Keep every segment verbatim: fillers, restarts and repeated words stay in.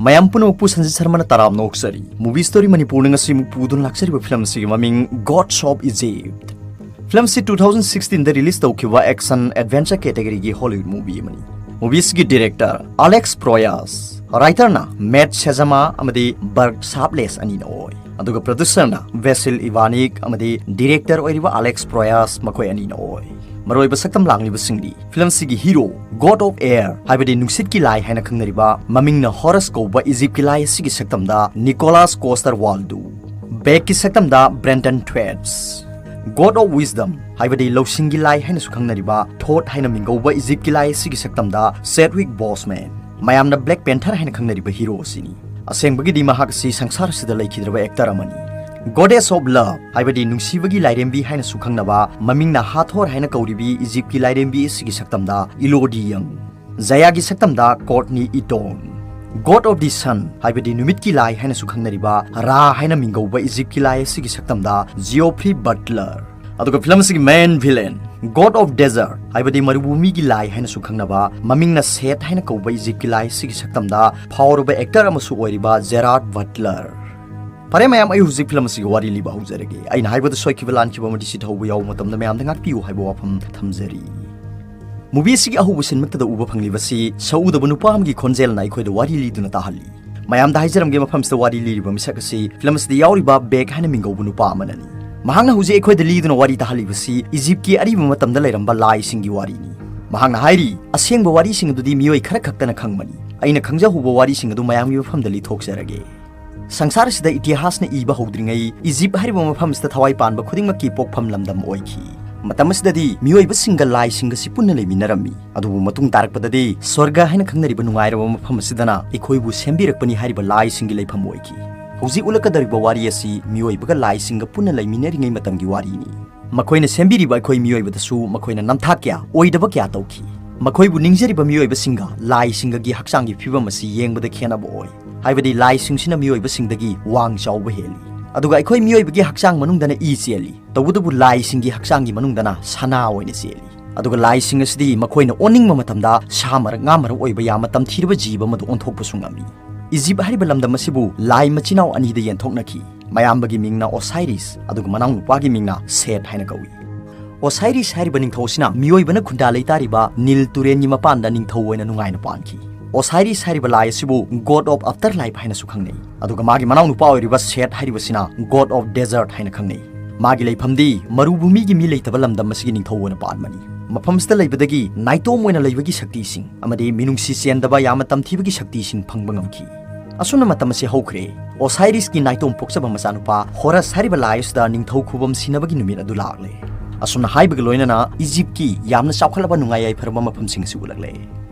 ꯃꯌꯥꯝ ꯄꯨꯝꯅꯃꯛꯄꯨ ꯁꯟꯖꯤꯠ ꯁꯔꯃꯅ ꯇꯔꯥꯝꯅ ꯑꯣꯛꯆꯔꯤ꯫ Movie Story ꯃꯅꯤꯄꯨꯔꯅ ꯉꯁꯤ ꯑꯃꯨꯛ ꯄꯨꯗꯨꯅ ꯂꯥꯛꯆꯔꯤꯕ ꯐꯤꯂꯝ ꯑꯁꯤꯒꯤ ꯃꯃꯤꯡ Gods of Egypt꯫ ꯐꯤꯂꯝ ꯑꯁꯤ two thousand sixteen ꯗ release ꯇꯧꯈꯤꯕ action adventure category ꯒꯤ Hollywood movie ꯑꯃꯅꯤ꯫ Movie ꯑꯁꯤꯒꯤ director Alex Proyas, writer ꯅ Matt Shazama ꯑꯃꯗꯤ Bert Sharpless ꯑꯅꯤꯅ ꯑꯣꯏ, ꯑꯗꯨꯒ producer ꯅ Vasil Ivanik ꯑꯃꯗꯤ director ꯑꯣꯏꯔꯤꯕ Alex Proyas ꯃꯈꯣꯏ ꯑꯅꯤꯅ ꯑꯣꯏ꯫ ꯃꯔꯨꯑꯣꯏꯕ ꯁꯛꯇꯝ ꯂꯥꯡꯂꯤꯕꯁꯤꯡꯗꯤ ꯐꯤꯂꯝ ꯑꯁꯤꯒꯤ hero, God of Air ꯍꯥꯏꯕꯗꯤ ꯅꯨꯡꯁꯤꯠꯀꯤ ꯂꯥꯏ ꯍꯥꯏꯅ ꯈꯪꯅꯔꯤꯕ ꯃꯃꯤꯡꯅ Horus ꯀꯧꯕ ꯏꯖꯤꯞꯀꯤ ꯂꯥꯏ ꯑꯁꯤꯒꯤ ꯁꯛꯇꯝꯗ Nicolas Coster-Waldau, ꯕꯦꯛꯀꯤ ꯁꯛꯇꯝꯗ Brendan Thwaites, God of Wisdom ꯍꯥꯏꯕꯗꯤ ꯂꯧꯁꯤꯡꯒꯤ ꯂꯥꯏ ꯍꯥꯏꯅꯁꯨ ꯈꯪꯅꯔꯤꯕ Thoth ꯍꯥꯏꯅ ꯃꯤꯡꯒꯧꯕ ꯏꯖꯤꯞꯀꯤ ꯂꯥꯏ ꯑꯁꯤꯒꯤ ꯁꯛꯇꯝꯗ Chadwick Boseman, ꯃꯌꯥꯝꯅ Black Panther ꯍꯥꯏꯅ ꯈꯪꯅꯔꯤꯕ hero ꯑꯁꯤꯅꯤ꯫ ꯑꯁꯦꯡꯕꯒꯤ ꯃꯍꯥꯛ ꯑꯁꯤ ꯁꯪꯁꯥꯔ ꯑꯁꯤꯗ ꯂꯩꯈꯤꯗ꯭ꯔꯕ actor ꯑꯃꯅꯤ꯫ Goddess of Love ꯍꯥꯏꯕꯗꯤ ꯅꯨꯡꯁꯤꯕꯒꯤ ꯂꯥꯏꯔꯦꯝꯕꯤ ꯍꯥꯏꯅꯁꯨ ꯈꯪꯅꯕ ꯃꯃꯤꯡꯅ Hathor ꯍꯥꯏꯅ ꯀꯧꯔꯤꯕꯤ ꯏꯖꯤꯞꯀꯤ ꯂꯥꯏꯔꯦꯝꯕꯤ ꯑꯁꯤꯒꯤ ꯁꯛꯇꯝꯗ Elodie Yung, Zaya ꯒꯤ ꯁꯛꯇꯝꯗ Courtney Eaton, God of the Sun ꯍꯥꯏꯕꯗꯤ ꯅꯨꯃꯤꯠꯀꯤ ꯂꯥꯏ ꯍꯥꯏꯅꯁꯨ ꯈꯪꯅꯔꯤꯕ Ra ꯍꯥꯏꯅ ꯃꯤꯡꯒꯧꯕ ꯏꯖꯤꯞꯀꯤ ꯂꯥꯏ ꯑꯁꯤꯒꯤ ꯁꯛꯇꯝꯗ Geoffrey Butler, ꯑꯗꯨꯒ ꯐꯤꯂꯝ ꯑꯁꯤꯒꯤ main villain, God of Desert ꯍꯥꯏꯕꯗꯤ ꯃꯔꯨꯚꯨꯃꯤꯒꯤ ꯂꯥꯏ ꯍꯥꯏꯅꯁꯨ ꯈꯪꯅꯕ ꯃꯃꯤꯡꯅ Set ꯍꯥꯏꯅ ꯀꯧꯕ ꯏꯖꯤꯞꯀꯤ ꯂꯥꯏ ꯑꯁꯤꯒꯤ ꯁꯛꯇꯝꯗ ꯐꯥꯎꯔꯕ actor ꯑꯃꯁꯨ ꯑꯣꯏꯔꯤꯕ Gerard Butler꯫ ꯐꯔꯦ ꯃꯌꯥꯝ, ꯑꯩ ꯍꯧꯖꯤꯛ ꯐꯤꯂꯝ ꯑꯁꯤꯒꯤ ꯋꯥꯔꯤ ꯂꯤꯕ ꯍꯧꯖꯔꯒꯦ꯫ ꯑꯩꯅ ꯍꯥꯏꯕꯗ ꯁꯣꯏꯈꯤꯕ ꯂꯥꯟꯈꯤꯕ ꯑꯃꯗꯤ ꯁꯤꯠ ꯍꯧꯕ ꯌꯥꯎꯕ ꯃꯇꯝꯗ ꯃꯌꯥꯝꯗ ꯉꯥꯛꯄꯤꯌꯨ ꯍꯥꯏꯕ ꯋꯥꯐꯝ ꯊꯝꯖꯔꯤ꯫ Movie ꯑꯁꯤꯒꯤ ꯑꯍꯧꯕ ꯁꯤꯟꯃꯛꯇꯗ ꯎꯕ ꯐꯪꯂꯤꯕꯁꯤ ꯁꯛꯎꯗꯕ ꯅꯨꯄꯥ ꯑꯃꯒꯤ ꯈꯣꯟꯖꯦꯜꯅ ꯑꯩꯈꯣꯏꯗ ꯋꯥꯔꯤ ꯂꯤꯗꯨꯅ ꯇꯥꯍꯜꯂꯤ꯫ ꯃꯌꯥꯝꯗ ꯍꯥꯏꯖꯔꯝꯒꯦ, ꯃꯐꯝꯁꯤꯗ ꯋꯥꯔꯤ ꯂꯤꯔꯤꯕ ꯃꯤꯁꯛ ꯑꯁꯤ ꯐꯤꯂꯝ ꯑꯁꯤꯗ ꯌꯥꯎꯔꯤꯕ ꯕꯦꯛ ꯍꯥꯏꯅ ꯃꯤꯡꯒꯧꯕ ꯅꯨꯄꯥ ꯑꯃꯅꯅꯤ꯫ ꯃꯍꯥꯛꯅ ꯍꯧꯖꯤꯛ ꯑꯩꯈꯣꯏꯗ ꯂꯤꯗꯨꯅ ꯋꯥꯔꯤ ꯇꯥꯍꯜꯂꯤꯕꯁꯤ ꯏꯖꯤꯞꯀꯤ ꯑꯔꯤꯕ ꯃꯇꯝꯗ ꯂꯩꯔꯝꯕ ꯂꯥꯏꯁꯤꯡꯒꯤ ꯋꯥꯔꯤꯅꯤ꯫ ꯃꯍꯥꯛꯅ ꯍꯥꯏꯔꯤ, "ꯑꯁꯦꯡꯕ ꯋꯥꯔꯤꯁꯤꯡ ꯑꯗꯨꯗꯤ ꯃꯤꯑꯣꯏ ꯈꯔ ꯈꯛꯇꯅ ꯈꯪꯕꯅꯤ꯫ ꯑꯩꯅ ꯈꯪꯖꯍꯧꯕ ꯋꯥꯔꯤꯁꯤꯡ ꯑꯗꯨ ꯃꯌꯥꯝꯒꯤ ꯃꯐꯝꯗ ꯂꯤꯊꯣꯛꯆꯔꯒꯦ꯫ ꯁꯪꯁꯥꯔ ꯑꯁꯤꯗ ꯏꯇꯤꯍꯥꯁꯅ ꯏꯕ ꯍꯧꯗ꯭ꯔꯤꯉꯩ ꯏꯖꯤꯞ ꯍꯥꯏꯔꯤꯕ ꯃꯐꯝ ꯑꯁꯤꯗ ꯊꯋꯥꯏ ꯄꯥꯟꯕ ꯈꯨꯗꯤꯡꯃꯛꯀꯤ ꯄꯣꯛꯐꯝ ꯂꯝꯗꯝ ꯑꯣꯏꯈꯤ꯫ ꯃꯇꯝ ꯑꯁꯤꯗꯗꯤ ꯃꯤꯑꯣꯏꯕꯁꯤꯡꯒ ꯂꯥꯏꯁꯤꯡꯒꯁꯤ ꯄꯨꯟꯅ ꯂꯩꯃꯤꯟꯅꯔꯝꯃꯤ꯫ ꯑꯗꯨꯕꯨ ꯃꯇꯨꯡ ꯇꯥꯔꯛꯄꯗꯗꯤ ꯁ꯭ꯋꯔꯒ ꯍꯥꯏꯅ ꯈꯪꯅꯔꯤꯕ ꯅꯨꯡꯉꯥꯏꯔꯕ ꯃꯐꯝ ꯑꯁꯤꯗꯅ ꯑꯩꯈꯣꯏꯕꯨ ꯁꯦꯝꯕꯤꯔꯛꯄꯅꯤ ꯍꯥꯏꯔꯤꯕ ꯂꯥꯏꯁꯤꯡꯒꯤ ꯂꯩꯐꯝ ꯑꯣꯏꯈꯤ꯫" ꯍꯧꯖꯤꯛ ꯎꯠꯂꯛꯀꯗꯧꯔꯤꯕ ꯋꯥꯔꯤ ꯑꯁꯤ ꯃꯤꯑꯣꯏꯕꯒ ꯂꯥꯏꯁꯤꯡꯒ ꯄꯨꯟꯅ ꯂꯩꯃꯤꯟꯅꯔꯤꯉꯩ ꯃꯇꯝꯒꯤ ꯋꯥꯔꯤꯅꯤ꯫ ꯃꯈꯣꯏꯅ ꯁꯦꯝꯕꯤꯔꯤꯕ ꯑꯩꯈꯣꯏ ꯃꯤꯑꯣꯏꯕꯗꯁꯨ ꯃꯈꯣꯏꯅ ꯅꯝꯊꯥꯛ ꯀꯌꯥ, ꯑꯣꯏꯗꯕ ꯀꯌꯥ ꯇꯧꯈꯤ꯫ ꯃꯈꯣꯏꯕꯨ ꯅꯤꯡꯖꯔꯤꯕ ꯃꯤꯑꯣꯏꯕꯁꯤꯡꯒ ꯂꯥꯏꯁꯤꯡꯒꯒꯤ ꯍꯛꯆꯥꯡꯒꯤ ꯐꯤꯕꯝ ꯑꯁꯤ ꯌꯦꯡꯕꯗ ꯈꯦꯠꯅꯕ ꯑꯣꯏ꯫ ꯍꯥꯏꯕꯗꯤ ꯂꯥꯏꯁꯤꯡꯁꯤꯅ ꯃꯤꯑꯣꯏꯕꯁꯤꯡꯗꯒꯤ ꯋꯥꯡ ꯆꯥꯎꯕ ꯍꯦꯜꯂꯤ꯫ ꯑꯗꯨꯒ ꯑꯩꯈꯣꯏ ꯃꯤꯑꯣꯏꯕꯒꯤ ꯍꯛꯆꯥꯡ ꯃꯅꯨꯡꯗꯅ ꯏ ꯆꯦꯜꯂꯤ꯫ ꯇꯧꯕꯇꯕꯨ ꯂꯥꯏꯁꯤꯡꯒꯤ ꯍꯛꯆꯥꯡꯒꯤ ꯃꯅꯨꯡꯗꯅ ꯁꯅꯥ ꯑꯣꯏꯅ ꯆꯦꯜꯂꯤ꯫ ꯑꯗꯨꯒ ꯂꯥꯏꯁꯤꯡ ꯑꯁꯤꯗꯤ ꯃꯈꯣꯏꯅ ꯑꯣꯟꯅꯤꯡꯕ ꯃꯇꯝꯗ ꯁꯥ ꯃꯔꯛ, ꯉꯥ ꯃꯔꯛ ꯑꯣꯏꯕ ꯌꯥꯝꯅ ꯇꯝꯊꯤꯔꯕ ꯖꯤꯕ ꯑꯃꯗ ꯑꯣꯟꯊꯣꯛꯄꯁꯨ ꯉꯝꯃꯤ꯫ ꯏꯖꯤꯞ ꯍꯥꯏꯔꯤꯕ ꯂꯝꯗꯝ ꯑꯁꯤꯕꯨ ꯂꯥꯏ ꯃꯆꯤꯟ ꯃꯅꯥꯎ ꯑꯅꯤꯗ ꯌꯦꯟꯊꯣꯛꯅꯈꯤ꯫ ꯃꯌꯥꯝꯕꯒꯤ ꯃꯤꯡꯅ ꯑꯣꯁꯥꯏꯔꯤꯁ, ꯑꯗꯨꯒ ꯃꯅꯥꯎꯅꯨꯄꯥꯒꯤ ꯃꯤꯡꯅ ꯁꯦꯠ ꯍꯥꯏꯅ ꯀꯧꯏ꯫ ꯑꯣꯁꯥꯏꯔꯤꯁ ꯍꯥꯏꯔꯤꯕ ꯅꯤꯡꯊꯧ ꯑꯁꯤꯅ ꯃꯤꯑꯣꯏꯕꯅ ꯈꯨꯟꯗꯥ ꯂꯩꯇꯥꯔꯤꯕ ꯅꯤꯜ ꯇꯨꯔꯦꯟꯒꯤ ꯃꯄꯥꯟꯗ ꯅꯤꯡꯊꯧ ꯑꯣꯏꯅ ꯅꯨꯡꯉꯥꯏꯅ ꯄꯥꯟꯈꯤ꯫ ꯑꯣꯁꯥꯏꯔꯤꯁ ꯍꯥꯏꯔꯤꯕ ꯂꯥꯏ ꯑꯁꯤꯕꯨ God of Afterlife ꯍꯥꯏꯅꯁꯨ ꯈꯪꯅꯩ, ꯑꯗꯨꯒ ꯃꯥꯒꯤ ꯃꯅꯥꯎꯅꯨꯄꯥ ꯑꯣꯏꯔꯤꯕ ꯁꯦꯠ ꯍꯥꯏꯔꯤꯕꯁꯤꯅ God of Desert ꯍꯥꯏꯅ ꯈꯪꯅꯩ꯫ ꯃꯥꯒꯤ ꯂꯩꯐꯝꯗꯤ ꯃꯔꯨꯚꯨꯃꯤꯒꯤ ꯃꯤ ꯂꯩꯇꯕ ꯂꯝꯗꯝ ꯑꯁꯤꯒꯤ ꯅꯤꯡꯊꯧ ꯑꯣꯏꯅ ꯄꯥꯟꯕꯅꯤ꯫ ꯃꯐꯝꯁꯤꯗ ꯂꯩꯕꯗꯒꯤ ꯅꯥꯏꯇꯣꯝ ꯑꯣꯏꯅ ꯂꯩꯕꯒꯤ ꯁꯛꯇꯤꯁꯤꯡ ꯑꯃꯗꯤ ꯃꯤꯅꯨꯡꯁꯤ ꯆꯦꯟꯗꯕ ꯌꯥꯝꯅ ꯇꯝꯊꯤꯕꯒꯤ ꯁꯛꯇꯤꯁꯤꯡ ꯐꯪꯕ ꯉꯝꯈꯤ꯫ ꯑꯁꯨꯝꯅ ꯃꯇꯝ ꯑꯁꯤ ꯍꯧꯈ꯭ꯔꯦ꯫ ꯑꯣꯁꯥꯏꯔꯤꯁꯀꯤ ꯅꯥꯏꯇꯣꯝ ꯄꯣꯛꯆꯕ ꯃꯆꯥꯅꯨꯄꯥ ꯍꯣꯔꯁ ꯍꯥꯏꯔꯤꯕ ꯂꯥꯏ ꯑꯁꯤꯗ ꯅꯤꯡꯊꯧ ꯈꯨꯕꯝ ꯁꯤꯟꯅꯕꯒꯤ ꯅꯨꯃꯤꯠ ꯑꯗꯨ ꯂꯥꯛꯂꯦ꯫ ꯑꯁꯨꯝꯅ ꯍꯥꯏꯕꯒ ꯂꯣꯏꯅꯅ ꯏꯖꯤꯞꯀꯤ ꯌꯥꯝꯅ ꯆꯥꯎꯈꯠꯂꯕ ꯅꯨꯡꯉꯥꯏ ꯌꯥꯏꯐꯔꯕ ꯃꯐꯝꯁꯤꯡ ꯑꯁꯤ ꯎꯠꯂꯛꯂꯦ꯫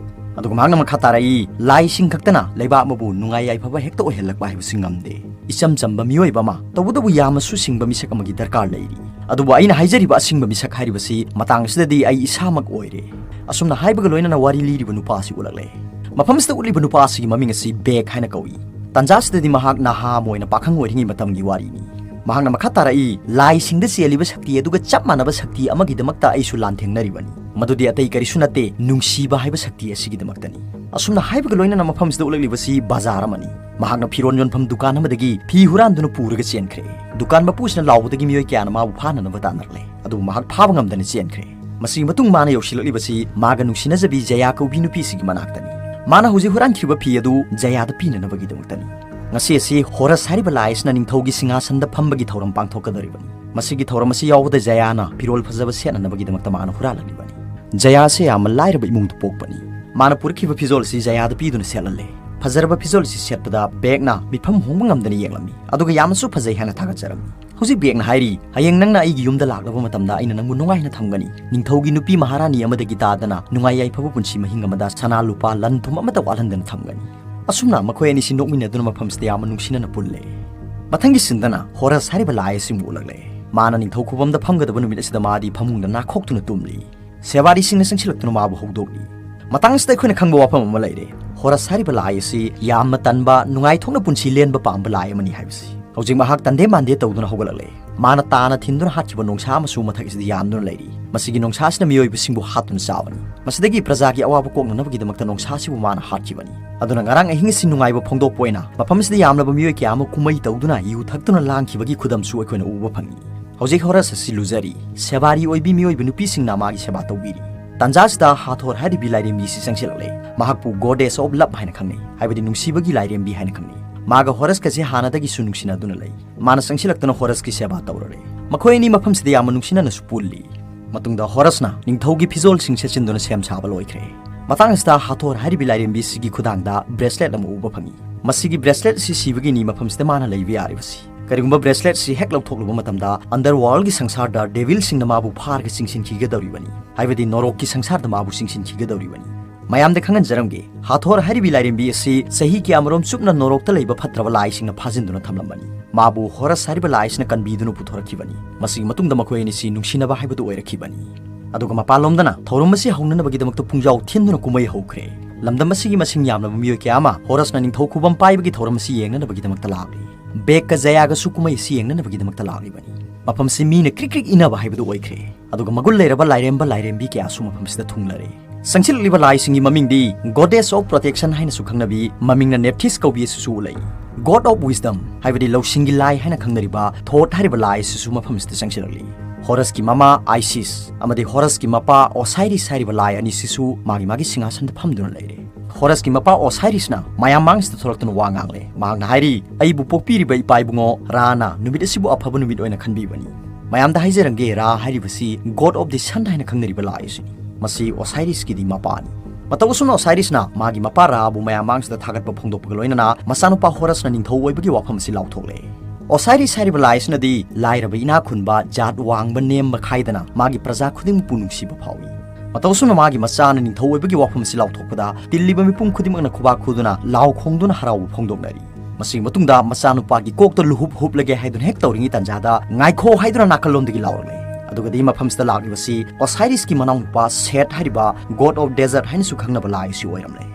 ꯑꯗꯨꯒ ꯃꯍꯥꯛꯅ ꯃꯈꯥ ꯇꯥꯔꯛꯏ, ꯂꯥꯏꯁꯤꯡ ꯈꯛꯇꯅ ꯂꯩꯕꯥꯛ ꯑꯃꯕꯨ ꯅꯨꯡꯉꯥꯏ ꯌꯥꯏꯐꯕ ꯍꯦꯛꯇ ꯑꯣꯏꯍꯜꯂꯛꯄ ꯍꯥꯏꯕꯁꯤ ꯉꯝꯗꯦ꯫ ꯏꯆꯝ ꯆꯝꯕ ꯃꯤꯑꯣꯏꯕ ꯑꯃ, ꯇꯧꯕꯇꯕꯨ ꯌꯥꯝꯅꯁꯨ ꯁꯤꯡꯕ ꯃꯤꯁꯛ ꯑꯃꯒꯤ ꯗꯔꯀꯥꯔ ꯂꯩꯔꯤ꯫ ꯑꯗꯨꯕꯨ ꯑꯩꯅ ꯍꯥꯏꯖꯔꯤꯕ ꯑꯁꯤꯡꯕ ꯃꯤꯁꯛ ꯍꯥꯏꯔꯤꯕꯁꯤ ꯃꯇꯥꯡ ꯑꯁꯤꯗꯗꯤ ꯑꯩ ꯏꯁꯥꯃꯛ ꯑꯣꯏꯔꯦ꯫ ꯑꯁꯨꯝꯅ ꯍꯥꯏꯕꯒ ꯂꯣꯏꯅꯅ ꯋꯥꯔꯤ ꯂꯤꯔꯤꯕ ꯅꯨꯄꯥ ꯑꯁꯤ ꯎꯠꯂꯛꯂꯦ꯫ ꯃꯐꯝꯁꯤꯗ ꯎꯠꯂꯤꯕ ꯅꯨꯄꯥ ꯑꯁꯤꯒꯤ ꯃꯃꯤꯡ ꯑꯁꯤ ꯕꯦꯛ ꯍꯥꯏꯅ ꯀꯧꯏ꯫ ꯇꯥꯟꯖꯥꯁꯤꯗꯗꯤ ꯃꯍꯥꯛ ꯅꯍꯥ ꯑꯃ ꯑꯣꯏꯅ ꯄꯥꯈꯪ ꯑꯣꯏꯔꯤꯉꯩ ꯃꯇꯝꯒꯤ ꯋꯥꯔꯤꯅꯤ꯫ ꯃꯍꯥꯛꯅ ꯃꯈꯥ ꯇꯥꯔꯛꯏ, ꯂꯥꯏꯁꯤꯡꯗ ꯆꯦꯜꯂꯤꯕ ꯁꯛꯇꯤ ꯑꯗꯨꯒ ꯆꯞ ꯃꯥꯟꯅꯕ ꯁꯛꯇꯤ ꯑꯃꯒꯤꯗꯃꯛꯇ ꯑꯩꯁꯨ ꯂꯥꯟꯊꯦꯡꯅꯔꯤꯕꯅꯤ꯫ ꯃꯗꯨꯗꯤ ꯑꯇꯩ ꯀꯔꯤꯁꯨ ꯅꯠꯇꯦ, ꯅꯨꯡꯁꯤꯕ ꯍꯥꯏꯕ ꯁꯛꯇꯤ ꯑꯁꯤꯒꯤꯗꯃꯛꯇꯅꯤ꯫ ꯑꯁꯨꯝꯅ ꯍꯥꯏꯕꯒ ꯂꯣꯏꯅꯅ ꯃꯐꯝꯁꯤꯗ ꯎꯠꯂꯛꯂꯤꯕꯁꯤ ꯕꯖꯥꯔ ꯑꯃꯅꯤ꯫ ꯃꯍꯥꯛꯅ ꯐꯤꯔꯣꯟ ꯌꯣꯟꯐꯝ ꯗꯨꯀꯥꯟ ꯑꯃꯗꯒꯤ ꯐꯤ ꯍꯨꯔꯥꯟꯗꯨꯅ ꯄꯨꯔꯒ ꯆꯦꯟꯈ꯭ꯔꯦ꯫ ꯗꯨꯀꯥꯟ ꯃꯄꯨꯁꯤꯅ ꯂꯥꯎꯕꯗꯒꯤ ꯃꯤꯑꯣꯏ ꯀꯌꯥꯅ ꯃꯥꯕꯨ ꯐꯥꯅꯅꯕ ꯇꯥꯟꯅꯔꯛꯂꯦ, ꯑꯗꯨꯕꯨ ꯃꯍꯥꯛ ꯐꯥꯕ ꯉꯝꯗꯅ ꯆꯦꯟꯈ꯭ꯔꯦ꯫ ꯃꯁꯤꯒꯤ ꯃꯇꯨꯡ ꯃꯥꯅ ꯌꯧꯁꯤꯜꯂꯛꯂꯤꯕꯁꯤ ꯃꯥꯒ ꯅꯨꯡꯁꯤꯅꯖꯕꯤ ꯖꯌꯥ ꯀꯧꯕꯤ ꯅꯨꯄꯤꯁꯤꯒꯤ ꯃꯅꯥꯛꯇꯅꯤ꯫ ꯃꯥꯅ ꯍꯧꯖꯤꯛ ꯍꯨꯔꯥꯟꯈꯤꯕ ꯐꯤ ꯑꯗꯨ ꯖꯌꯥꯗ ꯄꯤꯅꯅꯕꯒꯤꯗꯃꯛꯇꯅꯤ꯫ ꯉꯁꯤ ꯑꯁꯤ ꯍꯣꯔꯁ ꯍꯥꯏꯔꯤꯕ ꯂꯥꯏ ꯑꯁꯤꯅ ꯅꯤꯡꯊꯧꯒꯤ ꯁꯤꯡꯍꯥꯁꯟꯗ ꯐꯝꯕꯒꯤ ꯊꯧꯔꯝ ꯄꯥꯡꯊꯣꯛꯀꯗꯧꯔꯤꯕꯅꯤ꯫ ꯃꯁꯤꯒꯤ ꯊꯧꯔꯝ ꯑꯁꯤ ꯌꯥꯎꯕꯗ ꯖꯌꯥꯅ ꯐꯤꯔꯣꯜ ꯐꯖꯕ ꯁꯦꯠꯅꯅꯕꯒꯤꯗꯃꯛꯇ ꯃꯥꯅ ꯍꯨꯔꯥꯜꯂꯛꯂꯤꯕꯅꯤ꯫ ꯖꯌꯥ ꯑꯁꯤ ꯌꯥꯝꯅ ꯂꯥꯏꯔꯕ ꯏꯃꯨꯡꯗ ꯄꯣꯛꯄꯅꯤ꯫ ꯃꯥꯅ ꯄꯨꯔꯛꯈꯤꯕ ꯐꯤꯖꯣꯜ ꯑꯁꯤ ꯖꯌꯥꯗ ꯄꯤꯗꯨꯅ ꯁꯦꯠꯍꯜꯂꯦ꯫ ꯐꯖꯔꯕ ꯐꯤꯖꯣꯜ ꯑꯁꯤ ꯁꯦꯠꯄꯗ ꯕꯦꯛꯅ ꯃꯤꯐꯝ ꯍꯣꯡꯕ ꯉꯝꯗꯅ ꯌꯦꯡꯂꯝꯃꯤ, ꯑꯗꯨꯒ ꯌꯥꯝꯅꯁꯨ ꯐꯖꯩ ꯍꯥꯏꯅ ꯊꯥꯒꯠꯆꯔꯝꯃꯤ꯫ ꯍꯧꯖꯤꯛ ꯕꯦꯛꯅ ꯍꯥꯏꯔꯤ, "ꯍꯌꯦꯡ ꯅꯪꯅ ꯑꯩꯒꯤ ꯌꯨꯝꯗ ꯂꯥꯛꯂꯕ ꯃꯇꯝꯗ ꯑꯩꯅ ꯅꯪꯕꯨ ꯅꯨꯡꯉꯥꯏꯅ ꯊꯝꯒꯅꯤ꯫ ꯅꯤꯡꯊꯧꯒꯤ ꯅꯨꯄꯤ ꯃꯍꯥꯔꯥꯅꯤ ꯑꯃꯗꯒꯤ ꯇꯥꯗꯅ ꯅꯨꯡꯉꯥꯏ ꯌꯥꯏꯐꯕ ꯄꯨꯟꯁꯤ ꯃꯍꯤꯡ ꯑꯃꯗ ꯁꯅꯥ ꯂꯨꯄꯥ ꯂꯟ ꯊꯨꯝ ꯑꯃꯠꯇ ꯋꯥꯠꯍꯟꯗꯅ ꯊꯝꯒꯅꯤ꯫" ꯑꯁꯨꯝꯅ ꯃꯈꯣꯏ ꯑꯅꯤꯁꯤ ꯅꯣꯛꯃꯤꯟꯅꯗꯨꯅ ꯃꯐꯝꯁꯤꯗ ꯌꯥꯝꯅ ꯅꯨꯡꯁꯤꯅꯅ ꯄꯨꯜꯂꯦ꯫ ꯃꯊꯪꯒꯤ ꯁꯤꯟꯗꯅ ꯍꯣꯔꯁ ꯍꯥꯏꯔꯤꯕ ꯂꯥꯏ ꯑꯁꯤꯕꯨ ꯎꯠꯂꯛꯂꯦ꯫ ꯃꯥꯅ ꯅꯤꯡꯊꯧ ꯈꯨꯕꯝꯗ ꯐꯝꯒꯗꯕ ꯅꯨꯃꯤꯠ ꯑꯁꯤꯗ ꯃꯥꯗꯤ ꯐꯃꯨꯡꯗ ꯅꯥꯈꯣꯛꯇꯨꯅ ꯇꯨꯝꯂꯤ꯫ ꯁꯦꯋꯥꯔꯤꯁꯤꯡꯅ ꯆꯪꯁꯤꯜꯂꯛꯇꯨꯅ ꯃꯥꯕꯨ ꯍꯧꯗꯣꯛꯂꯤ꯫ ꯃꯇꯥꯡ ꯑꯁꯤꯗ ꯑꯩꯈꯣꯏꯅ ꯈꯪꯕ ꯋꯥꯐꯝ ꯑꯃ ꯂꯩꯔꯦ꯫ ꯍꯣꯔꯁ ꯍꯥꯏꯔꯤꯕ ꯂꯥꯏ ꯑꯁꯤ ꯌꯥꯝꯅ ꯇꯟꯕ, ꯅꯨꯡꯉꯥꯏꯊꯣꯛꯅ ꯄꯨꯟꯁꯤ ꯂꯦꯟꯕ ꯄꯥꯝꯕ ꯂꯥꯏ ꯑꯃꯅꯤ ꯍꯥꯏꯕꯁꯤ꯫ ꯍꯧꯖꯤꯛ ꯃꯍꯥꯛ ꯇꯟꯗꯦ ꯃꯥꯟꯗꯦ ꯇꯧꯗꯨꯅ ꯍꯧꯒꯠꯂꯛꯂꯦ꯫ ꯃꯥꯅ ꯇꯥꯅ ꯊꯤꯟꯗꯨꯅ ꯍꯥꯠꯈꯤꯕ ꯅꯣꯡꯁꯥ ꯑꯃꯁꯨ ꯃꯊꯛ ꯑꯁꯤꯗ ꯌꯥꯝꯗꯨꯅ ꯂꯩꯔꯤ꯫ ꯃꯁꯤꯒꯤ ꯅꯣꯡꯁꯥ ꯑꯁꯤꯅ ꯃꯤꯑꯣꯏꯕꯁꯤꯡꯕꯨ ꯍꯥꯠꯇꯨꯅ ꯆꯥꯕꯅꯤ꯫ ꯃꯁꯤꯗꯒꯤ ꯄ꯭ꯔꯖꯥꯒꯤ ꯑꯋꯥꯕ ꯀꯣꯛꯅꯅꯕꯒꯤꯗꯃꯛꯇ ꯅꯣꯡꯁꯥ ꯑꯁꯤꯕꯨ ꯃꯥꯅ ꯍꯥꯠꯈꯤꯕꯅꯤ꯫ ꯑꯗꯨꯅ ꯉꯔꯥꯡ ꯑꯍꯤꯡ ꯑꯁꯤ ꯅꯨꯡꯉꯥꯏꯕ ꯐꯣꯡꯗꯣꯛꯄ ꯑꯣꯏꯅ ꯃꯐꯝ ꯑꯁꯤꯗ ꯌꯥꯝꯂꯕ ꯃꯤꯑꯣꯏ ꯀꯌꯥ ꯑꯃ ꯀꯨꯝꯃꯩ ꯇꯧꯗꯨꯅ ꯌꯨ ꯊꯛꯇꯨꯅ ꯂꯥꯡꯈꯤꯕꯒꯤ ꯈꯨꯗꯝꯁꯨ ꯑꯩꯈꯣꯏꯅ ꯎꯕ ꯐꯪꯏ꯫ ꯍꯧꯖꯤꯛ ꯍꯣꯔꯁ ꯑꯁꯤ ꯂꯨꯖꯔꯤ꯫ ꯁꯦꯕꯥꯔꯤ ꯑꯣꯏꯕꯤ ꯃꯤꯑꯣꯏꯕ ꯅꯨꯄꯤꯁꯤꯡꯅ ꯃꯥꯒꯤ ꯁꯦꯕꯥ ꯇꯧꯕꯤꯔꯤ꯫ ꯇꯥꯟꯖꯥꯁꯤꯗ ꯍꯥꯊꯣꯔ ꯍꯥꯏꯔꯤꯕꯤ ꯂꯥꯏꯔꯦꯝꯕꯤ ꯑꯁꯤ ꯆꯪꯁꯤꯜꯂꯛꯂꯦ꯫ ꯃꯍꯥꯛꯄꯨ Goddess of Love ꯍꯥꯏꯅ ꯈꯪꯅꯩ, ꯍꯥꯏꯕꯗꯤ ꯅꯨꯡꯁꯤꯕꯒꯤ ꯂꯥꯏꯔꯦꯝꯕꯤ ꯍꯥꯏꯅ ꯈꯪꯅꯩ꯫ ꯃꯥꯒ ꯍꯣꯔꯁꯀꯁꯦ ꯍꯥꯟꯅꯗꯒꯤꯁꯨ ꯅꯨꯡꯁꯤꯅꯗꯨꯅ ꯂꯩ꯫ ꯃꯥꯅ ꯆꯪꯁꯤꯜꯂꯛꯇꯨꯅ ꯍꯣꯔꯁꯀꯤ ꯁꯦꯕꯥ ꯇꯧꯔꯔꯦ꯫ ꯃꯈꯣꯏ ꯑꯅꯤ ꯃꯐꯝꯁꯤꯗ ꯌꯥꯝꯅ ꯅꯨꯡꯁꯤꯅꯅꯁꯨ ꯄꯨꯜꯂꯤ꯫ ꯃꯇꯨꯡꯗ ꯍꯣꯔꯁꯅ ꯅꯤꯡꯊꯧꯒꯤ ꯐꯤꯖꯣꯜꯁꯤꯡ ꯁꯦꯠꯆꯤꯟꯗꯨꯅ ꯁꯦꯝ ꯁꯥꯕ ꯂꯣꯏꯈ꯭ꯔꯦ꯫ ꯃꯇꯥꯡ ꯑꯁꯤꯗ ꯍꯥꯊꯣꯔ ꯍꯥꯏꯔꯤꯕꯤ ꯂꯥꯏꯔꯦꯝꯕꯤꯁꯤꯒꯤ ꯈꯨꯗꯥꯡꯗ bracelet ꯑꯃ ꯎꯕ ꯐꯪꯏ꯫ ꯃꯁꯤꯒꯤ bracelet ꯑꯁꯤ ꯁꯤꯕꯒꯤꯅꯤ ꯃꯐꯝꯁꯤꯗ ꯃꯥꯅ ꯂꯩꯕ ꯌꯥꯔꯤꯕꯁꯤ꯫ ꯀꯔꯤꯒꯨꯝꯕ bracelet ꯑꯁꯤ ꯍꯦꯛ ꯂꯧꯊꯣꯛꯂꯨꯕ ꯃꯇꯝꯗ underworld ꯒꯤ ꯁꯪꯁꯥꯔꯗ devilꯁꯤꯡꯅ ꯃꯥꯕꯨ ꯐꯥꯔꯒ ꯆꯤꯡꯁꯤꯟꯈꯤꯒꯗꯧꯔꯤꯕꯅꯤ, ꯍꯥꯏꯕꯗꯤ ꯅꯣꯔꯣꯛꯀꯤ ꯁꯪꯁꯥꯔꯗ ꯃꯥꯕꯨ ꯆꯤꯡꯁꯤꯟꯈꯤꯒꯗꯧꯔꯤꯕꯅꯤ꯫ ꯃꯌꯥꯝꯗ ꯈꯪꯍꯟꯖꯔꯝꯒꯦ, ꯍꯥꯊꯣꯔ ꯍꯥꯏꯔꯤꯕꯤ ꯂꯥꯏꯔꯦꯝꯕꯤ ꯑꯁꯤ ꯆꯍꯤ ꯀꯌꯥꯃꯔꯣꯝ ꯆꯨꯞꯅ ꯅꯣꯔꯣꯛꯇ ꯂꯩꯕ ꯐꯠꯇ꯭ꯔꯕ ꯂꯥꯏꯁꯤꯡꯅ ꯐꯥꯖꯤꯟꯗꯨꯅ ꯊꯝꯂꯝꯕꯅꯤ꯫ ꯃꯥꯕꯨ ꯍꯣꯔꯁ ꯍꯥꯏꯔꯤꯕ ꯂꯥꯏ ꯑꯁꯤꯅ ꯀꯟꯕꯤꯗꯨꯅ ꯄꯨꯊꯣꯔꯛꯈꯤꯕꯅꯤ꯫ ꯃꯁꯤꯒꯤ ꯃꯇꯨꯡꯗ ꯃꯈꯣꯏ ꯑꯅꯤꯁꯤ ꯅꯨꯡꯁꯤꯅꯕ ꯍꯥꯏꯕꯗꯨ ꯑꯣꯏꯔꯛꯈꯤꯕꯅꯤ꯫ ꯑꯗꯨꯒ ꯃꯄꯥꯟꯂꯣꯝꯗꯅ ꯊꯧꯔꯝ ꯑꯁꯤ ꯍꯧꯅꯅꯕꯒꯤꯗꯃꯛꯇ ꯄꯨꯡꯖꯥꯎ ꯊꯤꯟꯗꯨꯅ ꯀꯨꯝꯍꯩ ꯍꯧꯈ꯭ꯔꯦ꯫ ꯂꯝꯗꯝ ꯑꯁꯤꯒꯤ ꯃꯁꯤꯡ ꯌꯥꯝꯂꯕ ꯃꯤꯑꯣꯏ ꯀꯌꯥ ꯑꯃ ꯍꯣꯔꯁꯅ ꯅꯤꯡꯊꯧ ꯈꯨꯕꯝ ꯄꯥꯏꯕꯒꯤ ꯊꯧꯔꯝ ꯑꯁꯤ ꯌꯦꯡꯅꯅꯕꯒꯤꯗꯃꯛꯇ ꯂꯥꯛꯂꯤ꯫ ꯕꯦꯛꯀ ꯖꯌꯥꯒꯁꯨ ꯀꯨꯝꯍꯩ ꯑꯁꯤ ꯌꯦꯡꯅꯅꯕꯒꯤꯗꯃꯛꯇ ꯂꯥꯛꯂꯤꯕꯅꯤ꯫ ꯃꯐꯝꯁꯤ ꯃꯤꯅ ꯀ꯭ꯔꯤꯛ ꯀ꯭ꯔꯤꯛ ꯏꯅꯕ ꯍꯥꯏꯕꯗꯨ ꯑꯣꯏꯈ꯭ꯔꯦ꯫ ꯑꯗꯨꯒ ꯃꯒꯨꯟ ꯂꯩꯔꯕ ꯂꯥꯏꯔꯦꯝꯕ ꯂꯥꯏꯔꯦꯝꯕꯤ ꯀꯌꯥꯁꯨ ꯃꯐꯝꯁꯤꯗ ꯊꯨꯡꯂꯔꯦ꯫ ꯆꯪꯁꯤꯜꯂꯛꯂꯤꯕ ꯂꯥꯏꯁꯤꯡꯒꯤ ꯃꯃꯤꯡꯗꯤ Goddess of Protection ꯍꯥꯏꯅꯁꯨ ꯈꯪꯅꯕꯤ, ꯃꯃꯤꯡꯅ Nephthys ꯀꯧꯕꯤ ꯑꯁꯤꯁꯨ ꯂꯩ꯫ God of Wisdom ꯍꯥꯏꯕꯗꯤ ꯂꯧꯁꯤꯡꯒꯤ ꯂꯥꯏ ꯍꯥꯏꯅ ꯈꯪꯅꯔꯤꯕ Thoth ꯍꯥꯏꯔꯤꯕ ꯂꯥꯏ ꯑꯁꯤꯁꯨ ꯃꯐꯝꯁꯤꯗ ꯆꯪꯁꯤꯜꯂꯛꯂꯤ꯫ ꯍꯣꯔꯁꯀꯤ ꯃꯃꯥ ꯑꯥꯏꯁꯤꯁ ꯑꯃꯗꯤ ꯍꯣꯔꯁꯀꯤ ꯃꯄꯥ ꯑꯣꯁꯥꯏꯔꯤꯁ ꯍꯥꯏꯔꯤꯕ ꯂꯥꯏ ꯑꯅꯤꯁꯤꯁꯨ ꯃꯥꯒꯤ ꯃꯥꯒꯤ ꯁꯤꯡꯍꯥꯁꯟꯗ ꯐꯝꯗꯨꯅ ꯂꯩꯔꯦ꯫ ꯍꯣꯔꯁꯀꯤ ꯃꯄꯥ ꯑꯣꯁꯥꯏꯔꯤꯁꯅ ꯃꯌꯥꯝ ꯃꯥꯡꯁꯤꯗ ꯊꯣꯛꯂꯛꯇꯨꯅ ꯋꯥ ꯉꯥꯡꯂꯦ꯫ ꯃꯍꯥꯛꯅ ꯍꯥꯏꯔꯤ, "ꯑꯩꯕꯨ ꯄꯣꯛꯄꯤꯔꯤꯕ ꯏꯄꯥ ꯏꯕꯨꯡꯉꯣ ꯔꯥꯅ ꯅꯨꯃꯤꯠ ꯑꯁꯤꯕꯨ ꯑꯐꯕ ꯅꯨꯃꯤꯠ ꯑꯣꯏꯅ ꯈꯟꯕꯤꯕꯅꯤ꯫" ꯃꯌꯥꯝꯗ ꯍꯥꯏꯖꯔꯝꯒꯦ, ꯔꯥ ꯍꯥꯏꯔꯤꯕꯁꯤ God of the Sun ꯍꯥꯏꯅ ꯈꯪꯅꯔꯤꯕ ꯂꯥꯏ ꯑꯁꯤꯅꯤ꯫ ꯃꯁꯤ ꯑꯣꯁꯥꯏꯔꯤꯁꯀꯤꯗꯤ ꯃꯄꯥꯅꯤ꯫ ꯃꯇꯧ ꯑꯁꯨꯝꯅ ꯑꯣꯁꯥꯏꯔꯤꯁꯅ ꯃꯥꯒꯤ ꯃꯄꯥ ꯔꯥꯕꯨ ꯃꯌꯥꯝ ꯃꯥꯡꯁꯤꯗ ꯊꯥꯒꯠꯄ ꯐꯣꯡꯗꯣꯛꯄꯒ ꯂꯣꯏꯅꯅ ꯃꯆꯥꯅꯨꯄꯥ ꯍꯣꯔꯁꯅ ꯅꯤꯡꯊꯧ ꯑꯣꯏꯕꯒꯤ ꯋꯥꯐꯝ ꯑꯁꯤ ꯂꯥꯎꯊꯣꯛꯂꯦ꯫ ꯑꯣꯁꯥꯏꯔꯤꯁ ꯍꯥꯏꯔꯤꯕ ꯂꯥꯏ ꯑꯁꯤꯅꯗꯤ ꯂꯥꯏꯔꯕ ꯏꯅꯥꯛ ꯈꯨꯟꯕ, ꯖꯥꯠ ꯋꯥꯡꯕ ꯅꯦꯝꯕ ꯈꯥꯏꯗꯅ ꯃꯥꯒꯤ ꯄ꯭ꯔꯖꯥ ꯈꯨꯗꯤꯡꯃꯛꯄꯨ ꯅꯨꯡꯁꯤꯕ ꯐꯥꯎꯏ꯫ ꯃꯇꯧ ꯑꯁꯨꯝꯅ ꯃꯥꯒꯤ ꯃꯆꯥꯅ ꯅꯤꯡꯊꯧ ꯑꯣꯏꯕꯒꯤ ꯋꯥꯐꯝ ꯑꯁꯤ ꯂꯥꯎꯊꯣꯛꯄꯗ ꯇꯤꯜꯂꯤꯕ ꯃꯤꯄꯨꯝ ꯈꯨꯗꯤꯡꯃꯛꯅ ꯈꯨꯕꯥꯛ ꯈꯨꯗꯨꯅ ꯂꯥꯎ ꯈꯣꯡꯗꯨꯅ ꯍꯔꯥꯎꯕ ꯐꯣꯡꯗꯣꯛꯅꯔꯤ꯫ ꯃꯁꯤꯒꯤ ꯃꯇꯨꯡꯗ ꯃꯆꯥꯅꯨꯄꯥꯒꯤ ꯀꯣꯛꯇ ꯂꯨꯍꯨꯞ ꯍꯨꯞꯂꯒꯦ ꯍꯥꯏꯗꯨꯅ ꯍꯦꯛ ꯇꯧꯔꯤꯉꯩ ꯇꯥꯟꯖꯥꯗ, "ꯉꯥꯏꯈꯣ" ꯍꯥꯏꯗꯨꯅ ꯅꯥꯀꯜꯂꯣꯝꯗꯒꯤ ꯂꯥꯎꯔꯛꯂꯦ꯫ ꯑꯗꯨꯒꯗꯤ ꯃꯐꯝꯁꯤꯗ ꯂꯥꯛꯂꯤꯕꯁꯤ ꯑꯣꯁꯥꯏꯔꯤꯁꯀꯤ ꯃꯅꯥꯎꯅꯨꯄꯥ ꯁꯦꯠ ꯍꯥꯏꯔꯤꯕ God of Desert ꯍꯥꯏꯅꯁꯨ ꯈꯪꯅꯕ ꯂꯥꯏ ꯑꯁꯤ ꯑꯣꯏꯔꯝꯂꯦ꯫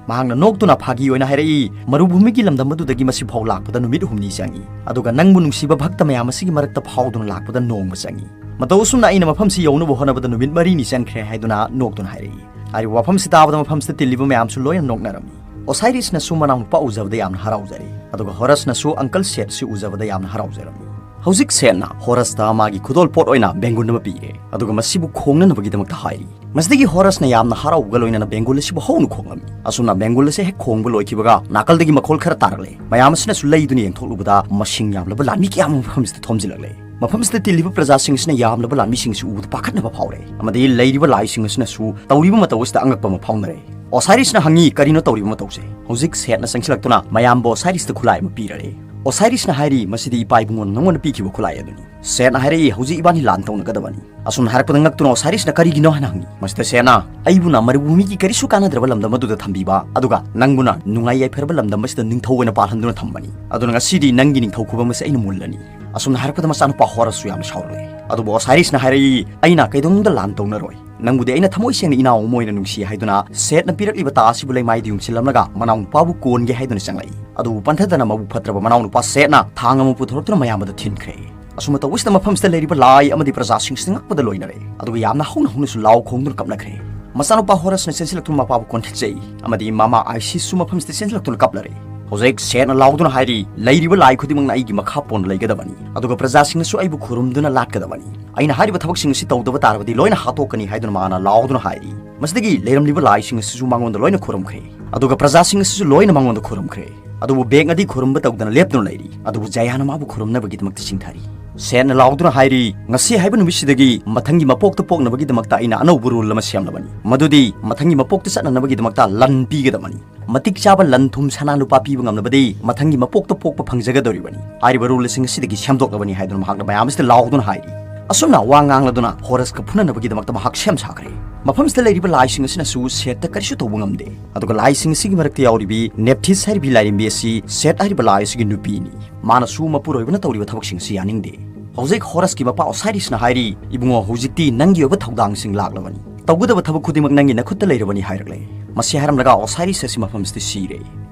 ꯃꯍꯥꯛꯅ ꯅꯣꯛꯇꯨꯅ ꯐꯥꯒꯤ ꯑꯣꯏꯅ ꯍꯥꯏꯔꯛꯏ, "ꯃꯔꯨꯚꯨꯃꯤꯒꯤ ꯂꯝꯗꯝ ꯑꯗꯨꯗꯒꯤ ꯃꯁꯤꯐꯥꯎ ꯂꯥꯛꯄꯗ ꯅꯨꯃꯤꯠ ꯍꯨꯝꯅꯤ ꯆꯪꯏ, ꯑꯗꯨꯒ ꯅꯪꯕꯨ ꯅꯨꯡꯁꯤꯕ ꯚꯛꯇ ꯃꯌꯥꯝ ꯑꯁꯤꯒꯤ ꯃꯔꯛꯇ ꯐꯥꯎꯗꯨꯅ ꯂꯥꯛꯄꯗ ꯅꯣꯡꯃ ꯆꯪꯏ꯫ ꯃꯇꯧ ꯑꯁꯨꯝꯅ ꯑꯩꯅ ꯃꯐꯝꯁꯤ ꯌꯧꯅꯕ ꯍꯣꯠꯅꯕꯗ ꯅꯨꯃꯤꯠ ꯃꯔꯤꯅꯤ ꯆꯪꯈ꯭ꯔꯦ" ꯍꯥꯏꯗꯨꯅ ꯅꯣꯛꯇꯨꯅ ꯍꯥꯏꯔꯛꯏ꯫ ꯍꯥꯏꯔꯤꯕ ꯋꯥꯐꯝꯁꯤ ꯇꯥꯕꯗ ꯃꯐꯝꯁꯤꯗ ꯇꯤꯜꯂꯤꯕ ꯃꯌꯥꯝꯁꯨ ꯂꯣꯏꯅ ꯅꯣꯛꯅꯔꯝꯃꯤ꯫ ꯑꯣꯁꯥꯏꯔꯤꯁꯅꯁꯨ ꯃꯅꯥꯎꯅꯨꯄꯥ ꯎꯖꯕꯗ ꯌꯥꯝꯅ ꯍꯔꯥꯎꯖꯔꯦ, ꯑꯗꯨꯒ ꯍꯣꯔꯁꯅꯁꯨ ꯑꯪꯀꯜ ꯁꯦꯠꯁꯤ ꯎꯖꯕꯗ ꯌꯥꯝꯅ ꯍꯔꯥꯎꯖꯔꯝꯃꯤ꯫ ꯍꯧꯖꯤꯛ ꯁꯦꯠꯅ ꯍꯣꯔꯁꯇ ꯃꯥꯒꯤ ꯈꯨꯗꯣꯜ ꯄꯣꯠ ꯑꯣꯏꯅ ꯕꯦꯡꯒꯨꯜ ꯑꯃ ꯄꯤꯔꯦ, ꯑꯗꯨꯒ ꯃꯁꯤꯕꯨ ꯈꯣꯡꯅꯅꯕꯒꯤꯗꯃꯛꯇ ꯍꯥꯏꯔꯤ꯫ ꯃꯁꯤꯗꯒꯤ ꯍꯣꯔꯁꯅ ꯌꯥꯝꯅ ꯍꯔꯥꯎꯕꯒ ꯂꯣꯏꯅꯅ ꯕꯦꯡꯒꯨꯜ ꯑꯁꯤꯕꯨ ꯍꯧꯅ ꯈꯣꯡꯂꯝꯃꯤ꯫ ꯑꯁꯨꯝꯅ ꯕꯦꯡꯒꯨꯜ ꯑꯁꯤ ꯍꯦꯛ ꯈꯣꯡꯕ ꯂꯣꯏꯈꯤꯕꯒ ꯅꯥꯀꯜꯗꯒꯤ ꯃꯈꯣꯜ ꯈꯔ ꯇꯥꯔꯛꯂꯦ꯫ ꯃꯌꯥꯝ ꯑꯁꯤꯅꯁꯨ ꯂꯩꯗꯨꯅ ꯌꯦꯡꯊꯣꯛꯂꯨꯕꯗ ꯃꯁꯤꯡ ꯌꯥꯝꯂꯕ ꯂꯥꯟꯃꯤ ꯀꯌꯥ ꯑꯃ ꯃꯐꯝꯁꯤꯗ ꯊꯣꯝꯖꯤꯜꯂꯛꯂꯦ꯫ ꯃꯐꯝꯁꯤꯗ ꯇꯤꯜꯂꯤꯕ ꯄ꯭ꯔꯖꯥꯁꯤꯡ ꯑꯁꯤꯅ ꯌꯥꯝꯂꯕ ꯂꯥꯟꯃꯤꯁꯤꯡꯁꯤ ꯎꯕꯗ ꯄꯥꯈꯠꯅꯕ ꯐꯥꯎꯔꯦ, ꯑꯃꯗꯤ ꯂꯩꯔꯤꯕ ꯂꯥꯏꯁꯤꯡ ꯑꯁꯤꯅꯁꯨ ꯇꯧꯔꯤꯕ ꯃꯇꯧ ꯑꯁꯤꯗ ꯑꯉꯛꯄ ꯑꯃ ꯐꯥꯎꯅꯔꯦ꯫ ꯑꯣꯁꯥꯏꯔꯤꯁꯅ ꯍꯪꯉꯤ, "ꯀꯔꯤꯅꯣ ꯇꯧꯔꯤꯕ ꯃꯇꯧꯁꯦ?" ꯍꯧꯖꯤꯛ ꯁꯦꯠꯅ ꯆꯪꯁꯤꯜꯂꯛꯇꯨꯅ ꯃꯌꯥꯝꯕꯨ ꯑꯣꯁꯥꯏꯔꯤꯁꯇ ꯈꯨꯠꯂꯥꯏ ꯑꯃ ꯄꯤꯔꯔꯦ꯫ ꯑꯣꯁꯥꯏꯔꯤꯁꯅ ꯍꯥꯏꯔꯤ, "ꯃꯁꯤꯗꯤ ꯏꯄꯥ ꯏꯕꯨꯡꯉꯣꯅ ꯅꯉꯣꯟꯗ ꯄꯤꯈꯤꯕ ꯈꯨꯠꯂꯥꯏ ꯑꯗꯨꯅꯤ"꯫ ꯁꯦꯠꯅ ꯍꯥꯏꯔꯛꯏ, "ꯍꯧꯖꯤꯛ ꯏꯕꯥꯅꯤ ꯂꯥꯟ ꯇꯧꯅꯒꯗꯕꯅꯤ"꯫ ꯑꯁꯨꯝꯅ ꯍꯥꯏꯔꯛꯄꯗ ꯉꯛꯇꯨꯅ ꯑꯣꯁꯥꯏꯔꯤꯁꯅ ꯀꯔꯤꯒꯤꯅꯣ ꯍꯥꯏꯅ ꯍꯪꯉꯤ꯫ ꯃꯁꯤꯗ ꯁꯦꯠꯅ, "ꯑꯩꯕꯨꯅ ꯃꯔꯨꯚꯨꯃꯤꯒꯤ ꯀꯔꯤꯁꯨ ꯀꯥꯟꯅꯗ꯭ꯔꯕ ꯂꯝꯗꯝ ꯑꯗꯨꯗ ꯊꯝꯕꯤꯕ, ꯑꯗꯨꯒ ꯅꯪꯕꯨꯅ ꯅꯨꯡꯉꯥꯏ ꯌꯥꯏꯐꯔꯕ ꯂꯝꯗꯝ ꯑꯁꯤꯗ ꯅꯤꯡꯊꯧ ꯑꯣꯏꯅ ꯄꯥꯜꯍꯟꯗꯨꯅ ꯊꯝꯕꯅꯤ꯫ ꯑꯗꯨꯅ ꯉꯁꯤꯗꯤ ꯅꯪꯒꯤ ꯅꯤꯡꯊꯧ ꯈꯨꯕꯝ ꯑꯁꯤ ꯑꯩꯅ ꯃꯨꯜꯂꯅꯤ"꯫ ꯑꯁꯨꯝꯅ ꯍꯥꯏꯔꯛꯄꯗ ꯃꯆꯥꯅꯨꯄꯥ ꯍꯣꯔꯁꯁꯨ ꯌꯥꯝꯅ ꯁꯥꯎꯔꯛꯂꯦ꯫ ꯑꯗꯨꯕꯨ ꯑꯣꯁꯥꯏꯔꯤꯁꯅ ꯍꯥꯏꯔꯛꯏ, "ꯑꯩꯅ ꯀꯩꯗꯧꯅꯨꯡꯗ ꯂꯥꯟ ꯇꯧꯅꯔꯣꯏ꯫ ꯅꯪꯕꯨꯗꯤ ꯑꯩꯅ ꯊꯃꯣꯏ ꯁꯦꯡꯅ ꯏꯅꯥꯎ ꯑꯃ ꯑꯣꯏꯅ ꯅꯨꯡꯁꯤ" ꯍꯥꯏꯗꯨꯅ ꯁꯦꯠꯅ ꯄꯤꯔꯛꯂꯤꯕ ꯇꯥ ꯑꯁꯤꯕꯨ ꯂꯩꯃꯥꯏꯗ ꯌꯨꯡꯁꯤꯜꯂꯝꯂꯒ ꯃꯅꯥꯎꯅꯨꯄꯥꯕꯨ ꯀꯣꯟꯒꯦ ꯍꯥꯏꯗꯨꯅ ꯆꯪꯂꯛꯏ꯫ ꯑꯗꯨꯕꯨ ꯄꯟꯊꯗꯅ ꯃꯕꯨꯛ ꯐꯠꯇ꯭ꯔꯕ ꯃꯅꯥꯎꯅꯨꯄꯥ ꯁꯦꯠꯅ ꯊꯥꯡ ꯑꯃ ꯄꯨꯊꯣꯔꯛꯇꯨꯅ ꯃꯌꯥꯝꯕꯗ ꯊꯤꯟꯈ꯭ꯔꯦ꯫ ꯑꯁꯨꯝꯅ ꯇꯧꯕꯁꯤꯗ ꯃꯐꯝꯁꯤꯗ ꯂꯩꯔꯤꯕ ꯂꯥꯏ ꯑꯃꯗꯤ ꯄ꯭ꯔꯖꯥꯁꯤꯡꯁꯤꯅ ꯉꯛꯄꯗ ꯂꯣꯏꯅꯔꯦ, ꯑꯗꯨꯒ ꯌꯥꯝꯅ ꯍꯧꯅ ꯍꯧꯅꯁꯨ ꯂꯥꯎ ꯈꯣꯡꯗꯨꯅ ꯀꯞꯅꯈ꯭ꯔꯦ꯫ ꯃꯆꯥꯅꯨꯄꯥ ꯍꯣꯔꯁꯅ ꯆꯦꯟꯁꯤꯜꯂꯛꯇꯨꯅ ꯃꯄꯥꯕꯨ ꯀꯣꯟꯊꯠꯆꯩ, ꯑꯃꯗꯤ ꯃꯃꯥ ꯑꯥꯏꯁꯤꯁꯁꯨ ꯃꯐꯝꯁꯤꯗ ꯆꯦꯟꯁꯤꯜꯂꯛꯇꯨꯅ ꯀꯞꯂꯔꯦ꯫ ꯍꯧꯖꯤꯛ ꯁꯦꯠꯅ ꯂꯥꯎꯗꯨꯅ ꯍꯥꯏꯔꯤ, "ꯂꯩꯔꯤꯕ ꯂꯥꯏ ꯈꯨꯗꯤꯡꯃꯛꯅ ꯑꯩꯒꯤ ꯃꯈꯥ ꯄꯣꯟꯅ ꯂꯩꯒꯗꯕꯅꯤ, ꯑꯗꯨꯒ ꯄ꯭ꯔꯖꯥꯁꯤꯡꯅꯁꯨ ꯑꯩꯕꯨ ꯈꯨꯔꯨꯝꯗꯨꯅ ꯂꯥꯠꯀꯗꯕꯅꯤ꯫ ꯑꯩꯅ ꯍꯥꯏꯔꯤꯕ ꯊꯕꯛꯁꯤꯡ ꯑꯁꯤ ꯇꯧꯗꯕ ꯇꯥꯔꯕꯗꯤ ꯂꯣꯏꯅ ꯍꯥꯠꯇꯣꯛꯀꯅꯤ" ꯍꯥꯏꯗꯨꯅ ꯃꯥꯅ ꯂꯥꯎꯗꯨꯅ ꯍꯥꯏꯔꯤ꯫ ꯃꯁꯤꯗꯒꯤ ꯂꯩꯔꯝꯂꯤꯕ ꯂꯥꯏꯁꯤꯡ ꯑꯁꯤꯁꯨ ꯃꯉꯣꯟꯗ ꯂꯣꯏꯅ ꯈꯨꯔꯨꯝꯈ꯭ꯔꯦ, ꯑꯗꯨꯒ ꯄ꯭ꯔꯖꯥꯁꯤꯡ ꯑꯁꯤꯁꯨ ꯂꯣꯏꯅ ꯃꯉꯣꯟꯗ ꯈꯨꯔꯨꯝꯈ꯭ꯔꯦ꯫ ꯑꯗꯨꯕꯨ ꯕꯦꯛꯅꯗꯤ ꯈꯨꯔꯨꯝꯕ ꯇꯧꯗꯅ ꯂꯦꯞꯇꯨꯅ ꯂꯩꯔꯤ꯫ ꯑꯗꯨꯕꯨ ꯖꯌꯥꯅ ꯃꯥꯕꯨ ꯈꯨꯔꯨꯝꯅꯕꯒꯤꯗꯃꯛꯇ ꯆꯤꯡꯊꯔꯤ꯫ ꯁꯦꯠꯅ ꯂꯥꯎꯗꯨꯅ ꯍꯥꯏꯔꯤ, "ꯉꯁꯤ ꯍꯥꯏꯕ ꯅꯨꯃꯤꯠꯁꯤꯗꯒꯤ ꯃꯊꯪꯒꯤ ꯃꯄꯣꯛꯇ ꯄꯣꯛꯅꯕꯒꯤꯗꯃꯛꯇ ꯑꯩꯅ ꯑꯅꯧꯕ ꯔꯨꯜ ꯑꯃ ꯁꯦꯝꯂꯕꯅꯤ, ꯃꯗꯨꯗꯤ ꯃꯊꯪꯒꯤ ꯃꯄꯣꯛꯇ ꯆꯠꯅꯅꯕꯒꯤꯗꯃꯛꯇ ꯂꯟ ꯄꯤꯒꯗꯕꯅꯤ꯫ ꯃꯇꯤꯛ ꯆꯥꯕ ꯂꯟ ꯊꯨꯝ ꯁꯅꯥ ꯂꯨꯄꯥ ꯄꯤꯕ ꯉꯝꯂꯕꯗꯤ ꯃꯊꯪꯒꯤ ꯃꯄꯣꯛꯇ ꯄꯣꯛꯄ ꯐꯪꯖꯒꯗꯧꯔꯤꯕꯅꯤ꯫ ꯍꯥꯏꯔꯤꯕ ꯔꯨꯜꯁꯤꯡ ꯑꯁꯤꯗꯒꯤ ꯁꯦꯝꯗꯣꯛꯂꯕꯅꯤ" ꯍꯥꯏꯗꯨꯅ ꯃꯍꯥꯛꯅ ꯃꯌꯥꯝ ꯑꯁꯤꯗ ꯂꯥꯎꯗꯨꯅ ꯍꯥꯏꯔꯤ꯫ ꯑꯁꯨꯝꯅ ꯋꯥ ꯉꯥꯡꯂꯗꯨꯅ ꯍꯣꯔꯁꯀ ꯐꯨꯅꯅꯕꯒꯤꯗꯃꯛꯇ ꯃꯍꯥꯛ ꯁꯦꯝ ꯁꯥꯈ꯭ꯔꯦ꯫ ꯃꯐꯝꯁꯤꯗ ꯂꯩꯔꯤꯕ ꯂꯥꯏꯁꯤꯡ ꯑꯁꯤꯅꯁꯨ ꯁꯦꯠꯇ ꯀꯔꯤꯁꯨ ꯇꯧꯕ ꯉꯝꯗꯦ꯫ ꯑꯗꯨꯒ ꯂꯥꯏꯁꯤꯡ ꯑꯁꯤꯒꯤ ꯃꯔꯛꯇ ꯌꯥꯎꯔꯤꯕꯤ ꯅꯦꯞꯊꯤꯁ ꯍꯥꯏꯔꯤꯕꯤ ꯂꯥꯏꯔꯦꯝꯕꯤ ꯑꯁꯤ ꯁꯦꯠ ꯍꯥꯏꯔꯤꯕ ꯂꯥꯏ ꯑꯁꯤꯒꯤ ꯅꯨꯄꯤꯅꯤ꯫ ꯃꯥꯅꯁꯨ ꯃꯄꯨꯔꯣꯏꯕꯅ ꯇꯧꯔꯤꯕ ꯊꯕꯛꯁꯤꯡ ꯑꯁꯤ ꯌꯥꯅꯤꯡꯗꯦ꯫ ꯍꯧꯖꯤꯛ ꯍꯣꯔꯁꯀꯤ ꯃꯄꯥ ꯑꯣꯁꯥꯏꯔꯤꯁꯅ ꯍꯥꯏꯔꯤ, "ꯏꯕꯨꯡꯉꯣ, ꯍꯧꯖꯤꯛꯇꯤ ꯅꯪꯒꯤ ꯑꯣꯏꯕ ꯊꯧꯗꯥꯡꯁꯤꯡ ꯂꯥꯛꯂꯕꯅꯤ꯫ "ꯇꯧꯒꯗꯕ ꯊꯕꯛ ꯈꯨꯗꯤꯡꯃꯛ ꯅꯪꯒꯤ ꯅꯈꯨꯠꯇ ꯂꯩꯔꯕꯅꯤ" ꯍꯥꯏꯔꯛꯂꯦ꯫ ꯃꯁꯤ ꯍꯥꯏꯔꯝꯂꯒ ꯑꯣꯁꯥꯏꯔꯤꯁ ꯑꯁꯤ ꯃꯐꯝꯁꯤꯗ ꯁꯤꯔꯦ꯫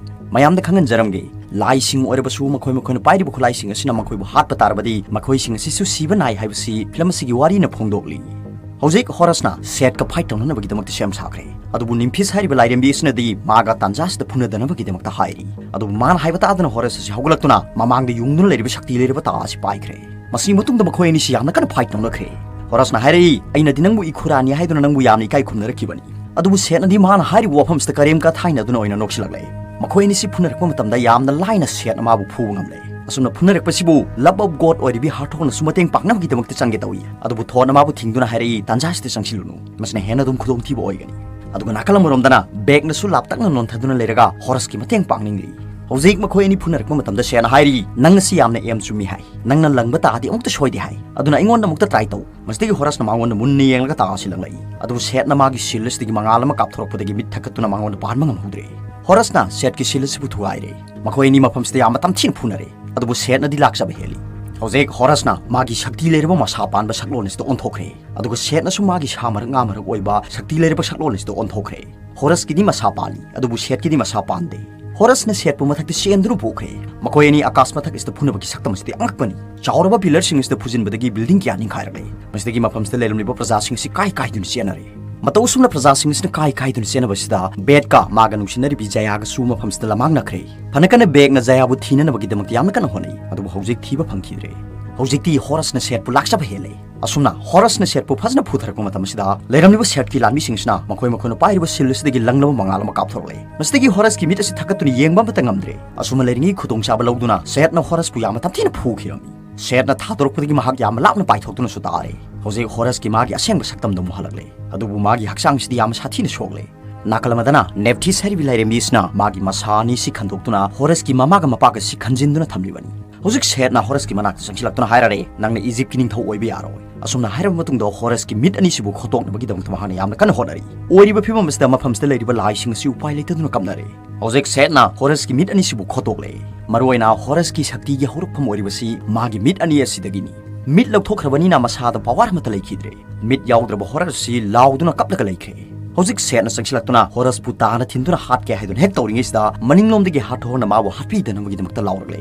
ꯃꯌꯥꯝꯗ ꯈꯪꯍꯟꯖꯔꯝꯒꯦ, ꯂꯥꯏꯁꯤꯡ ꯑꯣꯏꯔꯕꯁꯨ ꯃꯈꯣꯏ ꯃꯈꯣꯏꯅ ꯄꯥꯏꯔꯤꯕ ꯈꯨꯠꯂꯥꯏꯁꯤꯡ ꯑꯁꯤꯅ ꯃꯈꯣꯏꯕꯨ ꯍꯥꯠꯄ ꯇꯥꯔꯕꯗꯤ ꯃꯈꯣꯏꯁꯤꯡ ꯑꯁꯤꯁꯨ ꯁꯤꯕ ꯅꯥꯏ ꯍꯥꯏꯕꯁꯤ ꯐꯤꯂꯝ ꯑꯁꯤꯒꯤ ꯋꯥꯔꯤꯅ ꯐꯣꯡꯗꯣꯛꯂꯤ꯫ ꯍꯧꯖꯤꯛ ꯍꯣꯔꯁꯅ ꯁꯦꯠꯀ ꯐꯥꯏꯠ ꯇꯧꯅꯅꯕꯒꯤꯗꯃꯛꯇ ꯁꯦꯝ ꯁꯥꯈ꯭ꯔꯦ꯫ ꯑꯗꯨꯕꯨ ꯅꯤꯝꯐꯤꯁ ꯍꯥꯏꯔꯤꯕ ꯂꯥꯏꯔꯦꯝꯕꯤ ꯑꯁꯤꯅꯗꯤ ꯃꯥꯒ ꯇꯥꯟꯖꯥꯁꯤꯗ ꯐꯨꯅꯗꯅꯕꯒꯤꯗꯃꯛꯇ ꯍꯥꯏꯔꯤ꯫ ꯑꯗꯨꯕꯨ ꯃꯥꯅ ꯍꯥꯏꯕ ꯇꯥꯗꯅ ꯍꯣꯔꯁ ꯑꯁꯤ ꯍꯧꯒꯠꯂꯛꯇꯨꯅ ꯃꯃꯥꯡꯗ ꯌꯨꯡꯗꯨꯅ ꯂꯩꯔꯤꯕ ꯁꯛꯇꯤ ꯂꯩꯔꯕ ꯇꯥ ꯑꯁꯤ ꯄꯥꯏꯈ꯭ꯔꯦ꯫ ꯃꯁꯤꯒꯤ ꯃꯇꯨꯡꯗ ꯃꯈꯣꯏ ꯑꯅꯤꯁꯤ ꯌꯥꯝꯅ ꯀꯟꯅ ꯐꯥꯏꯠ ꯇꯧꯅꯈ꯭ꯔꯦ꯫ ꯍꯣꯔꯁꯅ ꯍꯥꯏꯔꯛꯏ, "ꯑꯩꯅꯗꯤ ꯅꯪꯕꯨ ꯏꯈꯨꯔꯥꯅꯤ ꯍꯥꯏꯗꯨꯅ ꯅꯪꯕꯨ ꯌꯥꯝꯅ ꯏꯀꯥꯏ ꯈꯨꯝꯅꯔꯛꯈꯤꯕꯅꯤ"꯫ ꯑꯗꯨꯕꯨ ꯁꯦꯠꯅꯗꯤ ꯃꯥꯅ ꯍꯥꯏꯔꯤꯕ ꯋꯥꯐꯝꯁꯤꯗ ꯀꯔꯦꯝ ꯀꯊꯥꯏꯅꯗꯨꯅ ꯑꯣꯏꯅ ꯅꯣꯛꯁꯤꯜꯂꯛꯂꯦ꯫ ꯃꯈꯣꯏ ꯑꯅꯤꯁꯤ ꯐꯨꯅꯔꯛꯄ ꯃꯇꯝꯗ ꯌꯥꯝꯅ ꯂꯥꯏꯅ ꯁꯦꯠꯅ ꯃꯥꯕꯨ ꯐꯨꯕ ꯉꯝꯂꯦ꯫ ꯑꯁꯨꯝꯅ ꯐꯨꯅꯔꯛꯄꯁꯤꯕꯨ ꯂꯞ ꯑꯣꯐ ꯒꯣꯗ ꯑꯣꯏꯔꯤꯕꯤ ꯍꯥꯔꯊꯣꯛꯅꯁꯨ ꯃꯇꯦꯡ ꯄꯥꯡꯅꯕꯒꯤꯗꯃꯛꯇ ꯆꯪꯒꯦ ꯇꯧꯏ꯫ ꯑꯗꯨꯕꯨ ꯊꯣꯠꯅ ꯃꯥꯕꯨ ꯊꯤꯡꯗꯨꯅ ꯍꯥꯏꯔꯛꯏ, "ꯇꯥꯟꯖꯥꯁꯤꯗ ꯆꯪꯁꯤꯜꯂꯨꯅꯨ, ꯃꯁꯤꯅ ꯍꯦꯟꯅ ꯑꯗꯨꯝ ꯈꯨꯗꯣꯡꯊꯤꯕ ꯑꯣꯏꯒꯅꯤ"꯫ ꯑꯗꯨꯒ ꯅꯥꯀꯜ ꯑꯃꯔꯣꯝꯗꯅ ꯕꯦꯛꯅꯁꯨ ꯂꯥꯞꯇꯛꯅ ꯅꯣꯟꯊꯗꯨꯅ ꯂꯩꯔꯒ ꯍꯣꯔꯁꯀꯤ ꯃꯇꯦꯡ ꯄꯥꯡꯅꯤꯡꯂꯤ꯫ ꯍꯧꯖꯤꯛ ꯃꯈꯣꯏ ꯑꯅꯤ ꯐꯨꯅꯔꯛꯄ ꯃꯇꯝꯗ ꯁꯦꯠꯅ ꯍꯥꯏꯔꯤ, "ꯅꯪ ꯑꯁꯤ ꯌꯥꯝꯅ ꯑꯦꯝ ꯆꯨꯝꯃꯤ ꯍꯥꯏ, ꯅꯪꯅ ꯂꯪꯕ ꯇꯥꯔꯗꯤ ꯑꯃꯨꯛꯇ ꯁꯣꯏꯗꯦ ꯍꯥꯏ, ꯑꯗꯨꯅ ꯑꯩꯉꯣꯟꯗ ꯑꯃꯨꯛꯇ ꯇ꯭ꯔꯥꯏ ꯇꯧ"꯫ ꯃꯁꯤꯗꯒꯤ ꯍꯣꯔꯁꯅ ꯃꯉꯣꯟꯗ ꯃꯨꯟꯅ ꯌꯦꯡꯂꯒ ꯇꯥ ꯑꯁꯤ ꯂꯪꯂꯛꯏ꯫ ꯑꯗꯨꯕꯨ ꯁꯦꯠꯅ ꯃꯥꯒꯤ ꯁꯤꯜ ꯑꯁꯤꯗꯒꯤ ꯃꯉꯥꯜ ꯑꯃ ꯀꯥꯞꯊꯣꯔꯛꯄꯗꯒꯤ ꯃꯤꯠ ꯊꯛꯀꯠꯇꯨꯅ ꯃꯉꯣꯟꯗ ꯄꯥꯟꯕ ꯉꯝꯍꯧꯗ꯭ꯔꯦ꯫ ꯍꯣꯔꯁꯅ ꯁꯦꯠꯀꯤ ꯁꯤꯜ ꯑꯁꯤꯕꯨ ꯊꯨꯒꯥꯏꯔꯦ꯫ ꯃꯈꯣꯏ ꯑꯅꯤ ꯃꯐꯝꯁꯤꯗ ꯌꯥꯝꯅ ꯇꯝꯊꯤꯅ ꯐꯨꯅꯔꯦ꯫ ꯑꯗꯨꯕꯨ ꯁꯦꯠꯅꯗꯤ ꯂꯥꯛꯆꯕ ꯍꯦꯜꯂꯤ꯫ ꯍꯧꯖꯤꯛ ꯍꯣꯔꯁꯅ ꯃꯥꯒꯤ ꯁꯛꯇꯤ ꯂꯩꯔꯕ ꯃꯁꯥ ꯄꯥꯟꯕ ꯁꯛꯂꯣꯟ ꯑꯁꯤꯗ ꯑꯣꯟꯊꯣꯛꯈ꯭ꯔꯦ꯫ ꯑꯗꯨꯒ ꯁꯦꯠꯅꯁꯨ ꯃꯥꯒꯤ ꯁꯥ ꯃꯔꯛ ꯉꯥ ꯃꯔꯛ ꯑꯣꯏꯕ ꯁꯛꯇꯤ ꯂꯩꯔꯕ ꯁꯛꯂꯣꯟ ꯑꯁꯤꯗ ꯑꯣꯟꯊꯣꯛꯈ꯭ꯔꯦ꯫ ꯍꯣꯔꯁꯀꯤꯗꯤ ꯃꯁꯥ ꯄꯥꯜꯂꯤ, ꯑꯗꯨꯕꯨ ꯁꯦꯠꯀꯤꯗꯤ ꯃꯁꯥ ꯄꯥꯟꯗꯦ꯫ ꯍꯣꯔꯁꯅ ꯁꯦꯠꯄꯨ ꯃꯊꯛꯇ ꯆꯦꯟꯗꯨꯅ ꯄꯨꯈ꯭ꯔꯦ꯫ ꯃꯈꯣꯏ ꯑꯅꯤ ꯑꯀꯥꯁ ꯃꯊꯛ ꯑꯁꯤꯗ ꯐꯨꯅꯕꯒꯤ ꯁꯛꯇꯝ ꯑꯁꯤꯗꯤ ꯑꯉꯛꯄꯅꯤ꯫ ꯆꯥꯎꯔꯕ ꯄꯤꯂꯔꯁꯤꯡ ꯑꯁꯤꯗ ꯐꯨꯖꯤꯟꯕꯗꯒꯤ ꯕꯤꯜꯗꯤꯡ ꯀꯌꯥ ꯅꯤꯡꯈꯥꯏꯔꯛꯂꯦ꯫ ꯃꯁꯤꯗꯒꯤ ꯃꯐꯝꯁꯤꯗ ꯂꯩꯔꯝꯂꯤꯕ ꯄ꯭ꯔꯖꯥꯁꯤꯡ ꯑꯁꯤ ꯀꯥꯏ ꯀꯥꯏꯗꯨꯅ ꯆꯦꯟꯅꯔꯦ꯫ ꯃꯇꯧ ꯑꯁꯨꯝꯅ ꯄ꯭ꯔꯖꯥꯁꯤꯡ ꯑꯁꯤꯅ ꯀꯥꯏ ꯀꯥꯏꯗꯨꯅ ꯆꯦꯟꯅꯕꯁꯤꯗ ꯕꯦꯠꯀ ꯃꯥꯒ ꯅꯨꯡꯁꯤꯅꯔꯤꯕꯤ ꯖꯌꯥꯒꯁꯨ ꯃꯐꯝꯁꯤꯗ ꯂꯃꯥꯡꯅꯈ꯭ꯔꯦ꯫ ꯐꯅ ꯀꯟꯅ ꯕꯦꯛꯅ ꯖꯌꯥꯕꯨ ꯊꯤꯅꯅꯕꯒꯤꯗꯃꯛꯇ ꯌꯥꯝꯅ ꯀꯟꯅ ꯍꯣꯠꯅꯩ, ꯑꯗꯨꯕꯨ ꯍꯧꯖꯤꯛ ꯊꯤꯕ ꯐꯪꯈꯤꯗ꯭ꯔꯦ꯫ ꯍꯧꯖꯤꯛꯇꯤ ꯍꯣꯔꯁꯅ ꯁꯦꯠꯄꯨ ꯂꯥꯛꯆꯕ ꯍꯦꯜꯂꯦ꯫ ꯑꯁꯨꯝꯅ ꯍꯣꯔꯁꯅ ꯁꯦꯠꯄꯨ ꯐꯖꯅ ꯐꯨꯊꯔꯛꯄ ꯃꯇꯝ ꯑꯁꯤꯗ ꯂꯩꯔꯝꯂꯤꯕ ꯁꯦꯠꯀꯤ ꯂꯥꯟꯃꯤꯁꯤꯡꯁꯤꯅ ꯃꯈꯣꯏ ꯃꯈꯣꯏꯅ ꯄꯥꯏꯔꯤꯕ ꯁꯤꯜ ꯑꯁꯤꯗꯒꯤ ꯂꯪꯂꯕ ꯃꯉꯥꯜ ꯑꯃ ꯀꯥꯞꯊꯣꯔꯛꯂꯦ꯫ ꯃꯁꯤꯗꯒꯤ ꯍꯣꯔꯁꯀꯤ ꯃꯤꯠ ꯑꯁꯤ ꯊꯛꯀꯠꯇꯨꯅ ꯌꯦꯡꯕ ꯑꯃꯠꯇ ꯉꯝꯗ꯭ꯔꯦ꯫ ꯑꯁꯨꯝꯅ ꯂꯩꯔꯤꯉꯩ ꯈꯨꯗꯣꯡꯆꯥꯕ ꯂꯧꯗꯨꯅ ꯁꯦꯠꯅ ꯍꯣꯔꯁꯄꯨ ꯌꯥꯝꯅ ꯇꯝꯊꯤꯅ ꯐꯨꯈꯤꯔꯝꯃꯤ꯫ ꯁꯦꯠꯅ ꯊꯥꯗꯣꯔꯛꯄꯗꯒꯤ ꯃꯍꯥꯛ ꯌꯥꯝꯅ ꯂꯥꯞꯅ ꯄꯥꯏꯊꯣꯛꯇꯨꯅꯁꯨ ꯇꯥꯔꯦ꯫ ꯍꯧꯖꯤꯛ ꯍꯣꯔꯁꯀꯤ ꯃꯥꯒꯤ ꯑꯁꯦꯡꯕ ꯁꯛꯇꯝꯗ ꯑꯃꯨꯛ ꯍꯜꯂꯛꯂꯦ꯫ ꯑꯗꯨꯕꯨ ꯃꯥꯒꯤ ꯍꯛꯆꯥꯡꯁꯤꯗꯤ ꯌꯥꯝꯅ ꯁꯥꯊꯤꯅ ꯁꯣꯛꯂꯦ꯫ ꯅꯥꯀꯜ ꯑꯃꯗꯅ ꯅꯦꯞꯊꯤꯁ ꯍꯥꯏꯔꯤꯕꯤ ꯂꯥꯏꯔꯦꯝꯕꯤꯁꯤꯅ ꯃꯥꯒꯤ ꯃꯁꯥ ꯑꯅꯤꯁꯤ ꯈꯟꯗꯣꯛꯇꯨꯅ ꯍꯣꯔꯁꯀꯤ ꯃꯃꯥꯒ ꯃꯄꯥꯒꯁꯤ ꯈꯟꯖꯤꯟꯗꯨꯅ ꯊꯝꯂꯤꯕꯅꯤ꯫ ꯍꯧꯖꯤꯛ ꯁꯦꯠꯅ ꯍꯣꯔꯁꯀꯤ ꯃꯅꯥꯛꯇ ꯆꯪꯁꯤꯜꯂꯛꯇꯨꯅ ꯍꯥꯏꯔꯔꯦ, "ꯅꯪꯅ ꯏꯖꯤꯞꯀꯤ ꯅꯤꯡꯊꯧ ꯑꯣꯏꯕ ꯌꯥꯔꯣꯏ"꯫ ꯑꯁꯨꯝꯅ ꯍꯥꯏꯔꯕ ꯃꯇꯨꯡꯗ ꯍꯣꯔꯁꯀꯤ ꯃꯤꯠ ꯑꯅꯤꯁꯤꯕꯨ ꯈꯣꯠꯇꯣꯛꯅꯕꯒꯤꯗꯃꯛꯇ ꯃꯍꯥꯛꯅ ꯌꯥꯝꯅ ꯀꯟꯅ ꯍꯣꯠꯅꯔꯤ꯫ ꯑꯣꯏꯔꯤꯕ ꯐꯤꯕꯝ ꯑꯁꯤꯗ ꯃꯐꯝꯁꯤꯗ ꯂꯩꯔꯤꯕ ꯂꯥꯏꯁꯤꯡ ꯑꯁꯤ ꯎꯄꯥꯏ ꯂꯩꯇꯗꯨꯅ ꯀꯞꯅꯔꯦ꯫ ꯍꯧꯖꯤꯛ ꯁꯦꯠꯅ ꯍꯣꯔꯁꯀꯤ ꯃꯤꯠ ꯑꯅꯤꯁꯤꯕꯨ ꯈꯣꯠꯇꯣꯛꯂꯦ꯫ ꯃꯔꯨꯑꯣꯏꯅ ꯍꯣꯔꯁꯀꯤ ꯁꯛꯇꯤꯒꯤ ꯍꯧꯔꯛꯐꯝ ꯑꯣꯏꯔꯤꯕꯁꯤ ꯃꯥꯒꯤ ꯃꯤꯠ ꯑꯅꯤ ꯑꯁꯤꯗꯒꯤꯅꯤ꯫ ꯃꯤꯠ ꯂꯧꯊꯣꯛꯈ꯭ꯔꯕꯅꯤꯅ ꯃꯁꯥꯗ ꯄꯋꯥꯔ ꯑꯃꯠꯇ ꯂꯩꯈꯤꯗ꯭ꯔꯦ꯫ ꯃꯤꯠ ꯌꯥꯎꯗ꯭ꯔꯕ ꯍꯣꯔꯁꯁꯤ ꯂꯥꯎꯗꯨꯅ ꯀꯞꯂꯒ ꯂꯩꯈ꯭ꯔꯦ꯫ ꯍꯧꯖꯤꯛ ꯁꯦꯠꯅ ꯆꯪꯁꯤꯜꯂꯛꯇꯨꯅ ꯍꯣꯔꯁꯄꯨ ꯇꯥꯅ ꯊꯤꯟꯗꯨꯅ ꯍꯥꯠꯀꯦ ꯍꯥꯏꯗꯨꯅ ꯍꯦꯛ ꯇꯧꯔꯤꯉꯩꯁꯤꯗ, ꯃꯅꯤꯡꯂꯣꯝꯗꯒꯤ ꯍꯥꯊꯣꯔꯅ ꯃꯥꯕꯨ ꯍꯥꯠꯄꯤꯗꯅꯕꯒꯤꯗꯃꯛꯇ ꯂꯥꯎꯔꯛꯂꯦ꯫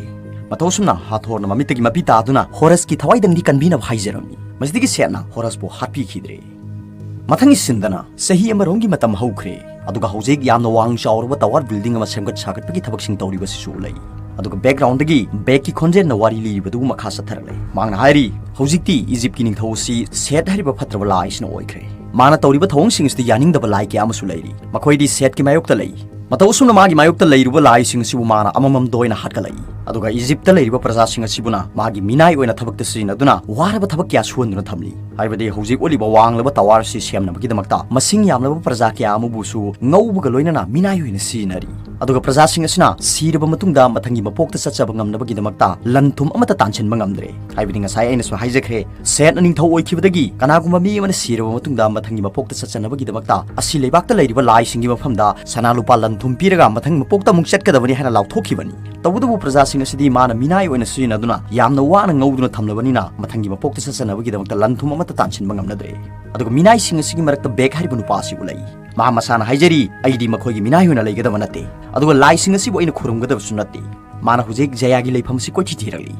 ꯃꯇꯧ ꯑꯁꯨꯝꯅ ꯍꯥꯊꯣꯔꯅ ꯃꯃꯤꯠꯇꯒꯤ ꯃꯄꯤ ꯇꯥꯗꯨꯅ ꯍꯣꯔꯁꯀꯤ ꯊꯋꯥꯏꯗꯪꯗꯤ ꯀꯟꯕꯤꯅꯕ ꯍꯥꯏꯖꯔꯝꯃꯤ꯫ ꯃꯁꯤꯗꯒꯤ ꯁꯦꯠꯅ ꯍꯣꯔꯁꯄꯨ ꯍꯥꯠꯄꯤꯈꯤꯗ꯭ꯔꯦ꯫ ꯃꯊꯪꯒꯤ ꯁꯤꯟꯗꯅ ꯆꯍꯤ ꯑꯃꯔꯣꯝꯒꯤ ꯃꯇꯝ ꯍꯧꯈ꯭ꯔꯦ꯫ ꯑꯗꯨꯒ ꯍꯧꯖꯤꯛ ꯌꯥꯝꯅ ꯋꯥꯡ ꯆꯥꯎꯔꯕ ꯇꯋꯥꯔ ꯕꯤꯜꯗꯤꯡ ꯑꯃ ꯁꯦꯝꯒꯠ ꯁꯥꯒꯠꯄꯒꯤ ꯊꯕꯛꯁꯤꯡ ꯇꯧꯔꯤꯕꯁꯤꯁꯨ ꯎꯠꯂꯛꯏ꯫ ꯑꯗꯨꯒ ꯕꯦꯛꯒ꯭ꯔꯥꯎꯟꯗꯒꯤ ꯕꯦꯛꯀꯤ ꯈꯣꯟꯖꯦꯜꯅ ꯋꯥꯔꯤ ꯂꯤꯔꯤꯕꯗꯨ ꯃꯈꯥ ꯆꯠꯊꯔꯛꯂꯦ꯫ ꯃꯍꯥꯛꯅ ꯍꯥꯏꯔꯤ, ꯍꯧꯖꯤꯛꯇꯤ ꯏꯖꯤꯞꯀꯤ ꯅꯤꯡꯊꯧ ꯑꯁꯤ ꯁꯦꯠ ꯍꯥꯏꯔꯤꯕ ꯐꯠꯇ꯭ꯔꯕ ꯂꯥꯏ ꯑꯁꯤꯅ ꯑꯣꯏꯈ꯭ꯔꯦ꯫ ꯃꯥꯅ ꯇꯧꯔꯤꯕ ꯊꯧꯑꯣꯡꯁꯤꯡ ꯑꯁꯤꯗ ꯌꯥꯅꯤꯡꯗꯕ ꯂꯥꯏ ꯀꯌꯥ ꯑꯃꯁꯨ ꯂꯩꯔꯤ꯫ ꯃꯈꯣꯏꯗꯤ ꯁꯦꯠꯀꯤ ꯃꯥꯌꯣꯛꯇ ꯂꯩ꯫ ꯃꯇꯧ ꯑꯁꯨꯝꯅ ꯃꯥꯒꯤ ꯃꯥꯌꯣꯛꯇ ꯂꯩꯔꯤꯕ ꯂꯥꯏꯁꯤꯡ ꯑꯁꯤꯕꯨ ꯃꯥꯅ ꯑꯃꯃꯝꯗ ꯑꯣꯏꯅ ꯍꯥꯠꯀꯠꯂꯛꯏ꯫ ꯑꯗꯨꯒ ꯏꯖꯤꯞꯇ ꯂꯩꯔꯤꯕ ꯄ꯭ꯔꯖꯥꯁꯤꯡ ꯑꯁꯤꯕꯨꯅ ꯃꯥꯒꯤ ꯃꯤꯅꯥꯏ ꯑꯣꯏꯅ ꯊꯕꯛꯇ ꯁꯤꯖꯤꯟꯅꯗꯨꯅ ꯋꯥꯔꯕ ꯊꯕꯛ ꯀꯌꯥ ꯁꯨꯍꯟꯗꯨꯅ ꯊꯝꯂꯤ꯫ ꯍꯥꯏꯕꯗꯤ ꯍꯧꯖꯤꯛ ꯎꯠꯂꯤꯕ ꯋꯥꯡꯂꯕ ꯇꯋꯥꯔ ꯑꯁꯤ ꯁꯦꯝꯅꯕꯒꯤꯗꯃꯛꯇ ꯃꯁꯤꯡ ꯌꯥꯝꯂꯕ ꯄ꯭ꯔꯖꯥ ꯀꯌꯥ ꯑꯃꯕꯨꯁꯨ ꯉꯧꯕꯒ ꯂꯣꯏꯅꯅ ꯃꯤꯅꯥꯏ ꯑꯣꯏꯅ ꯁꯤꯖꯤꯟꯅꯔꯤ꯫ ꯑꯗꯨꯒ ꯄ꯭ꯔꯖꯥꯁꯤꯡ ꯑꯁꯤꯅ ꯁꯤꯔꯕ ꯃꯇꯨꯡꯗ ꯃꯊꯪꯒꯤ ꯃꯄꯣꯛꯇ ꯆꯠꯆꯕ ꯉꯝꯅꯕꯒꯤꯗꯃꯛꯇ ꯂꯟ ꯊꯨꯝ ꯑꯃꯠꯇ ꯇꯥꯟꯁꯤꯟꯕ ꯉꯝꯗ꯭ꯔꯦ꯫ ꯍꯥꯏꯕꯗꯤ ꯉꯁꯥꯏ ꯑꯩꯅꯁꯨ ꯍꯥꯏꯖꯈ꯭ꯔꯦ, ꯁꯦꯠꯅ ꯅꯤꯡꯊꯧ ꯑꯣꯏꯈꯤꯕꯗꯒꯤ ꯀꯅꯥꯒꯨꯝꯕ ꯃꯤ ꯑꯃꯅ ꯁꯤꯔꯕ ꯃꯇꯨꯡꯗ ꯃꯊꯪꯒꯤ ꯃꯄꯣꯛꯇ ꯆꯠꯆꯅꯕꯒꯤꯗꯃꯛꯇ ꯑꯁꯤ ꯂꯩꯕꯥꯛꯇ ꯂꯩꯔꯤꯕ ꯂꯥꯏꯁꯤꯡꯒꯤ ꯃꯐꯝꯗ ꯁꯅꯥ ꯂꯨꯄꯥ ꯂꯟ ꯊꯨꯝ ꯄꯤꯔꯒ ꯃꯊꯪ ꯃꯄꯣꯛꯇ ꯑꯃꯨꯛ ꯆꯠꯀꯗꯕꯅꯤ ꯍꯥꯏꯅ ꯂꯥꯎꯊꯣꯛꯈꯤꯕꯅꯤ꯫ ꯇꯧꯕꯇꯕꯨ ꯄ꯭ꯔꯖꯥꯁꯤꯡ ꯑꯁꯤꯗꯤ ꯃꯥꯅ ꯃꯤꯅꯥꯏ ꯑꯣꯏꯅ ꯁꯤꯖꯤꯟꯅꯗꯨꯅ ꯌꯥꯝꯅ ꯋꯥꯅ ꯉꯧꯗꯨꯅ ꯊꯝꯂꯕꯅꯤꯅ ꯃꯊꯪꯒꯤ ꯃꯄꯣꯛꯇ ꯆꯠꯆꯅꯕꯒꯤꯗꯃꯛꯇ ꯂꯟ ꯊꯨꯝ ꯑꯃꯠꯇ ꯇꯥꯟꯁꯤꯟꯕ ꯉꯝꯅꯗ꯭ꯔꯦ꯫ ꯑꯗꯨꯒ ꯃꯤꯅꯥꯏꯁꯤꯡ ꯑꯁꯤꯒꯤ ꯃꯔꯛꯇ ꯕꯦꯛ ꯍꯥꯏꯔꯤꯕ ꯅꯨꯄꯥ ꯑꯁꯤ ꯎꯠꯂꯛꯏ꯫ ꯃꯍꯥꯛ ꯃꯁꯥꯅ ꯍꯥꯏꯖꯔꯤ, "ꯑꯩꯗꯤ ꯃꯈꯣꯏꯒꯤ ꯃꯤꯅꯥꯏ ꯑꯣꯏꯅ ꯂꯩꯒꯗꯕ ꯅꯠꯇꯦ꯫ ꯑꯗꯨꯒ ꯂꯥꯏꯁꯤꯡ ꯑꯁꯤꯕꯨ ꯑꯩꯅ ꯈꯨꯔꯨꯝꯒꯗꯕꯁꯨ ꯅꯠꯇꯦ"꯫ ꯃꯥꯅ ꯍꯧꯖꯤꯛ ꯖꯌꯥꯒꯤ ꯂꯩꯐꯝ ꯑꯁꯤ ꯀꯣꯏꯊꯤ ꯊꯤꯔꯛꯂꯤ꯫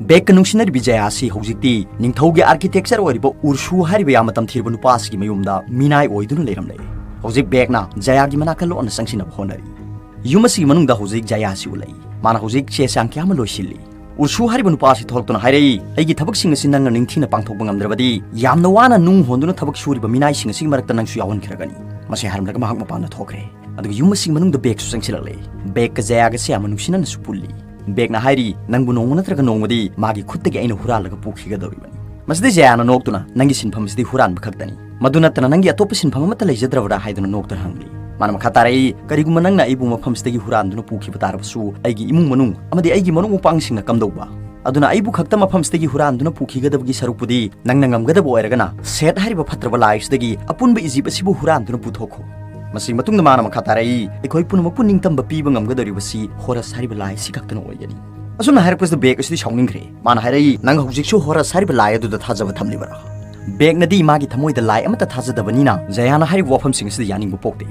ꯕꯦꯛꯀ ꯅꯨꯡꯁꯤꯅꯔꯤꯕꯤ ꯖꯌꯥ ꯑꯁꯤ ꯍꯧꯖꯤꯛꯇꯤ ꯅꯤꯡꯊꯧꯒꯤ ꯑꯥꯔꯀꯤꯇꯦꯛꯆꯔ ꯑꯣꯏꯔꯤꯕ ꯎꯔꯁꯨ ꯍꯥꯏꯔꯤꯕ ꯌꯥꯝꯅ ꯇꯝꯊꯤꯔꯕ ꯅꯨꯄꯥ ꯑꯁꯤꯒꯤ ꯃꯌꯨꯝꯗ ꯃꯤꯅꯥꯏ ꯑꯣꯏꯗꯨꯅ ꯂꯩꯔꯝꯂꯦ꯫ ꯍꯧꯖꯤꯛ ꯕꯦꯛꯅ ꯖꯌꯥꯒꯤ ꯃꯅꯥꯛꯇ ꯂꯣꯟꯅ ꯆꯪꯁꯤꯟꯅꯕ ꯍꯣꯠꯅꯔꯤ꯫ ꯌꯨꯝ ꯑꯁꯤꯒꯤ ꯃꯅꯨꯡꯗ ꯍꯧꯖꯤꯛ ꯖꯌꯥ ꯑꯁꯤ ꯎꯠꯂꯛꯏ꯫ ꯃꯥꯅ ꯍꯧꯖꯤꯛ ꯆꯦ ꯆꯥꯡ ꯀꯌꯥ ꯑꯃ ꯂꯣꯏꯁꯤꯜꯂꯤ꯫ ꯎꯔꯁꯨ ꯍꯥꯏꯔꯤꯕ ꯅꯨꯄꯥ ꯑꯁꯤ ꯊꯣꯛꯂꯛꯇꯨꯅ ꯍꯥꯏꯔꯛꯏ, "ꯑꯩꯒꯤ ꯊꯕꯛꯁꯤꯡ ꯑꯁꯤ ꯅꯪꯅ ꯅꯤꯡꯊꯤꯅ ꯄꯥꯡꯊꯣꯛꯄ ꯉꯝꯗ꯭ꯔꯕꯗꯤ ꯌꯥꯝꯅ ꯋꯥꯅ ꯅꯨꯡ ꯍꯣꯟꯗꯨꯅ ꯊꯕꯛ ꯁꯨꯔꯤꯕ ꯃꯤꯅꯥꯏꯁꯤꯡ ꯑꯁꯤꯒꯤ ꯃꯔꯛꯇ ꯅꯪꯁꯨ ꯌꯥꯎꯍꯟꯈ꯭ꯔꯒꯅꯤ"꯫ ꯃꯁꯤ ꯍꯥꯏꯔꯝꯂꯒ ꯃꯍꯥꯛ ꯃꯄꯥꯟꯗ ꯊꯣꯛꯈ꯭ꯔꯦ꯫ ꯑꯗꯨꯒ ꯌꯨꯝ ꯑꯁꯤꯒꯤ ꯃꯅꯨꯡꯗ ꯕꯦꯛꯁꯨ ꯆꯪꯁꯤꯜꯂꯛꯂꯦ꯫ ꯕꯦꯛꯀ ꯖꯌꯥꯒꯁꯦ ꯌꯥꯝꯅ ꯅꯨꯡꯁꯤꯅꯅꯁꯨ ꯄꯨꯜꯂꯤ꯫ ꯕꯦꯛꯅ ꯍꯥꯏꯔꯤ, "ꯅꯪꯕꯨ ꯅꯣꯡꯃ ꯅꯠꯇ꯭ꯔꯒ ꯅꯣꯡꯃꯗꯤ ꯃꯥꯒꯤ ꯈꯨꯠꯇꯒꯤ ꯑꯩꯅ ꯍꯨꯔꯥꯜꯂꯒ ꯄꯨꯈꯤꯒꯗꯧꯔꯤꯕꯅꯤ"꯫ ꯃꯁꯤꯗ ꯖꯌꯥꯅ ꯅꯣꯛꯇꯨꯅ, "ꯅꯪꯒꯤ ꯁꯤꯟꯐꯝ ꯑꯁꯤꯗꯤ ꯍꯨꯔꯥꯟꯕ ꯈꯛꯇꯅꯤ꯫ ꯃꯗꯨ ꯅꯠꯇꯅ ꯅꯪꯒꯤ ꯑꯇꯣꯞꯄ ꯁꯤꯟꯐꯝ ꯑꯃꯠꯇ ꯂꯩꯖꯗ꯭ꯔꯕ꯭ꯔꯥ?" ꯍꯥꯏꯗꯨꯅ ꯅꯣꯛꯇꯨꯅ ꯍꯪꯂꯤ꯫ ꯃꯥꯅ ꯃꯈꯥ ꯇꯥꯔꯛꯏ, "ꯀꯔꯤꯒꯨꯝꯕ ꯅꯪꯅ ꯑꯩꯕꯨ ꯃꯐꯝꯁꯤꯗꯒꯤ ꯍꯨꯔꯥꯟꯗꯨꯅ ꯄꯨꯈꯤꯕ ꯇꯥꯔꯕꯁꯨ, ꯑꯩꯒꯤ ꯏꯃꯨꯡ ꯃꯅꯨꯡ ꯑꯃꯗꯤ ꯑꯩꯒꯤ ꯃꯔꯨꯞ ꯃꯄꯥꯡꯁꯤꯡꯅ ꯀꯝꯗꯧꯕ? ꯑꯗꯨꯅ ꯑꯩꯕꯨ ꯈꯛꯇ ꯃꯐꯝꯁꯤꯗꯒꯤ ꯍꯨꯔꯥꯟꯗꯨꯅ ꯄꯨꯈꯤꯒꯗꯕꯒꯤ ꯁꯔꯨꯛꯄꯨꯗꯤ, ꯅꯪꯅ ꯉꯝꯒꯗꯕ ꯑꯣꯏꯔꯒꯅ ꯁꯦꯠ ꯍꯥꯏꯔꯤꯕ ꯐꯠꯇ꯭ꯔꯕ ꯂꯥꯏ ꯑꯁꯤꯗꯒꯤ ꯑꯄꯨꯟꯕ ꯏꯖꯤꯞ ꯑꯁꯤꯕꯨ ꯍꯨꯔꯥꯟꯗꯨꯅ ꯄꯨꯊꯣꯛꯈꯣ"꯫ ꯃꯁꯤꯒꯤ ꯃꯇꯨꯡꯗ ꯃꯥꯅ ꯃꯈꯥ ꯇꯥꯔꯛꯏ, "ꯑꯩꯈꯣꯏ ꯄꯨꯝꯅꯃꯛꯄꯨ ꯅꯤꯡꯇꯝꯕ ꯄꯤꯕ ꯉꯝꯒꯗꯧꯔꯤꯕꯁꯤ ꯍꯣꯔꯁ ꯍꯥꯏꯔꯤꯕ ꯂꯥꯏ ꯑꯁꯤ ꯈꯛꯇꯅ ꯑꯣꯏꯒꯅꯤ"꯫ ꯑꯁꯨꯝꯅ ꯍꯥꯏꯔꯛꯄꯁꯤꯗ ꯕꯦꯛ ꯑꯁꯤꯗꯤ ꯁꯥꯎꯅꯤꯡꯈ꯭ꯔꯦ꯫ ꯃꯥꯅ ꯍꯥꯏꯔꯛꯏ, "ꯅꯪ ꯍꯧꯖꯤꯛꯁꯨ ꯍꯣꯔꯁ ꯍꯥꯏꯔꯤꯕ ꯂꯥꯏ ꯑꯗꯨꯗ ꯊꯥꯖꯕ ꯊꯝꯂꯤꯕꯔꯥ?" ꯕꯦꯛꯅꯗꯤ ꯃꯥꯒꯤ ꯊꯃꯣꯏꯗ ꯂꯥꯏ ꯑꯃꯠꯇ ꯊꯥꯖꯗꯕꯅꯤꯅ ꯖꯌꯥꯅ ꯍꯥꯏꯔꯤꯕ ꯋꯥꯐꯝꯁꯤꯡ ꯑꯁꯤꯗ ꯌꯥꯅꯤꯡꯕ ꯄꯣꯛꯇꯦ꯫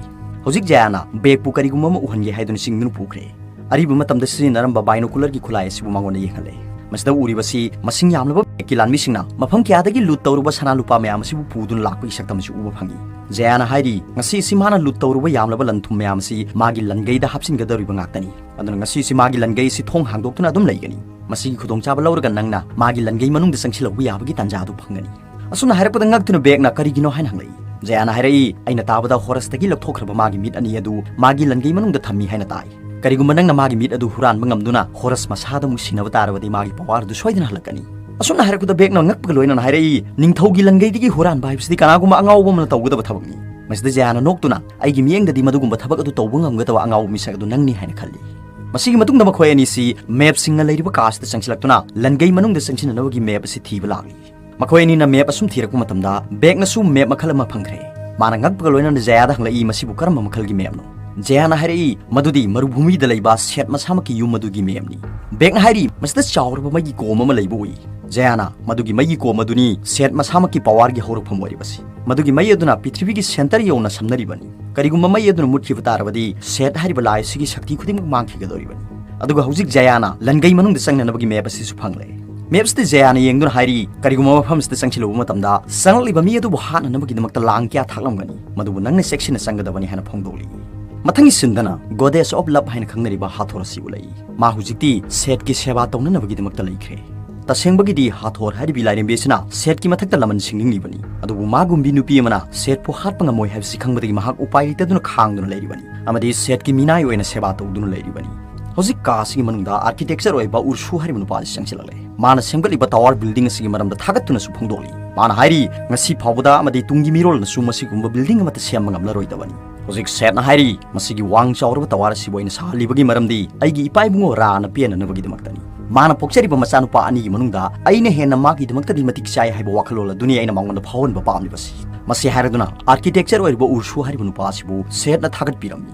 ꯍꯧꯖꯤꯛ ꯖꯌꯥꯅ ꯕꯦꯛꯄꯨ ꯀꯔꯤꯒꯨꯝꯕ ꯑꯃ ꯎꯍꯟꯒꯦ ꯍꯥꯏꯗꯨꯅ ꯆꯤꯡꯗꯨꯅ ꯄꯨꯈ꯭ꯔꯦ꯫ ꯑꯔꯤꯕ ꯃꯇꯝꯗ ꯁꯤꯖꯤꯟꯅꯔꯝꯕ ꯕꯥꯏꯅꯣꯀꯨꯂꯔꯒꯤ ꯈꯨꯠꯂꯥꯏ ꯑꯁꯤꯕꯨ ꯃꯉꯣꯟꯗ ꯌꯦꯡꯍꯜꯂꯦ꯫ ꯃꯁꯤꯗ ꯎꯔꯤꯕꯁꯤ ꯃꯁꯤꯡ ꯌꯥꯝꯂꯕ ꯕꯦꯛꯀꯤ ꯂꯥꯟꯃꯤꯁꯤꯡꯅ ꯃꯐꯝ ꯀꯌꯥꯗꯒꯤ ꯂꯨꯠ ꯇꯧꯔꯨꯕ ꯁꯅꯥ ꯂꯨꯄꯥ ꯃꯌꯥꯝ ꯑꯁꯤꯕꯨ ꯄꯨꯗꯨꯅ ꯂꯥꯛꯄꯒꯤ ꯁꯛꯇꯝ ꯑꯁꯤ ꯎꯕ ꯐꯪꯏ꯫ ꯖꯌꯥꯅ ꯍꯥꯏꯔꯤ, ꯉꯁꯤ ꯑꯁꯤ ꯃꯥꯅ ꯂꯨꯠ ꯇꯧꯔꯨꯕ ꯌꯥꯝꯂꯕ ꯂꯟ ꯊꯨꯝ ꯃꯌꯥꯝ ꯑꯁꯤ ꯃꯥꯒꯤ ꯂꯟꯒꯩꯗ ꯍꯥꯞꯆꯤꯟꯒꯗꯧꯔꯤꯕ ꯉꯥꯛꯇꯅꯤ꯫ ꯑꯗꯨꯅ ꯉꯁꯤꯁꯤ ꯃꯥꯒꯤ ꯂꯟꯒꯩ ꯑꯁꯤ ꯊꯣꯡ ꯍꯥꯡꯗꯣꯛꯇꯨꯅ ꯑꯗꯨꯝ ꯂꯩꯒꯅꯤ꯫ ꯃꯁꯤꯒꯤ ꯈꯨꯗꯣꯡꯆꯥꯕ ꯂꯧꯔꯒ ꯅꯪꯅ ꯃꯥꯒꯤ ꯂꯟꯒꯩ ꯃꯅꯨꯡꯗ ꯆꯪꯁꯤꯜꯍꯧꯕ ꯌꯥꯕꯒꯤ ꯇꯥꯟꯖꯥ ꯑꯗꯨ ꯐꯪꯒꯅꯤ꯫ ꯑꯁꯨꯝꯅ ꯍꯥꯏꯔꯛꯄꯗ ꯉꯛꯇꯨꯅ ꯕꯦꯛꯅ "ꯀꯔꯤꯒꯤꯅꯣ?" ꯍꯥꯏꯅ ꯍꯪꯂꯛꯏ꯫ ꯖꯌꯥꯅ ꯍꯥꯏꯔꯛꯏ, "ꯑꯩꯅ ꯇꯥꯕꯗ ꯍꯣꯔꯁꯇꯒꯤ ꯂꯧꯊꯣꯛꯈ꯭ꯔꯕ ꯃꯥꯒꯤ ꯃꯤꯠ ꯑꯅꯤ ꯑꯗꯨ ꯃꯥꯒꯤ ꯂꯟꯒꯩ ꯃꯅꯨꯡꯗ ꯊꯝꯃꯤ ꯍꯥꯏꯅ ꯇꯥꯏ꯫ ꯀꯔꯤꯒꯨꯝꯕ ꯅꯪꯅ ꯃꯥꯒꯤ ꯃꯤꯠ ꯑꯗꯨ ꯍꯨꯔꯥꯟꯕ ꯉꯝꯗꯨꯅ ꯍꯣꯔꯁ ꯃꯁꯥꯗ ꯑꯃꯨꯛ ꯁꯤꯟꯅꯕ ꯇꯥꯔꯕꯗꯤ ꯃꯥꯒꯤ ꯄꯋꯥꯔ ꯑꯗꯨ ꯁꯣꯏꯗꯅ ꯍꯜꯂꯛꯀꯅꯤ꯫" ꯑꯁꯨꯝꯅ ꯍꯥꯏꯔꯛꯄꯗ ꯕꯦꯛꯅ ꯉꯛꯄꯒ ꯂꯣꯏꯅꯅ ꯍꯥꯏꯔꯛꯏ, "ꯅꯤꯡꯊꯧꯒꯤ ꯂꯟꯒꯩꯗꯒꯤ ꯍꯨꯔꯥꯟꯕ ꯍꯥꯏꯕꯁꯤꯗꯤ ꯀꯅꯥꯒꯨꯝꯕ ꯑꯉꯥꯎꯕ ꯑꯃꯅ ꯇꯧꯒꯗꯕ ꯊꯕꯛꯅꯤ꯫" ꯃꯁꯤꯗ ꯖꯌꯥꯅ ꯅꯣꯛꯇꯨꯅ, "ꯑꯩꯒꯤ ꯃꯤꯠꯌꯦꯡꯗꯗꯤ ꯃꯗꯨꯒꯨꯝꯕ ꯊꯕꯛ ꯑꯗꯨ ꯇꯧꯕ ꯉꯝꯒꯗꯕ ꯑꯉꯥꯎꯕ ꯃꯤꯁꯛ ꯑꯗꯨ ꯅꯪꯅꯤ" ꯍꯥꯏꯅ ꯈꯜꯂꯤ꯫ ꯃꯁꯤꯒꯤ ꯃꯇꯨꯡꯗ ꯃꯈꯣꯏ ꯑꯅꯤꯁꯤ ꯃꯦꯞꯁꯤꯡꯅ ꯂꯩꯔꯤꯕ ꯀꯥ ꯑꯁꯤꯗ ꯆꯪꯁꯤꯜꯂꯛꯇꯨꯅ ꯂꯟꯒꯩ ꯃꯅꯨꯡꯗ ꯆꯪꯁꯤꯟꯅꯅꯕꯒꯤ ꯃꯦꯞ ꯑꯁꯤ ꯊꯤꯕ ꯂꯥꯛꯂꯤ꯫ ꯃꯈꯣꯏ ꯑꯅꯤꯅ ꯃꯦꯞ ꯑꯁꯨꯝ ꯊꯤꯔꯛꯄ ꯃꯇꯝꯗ ꯕꯦꯛꯅꯁꯨ ꯃꯦꯞ ꯃꯈꯜ ꯑꯃ ꯐꯪꯈ꯭ꯔꯦ꯫ ꯃꯥꯅ ꯉꯛꯄꯒ ꯂꯣꯏꯅꯅ ꯖꯌꯥꯗ ꯍꯪꯂꯛꯏ, "ꯃꯁꯤꯕꯨ ꯀꯔꯝꯕ ꯃꯈꯜꯒꯤ ꯃꯦꯞꯅꯣ?" ꯖꯌꯥꯅ ꯍꯥꯏꯔꯛꯏ, "ꯃꯗꯨꯗꯤ ꯃꯔꯨꯚꯨꯃꯤꯗ ꯂꯩꯕ ꯁꯦꯠ ꯃꯁꯥꯃꯛꯀꯤ ꯌꯨꯝ ꯑꯗꯨꯒꯤ ꯃꯦꯞꯅꯤ꯫" ꯕꯦꯛꯅ ꯍꯥꯏꯔꯤ, "ꯃꯁꯤꯗ ꯆꯥꯎꯔꯕ ꯃꯩꯒꯤ ꯀꯣꯝ ꯑꯃ ꯂꯩꯕ ꯎꯏ꯫" ꯖꯌꯥꯅ, "ꯃꯗꯨꯒꯤ ꯃꯩꯒꯤ ꯀꯣꯝ ꯑꯗꯨꯅꯤ ꯁꯦꯠ ꯃꯁꯥꯃꯛꯀꯤ ꯄꯋꯥꯔꯒꯤ ꯍꯧꯔꯛꯐꯝ ꯑꯣꯏꯔꯤꯕꯁꯤ꯫ ꯃꯗꯨꯒꯤ ꯃꯩ ꯑꯗꯨꯅ ꯄ꯭ꯔꯤꯊꯤꯕꯤꯒꯤ ꯁꯦꯟꯇꯔ ꯌꯧꯅ ꯁꯝꯅꯔꯤꯕꯅꯤ꯫ ꯀꯔꯤꯒꯨꯝꯕ ꯃꯩ ꯑꯗꯨꯅ ꯃꯨꯠꯈꯤꯕ ꯇꯥꯔꯕꯗꯤ ꯁꯦꯠ ꯍꯥꯏꯔꯤꯕ ꯂꯥꯏ ꯑꯁꯤꯒꯤ ꯁꯛꯇꯤ ꯈꯨꯗꯤꯡꯃꯛ ꯃꯥꯡꯈꯤꯒꯗꯧꯔꯤꯕꯅꯤ꯫ ꯑꯗꯨꯒ ꯍꯧꯖꯤꯛ ꯖꯌꯥꯅ ꯂꯟꯒꯩ ꯃꯅꯨꯡꯗ ꯆꯪꯅꯅꯕꯒꯤ ꯃꯦꯞ ꯑꯁꯤꯁꯨ ꯐꯪꯂꯦ꯫" ꯃꯦꯞꯁꯤꯗ ꯖꯌꯥꯅ ꯌꯦꯡꯗꯨꯅ ꯍꯥꯏꯔꯤ, "ꯀꯔꯤꯒꯨꯝꯕ ꯃꯐꯝꯁꯤꯗ ꯆꯪꯁꯤꯜꯂꯨꯕ ꯃꯇꯝꯗ ꯆꯪꯂꯛꯂꯤꯕ ꯃꯤ ꯑꯗꯨꯕꯨ ꯍꯥꯠꯅꯅꯕꯒꯤꯗꯃꯛꯇ ꯂꯥꯡ ꯀꯌꯥ ꯊꯥꯛꯂꯝꯒꯅꯤ꯫ ꯃꯗꯨꯕꯨ ꯅꯪꯅ ꯆꯦꯛꯁꯤꯟꯅ ꯆꯪꯒꯗꯕꯅꯤ" ꯍꯥꯏꯅ ꯐꯣꯡꯗꯣꯛꯂꯤ꯫ ꯃꯊꯪꯒꯤ ꯁꯤꯟꯗꯅ Goddess of Love ꯍꯥꯏꯅ ꯈꯪꯅꯔꯤꯕ ꯍꯥꯊꯣꯔ ꯑꯁꯤ ꯎꯠꯂꯛꯏ꯫ ꯃꯥ ꯍꯧꯖꯤꯛꯇꯤ ꯁꯦꯠꯀꯤ ꯁꯦꯕꯥ ꯇꯧꯅꯅꯕꯒꯤꯗꯃꯛꯇ ꯂꯩꯈ꯭ꯔꯦ꯫ ꯇꯁꯦꯡꯕꯒꯤꯗꯤ ꯍꯥꯊꯣꯔ ꯍꯥꯏꯔꯤꯕꯤ ꯂꯥꯏꯔꯦꯝꯕꯤ ꯑꯁꯤꯅ ꯁꯦꯠꯀꯤ ꯃꯊꯛꯇ ꯂꯃꯟ ꯁꯤꯡꯅꯤꯡꯂꯤꯕꯅꯤ꯫ ꯑꯗꯨꯕꯨ ꯃꯥꯒꯨꯝꯕꯤ ꯅꯨꯄꯤ ꯑꯃꯅ ꯁꯦꯠꯄꯨ ꯍꯥꯠꯄ ꯉꯝꯃꯣꯏ ꯍꯥꯏꯕꯁꯤ ꯈꯪꯕꯗꯒꯤ ꯃꯍꯥꯛ ꯎꯄꯥꯏ ꯂꯩꯇꯗꯨꯅ ꯈꯥꯡꯗꯨꯅ ꯂꯩꯔꯤꯕꯅꯤ ꯑꯃꯗꯤ ꯁꯦꯠꯀꯤ ꯃꯤꯅꯥꯏ ꯑꯣꯏꯅ ꯁꯦꯕꯥ ꯇꯧꯗꯨꯅ ꯂꯩꯔꯤꯕꯅꯤ꯫ ꯍꯧꯖꯤꯛ ꯀꯥ ꯑꯁꯤꯒꯤ ꯃꯅꯨꯡꯗ ꯑꯥꯔꯀꯤꯇꯦꯛꯆꯔ ꯑꯣꯏꯕ ꯎꯔꯁꯨ ꯍꯥꯏꯔꯤꯕ ꯅꯨꯄꯥ ꯑꯁꯤ ꯆꯪꯁꯤꯜꯂꯛꯂꯦ꯫ ꯃꯥꯅ ꯁꯦꯝꯒꯠꯂꯤꯕ ꯇꯋꯥꯔ ꯕꯤꯜꯗꯤꯡ ꯑꯁꯤꯒꯤ ꯃꯔꯝꯗ ꯊꯥꯒꯠꯇꯨꯅꯁꯨ ꯐꯣꯡꯗꯣꯛꯂꯤ꯫ ꯃꯥꯅ ꯍꯥꯏꯔꯤ, "ꯉꯁꯤ ꯐꯥꯎꯕꯗ ꯑꯃꯗꯤ ꯇꯨꯡꯒꯤ ꯃꯤꯔꯣꯜꯅꯁꯨ ꯃꯁꯤꯒꯨꯝꯕ ꯕꯤꯜꯗꯤꯡ ꯑꯃꯠꯇ ꯁꯦꯝꯕ ꯉꯝꯂꯔꯣꯏꯗꯕꯅꯤ꯫" ꯍꯧꯖꯤꯛ ꯁꯦꯠꯅ ꯍꯥꯏꯔꯤ, "ꯃꯁꯤꯒꯤ ꯋꯥꯡ ꯆꯥꯎꯔꯕ ꯇꯋꯥꯔ ꯑꯁꯤꯕꯨ ꯑꯩꯅ ꯁꯥꯍꯜꯂꯤꯕꯒꯤ ꯃꯔꯝꯗꯤ ꯑꯩꯒꯤ ꯏꯄꯥ ꯏꯕꯨꯡꯉꯣ ꯔꯥꯅ ꯄꯦꯟꯅꯅꯕꯒꯤꯗꯃꯛꯇꯅꯤ꯫ ꯃꯥꯅ ꯄꯣꯛꯆꯔꯤꯕ ꯃꯆꯥꯅꯨꯄꯥ ꯑꯅꯤꯒꯤ ꯃꯅꯨꯡꯗ ꯑꯩꯅ ꯍꯦꯟꯅ ꯃꯥꯒꯤꯗꯃꯛꯇꯗꯤ ꯃꯇꯤꯛ ꯆꯥꯏ ꯍꯥꯏꯕ ꯋꯥꯈꯜꯂꯣꯟ ꯑꯗꯨꯅꯤ ꯑꯩꯅ ꯃꯉꯣꯟꯗ ꯐꯥꯎꯍꯟꯕ ꯄꯥꯝꯂꯤꯕꯁꯤ꯫" ꯃꯁꯤ ꯍꯥꯏꯔꯗꯨꯅ ꯑꯥꯔꯀꯤꯇꯦꯛꯆꯔ ꯑꯣꯏꯔꯤꯕ ꯎꯔꯁꯨ ꯍꯥꯏꯔꯤꯕ ꯅꯨꯄꯥ ꯑꯁꯤꯕꯨ ꯁꯦꯠꯅ ꯊꯥꯒꯠꯄꯤꯔꯝꯃꯤ꯫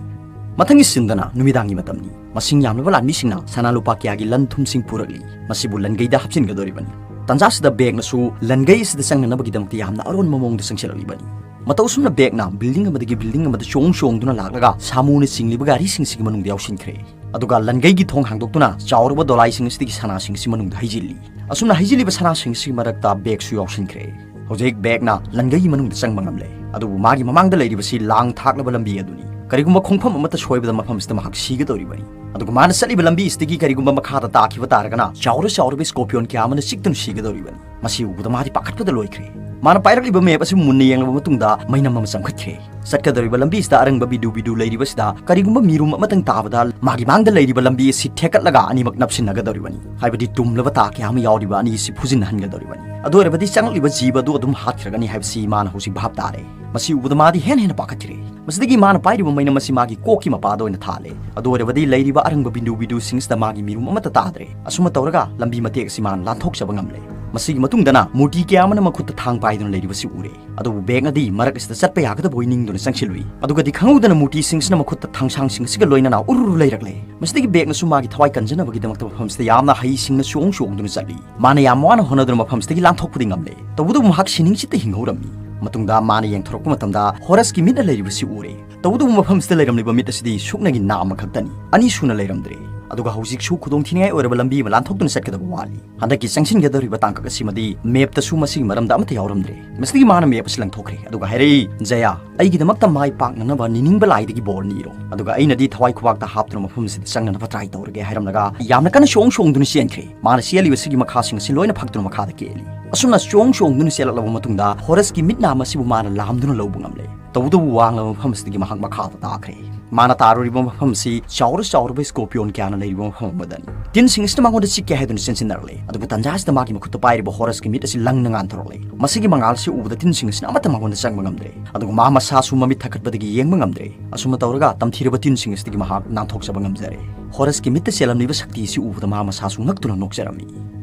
ꯃꯊꯪꯒꯤ ꯁꯤꯟꯗꯅ ꯅꯨꯃꯤꯗꯥꯡꯒꯤ ꯃꯇꯝꯅꯤ꯫ ꯃꯁꯤꯡ ꯌꯥꯝꯂꯕ ꯂꯥꯟꯃꯤꯁꯤꯡꯅ ꯁꯅꯥ ꯂꯨꯄꯥ ꯀꯌꯥꯒꯤ ꯂꯟ ꯊꯨꯝꯁꯤꯡ ꯄꯨꯔꯛꯂꯤ꯫ ꯃꯁꯤꯕꯨ ꯂꯟꯒꯩꯗ ꯍꯥꯞꯆꯤꯟꯒꯗꯧꯔꯤꯕꯅꯤ꯫ ꯇꯥꯟꯖꯥꯁꯤꯗ ꯕꯦꯒꯅꯁꯨ ꯂꯟꯒꯩ ꯑꯁꯤꯗ ꯆꯪꯅꯅꯕꯒꯤꯗꯃꯛꯇ ꯌꯥꯝꯅ ꯑꯔꯣꯟꯕ ꯃꯑꯣꯡꯗ ꯆꯪꯁꯤꯜꯂꯛꯂꯤꯕꯅꯤ꯫ ꯃꯇꯧ ꯑꯁꯨꯝꯅ ꯕꯦꯒꯅ ꯕꯤꯜꯗꯤꯡ ꯑꯃꯗꯒꯤ ꯕꯤꯜꯗꯤꯡ ꯑꯃꯗ ꯆꯣꯡ ꯆꯣꯡꯗꯨꯅ ꯂꯥꯛꯂꯒ ꯁꯥꯃꯨꯅ ꯆꯤꯡꯂꯤꯕ ꯒꯥꯔꯤꯁꯤꯡꯁꯤꯒꯤ ꯃꯅꯨꯡꯗ ꯌꯥꯎꯁꯤꯟꯈ꯭ꯔꯦ꯫ ꯑꯗꯨꯒ ꯂꯟꯒꯩꯒꯤ ꯊꯣꯡ ꯍꯥꯡꯗꯣꯛꯇꯨꯅ ꯆꯥꯎꯔꯕ ꯗꯣꯂꯥꯏꯁꯤꯡ ꯑꯁꯤꯗꯒꯤ ꯁꯅꯥꯁꯤꯡ ꯑꯁꯤ ꯃꯅꯨꯡꯗ ꯍꯩꯖꯤꯜꯂꯤ꯫ ꯑꯁꯨꯝꯅ ꯍꯩꯖꯤꯜꯂꯤꯕ ꯁꯅꯥꯁꯤꯡ ꯑꯁꯤꯒꯤ ꯃꯔꯛꯇ ꯕꯦꯒꯁꯨ ꯌꯥꯎꯁꯤꯟꯈ꯭ꯔꯦ꯫ ꯍꯧꯖꯤꯛ ꯕꯦꯒꯅ ꯂꯟꯒꯩꯒꯤ ꯃꯅꯨꯡꯗ ꯆꯪꯕ ꯉꯝꯂꯦ, ꯑꯗꯨꯕꯨ ꯃꯥꯒꯤ ꯃꯃꯥꯡꯗ ꯂꯩꯔꯤꯕꯁꯤ ꯂꯥꯡ ꯊꯥꯛꯂꯕ ꯂꯝꯕꯤ ꯑꯗꯨꯅꯤ꯫ ꯀꯔꯤꯒꯨꯝꯕ ꯈꯣꯡꯐꯝ ꯑꯃꯠꯇ ꯁꯣꯏꯕꯗ ꯃꯐꯝꯁꯤꯗ ꯃꯍꯥꯛ ꯁꯤꯒꯗꯧꯔꯤꯕꯅꯤ꯫ ꯑꯗꯨꯒ ꯃꯥꯅ ꯆꯠꯂꯤꯕ ꯂꯝꯕꯤ ꯑꯁꯤꯗꯒꯤ ꯀꯔꯤꯒꯨꯝꯕ ꯃꯈꯥꯗ ꯇꯥꯈꯤꯕ ꯇꯥꯔꯒꯅ ꯆꯥꯎꯔ ꯆꯥꯎꯔꯕ ꯁ꯭ꯀꯣꯔꯄꯤꯌꯣꯟ ꯀꯌꯥ ꯑꯃꯅ ꯆꯤꯛꯇꯨꯅ ꯁꯤꯒꯗꯧꯔꯤꯕꯅꯤ꯫ ꯃꯁꯤ ꯎꯕꯗ ꯃꯥꯗꯤ ꯄꯥꯈꯠꯄꯗ ꯂꯣꯏꯈ꯭ꯔꯦ꯫ ꯃꯥꯅ ꯄꯥꯏꯔꯛꯂꯤꯕ ꯃꯦꯞ ꯑꯁꯤ ꯃꯨꯟꯅ ꯌꯦꯡꯂꯕ ꯃꯇꯨꯡꯗ ꯃꯩꯅꯝ ꯑꯃ ꯆꯪꯈꯠꯈ꯭ꯔꯦ꯫ ꯆꯠꯀꯗꯧꯔꯤꯕ ꯂꯝꯕꯤꯁꯤꯗ ꯑꯔꯪꯕ ꯕꯤꯗꯨ ꯕꯤꯗꯨ ꯂꯩꯔꯤꯕꯁꯤꯗ ꯀꯔꯤꯒꯨꯝꯕ ꯃꯤꯔꯨꯝ ꯑꯃꯇꯪ ꯇꯥꯕꯗ ꯃꯥꯒꯤ ꯃꯥꯡꯗ ꯂꯩꯔꯤꯕ ꯂꯝꯕꯤ ꯑꯁꯤ ꯊꯦꯛꯀꯠꯂꯒ ꯑꯅꯤꯃꯛ ꯅꯞꯁꯤꯟꯅꯒꯗꯧꯔꯤꯕꯅꯤ꯫ ꯍꯥꯏꯕꯗꯤ ꯇꯨꯝꯂꯕ ꯇꯥ ꯀꯌꯥ ꯑꯃ ꯌꯥꯎꯔꯤꯕ ꯑꯅꯤ ꯑꯁꯤ ꯐꯨꯖꯤꯟꯍꯟꯒꯗꯧꯔꯤꯕꯅꯤ꯫ ꯑꯗꯨ ꯑꯣꯏꯔꯕꯗꯤ ꯆꯪꯂꯛꯂꯤꯕ ꯖꯤꯕ ꯑꯗꯨ ꯑꯗꯨꯝ ꯍꯥꯠꯈ꯭ꯔꯒꯅꯤ ꯍꯥꯏꯕꯁꯤ ꯃꯥꯅ ꯍꯧꯖꯤꯛ ꯚꯥꯞ ꯇꯥꯔꯦ꯫ ꯃꯁꯤ ꯎꯕꯗ ꯃꯥꯗꯤ ꯍꯦꯟꯅ ꯍꯦꯟꯅ ꯄꯥꯈꯠꯈ꯭ꯔꯦ꯫ ꯃꯁꯤꯗꯒꯤ ꯃꯥꯅ ꯄꯥꯏꯔꯤꯕ ꯃꯩꯅꯝ ꯑꯁꯤ ꯃꯥꯒꯤ ꯀꯣꯛꯀꯤ ꯃꯄꯥꯗ ꯑꯣꯏꯅ ꯊꯥꯜꯂꯦ꯫ ꯑꯗꯨ ꯑꯣꯏꯔꯕꯗꯤ ꯂꯩꯔꯤꯕ ꯑꯔꯪꯕ ꯕꯤꯟꯗꯨ ꯕꯤꯟꯗꯨꯁꯤꯡꯁꯤꯗ ꯃꯥꯒꯤ ꯃꯤꯔꯨꯝ ꯑꯃꯠꯇ ꯇꯥꯗ꯭ꯔꯦ꯫ ꯑꯁꯨꯝꯅ ꯇꯧꯔꯒ ꯂꯝꯕꯤ ꯃꯇꯦꯛ ꯑꯁꯤ ꯃꯥꯅ ꯂꯥꯟꯊꯣꯛꯆꯕ ꯉꯝꯂꯦ꯫ ꯃꯁꯤꯒꯤ ꯃꯇꯨꯡꯗꯅ ꯃꯨꯔꯇꯤ ꯀꯌꯥ ꯑꯃꯅ ꯃꯈꯨꯠꯇ ꯊꯥꯡ ꯄꯥꯏꯗꯨꯅ ꯂꯩꯔꯤꯕꯁꯤ ꯎꯔꯦ꯫ ꯑꯗꯨꯕꯨ ꯕꯦꯒꯅꯗꯤ ꯃꯔꯛ ꯑꯁꯤꯗ ꯆꯠꯄ ꯌꯥꯒꯗꯕ ꯑꯣꯏ ꯅꯤꯡꯗꯨꯅ ꯆꯪꯁꯤꯜꯂꯨꯏ꯫ ꯑꯗꯨꯒꯗꯤ ꯈꯪꯍꯧꯗꯅ ꯃꯨꯔꯇꯤꯁꯤꯡꯁꯤꯅ ꯃꯈꯨꯠꯇ ꯊꯥꯡꯁꯥꯡꯁꯤꯡ ꯑꯁꯤꯒ ꯂꯣꯏꯅꯅ ꯎꯔꯨꯔꯨ ꯂꯩꯔꯛꯂꯦ꯫ ꯃꯁꯤꯗꯒꯤ ꯕꯦꯒꯅꯁꯨ ꯃꯥꯒꯤ ꯊꯋꯥꯏ ꯀꯟꯖꯅꯕꯒꯤꯗꯃꯛꯇ ꯃꯐꯝꯁꯤꯗ ꯌꯥꯝꯅ ꯍꯩꯁꯤꯡꯅ ꯆꯣꯡ ꯆꯣꯡꯗꯨꯅ ꯆꯠꯂꯤ꯫ ꯃꯥꯅ ꯌꯥꯝ ꯋꯥꯅ ꯍꯣꯠꯅꯗꯨꯅ ꯃꯐꯝꯁꯤꯗꯒꯤ ꯂꯥꯟꯊꯣꯛꯄꯗꯤ ꯉꯝꯂꯦ꯫ ꯇꯧꯕꯇꯕꯨ ꯃꯍꯥꯛ ꯁꯤꯅꯤꯡꯆꯤꯠꯇ ꯍꯤꯡꯍꯧꯔꯝꯃꯤ꯫ ꯃꯇꯨꯡꯗ ꯃꯥꯅ ꯌꯦꯡꯊꯣꯔꯛꯄ ꯃꯇꯝꯗ ꯍꯣꯔꯁꯀꯤ ꯃꯤꯠꯅ ꯂꯩꯔꯤꯕꯁꯤ ꯎꯔꯦ꯫ ꯇꯧꯕꯇꯕꯨ ꯃꯐꯝꯁꯤꯗ ꯂꯩꯔꯝꯂꯤꯕ ꯃꯤꯠ ꯑꯁꯤꯗꯤ ꯁꯨꯞꯅꯒꯤ ꯅꯥ ꯑꯃꯈꯛꯇꯅꯤ꯫ ꯑꯅꯤ ꯁꯨꯅ ꯂꯩꯔꯝꯗ꯭ꯔꯦ꯫ ꯑꯗꯨꯒ ꯍꯧꯖꯤꯛꯁꯨ ꯈꯨꯗꯣꯡꯊꯤꯅꯤꯡꯉꯥꯏ ꯑꯣꯏꯔꯕ ꯂꯝꯕꯤ ꯑꯃ ꯂꯥꯟꯊꯣꯛꯇꯨꯅ ꯆꯠꯀꯗꯕ ꯋꯥꯠꯂꯤ꯫ ꯍꯟꯗꯛꯀꯤ ꯆꯪꯁꯤꯟꯒꯗꯧꯔꯤꯕ ꯇꯥꯡꯀꯛ ꯑꯁꯤꯃꯗꯤ ꯃꯦꯞꯇꯁꯨ ꯃꯁꯤꯒꯤ ꯃꯔꯝꯗ ꯑꯃꯠꯇ ꯌꯥꯎꯔꯝꯗ꯭ꯔꯦ꯫ ꯃꯁꯤꯗꯒꯤ ꯃꯥꯅ ꯃꯦꯞ ꯑꯁꯤ ꯂꯪꯊꯣꯛꯈ꯭ꯔꯦ꯫ ꯑꯗꯨꯒ ꯍꯥꯏꯔꯛꯏ, "ꯖꯌꯥ, ꯑꯩꯒꯤꯗꯃꯛꯇ ꯃꯥꯏ ꯄꯥꯛꯅꯅꯕ ꯅꯤꯅꯤꯡꯕ ꯂꯥꯏꯗꯒꯤ ꯕꯣꯔ ꯅꯤꯔꯣ꯫ ꯑꯗꯨꯒ ꯑꯩꯅꯗꯤ ꯊꯋꯥꯏ ꯈꯨꯕꯥꯛꯇ ꯍꯥꯞꯇꯨꯅ ꯃꯐꯝ ꯑꯁꯤꯗ ꯆꯪꯅꯅꯕ ꯇ꯭ꯔꯥꯏ ꯇꯧꯔꯒꯦ," ꯍꯥꯏꯔꯝꯂꯒ ꯌꯥꯝꯅ ꯀꯟꯅ ꯆꯣꯡ ꯆꯣꯡꯗꯨꯅ ꯆꯦꯟꯈ꯭ꯔꯦ꯫ ꯃꯥꯅ ꯆꯦꯜꯂꯤꯕꯁꯤꯒꯤ ꯃꯈꯥꯁꯤꯡ ꯑꯁꯤ ꯂꯣꯏꯅ ꯐꯛꯇꯨꯅ ꯃꯈꯥꯗ ꯀꯦꯜꯂꯤ꯫ ꯑꯁꯨꯝꯅ ꯆꯣꯡ ꯆꯣꯡꯗꯨꯅ ꯆꯦꯜꯂꯛꯂꯕ ꯃꯇꯨꯡꯗ ꯍꯣꯔꯁꯀꯤ ꯃꯤꯠ ꯅꯥ ꯑꯁꯤꯕꯨ ꯃꯥꯅ ꯂꯥꯝꯗꯨꯅ ꯂꯧꯕ ꯉꯝꯂꯦ꯫ ꯇꯧꯕꯇꯕꯨ ꯋꯥꯡꯂꯕ ꯃꯐꯝ ꯑꯁꯤꯗꯒꯤ ꯃꯍꯥꯛ ꯃꯈꯥꯗ ꯇꯥꯈ꯭ꯔꯦ꯫ ꯃꯥꯅ ꯇꯥꯔꯨꯔꯤꯕ ꯃꯐꯝ ꯑꯁꯤ ꯆꯥꯎꯔ ꯆꯥꯎꯔꯕ ꯁ꯭ꯀꯣꯔꯄꯤꯌꯣꯟ ꯀꯌꯥꯅ ꯂꯩꯔꯤꯕ ꯃꯐꯝ ꯑꯃꯗꯅꯤ꯫ ꯇꯤꯟꯁꯤꯡ ꯑꯁꯤꯅ ꯃꯉꯣꯟꯗ ꯆꯤꯛꯀꯦ ꯍꯥꯏꯗꯨꯅ ꯆꯦꯟꯁꯤꯟꯅꯔꯛꯂꯦ꯫ ꯑꯗꯨꯕꯨ ꯇꯟꯖꯥ ꯑꯁꯤꯗ ꯃꯥꯒꯤ ꯃꯈꯨꯠꯇ ꯄꯥꯏꯔꯤꯕ ꯍꯣꯔꯁꯀꯤ ꯃꯤꯠ ꯑꯁꯤ ꯂꯪꯅ ꯉꯥꯟꯊꯣꯔꯛꯂꯦ꯫ ꯃꯁꯤꯒꯤ ꯃꯉꯥꯜ ꯑꯁꯤ ꯎꯕꯗ ꯇꯤꯟꯁꯤꯡ ꯑꯁꯤꯅ ꯑꯃꯠꯇ ꯃꯉꯣꯟꯗ ꯆꯪꯕ ꯉꯝꯗ꯭ꯔꯦ꯫ ꯑꯗꯨꯒ ꯃꯥ ꯃꯁꯥꯁꯨ ꯃꯃꯤꯠ ꯊꯛꯀꯠꯄꯗꯒꯤ ꯌꯦꯡꯕ ꯉꯝꯗ꯭ꯔꯦ꯫ ꯑꯁꯨꯝꯅ ꯇꯧꯔꯒ ꯇꯝꯊꯤꯔꯕ ꯇꯤꯟꯁꯤꯡ ꯑꯁꯤꯗꯒꯤ ꯃꯍꯥꯛ ꯅꯥꯟꯊꯣꯛꯆꯕ ꯉꯝꯖꯔꯦ꯫ ꯍꯣꯔꯁꯀꯤ ꯃꯤꯠꯇ ꯆꯦꯜꯂꯝꯂꯤꯕ ꯁꯛꯇꯤ ꯑꯁꯤ ꯎꯕꯗ ꯃꯥ ꯃꯁꯥꯁꯨ ꯉꯛꯇꯨꯅ ꯅꯣꯛꯆꯔꯝꯃꯤ꯫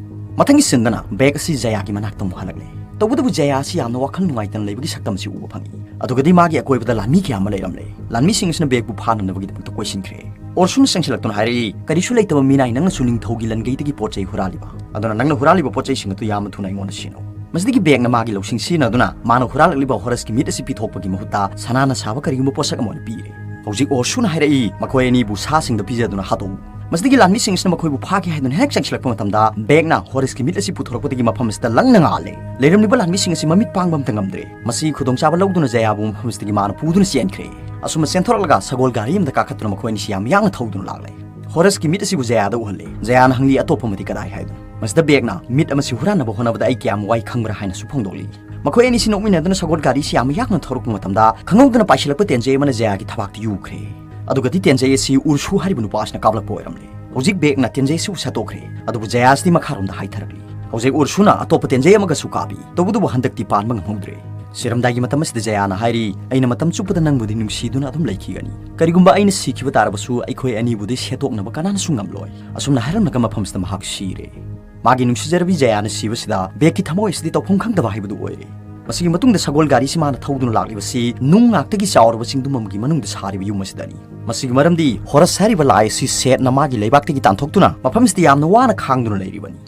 ꯃꯊꯪꯒꯤ ꯁꯤꯟꯗꯅ ꯕꯦꯒ ꯑꯁꯤ ꯖꯌꯥꯒꯤ ꯃꯅꯥꯛꯇ ꯑꯃꯨꯛ ꯍꯜꯂꯛꯂꯦ꯫ ꯇꯧꯕꯇꯕꯨ ꯖꯌꯥ ꯑꯁꯤ ꯌꯥꯝꯅ ꯋꯥꯈꯜ ꯅꯨꯡꯉꯥꯏꯇꯅ ꯂꯩꯕꯒꯤ ꯁꯛꯇꯝ ꯑꯁꯤ ꯎꯕ ꯐꯪꯏ꯫ ꯑꯗꯨꯒꯗꯤ ꯃꯥꯒꯤ ꯑꯀꯣꯏꯕꯗ ꯂꯥꯟꯃꯤ ꯀꯌꯥ ꯑꯃ ꯂꯩꯔꯝꯂꯦ꯫ ꯂꯥꯟꯃꯤꯁꯤꯡ ꯑꯁꯤꯅ ꯕꯦꯒꯄꯨ ꯐꯥꯅꯅꯕꯒꯤꯗꯃꯛꯇ ꯀꯣꯏꯁꯤꯟꯈ꯭ꯔꯦ꯫ ꯑꯣꯔꯁꯨꯅ ꯆꯪꯁꯤꯜꯂꯛꯇꯨꯅ ꯍꯥꯏꯔꯛꯏ, "ꯀꯔꯤꯁꯨ ꯂꯩꯇꯕ ꯃꯤꯅꯥꯏ ꯅꯪꯅꯁꯨ ꯅꯤꯡꯊꯧꯒꯤ ꯂꯟꯒꯩꯗꯒꯤ ꯄꯣꯠ ꯆꯩ ꯍꯨꯔꯥꯜꯂꯤꯕ? ꯑꯗꯨꯅ ꯅꯪꯅ ꯍꯨꯔꯥꯜꯂꯤꯕ ꯄꯣꯠ ꯆꯩꯁꯤꯡ ꯑꯗꯨ ꯌꯥꯝꯅ ꯊꯨꯅ ꯑꯩꯉꯣꯟꯗ ꯁꯤꯟꯅꯧ꯫" ꯃꯁꯤꯗꯒꯤ ꯕꯦꯛꯅ ꯃꯥꯒꯤ ꯂꯧꯁꯤꯡ ꯁꯤꯖꯤꯟꯅꯗꯨꯅ ꯃꯥꯅ ꯍꯨꯔꯥꯜꯂꯛꯂꯤꯕ ꯍꯣꯔꯁꯀꯤ ꯃꯤꯠ ꯑꯁꯤ ꯄꯤꯊꯣꯛꯄꯒꯤ ꯃꯍꯨꯠꯇ ꯁꯅꯥꯅ ꯁꯥꯕ ꯀꯔꯤꯒꯨꯝꯕ ꯄꯣꯠꯁꯛ ꯑꯃ ꯑꯣꯏꯅ ꯄꯤꯔꯦ꯫ ꯍꯧꯖꯤꯛ ꯑꯣꯔꯁꯨꯅ ꯍꯥꯏꯔꯛꯏ, "ꯃꯈꯣꯏ ꯑꯅꯤꯕꯨ ꯁꯥꯁꯤꯡꯗ ꯄꯤꯖꯗꯨꯅ ꯍꯥꯠꯇꯣꯛꯎ꯫" ꯃꯁꯤꯗꯒꯤ ꯂꯥꯟꯃꯤꯁꯤꯡ ꯑꯁꯤꯅ ꯃꯈꯣꯏꯕꯨ ꯐꯥꯒꯦ ꯍꯥꯏꯗꯨꯅ ꯍꯦꯛ ꯆꯪꯁꯤꯜꯂꯛꯄ ꯃꯇꯝꯗ ꯕꯦꯛꯅ ꯍꯣꯔꯁꯀꯤ ꯃꯤꯠ ꯑꯁꯤ ꯄꯨꯊꯣꯔꯛꯄꯗꯒꯤ ꯃꯐꯝ ꯑꯁꯤꯗ ꯂꯪꯅ ꯉꯥꯜꯂꯦ꯫ ꯂꯩꯔꯝꯂꯤꯕ ꯂꯥꯟꯃꯤꯁꯤꯡ ꯑꯁꯤ ꯃꯃꯤꯠ ꯄꯥꯡꯕ ꯑꯃꯇ ꯉꯝꯗ꯭ꯔꯦ꯫ ꯃꯁꯤꯒꯤ ꯈꯨꯗꯣꯡꯆꯥꯕ ꯂꯧꯗꯨꯅ ꯖꯌꯥꯕꯨ ꯃꯐꯝ ꯑꯁꯤꯗꯒꯤ ꯃꯥꯅ ꯄꯨꯗꯨꯅ ꯆꯦꯟꯈ꯭ꯔꯦ꯫ ꯑꯁꯨꯝꯅ ꯆꯦꯟꯊꯣꯔꯛꯂꯒ ꯁꯒꯣꯜ ꯒꯥꯔꯤ ꯑꯃꯗ ꯀꯥꯈꯠꯇꯨꯅ ꯃꯈꯣꯏ ꯑꯅꯤꯁꯤ ꯌꯥꯝ ꯌꯥꯡꯅ ꯊꯧꯗꯨꯅ ꯂꯥꯛꯂꯦ꯫ ꯍꯣꯔꯁꯀꯤ ꯃꯤꯠ ꯑꯁꯤꯕꯨ ꯖꯌꯥꯗ ꯎꯍꯜꯂꯦ꯫ ꯖꯌꯥꯅ ꯍꯪꯂꯤ, "ꯑꯇꯣꯞꯄ ꯑꯃꯗꯤ ꯀꯗꯥꯏ?" ꯍꯥꯏꯗꯨꯅ꯫ ꯃꯁꯤꯗ ꯕꯦꯛꯅ, "ꯃꯤꯠ ꯑꯃꯁꯤ ꯍꯨꯔꯥꯟꯅꯕ ꯍꯣꯠꯅꯕꯗ ꯑꯩ ꯀꯌꯥꯝ ꯋꯥꯏ ꯈꯪꯕ꯭ꯔꯥ?" ꯍꯥꯏꯅꯁꯨ ꯐꯣꯡꯗꯣꯛꯂꯤ꯫ ꯃꯈꯣꯏ ꯑꯅꯤꯁꯤ ꯅꯣꯛꯃꯤꯟꯅꯗꯨꯅ ꯁꯒꯣꯜ ꯒꯥꯔꯤꯁꯤ ꯌꯥꯝ ꯌꯥꯡꯅ ꯊꯧꯔꯛꯄ ꯃꯇꯝꯗ ꯈꯪꯍꯧꯗꯅ ꯄꯥꯏꯁꯤꯜꯂꯛꯄ ꯇꯦꯟꯖꯩ ꯑꯃꯅ ꯖꯌꯥꯒꯤ ꯊꯕꯥꯛꯇ ꯌꯨꯈ꯭ꯔꯦ꯫ ꯑꯗꯨꯒꯗꯤ ꯇꯦꯟꯖꯩ ꯑꯁꯤ ꯎꯔꯁꯨ ꯍꯥꯏꯔꯤꯕ ꯅꯨꯄꯥ ꯑꯁꯤꯅ ꯀꯥꯞꯂꯛꯄ ꯑꯣꯏꯔꯝꯂꯦ꯫ ꯍꯧꯖꯤꯛ ꯕꯦꯛꯅ ꯇꯦꯟꯖꯩ ꯑꯁꯤꯕꯨ ꯁꯠꯇꯣꯛꯈ꯭ꯔꯦ꯫ ꯑꯗꯨꯕꯨ ꯖꯌꯥꯁꯤꯗꯤ ꯃꯈꯥꯔꯣꯝꯗ ꯍꯥꯏꯊꯔꯛꯂꯤ꯫ ꯍꯧꯖꯤꯛ ꯎꯔꯁꯨꯅ ꯑꯇꯣꯞꯄ ꯇꯦꯟꯖꯩ ꯑꯃꯒꯁꯨ ꯀꯥꯞꯄꯤ꯫ ꯇꯧꯕꯇꯕꯨ ꯍꯟꯗꯛꯇꯤ ꯄꯥꯟꯕ ꯉꯝꯍꯧꯗ꯭ꯔꯦ꯫ ꯁꯤꯔꯝꯗꯥꯏꯒꯤ ꯃꯇꯝ ꯑꯁꯤꯗ ꯖꯌꯥꯅ ꯍꯥꯏꯔꯤ, "ꯑꯩꯅ ꯃꯇꯝ ꯆꯨꯞꯄꯗ ꯅꯪꯕꯨꯗꯤ ꯅꯨꯡꯁꯤꯗꯨꯅ ꯑꯗꯨꯝ ꯂꯩꯈꯤꯒꯅꯤ꯫ ꯀꯔꯤꯒꯨꯝꯕ ꯑꯩꯅ ꯁꯤꯈꯤꯕ ꯇꯥꯔꯕꯁꯨ ꯑꯩꯈꯣꯏ ꯑꯅꯤꯕꯨꯗꯤ ꯁꯦꯠꯇꯣꯛꯅꯕ ꯀꯅꯥꯅꯁꯨ ꯉꯝꯂꯣꯏ꯫" ꯑꯁꯨꯝꯅ ꯍꯥꯏꯔꯝꯂꯒ ꯃꯐꯝꯁꯤꯗ ꯃꯍꯥꯛ ꯁꯤꯔꯦ꯫ ꯃꯥꯒꯤ ꯅꯨꯡꯁꯤꯖꯔꯕꯤ ꯖꯌꯥꯅ ꯁꯤꯕꯁꯤꯗ ꯕꯦꯛꯀꯤ ꯊꯃꯣꯏ ꯑꯁꯤꯗꯤ ꯇꯧꯐꯝ ꯈꯪꯗꯕ ꯍꯥꯏꯕꯗꯨ ꯑꯣꯏꯔꯦ꯫ ꯃꯁꯤꯒꯤ ꯃꯇꯨꯡꯗ ꯁꯒꯣꯜ ꯒꯥꯔꯤꯁꯤ ꯃꯥꯅ ꯊꯧꯗꯨꯅ ꯂꯥꯛꯂꯤꯕꯁꯤ ꯅꯨꯡ ꯉꯥꯛꯇꯒꯤ ꯆꯥꯎꯔꯕ ꯆꯤꯡꯗꯨꯝ ꯑꯃꯒꯤ ꯃꯅꯨꯡꯗ ꯁꯥꯔꯤꯕ ꯌꯨꯝ ꯑꯁꯤꯗꯅꯤ꯫ ꯃꯁꯤꯒꯤ ꯃꯔꯝꯗꯤ ꯍꯣꯔꯁ ꯍꯥꯏꯔꯤꯕ ꯂꯥꯏ ꯑꯁꯤ ꯁꯦꯠꯅ ꯃꯥꯒꯤ ꯂꯩꯕꯥꯛꯇꯒꯤ ꯇꯥꯟꯊꯣꯛꯇꯨꯅ ꯃꯐꯝꯁꯤꯗ ꯌꯥꯝꯅ ꯋꯥꯅ ꯈꯥꯡꯗꯨꯅ ꯂꯩꯔꯤꯕꯅꯤ꯫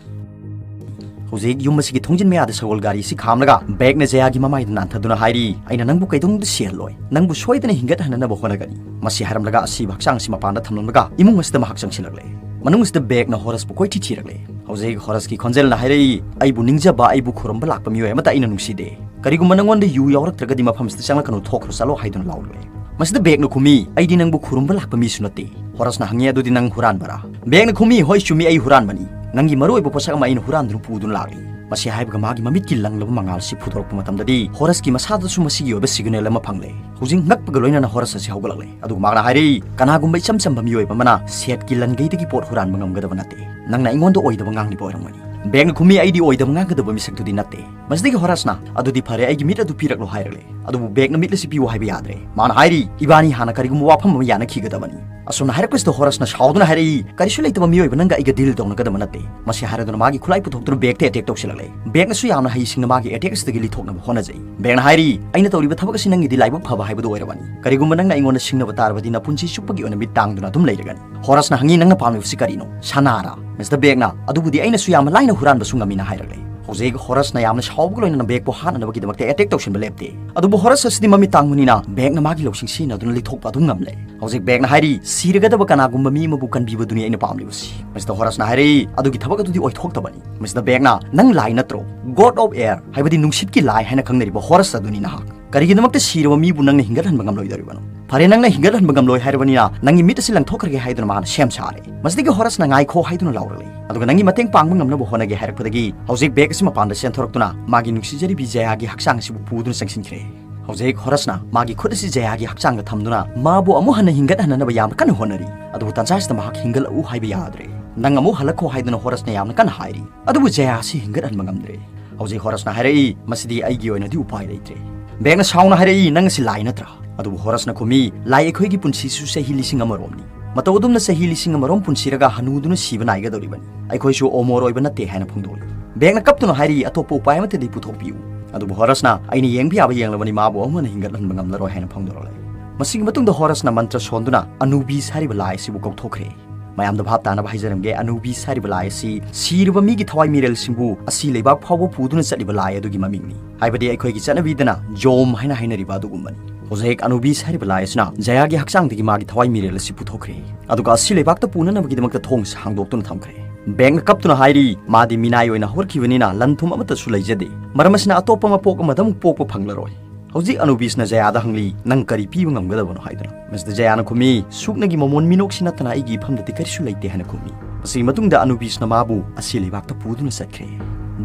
ꯍꯧꯖꯤꯛ ꯌꯨꯝ ꯑꯁꯤꯒꯤ ꯊꯣꯡꯖꯤꯟ ꯃꯌꯥꯗ ꯁꯒꯣꯜ ꯒꯥꯔꯤ ꯑꯁꯤ ꯈꯥꯝꯂꯒ ꯕꯦꯛꯅ ꯖꯌꯥꯒꯤ ꯃꯃꯥꯏꯗ ꯅꯥꯟꯊꯗꯨꯅ ꯍꯥꯏꯔꯤ, "ꯑꯩꯅ ꯅꯪꯕꯨ ꯀꯩꯗꯧꯅꯨꯡꯗ ꯁꯤꯍꯜꯂꯣꯏ꯫ ꯅꯪꯕꯨ ꯁꯣꯏꯗꯅ ꯍꯤꯡꯒꯠꯍꯟꯅꯅꯕ ꯍꯣꯠꯅꯒꯅꯤ꯫" ꯃꯁꯤ ꯍꯥꯏꯔꯝꯂꯒ ꯑꯁꯤꯕ ꯍꯛꯆꯥꯡ ꯑꯁꯤ ꯃꯄꯥꯟꯗ ꯊꯝꯂꯝꯂꯒ ꯏꯃꯨꯡ ꯑꯁꯤꯗ ꯃꯍꯥꯛ ꯆꯪꯁꯤꯜꯂꯛꯂꯦ꯫ ꯃꯅꯨꯡ ꯑꯁꯤꯗ ꯕꯦꯛꯅ ꯍꯣꯔꯁꯄꯨ ꯀꯣꯏꯊꯤ ꯊꯤꯔꯛꯂꯦ꯫ ꯍꯧꯖꯤꯛ ꯍꯣꯔꯁꯀꯤ ꯈꯣꯟꯖꯦꯜꯅ ꯍꯥꯏꯔꯛꯏ, "ꯑꯩꯕꯨ ꯅꯤꯡꯖꯕ, ꯑꯩꯕꯨ ꯈꯨꯔꯨꯝꯕ ꯂꯥꯛꯄ ꯃꯤꯑꯣꯏ ꯑꯃꯠꯇ ꯑꯩꯅ ꯅꯨꯡꯁꯤꯗꯦ꯫ ꯀꯔꯤꯒꯨꯝꯕ ꯅꯪꯉꯣꯟꯗ ꯌꯨ ꯌꯥꯎꯔꯛꯇ꯭ꯔꯒꯗꯤ ꯃꯐꯝꯁꯤꯗ ꯆꯪꯂꯛꯀꯅꯨ, ꯊꯣꯛꯈ꯭ꯔꯣ ꯆꯠꯂꯣ" ꯍꯥꯏꯗꯨꯅ ꯂꯥꯎꯔꯛꯂꯦ꯫ ꯃꯁꯤꯗ ꯕꯦꯛꯅ ꯈꯨꯝꯃꯤ, "ꯑꯩꯗꯤ ꯅꯪꯕꯨ ꯈꯨꯔꯨꯝꯕ ꯂꯥꯛꯄ ꯃꯤꯁꯨ ꯅꯠꯇꯦ꯫" ꯍꯣꯔꯁꯅ ꯍꯪꯉꯤ, "ꯑꯗꯨꯗꯤ ꯅꯪ ꯍꯨꯔꯥꯟꯕꯔꯥ?" ꯕꯦꯛꯅ ꯈꯨꯝꯃꯤ, "ꯍꯣꯏ ꯆꯨꯝꯃꯤ, ꯑꯩ ꯍꯨꯔꯥꯟꯕꯅꯤ꯫ ꯅꯪꯒꯤ ꯃꯔꯨꯑꯣꯏꯕ ꯄꯣꯠꯁꯛ ꯑꯃ ꯑꯩꯅ ꯍꯨꯔꯥꯟꯗꯨꯅ ꯄꯨꯗꯨꯅ ꯂꯥꯛꯂꯤ꯫" ꯃꯁꯤ ꯍꯥꯏꯕꯒ ꯃꯥꯒꯤ ꯃꯃꯤꯠꯀꯤ ꯂꯪꯂꯕ ꯃꯉꯥꯜ ꯑꯁꯤ ꯐꯨꯗꯣꯔꯛꯄ ꯃꯇꯝꯗꯗꯤ ꯍꯣꯔꯁꯀꯤ ꯃꯁꯥꯗꯁꯨ ꯃꯁꯤꯒꯤ ꯑꯣꯏꯕ ꯁꯤꯒꯅꯦꯜ ꯑꯃ ꯐꯪꯂꯦ꯫ ꯍꯧꯖꯤꯛ ꯉꯛꯄꯒ ꯂꯣꯏꯅꯅ ꯍꯣꯔꯁ ꯑꯁꯤ ꯍꯧꯒꯠꯂꯛꯂꯦ꯫ ꯑꯗꯨꯒ ꯃꯍꯥꯛꯅ ꯍꯥꯏꯔꯛꯏ, "ꯀꯅꯥꯒꯨꯝꯕ ꯏꯆꯝ ꯆꯝꯕ ꯃꯤꯑꯣꯏꯕ ꯑꯃꯅ ꯁꯦꯠꯀꯤ ꯂꯟꯒꯩꯗꯒꯤ ꯄꯣꯠ ꯍꯨꯔꯥꯟꯕ ꯉꯝꯒꯗꯕ ꯅꯠꯇꯦ꯫ ꯅꯪꯅ ꯑꯩꯉꯣꯟꯗ ꯑꯣꯏꯗꯕ ꯉꯥꯡꯂꯤꯕ ꯑꯣꯏꯔꯝꯒꯅꯤ꯫" ꯕꯦꯛꯅ ꯈꯨꯝꯃꯤ, "ꯑꯩꯗꯤ ꯑꯣꯏꯗꯕ ꯉꯥꯡꯒꯗꯕ ꯃꯤꯁꯛꯇꯨꯗꯤ ꯅꯠꯇꯦ꯫" ꯃꯁꯤꯗꯒꯤ ꯍꯣꯔꯁꯅ, "ꯑꯗꯨꯗꯤ ꯐꯔꯦ, ꯑꯩꯒꯤ ꯃꯤꯠ ꯑꯗꯨ ꯄꯤꯔꯛꯂꯣ" ꯍꯥꯏꯔꯛꯂꯦ꯫ ꯑꯗꯨꯕꯨ ꯕꯦꯛꯅ ꯃꯤꯠ ꯑꯁꯤ ꯄꯤꯌꯨ ꯍꯥꯏꯕ ꯌꯥꯗ꯭ꯔꯦ꯫ ꯃꯥꯅ ꯍꯥꯏꯔꯤ, "ꯏꯕꯥꯅꯤ ꯍꯥꯟꯅ ꯀꯔꯤꯒꯨꯝꯕ ꯋꯥꯐꯝ ꯑꯃ ꯌꯥꯅꯈꯤꯒꯗꯕꯅꯤ"꯫ ꯑꯁꯨꯝꯅ ꯍꯥꯏꯔꯛꯄꯁꯤꯗ ꯍꯣꯔꯁꯅ ꯁꯥꯎꯗꯨꯅ ꯍꯥꯏꯔꯛꯏ, "ꯀꯔꯤꯁꯨ ꯂꯩꯇꯕ ꯃꯤꯑꯣꯏꯕ ꯅꯪꯒ ꯑꯩꯒ ꯗꯤꯜ ꯇꯧꯅꯒꯗꯕ ꯅꯠꯇꯦ"꯫ ꯃꯁꯤ ꯍꯥꯏꯔꯗꯨꯅ ꯃꯥꯒꯤ ꯈꯨꯠꯂꯥꯏ ꯄꯨꯊꯣꯛꯇꯨꯅ ꯕꯦꯛꯇ ꯑꯦꯇꯦꯛ ꯇꯧꯁꯤꯜꯂꯛꯂꯦ꯫ ꯕꯦꯛꯅꯁꯨ ꯌꯥꯝꯅ ꯍꯩꯁꯤꯡꯅ ꯃꯥꯒꯤ ꯑꯦꯇꯦꯛ ꯑꯁꯤꯗꯒꯤ ꯂꯤꯊꯣꯛꯅꯕ ꯍꯣꯠꯅꯖꯩ꯫ ꯕꯦꯛꯅ ꯍꯥꯏꯔꯤ, "ꯑꯩꯅ ꯇꯧꯔꯤꯕ ꯊꯕꯛ ꯑꯁꯤ ꯅꯪꯒꯤꯗꯤ ꯂꯥꯏꯕꯛ ꯐꯕ ꯍꯥꯏꯕꯗꯨ ꯑꯣꯏꯔꯕꯅꯤ꯫ ꯀꯔꯤꯒꯨꯝꯕ ꯅꯪꯅ ꯑꯩꯉꯣꯟꯗ ꯁꯤꯡꯅꯕ ꯇꯥꯔꯕꯗꯤ ꯅꯄꯨꯟꯁꯤ ꯆꯨꯞꯄꯒꯤ ꯑꯣꯏꯅ ꯃꯤꯠ ꯇꯥꯡꯗꯨꯅ ꯑꯗꯨꯝ ꯂꯩꯔꯒꯅꯤ"꯫ ꯍꯣꯔꯁꯅ ꯍꯪꯉꯤ, "ꯅꯪꯅ ꯄꯥꯝꯂꯤꯕꯁꯤ ꯀꯔꯤꯅꯣ?" "ꯁꯅꯥꯔꯥ?" ꯃꯤꯁꯇꯔ ꯕꯦꯛꯅ, "ꯑꯗꯨꯕꯨꯗꯤ ꯑꯩꯅꯁꯨ ꯌꯥꯝꯅ ꯂꯥꯏꯅ ꯍꯨꯔꯥꯟꯕꯁꯨ ꯉꯝꯃꯤꯅ" ꯍꯥꯏꯔꯛꯂꯦ꯫ ꯍꯧꯖꯤꯛ ꯍꯣꯔꯁꯅ ꯌꯥꯝꯅ ꯁꯥꯎꯕꯒ ꯂꯣꯏꯅꯅ ꯕꯦꯛꯄꯨ ꯍꯥꯠꯅꯅꯕꯒꯤꯗꯃꯛꯇ ꯑꯦꯇꯦꯛ ꯇꯧꯁꯤꯟꯕ ꯂꯦꯞꯇꯦ꯫ ꯑꯗꯨꯕꯨ ꯍꯣꯔꯁ ꯑꯁꯤꯗꯤ ꯃꯃꯤꯠ ꯇꯥꯡꯕꯅꯤꯅ ꯕꯦꯛꯅ ꯃꯥꯒꯤ ꯂꯧꯁꯤꯡ ꯁꯤꯖꯤꯟꯅꯗꯨꯅ ꯂꯤꯊꯣꯛꯄ ꯑꯗꯨꯝ ꯉꯝꯂꯦ꯫ ꯍꯧꯖꯤꯛ ꯕꯦꯛꯅ ꯍꯥꯏꯔꯤ, "ꯁꯤꯔꯒꯗꯕ ꯀꯅꯥꯒꯨꯝꯕ ꯃꯤ ꯑꯃꯕꯨ ꯀꯟꯕꯤꯕꯗꯨꯅꯤ ꯑꯩꯅ ꯄꯥꯝꯂꯤꯕꯁꯤ"꯫ ꯃꯤꯁꯇꯔ ꯍꯣꯔꯁꯅ ꯍꯥꯏꯔꯛꯏ, "ꯑꯗꯨꯒꯤ ꯊꯕꯛ ꯑꯗꯨꯗꯤ ꯑꯣꯏꯊꯣꯛꯇꯕꯅꯤ"꯫ ꯃꯤꯁꯇꯔ ꯕꯦꯛꯅ, "ꯅꯪ ꯂꯥꯏ ꯅꯠꯇ꯭ꯔꯣ? God of Air, ꯍꯥꯏꯕꯗꯤ ꯅꯨꯡꯁꯤꯠꯀꯤ ꯂꯥꯏ ꯍꯥꯏꯅ ꯈꯪꯅꯔꯤꯕ ꯍꯣꯔꯁ ꯑꯗꯨꯅꯤ ꯅꯍꯥꯛ꯫ ꯀꯔꯤꯒꯤꯗꯃꯛꯇ ꯁꯤꯔꯕ ꯃꯤꯕꯨ ꯅꯪꯅ ꯍꯤꯡꯒꯠꯍꯟꯕ ꯉꯝꯂꯣꯏꯗꯧꯔꯤꯕꯅꯣ? ꯐꯔꯦ, ꯅꯪꯅ ꯍꯤꯡꯒꯠꯍꯟꯕ ꯉꯝꯂꯣꯏ ꯍꯥꯏꯔꯕꯅꯤꯅ ꯅꯪꯒꯤ ꯃꯤꯠ ꯑꯁꯤ ꯂꯪꯊꯣꯛꯈ꯭ꯔꯒꯦ" ꯍꯥꯏꯗꯨꯅ ꯃꯥꯅ ꯁꯦꯝ ꯁꯥꯔꯦ꯫ ꯃꯁꯤꯗꯒꯤ ꯍꯣꯔꯁꯅ "ꯉꯥꯏꯈꯣ" ꯍꯥꯏꯗꯨꯅ ꯂꯥꯎꯔꯛꯂꯦ꯫ ꯑꯗꯨꯒ ꯅꯪꯒꯤ ꯃꯇꯦꯡ ꯄꯥꯡꯕ ꯉꯝꯅꯕ ꯍꯣꯠꯅꯒꯦ ꯍꯥꯏꯔꯛꯄꯗꯒꯤ ꯍꯧꯖꯤꯛ ꯕꯦꯛ ꯑꯁꯤ ꯃꯄꯥꯟꯗ ꯆꯦꯟꯊꯣꯔꯛꯇꯨꯅ ꯃꯥꯒꯤ ꯅꯨꯡꯁꯤꯖꯔꯤꯕꯤ ꯖꯌꯥꯒꯤ ꯍꯛꯆꯥꯡ ꯑꯁꯤꯕꯨ ꯄꯨꯗꯨꯅ ꯆꯪꯁꯤꯟꯈ꯭ꯔꯦ꯫ ꯍꯧꯖꯤꯛ ꯍꯣꯔꯁꯅ ꯃꯥꯒꯤ ꯈꯨꯠ ꯑꯁꯤ ꯖꯌꯥꯒꯤ ꯍꯛꯆꯥꯡꯗ ꯊꯝꯗꯨꯅ ꯃꯥꯕꯨ ꯑꯃꯨꯛ ꯍꯟꯅ ꯍꯤꯡꯒꯠꯍꯟꯅꯅꯕ ꯌꯥꯝꯅ ꯀꯟꯅ ꯍꯣꯠꯅꯔꯤ꯫ ꯑꯗꯨꯕꯨ ꯇꯟꯖꯥ ꯑꯁꯤꯗ ꯃꯍꯥꯛ "ꯍꯤꯡꯒꯠꯂꯛꯎ" ꯍꯥꯏꯕ ꯌꯥꯗ꯭ꯔꯦ꯫ "ꯅꯪ ꯑꯃꯨꯛ ꯍꯜꯂꯛꯈꯣ" ꯍꯥꯏꯗꯨꯅ ꯍꯣꯔꯁꯅ ꯌꯥꯝꯅ ꯀꯟꯅ ꯍꯥꯏꯔꯤ꯫ ꯑꯗꯨꯕꯨ ꯖꯌꯥ ꯑꯁꯤ ꯍꯤꯡꯒꯠꯍꯟꯕ ꯉꯝꯗ꯭ꯔꯦ꯫ ꯍꯧꯖꯤꯛ ꯍꯣꯔꯁꯅ ꯍꯥꯏꯔꯛꯏ, "ꯃꯁꯤꯗꯤ ꯑꯩꯒꯤ ꯑꯣꯏꯅꯗꯤ ꯎꯄꯥꯏ ꯂꯩꯇ꯭ꯔꯦ"꯫ ꯕꯦꯛꯅ ꯁꯥꯎꯅ ꯍꯥꯏꯔꯛꯏ, "ꯅꯪ ꯑꯁꯤ ꯂꯥꯏ ꯅꯠꯇ꯭ꯔꯥ?" ꯑꯗꯨꯕꯨ ꯍꯣꯔꯁꯅ ꯈꯨꯝꯃꯤ, "ꯂꯥꯏ ꯑꯩꯈꯣꯏꯒꯤ ꯄꯨꯟꯁꯤꯁꯨ ꯆꯍꯤ ꯂꯤꯁꯤꯡ ꯑꯃꯔꯣꯝꯅꯤ꯫ ꯃꯇꯧ ꯑꯗꯨꯝꯅ ꯆꯍꯤ ꯂꯤꯁꯤꯡ ꯑꯃꯔꯣꯝ ꯄꯨꯟꯁꯤꯔꯒ ꯍꯅꯨꯗꯨꯅ ꯁꯤꯕ ꯅꯥꯏꯒꯗꯧꯔꯤꯕꯅꯤ꯫ ꯑꯩꯈꯣꯏꯁꯨ ꯑꯃꯣꯔ ꯑꯣꯏꯕ ꯅꯠꯇꯦ" ꯍꯥꯏꯅ ꯐꯣꯡꯗꯣꯛꯂꯤ꯫ ꯕꯦꯛꯅ ꯀꯞꯇꯨꯅ ꯍꯥꯏꯔꯤ, "ꯑꯇꯣꯞꯄ ꯎꯄꯥꯏ ꯑꯃꯠꯇꯗꯤ ꯄꯨꯊꯣꯛꯄꯤꯌꯨ"꯫ ꯑꯗꯨꯕꯨ ꯍꯣꯔꯁꯅ, "ꯑꯩꯅ ꯌꯦꯡꯕ ꯌꯥꯕ ꯌꯦꯡꯂꯕꯅꯤ, ꯃꯥꯕꯨ ꯑꯃꯨꯛ ꯍꯟꯅ ꯍꯤꯡꯒꯠꯍꯟꯕ ꯉꯝꯂꯔꯣꯏ" ꯍꯥꯏꯅ ꯐꯣꯡꯗꯣꯔꯛꯂꯦ꯫ ꯃꯁꯤꯒꯤ ꯃꯇꯨꯡꯗ ꯍꯣꯔꯁꯅ ꯃꯟꯇ꯭ꯔ ꯁꯣꯟꯗꯨꯅ ꯑꯅꯨꯕꯤꯁ ꯍꯥꯏꯔꯤꯕ ꯂꯥꯏ ꯑꯁꯤꯕꯨ ꯀꯧꯊꯣꯛꯈ꯭ꯔꯦ꯫ ꯃꯌꯥꯝꯗ ꯚꯥꯞ ꯇꯥꯅꯕ ꯍꯥꯏꯖꯔꯝꯒꯦ, ꯑꯅꯨꯕꯤꯁ ꯍꯥꯏꯔꯤꯕ ꯂꯥꯏ ꯑꯁꯤ ꯁꯤꯔꯕ ꯃꯤꯒꯤ ꯊꯋꯥꯏ ꯃꯤꯔꯦꯜꯁꯤꯡꯕꯨ ꯑꯁꯤ ꯂꯩꯕꯥꯛ ꯐꯥꯎꯕ ꯄꯨꯗꯨꯅ ꯆꯠꯂꯤꯕ ꯂꯥꯏ ꯑꯗꯨꯒꯤ ꯃꯃꯤꯡꯅꯤ꯫ ꯍꯥꯏꯕꯗꯤ ꯑꯩꯈꯣꯏꯒꯤ ꯆꯠꯅꯕꯤꯗꯅ ꯖꯣꯝ ꯍꯥꯏꯅ ꯍꯥꯏꯅꯔꯤꯕ ꯑꯗꯨꯒꯨꯝꯕꯅꯤ꯫ ꯍꯧꯖꯤꯛ ꯑꯅꯨꯕꯤꯁ ꯍꯥꯏꯔꯤꯕ ꯂꯥꯏ ꯑꯁꯤꯅ ꯖꯌꯥꯒꯤ ꯍꯛꯆꯥꯡꯗꯒꯤ ꯃꯥꯒꯤ ꯊꯋꯥꯏ ꯃꯤꯔꯦꯜ ꯑꯁꯤ ꯄꯨꯊꯣꯛꯈ꯭ꯔꯦ꯫ ꯑꯗꯨꯒ ꯑꯁꯤ ꯂꯩꯕꯥꯛꯇ ꯄꯨꯅꯅꯕꯒꯤꯗꯃꯛꯇ ꯊꯣꯡꯁꯦ ꯍꯥꯡꯗꯣꯛꯇꯨꯅ ꯊꯝꯈ꯭ꯔꯦ꯫ ꯕꯦꯛꯅ ꯀꯞꯇꯨꯅ ꯍꯥꯏꯔꯤ, "ꯃꯥꯗꯤ ꯃꯤꯅꯥꯏ ꯑꯣꯏꯅ ꯍꯧꯔꯛꯈꯤꯕꯅꯤꯅ ꯂꯟ ꯊꯨꯝ ꯑꯃꯠꯇꯁꯨ ꯂꯩꯖꯗꯦ꯫ ꯃꯔꯝ ꯑꯁꯤꯅ ꯑꯇꯣꯞꯄ ꯃꯄꯣꯛ ꯑꯃꯗ ꯑꯃꯨꯛ ꯄꯣꯛꯄ ꯐꯪꯂꯔꯣꯏ"꯫ ꯍꯧꯖꯤꯛ ꯑꯅꯨꯕꯤꯁꯅ ꯖꯌꯥꯗ ꯍꯪꯂꯤ, "ꯅꯪ ꯀꯔꯤ ꯄꯤꯕ ꯉꯝꯒꯗꯕꯅꯣ?" ꯍꯥꯏꯗꯨꯅ꯫ ꯃꯤꯁꯇꯔ ꯖꯌꯥꯅ ꯈꯨꯝꯃꯤ, "ꯁꯨꯞꯅꯒꯤ ꯃꯃꯣꯟ ꯃꯤꯅꯣꯛꯁꯤ ꯅꯠꯇꯅ ꯑꯩꯒꯤ ꯏꯐꯝꯗꯗꯤ ꯀꯔꯤꯁꯨ ꯂꯩꯇꯦ" ꯍꯥꯏꯅ ꯈꯨꯝꯃꯤ꯫ ꯃꯁꯤꯒꯤ ꯃꯇꯨꯡꯗ ꯑꯅꯨꯕꯤꯁꯅ ꯃꯥꯕꯨ ꯑꯁꯤ ꯂꯩꯕꯥꯛꯇ ꯄꯨꯗꯨꯅ ꯆꯠꯈ꯭ꯔꯦ꯫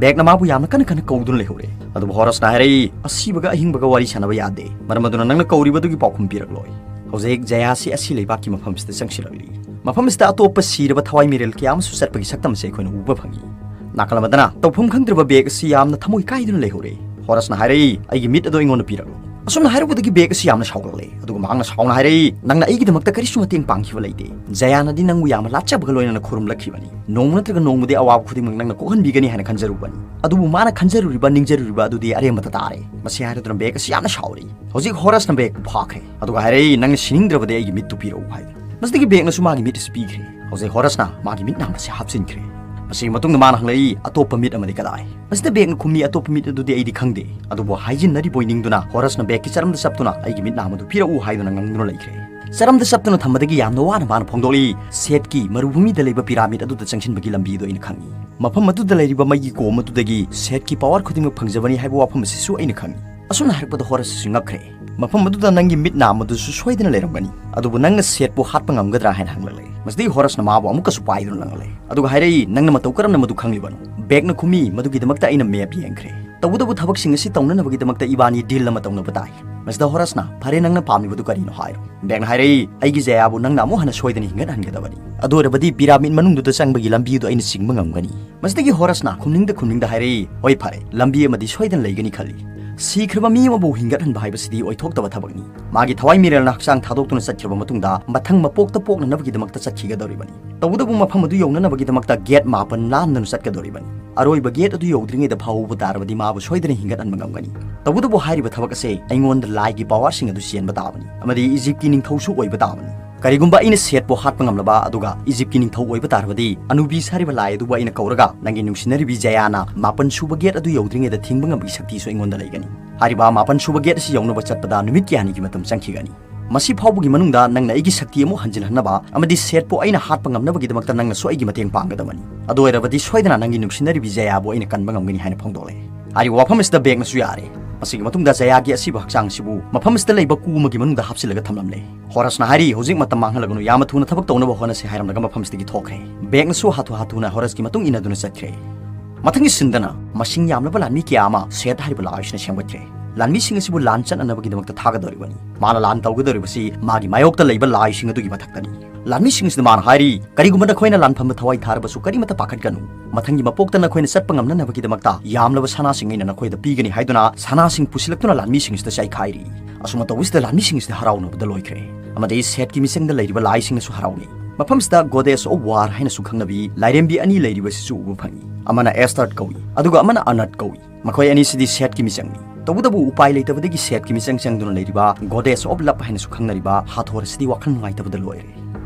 ꯕꯦꯛꯅ ꯃꯥꯕꯨ ꯌꯥꯝꯅ ꯀꯟꯅ ꯀꯟꯅ ꯀꯧꯗꯨꯅ ꯂꯩꯍꯧꯔꯦ꯫ ꯑꯗꯨꯕꯨ ꯍꯣꯔꯁꯅ ꯍꯥꯏꯔꯛꯏ, "ꯑꯁꯤꯕꯒ ꯑꯍꯤꯡꯕꯒ ꯋꯥꯔꯤ ꯁꯥꯟꯅꯕ ꯌꯥꯗꯦ꯫ ꯃꯔꯝ ꯑꯗꯨꯅ ꯅꯪꯅ ꯀꯧꯔꯤꯕꯗꯨꯒꯤ ꯄꯥꯎꯈꯨꯝ ꯄꯤꯔꯛꯂꯣꯏ"꯫ ꯍꯧꯖꯤꯛ ꯖꯌꯥꯁꯤ ꯑꯁꯤ ꯂꯩꯕꯥꯛꯀꯤ ꯃꯐꯝꯁꯤꯗ ꯆꯪꯁꯤꯜꯂꯛꯂꯤ꯫ ꯃꯐꯝ ꯑꯁꯤꯗ ꯑꯇꯣꯞꯄ ꯁꯤꯔꯕ ꯊꯋꯥꯏ ꯃꯤꯔꯦꯜ ꯀꯌꯥ ꯑꯃꯁꯨ ꯆꯠꯄꯒꯤ ꯁꯛꯇꯝ ꯑꯁꯤ ꯑꯩꯈꯣꯏꯅ ꯎꯕ ꯐꯪꯏ꯫ ꯅꯥꯀꯜ ꯑꯃꯗꯅ ꯇꯧꯐꯝ ꯈꯪꯗ꯭ꯔꯕ ꯕꯦꯛ ꯑꯁꯤ ꯌꯥꯝꯅ ꯊꯃꯣꯏ ꯀꯥꯏꯗꯨꯅ ꯂꯩꯍꯧꯔꯦ꯫ ꯍꯣꯔꯁꯅ ꯍꯥꯏꯔꯛꯏ, "ꯑꯩꯒꯤ ꯃꯤꯠ ꯑꯗꯨ ꯑꯩꯉꯣꯟꯗ ꯄꯤꯔꯛꯂꯣ"꯫ ꯑꯁꯨꯝꯅ ꯍꯥꯏꯔꯛꯄꯗꯒꯤ ꯕꯦꯛ ꯑꯁꯤ ꯌꯥꯝꯅ ꯁꯥꯎꯒꯠꯂꯛꯂꯦ, ꯑꯗꯨꯒ ꯃꯍꯥꯛꯅ ꯁꯥꯎꯅ ꯍꯥꯏꯔꯛꯏ, "ꯅꯪꯅ ꯑꯩꯒꯤꯗꯃꯛꯇ ꯀꯔꯤꯁꯨ ꯃꯇꯦꯡ ꯄꯥꯡꯈꯤꯕ ꯂꯩꯇꯦ꯫ ꯖꯌꯥꯅꯗꯤ ꯅꯪꯕꯨ ꯌꯥꯝꯅ ꯂꯥꯠꯆꯕꯒ ꯂꯣꯏꯅꯅ ꯈꯨꯔꯨꯝꯂꯛꯈꯤꯕꯅꯤ꯫ ꯅꯣꯡꯃ ꯅꯠꯇ꯭ꯔꯒ ꯅꯣꯡꯃꯗꯤ ꯑꯋꯥꯕ ꯈꯨꯗꯤꯡꯃꯛ ꯅꯪꯅ ꯀꯣꯛꯍꯟꯕꯤꯒꯅꯤ ꯍꯥꯏꯅ ꯈꯟꯖꯔꯨꯕꯅꯤ꯫ ꯑꯗꯨꯕꯨ ꯃꯥꯅ ꯈꯟꯖꯔꯨꯔꯤꯕ, ꯅꯤꯡꯖꯔꯨꯔꯤꯕ ꯑꯗꯨꯗꯤ ꯑꯔꯦꯝꯕꯇ ꯇꯥꯔꯦ"꯫ ꯃꯁꯤ ꯍꯥꯏꯔꯗꯨꯅ ꯕꯦꯛ ꯑꯁꯤ ꯌꯥꯝꯅ ꯁꯥꯎꯔꯤ꯫ ꯍꯧꯖꯤꯛ ꯍꯣꯔꯁꯅ ꯕꯦꯛꯄꯨ ꯐꯥꯈ꯭ꯔꯦ, ꯑꯗꯨꯒ ꯍꯥꯏꯔꯛꯏ, "ꯅꯪꯅ ꯁꯤꯅꯤꯡꯗ꯭ꯔꯕꯗꯤ ꯑꯩꯒꯤ ꯃꯤꯠꯇꯨ ꯄꯤꯔꯛꯎ" ꯍꯥꯏꯗꯅ꯫ ꯃꯁꯤꯗꯒꯤ ꯕꯦꯛꯅꯁꯨ ꯃꯥꯒꯤ ꯃꯤꯠ ꯑꯁꯤ ꯄꯤꯈ꯭ꯔꯦ꯫ ꯍꯧꯖꯤꯛ ꯍꯣꯔꯁꯅ ꯃꯥꯒꯤ ꯃꯤꯠ ꯅꯥꯝꯕꯁꯤ ꯍꯥꯞꯆꯤꯟꯈ꯭ꯔꯦ꯫ ꯃꯁꯤꯒꯤ ꯃꯇꯨꯡꯗ ꯃꯥꯅ ꯍꯪꯂꯛꯏ, "ꯑꯇꯣꯞꯄ ꯃꯤꯠ ꯑꯃꯗꯤ ꯀꯗꯥꯏ?" ꯃꯁꯤꯗ ꯕꯦꯛꯅ ꯈꯨꯝꯃꯤ, "ꯑꯇꯣꯞꯄ ꯃꯤꯠ ꯑꯗꯨꯗꯤ ꯑꯩꯗꯤ ꯈꯪꯗꯦ"꯫ ꯑꯗꯨꯕꯨ ꯍꯥꯏꯖꯤꯟꯅꯔꯤꯕꯣꯏ ꯅꯤꯡꯗꯨꯅ ꯍꯣꯔꯁꯅ ꯕꯦꯛꯀꯤ ꯆꯔꯝꯗ ꯆꯞꯇꯨꯅ, "ꯑꯩꯒꯤ ꯃꯤꯠ ꯅꯥꯝꯕꯗꯨ ꯄꯤꯔꯛꯎ" ꯍꯥꯏꯗꯨꯅ ꯉꯥꯡꯗꯨꯅ ꯂꯩꯈ꯭ꯔꯦ꯫ ꯆꯔꯝꯗ ꯆꯞꯇꯨꯅ ꯊꯝꯕꯗꯒꯤ ꯌꯥꯝꯅ ꯋꯥꯅ ꯃꯥꯅ ꯐꯣꯡꯗꯣꯛꯂꯤ, "ꯁꯦꯠꯀꯤ ꯃꯔꯨꯚꯨꯃꯤꯗ ꯂꯩꯕ ꯄꯤꯔꯥꯃꯤꯗ ꯑꯗꯨꯗ ꯆꯪꯁꯤꯟꯕꯒꯤ ꯂꯝꯕꯤꯗꯨ ꯑꯩꯅ ꯈꯪꯏ꯫ ꯃꯐꯝ ꯑꯗꯨꯗ ꯂꯩꯔꯤꯕ ꯃꯩꯒꯤ ꯀꯣꯝ ꯑꯗꯨꯗꯒꯤ ꯁꯦꯠꯀꯤ ꯄꯥꯋꯔ ꯈꯨꯗꯤꯡꯃꯛ ꯐꯪꯖꯕꯅꯤ ꯍꯥꯏꯕ ꯋꯥꯐꯝ ꯑꯁꯤꯁꯨ ꯑꯩꯅ ꯈꯪꯏ"꯫ ꯑꯁꯨꯝꯅ ꯍꯥꯏꯔꯛꯄꯗ ꯍꯣꯔꯁ ꯑꯁꯤ ꯉꯛꯈ꯭ꯔꯦ꯫ "ꯃꯐꯝ ꯑꯗꯨꯗ ꯅꯪꯒꯤ ꯃꯤꯠ ꯅꯥꯝꯕꯗꯨꯁꯨ ꯁꯣꯏꯗꯅ ꯂꯩꯔꯝꯒꯅꯤ, ꯑꯗꯨꯕꯨ ꯅꯪꯅ ꯁꯦꯠꯄꯨ ꯍꯥꯠꯄ ꯉꯝꯒꯗ꯭ꯔꯥ?" ꯍꯥꯏꯅ ꯍꯪꯂꯛꯂꯦ꯫ ꯃꯁꯤꯗꯒꯤ ꯍꯣꯔꯁꯅ ꯃꯥꯕꯨ ꯑꯃꯨꯛꯀꯁꯨ ꯄꯥꯏꯗꯨꯅ ꯂꯪꯂꯦ, ꯑꯗꯨꯒ ꯍꯥꯏꯔꯛꯏ, "ꯅꯪꯅ ꯃꯇꯧ ꯀꯔꯝꯅ ꯃꯗꯨ ꯈꯪꯂꯤꯕꯅꯣ?" ꯕꯦꯛꯅ ꯈꯨꯝꯃꯤ, "ꯃꯗꯨꯒꯤꯗꯃꯛꯇ ꯑꯩꯅ ꯃꯦꯞ ꯌꯦꯡꯈ꯭ꯔꯦ꯫ ꯇꯧꯕꯇꯕꯨ ꯊꯕꯛꯁꯤꯡ ꯑꯁꯤ ꯇꯧꯅꯅꯕꯒꯤꯗꯃꯛꯇ ꯏꯕꯥꯅꯤ ꯗꯤꯜ ꯑꯃ ꯇꯧꯅꯕ ꯇꯥꯏ"꯫ ꯃꯁꯤꯗ ꯍꯣꯔꯁꯅ, "ꯐꯔꯦ, ꯅꯪꯅ ꯄꯥꯝꯂꯤꯕꯗꯨ ꯀꯔꯤꯅꯣ ꯍꯥꯏꯔꯣ"꯫ ꯕꯦꯛꯅ ꯍꯥꯏꯔꯛꯏ, "ꯑꯩꯒꯤ ꯖꯌꯥꯕꯨ ꯅꯪꯅ ꯑꯃꯨꯛ ꯍꯟꯅ ꯁꯣꯏꯗꯅ ꯍꯤꯡꯒꯠꯍꯟꯒꯗꯕꯅꯤ꯫ ꯑꯗꯨ ꯑꯣꯏꯔꯕꯗꯤ ꯄꯤꯔꯥꯃꯤꯗ ꯃꯅꯨꯡꯗꯨꯗ ꯆꯪꯕꯒꯤ ꯂꯝꯕꯤꯗꯨ ꯑꯩꯅ ꯆꯤꯡꯕ ꯉꯝꯒꯅꯤ"꯫ ꯃꯁꯤꯗꯒꯤ ꯍꯣꯔꯁꯅ ꯈꯨꯝꯅꯤꯡꯗ ꯈꯨꯝꯅꯤꯡꯗ ꯍꯥꯏꯔꯛꯏ, "ꯍꯣꯏ, ꯐꯔꯦ, ꯂꯝꯕꯤ ꯑꯃꯗꯤ ꯁꯣꯏꯗꯅ ꯂꯩꯒꯅꯤ ꯈꯜꯂꯤ꯫ ꯁꯤꯈ꯭ꯔꯕ ꯃꯤ ꯑꯃꯕꯨ ꯍꯤꯡꯒꯠꯍꯟꯕ ꯍꯥꯏꯕꯁꯤꯗꯤ ꯑꯣꯏꯊꯣꯛꯇꯕ ꯊꯕꯛꯅꯤ꯫ ꯃꯥꯒꯤ ꯊꯋꯥꯏ ꯃꯤꯔꯦꯜꯅ ꯍꯛꯆꯥꯡ ꯊꯥꯗꯣꯛꯇꯨꯅ ꯆꯠꯈ꯭ꯔꯕ ꯃꯇꯨꯡꯗ ꯃꯊꯪ ꯃꯄꯣꯛꯇ ꯄꯣꯛꯅꯅꯕꯒꯤꯗꯃꯛꯇ ꯆꯠꯈꯤꯒꯗꯧꯔꯤꯕꯅꯤ꯫ ꯇꯧꯕꯇꯕꯨ ꯃꯐꯝ ꯑꯗꯨ ꯌꯧꯅꯅꯕꯒꯤꯗꯃꯛꯇ ꯒꯦꯠ ꯃꯥꯄꯟ ꯂꯥꯟꯗꯨꯅ ꯆꯠꯀꯗꯧꯔꯤꯕꯅꯤ꯫ ꯑꯔꯣꯏꯕ ꯒꯦꯠ ꯑꯗꯨ ꯌꯧꯗ꯭ꯔꯤꯉꯩꯗ ꯐꯥꯍꯧꯕ ꯇꯥꯔꯕꯗꯤ ꯃꯥꯕꯨ ꯁꯣꯏꯗꯅ ꯍꯤꯡꯒꯠꯍꯟꯕ ꯉꯝꯒꯅꯤ꯫ ꯇꯧꯕꯇꯕꯨ ꯍꯥꯏꯔꯤꯕ ꯊꯕꯛ ꯑꯁꯦ ꯑꯩꯉꯣꯟꯗ ꯂꯥꯏꯒꯤ ꯄꯥꯋꯔꯁꯤꯡ ꯑꯗꯨ ꯆꯦꯟꯕ ꯇꯥꯕꯅꯤ, ꯑꯃꯗꯤ ꯏꯖꯤꯞꯀꯤ ꯅꯤꯡꯊꯧꯁꯨ ꯑꯣꯏꯕ ꯇꯥꯕꯅꯤ꯫ ꯀꯔꯤꯒꯨꯝꯕ ꯑꯩꯅ ꯁꯦꯠꯄꯨ ꯍꯥꯠꯄ ꯉꯝꯂꯕ ꯑꯗꯨꯒ ꯏꯖꯤꯞꯀꯤ ꯅꯤꯡꯊꯧ ꯑꯣꯏꯕ ꯇꯥꯔꯕꯗꯤ, ꯑꯅꯨꯕꯤꯁ ꯍꯥꯏꯔꯤꯕ ꯂꯥꯏ ꯑꯗꯨꯕꯨ ꯑꯩꯅ ꯀꯧꯔꯒ ꯅꯪꯒꯤ ꯅꯨꯡꯁꯤꯅꯔꯤꯕꯤ ꯖꯌꯥꯅ ꯃꯥꯄꯟ ꯁꯨꯕ ꯒꯦꯠ ꯑꯗꯨ ꯌꯧꯗ꯭ꯔꯤꯉꯩꯗ ꯊꯤꯡꯕ ꯉꯝꯕꯒꯤ ꯁꯛꯇꯤꯁꯨ ꯑꯩꯉꯣꯟꯗ ꯂꯩꯒꯅꯤ꯫ ꯍꯥꯏꯔꯤꯕ ꯃꯥꯄꯟ ꯁꯨꯕ ꯒꯦꯠ ꯑꯁꯤ ꯌꯧꯅꯕ ꯆꯠꯄꯗ ꯅꯨꯃꯤꯠ ꯀꯌꯥꯅꯤꯒꯤ ꯃꯇꯝ ꯆꯪꯈꯤꯒꯅꯤ꯫ ꯃꯁꯤ ꯐꯥꯎꯕꯒꯤ ꯃꯅꯨꯡꯗ ꯅꯪꯅ ꯑꯩꯒꯤ ꯁꯛꯇꯤ ꯑꯃꯨꯛ ꯍꯟꯖꯤꯜꯍꯟꯅꯕ ꯑꯃꯗꯤ ꯁꯦꯠꯄꯨ ꯑꯩꯅ ꯍꯥꯠꯄ ꯉꯝꯅꯕꯒꯤꯗꯃꯛꯇ ꯅꯪꯅꯁꯨ ꯑꯩꯒꯤ ꯃꯇꯦꯡ ꯄꯥꯡꯒꯗꯕꯅꯤ꯫ ꯑꯗꯨ ꯑꯣꯏꯔꯕꯗꯤ ꯁꯣꯏꯗꯅ ꯅꯪꯒꯤ ꯅꯨꯡꯁꯤꯅꯔꯤꯕꯤ ꯖꯌꯥꯕꯨ ꯑꯩꯅ ꯀꯟꯕ ꯉꯝꯒꯅꯤ ꯍꯥꯏꯅ ꯐꯣꯡꯗꯣꯛꯂꯦ꯫ ꯍꯥꯏꯔꯤꯕ ꯋꯥꯐꯝ ꯑꯁꯤꯗ ꯕꯦꯛꯅꯁꯨ ꯌꯥꯔꯦ꯫ ꯃꯁꯤꯒꯤ ꯃꯇꯨꯡꯗ ꯖꯌꯥꯒꯤ ꯑꯁꯤꯕ ꯍꯛꯆꯥꯡ ꯑꯁꯤꯕꯨ ꯃꯐꯝ ꯑꯁꯤꯗ ꯂꯩꯕ ꯀꯨ ꯑꯃꯒꯤ ꯃꯅꯨꯡꯗ ꯍꯥꯞꯆꯤꯜꯂꯒ ꯊꯝꯂꯝꯂꯦ꯫ ꯍꯣꯔꯁꯅ ꯍꯥꯏꯔꯤ, "ꯍꯧꯖꯤꯛ ꯃꯇꯝ ꯃꯥꯡꯍꯜꯂꯒꯅꯨ, ꯌꯥꯝꯅ ꯊꯨꯅ ꯊꯕꯛ ꯇꯧꯅꯕ ꯍꯣꯠꯅꯁꯤ" ꯍꯥꯏꯔꯝꯂꯒ ꯃꯐꯝꯁꯤꯗꯒꯤ ꯊꯣꯛꯈ꯭ꯔꯦ꯫ ꯕꯦꯛꯅꯁꯨ ꯍꯥꯊꯨ ꯍꯥꯊꯨꯅ ꯍꯣꯔꯁꯀꯤ ꯃꯇꯨꯡ ꯏꯟꯅꯗꯨꯅ ꯆꯠꯈ꯭ꯔꯦ꯫ ꯃꯊꯪꯒꯤ ꯁꯤꯟꯗꯅ ꯃꯁꯤꯡ ꯌꯥꯝꯂꯕ ꯂꯥꯟꯃꯤ ꯀꯌꯥ ꯑꯃ ꯁꯦꯠ ꯍꯥꯏꯔꯤꯕ ꯂꯥꯏꯁꯤꯅ ꯁꯦꯝꯒꯠꯈ꯭ꯔꯦ꯫ ꯂꯥꯟꯃꯤꯁꯤꯡ ꯑꯁꯤꯕꯨ ꯂꯥꯟ ꯆꯠꯅꯅꯕꯒꯤꯗꯃꯛꯇ ꯊꯥꯒꯗꯧꯔꯤꯕꯅꯤ꯫ ꯃꯥꯅ ꯂꯥꯟ ꯇꯧꯒꯗꯧꯔꯤꯕꯁꯤ ꯃꯥꯒꯤ ꯃꯥꯌꯣꯛꯇ ꯂꯩꯕ ꯂꯥꯏꯁꯤꯡ ꯑꯗꯨꯒꯤ ꯃꯊꯛꯇꯅꯤ꯫ ꯂꯥꯟꯃꯤꯁꯤꯡꯁꯤꯗ ꯃꯥꯅ ꯍꯥꯏꯔꯤ, "ꯀꯔꯤꯒꯨꯝꯕ ꯅꯈꯣꯏꯅ ꯂꯥꯟꯐꯝꯗ ꯊꯋꯥꯏ ꯊꯥꯔꯕꯁꯨ ꯀꯔꯤꯃꯠꯇ ꯄꯥꯈꯠꯀꯅꯨ꯫ ꯃꯊꯪꯒꯤ ꯃꯄꯣꯛꯇ ꯅꯈꯣꯏꯅ ꯆꯠꯄ ꯉꯝꯅꯅꯕꯒꯤꯗꯃꯛꯇ ꯌꯥꯝꯂꯕ ꯁꯅꯥꯁꯤꯡ ꯑꯩꯅ ꯅꯈꯣꯏꯗ ꯄꯤꯒꯅꯤ" ꯍꯥꯏꯗꯨꯅ ꯁꯅꯥꯁꯤꯡ ꯄꯨꯁꯤꯜꯂꯛꯇꯨꯅ ꯂꯥꯟꯃꯤꯁꯤꯡꯁꯤꯗ ꯆꯥꯏꯈꯥꯏꯔꯤ꯫ ꯑꯁꯨꯝꯅ ꯇꯧꯕꯁꯤꯗ ꯂꯥꯟꯃꯤꯁꯤꯡꯁꯤꯗ ꯍꯔꯥꯎꯅꯕꯗ ꯂꯣꯏꯈ꯭ꯔꯦ꯫ ꯑꯃꯗꯤ ꯁꯦꯠꯀꯤ ꯃꯤꯆꯪꯗ ꯂꯩꯔꯤꯕ ꯂꯥꯏꯁꯤꯡꯅꯁꯨ ꯍꯔꯥꯎꯅꯩ꯫ ꯃꯐꯝꯁꯤꯗ Goddess of War ꯍꯥꯏꯅꯁꯨ ꯈꯪꯅꯕꯤ ꯂꯥꯏꯔꯦꯝꯕꯤ ꯑꯅꯤ ꯂꯩꯔꯤꯕꯁꯤꯁꯨ ꯎꯕ ꯐꯪꯏ꯫ ꯑꯃꯅ Astarte ꯀꯧꯏ, ꯑꯗꯨꯒ ꯑꯃꯅ Anat ꯀꯧꯏ꯫ ꯃꯈꯣꯏ ꯑꯅꯤꯁꯤꯗꯤ ꯁꯦꯠꯀꯤ ꯃꯤꯆꯪꯅꯤ꯫ ꯇꯧꯕꯇꯕꯨ ꯎꯄꯥꯏ ꯂꯩꯇꯕꯗꯒꯤ ꯁꯦꯠꯀꯤ ꯃꯤꯆꯪ ꯆꯪꯗꯨꯅ ꯂꯩꯔꯤꯕ Goddess of Love ꯍꯥꯏꯅꯁꯨ ꯈꯪꯅꯔꯤꯕ ꯍꯥꯊꯣꯔ ꯑꯁꯤꯗꯤ ꯋꯥꯈꯜ ꯅꯨꯡꯉꯥꯏꯇꯕꯗ ꯂꯣꯏꯔꯦ꯫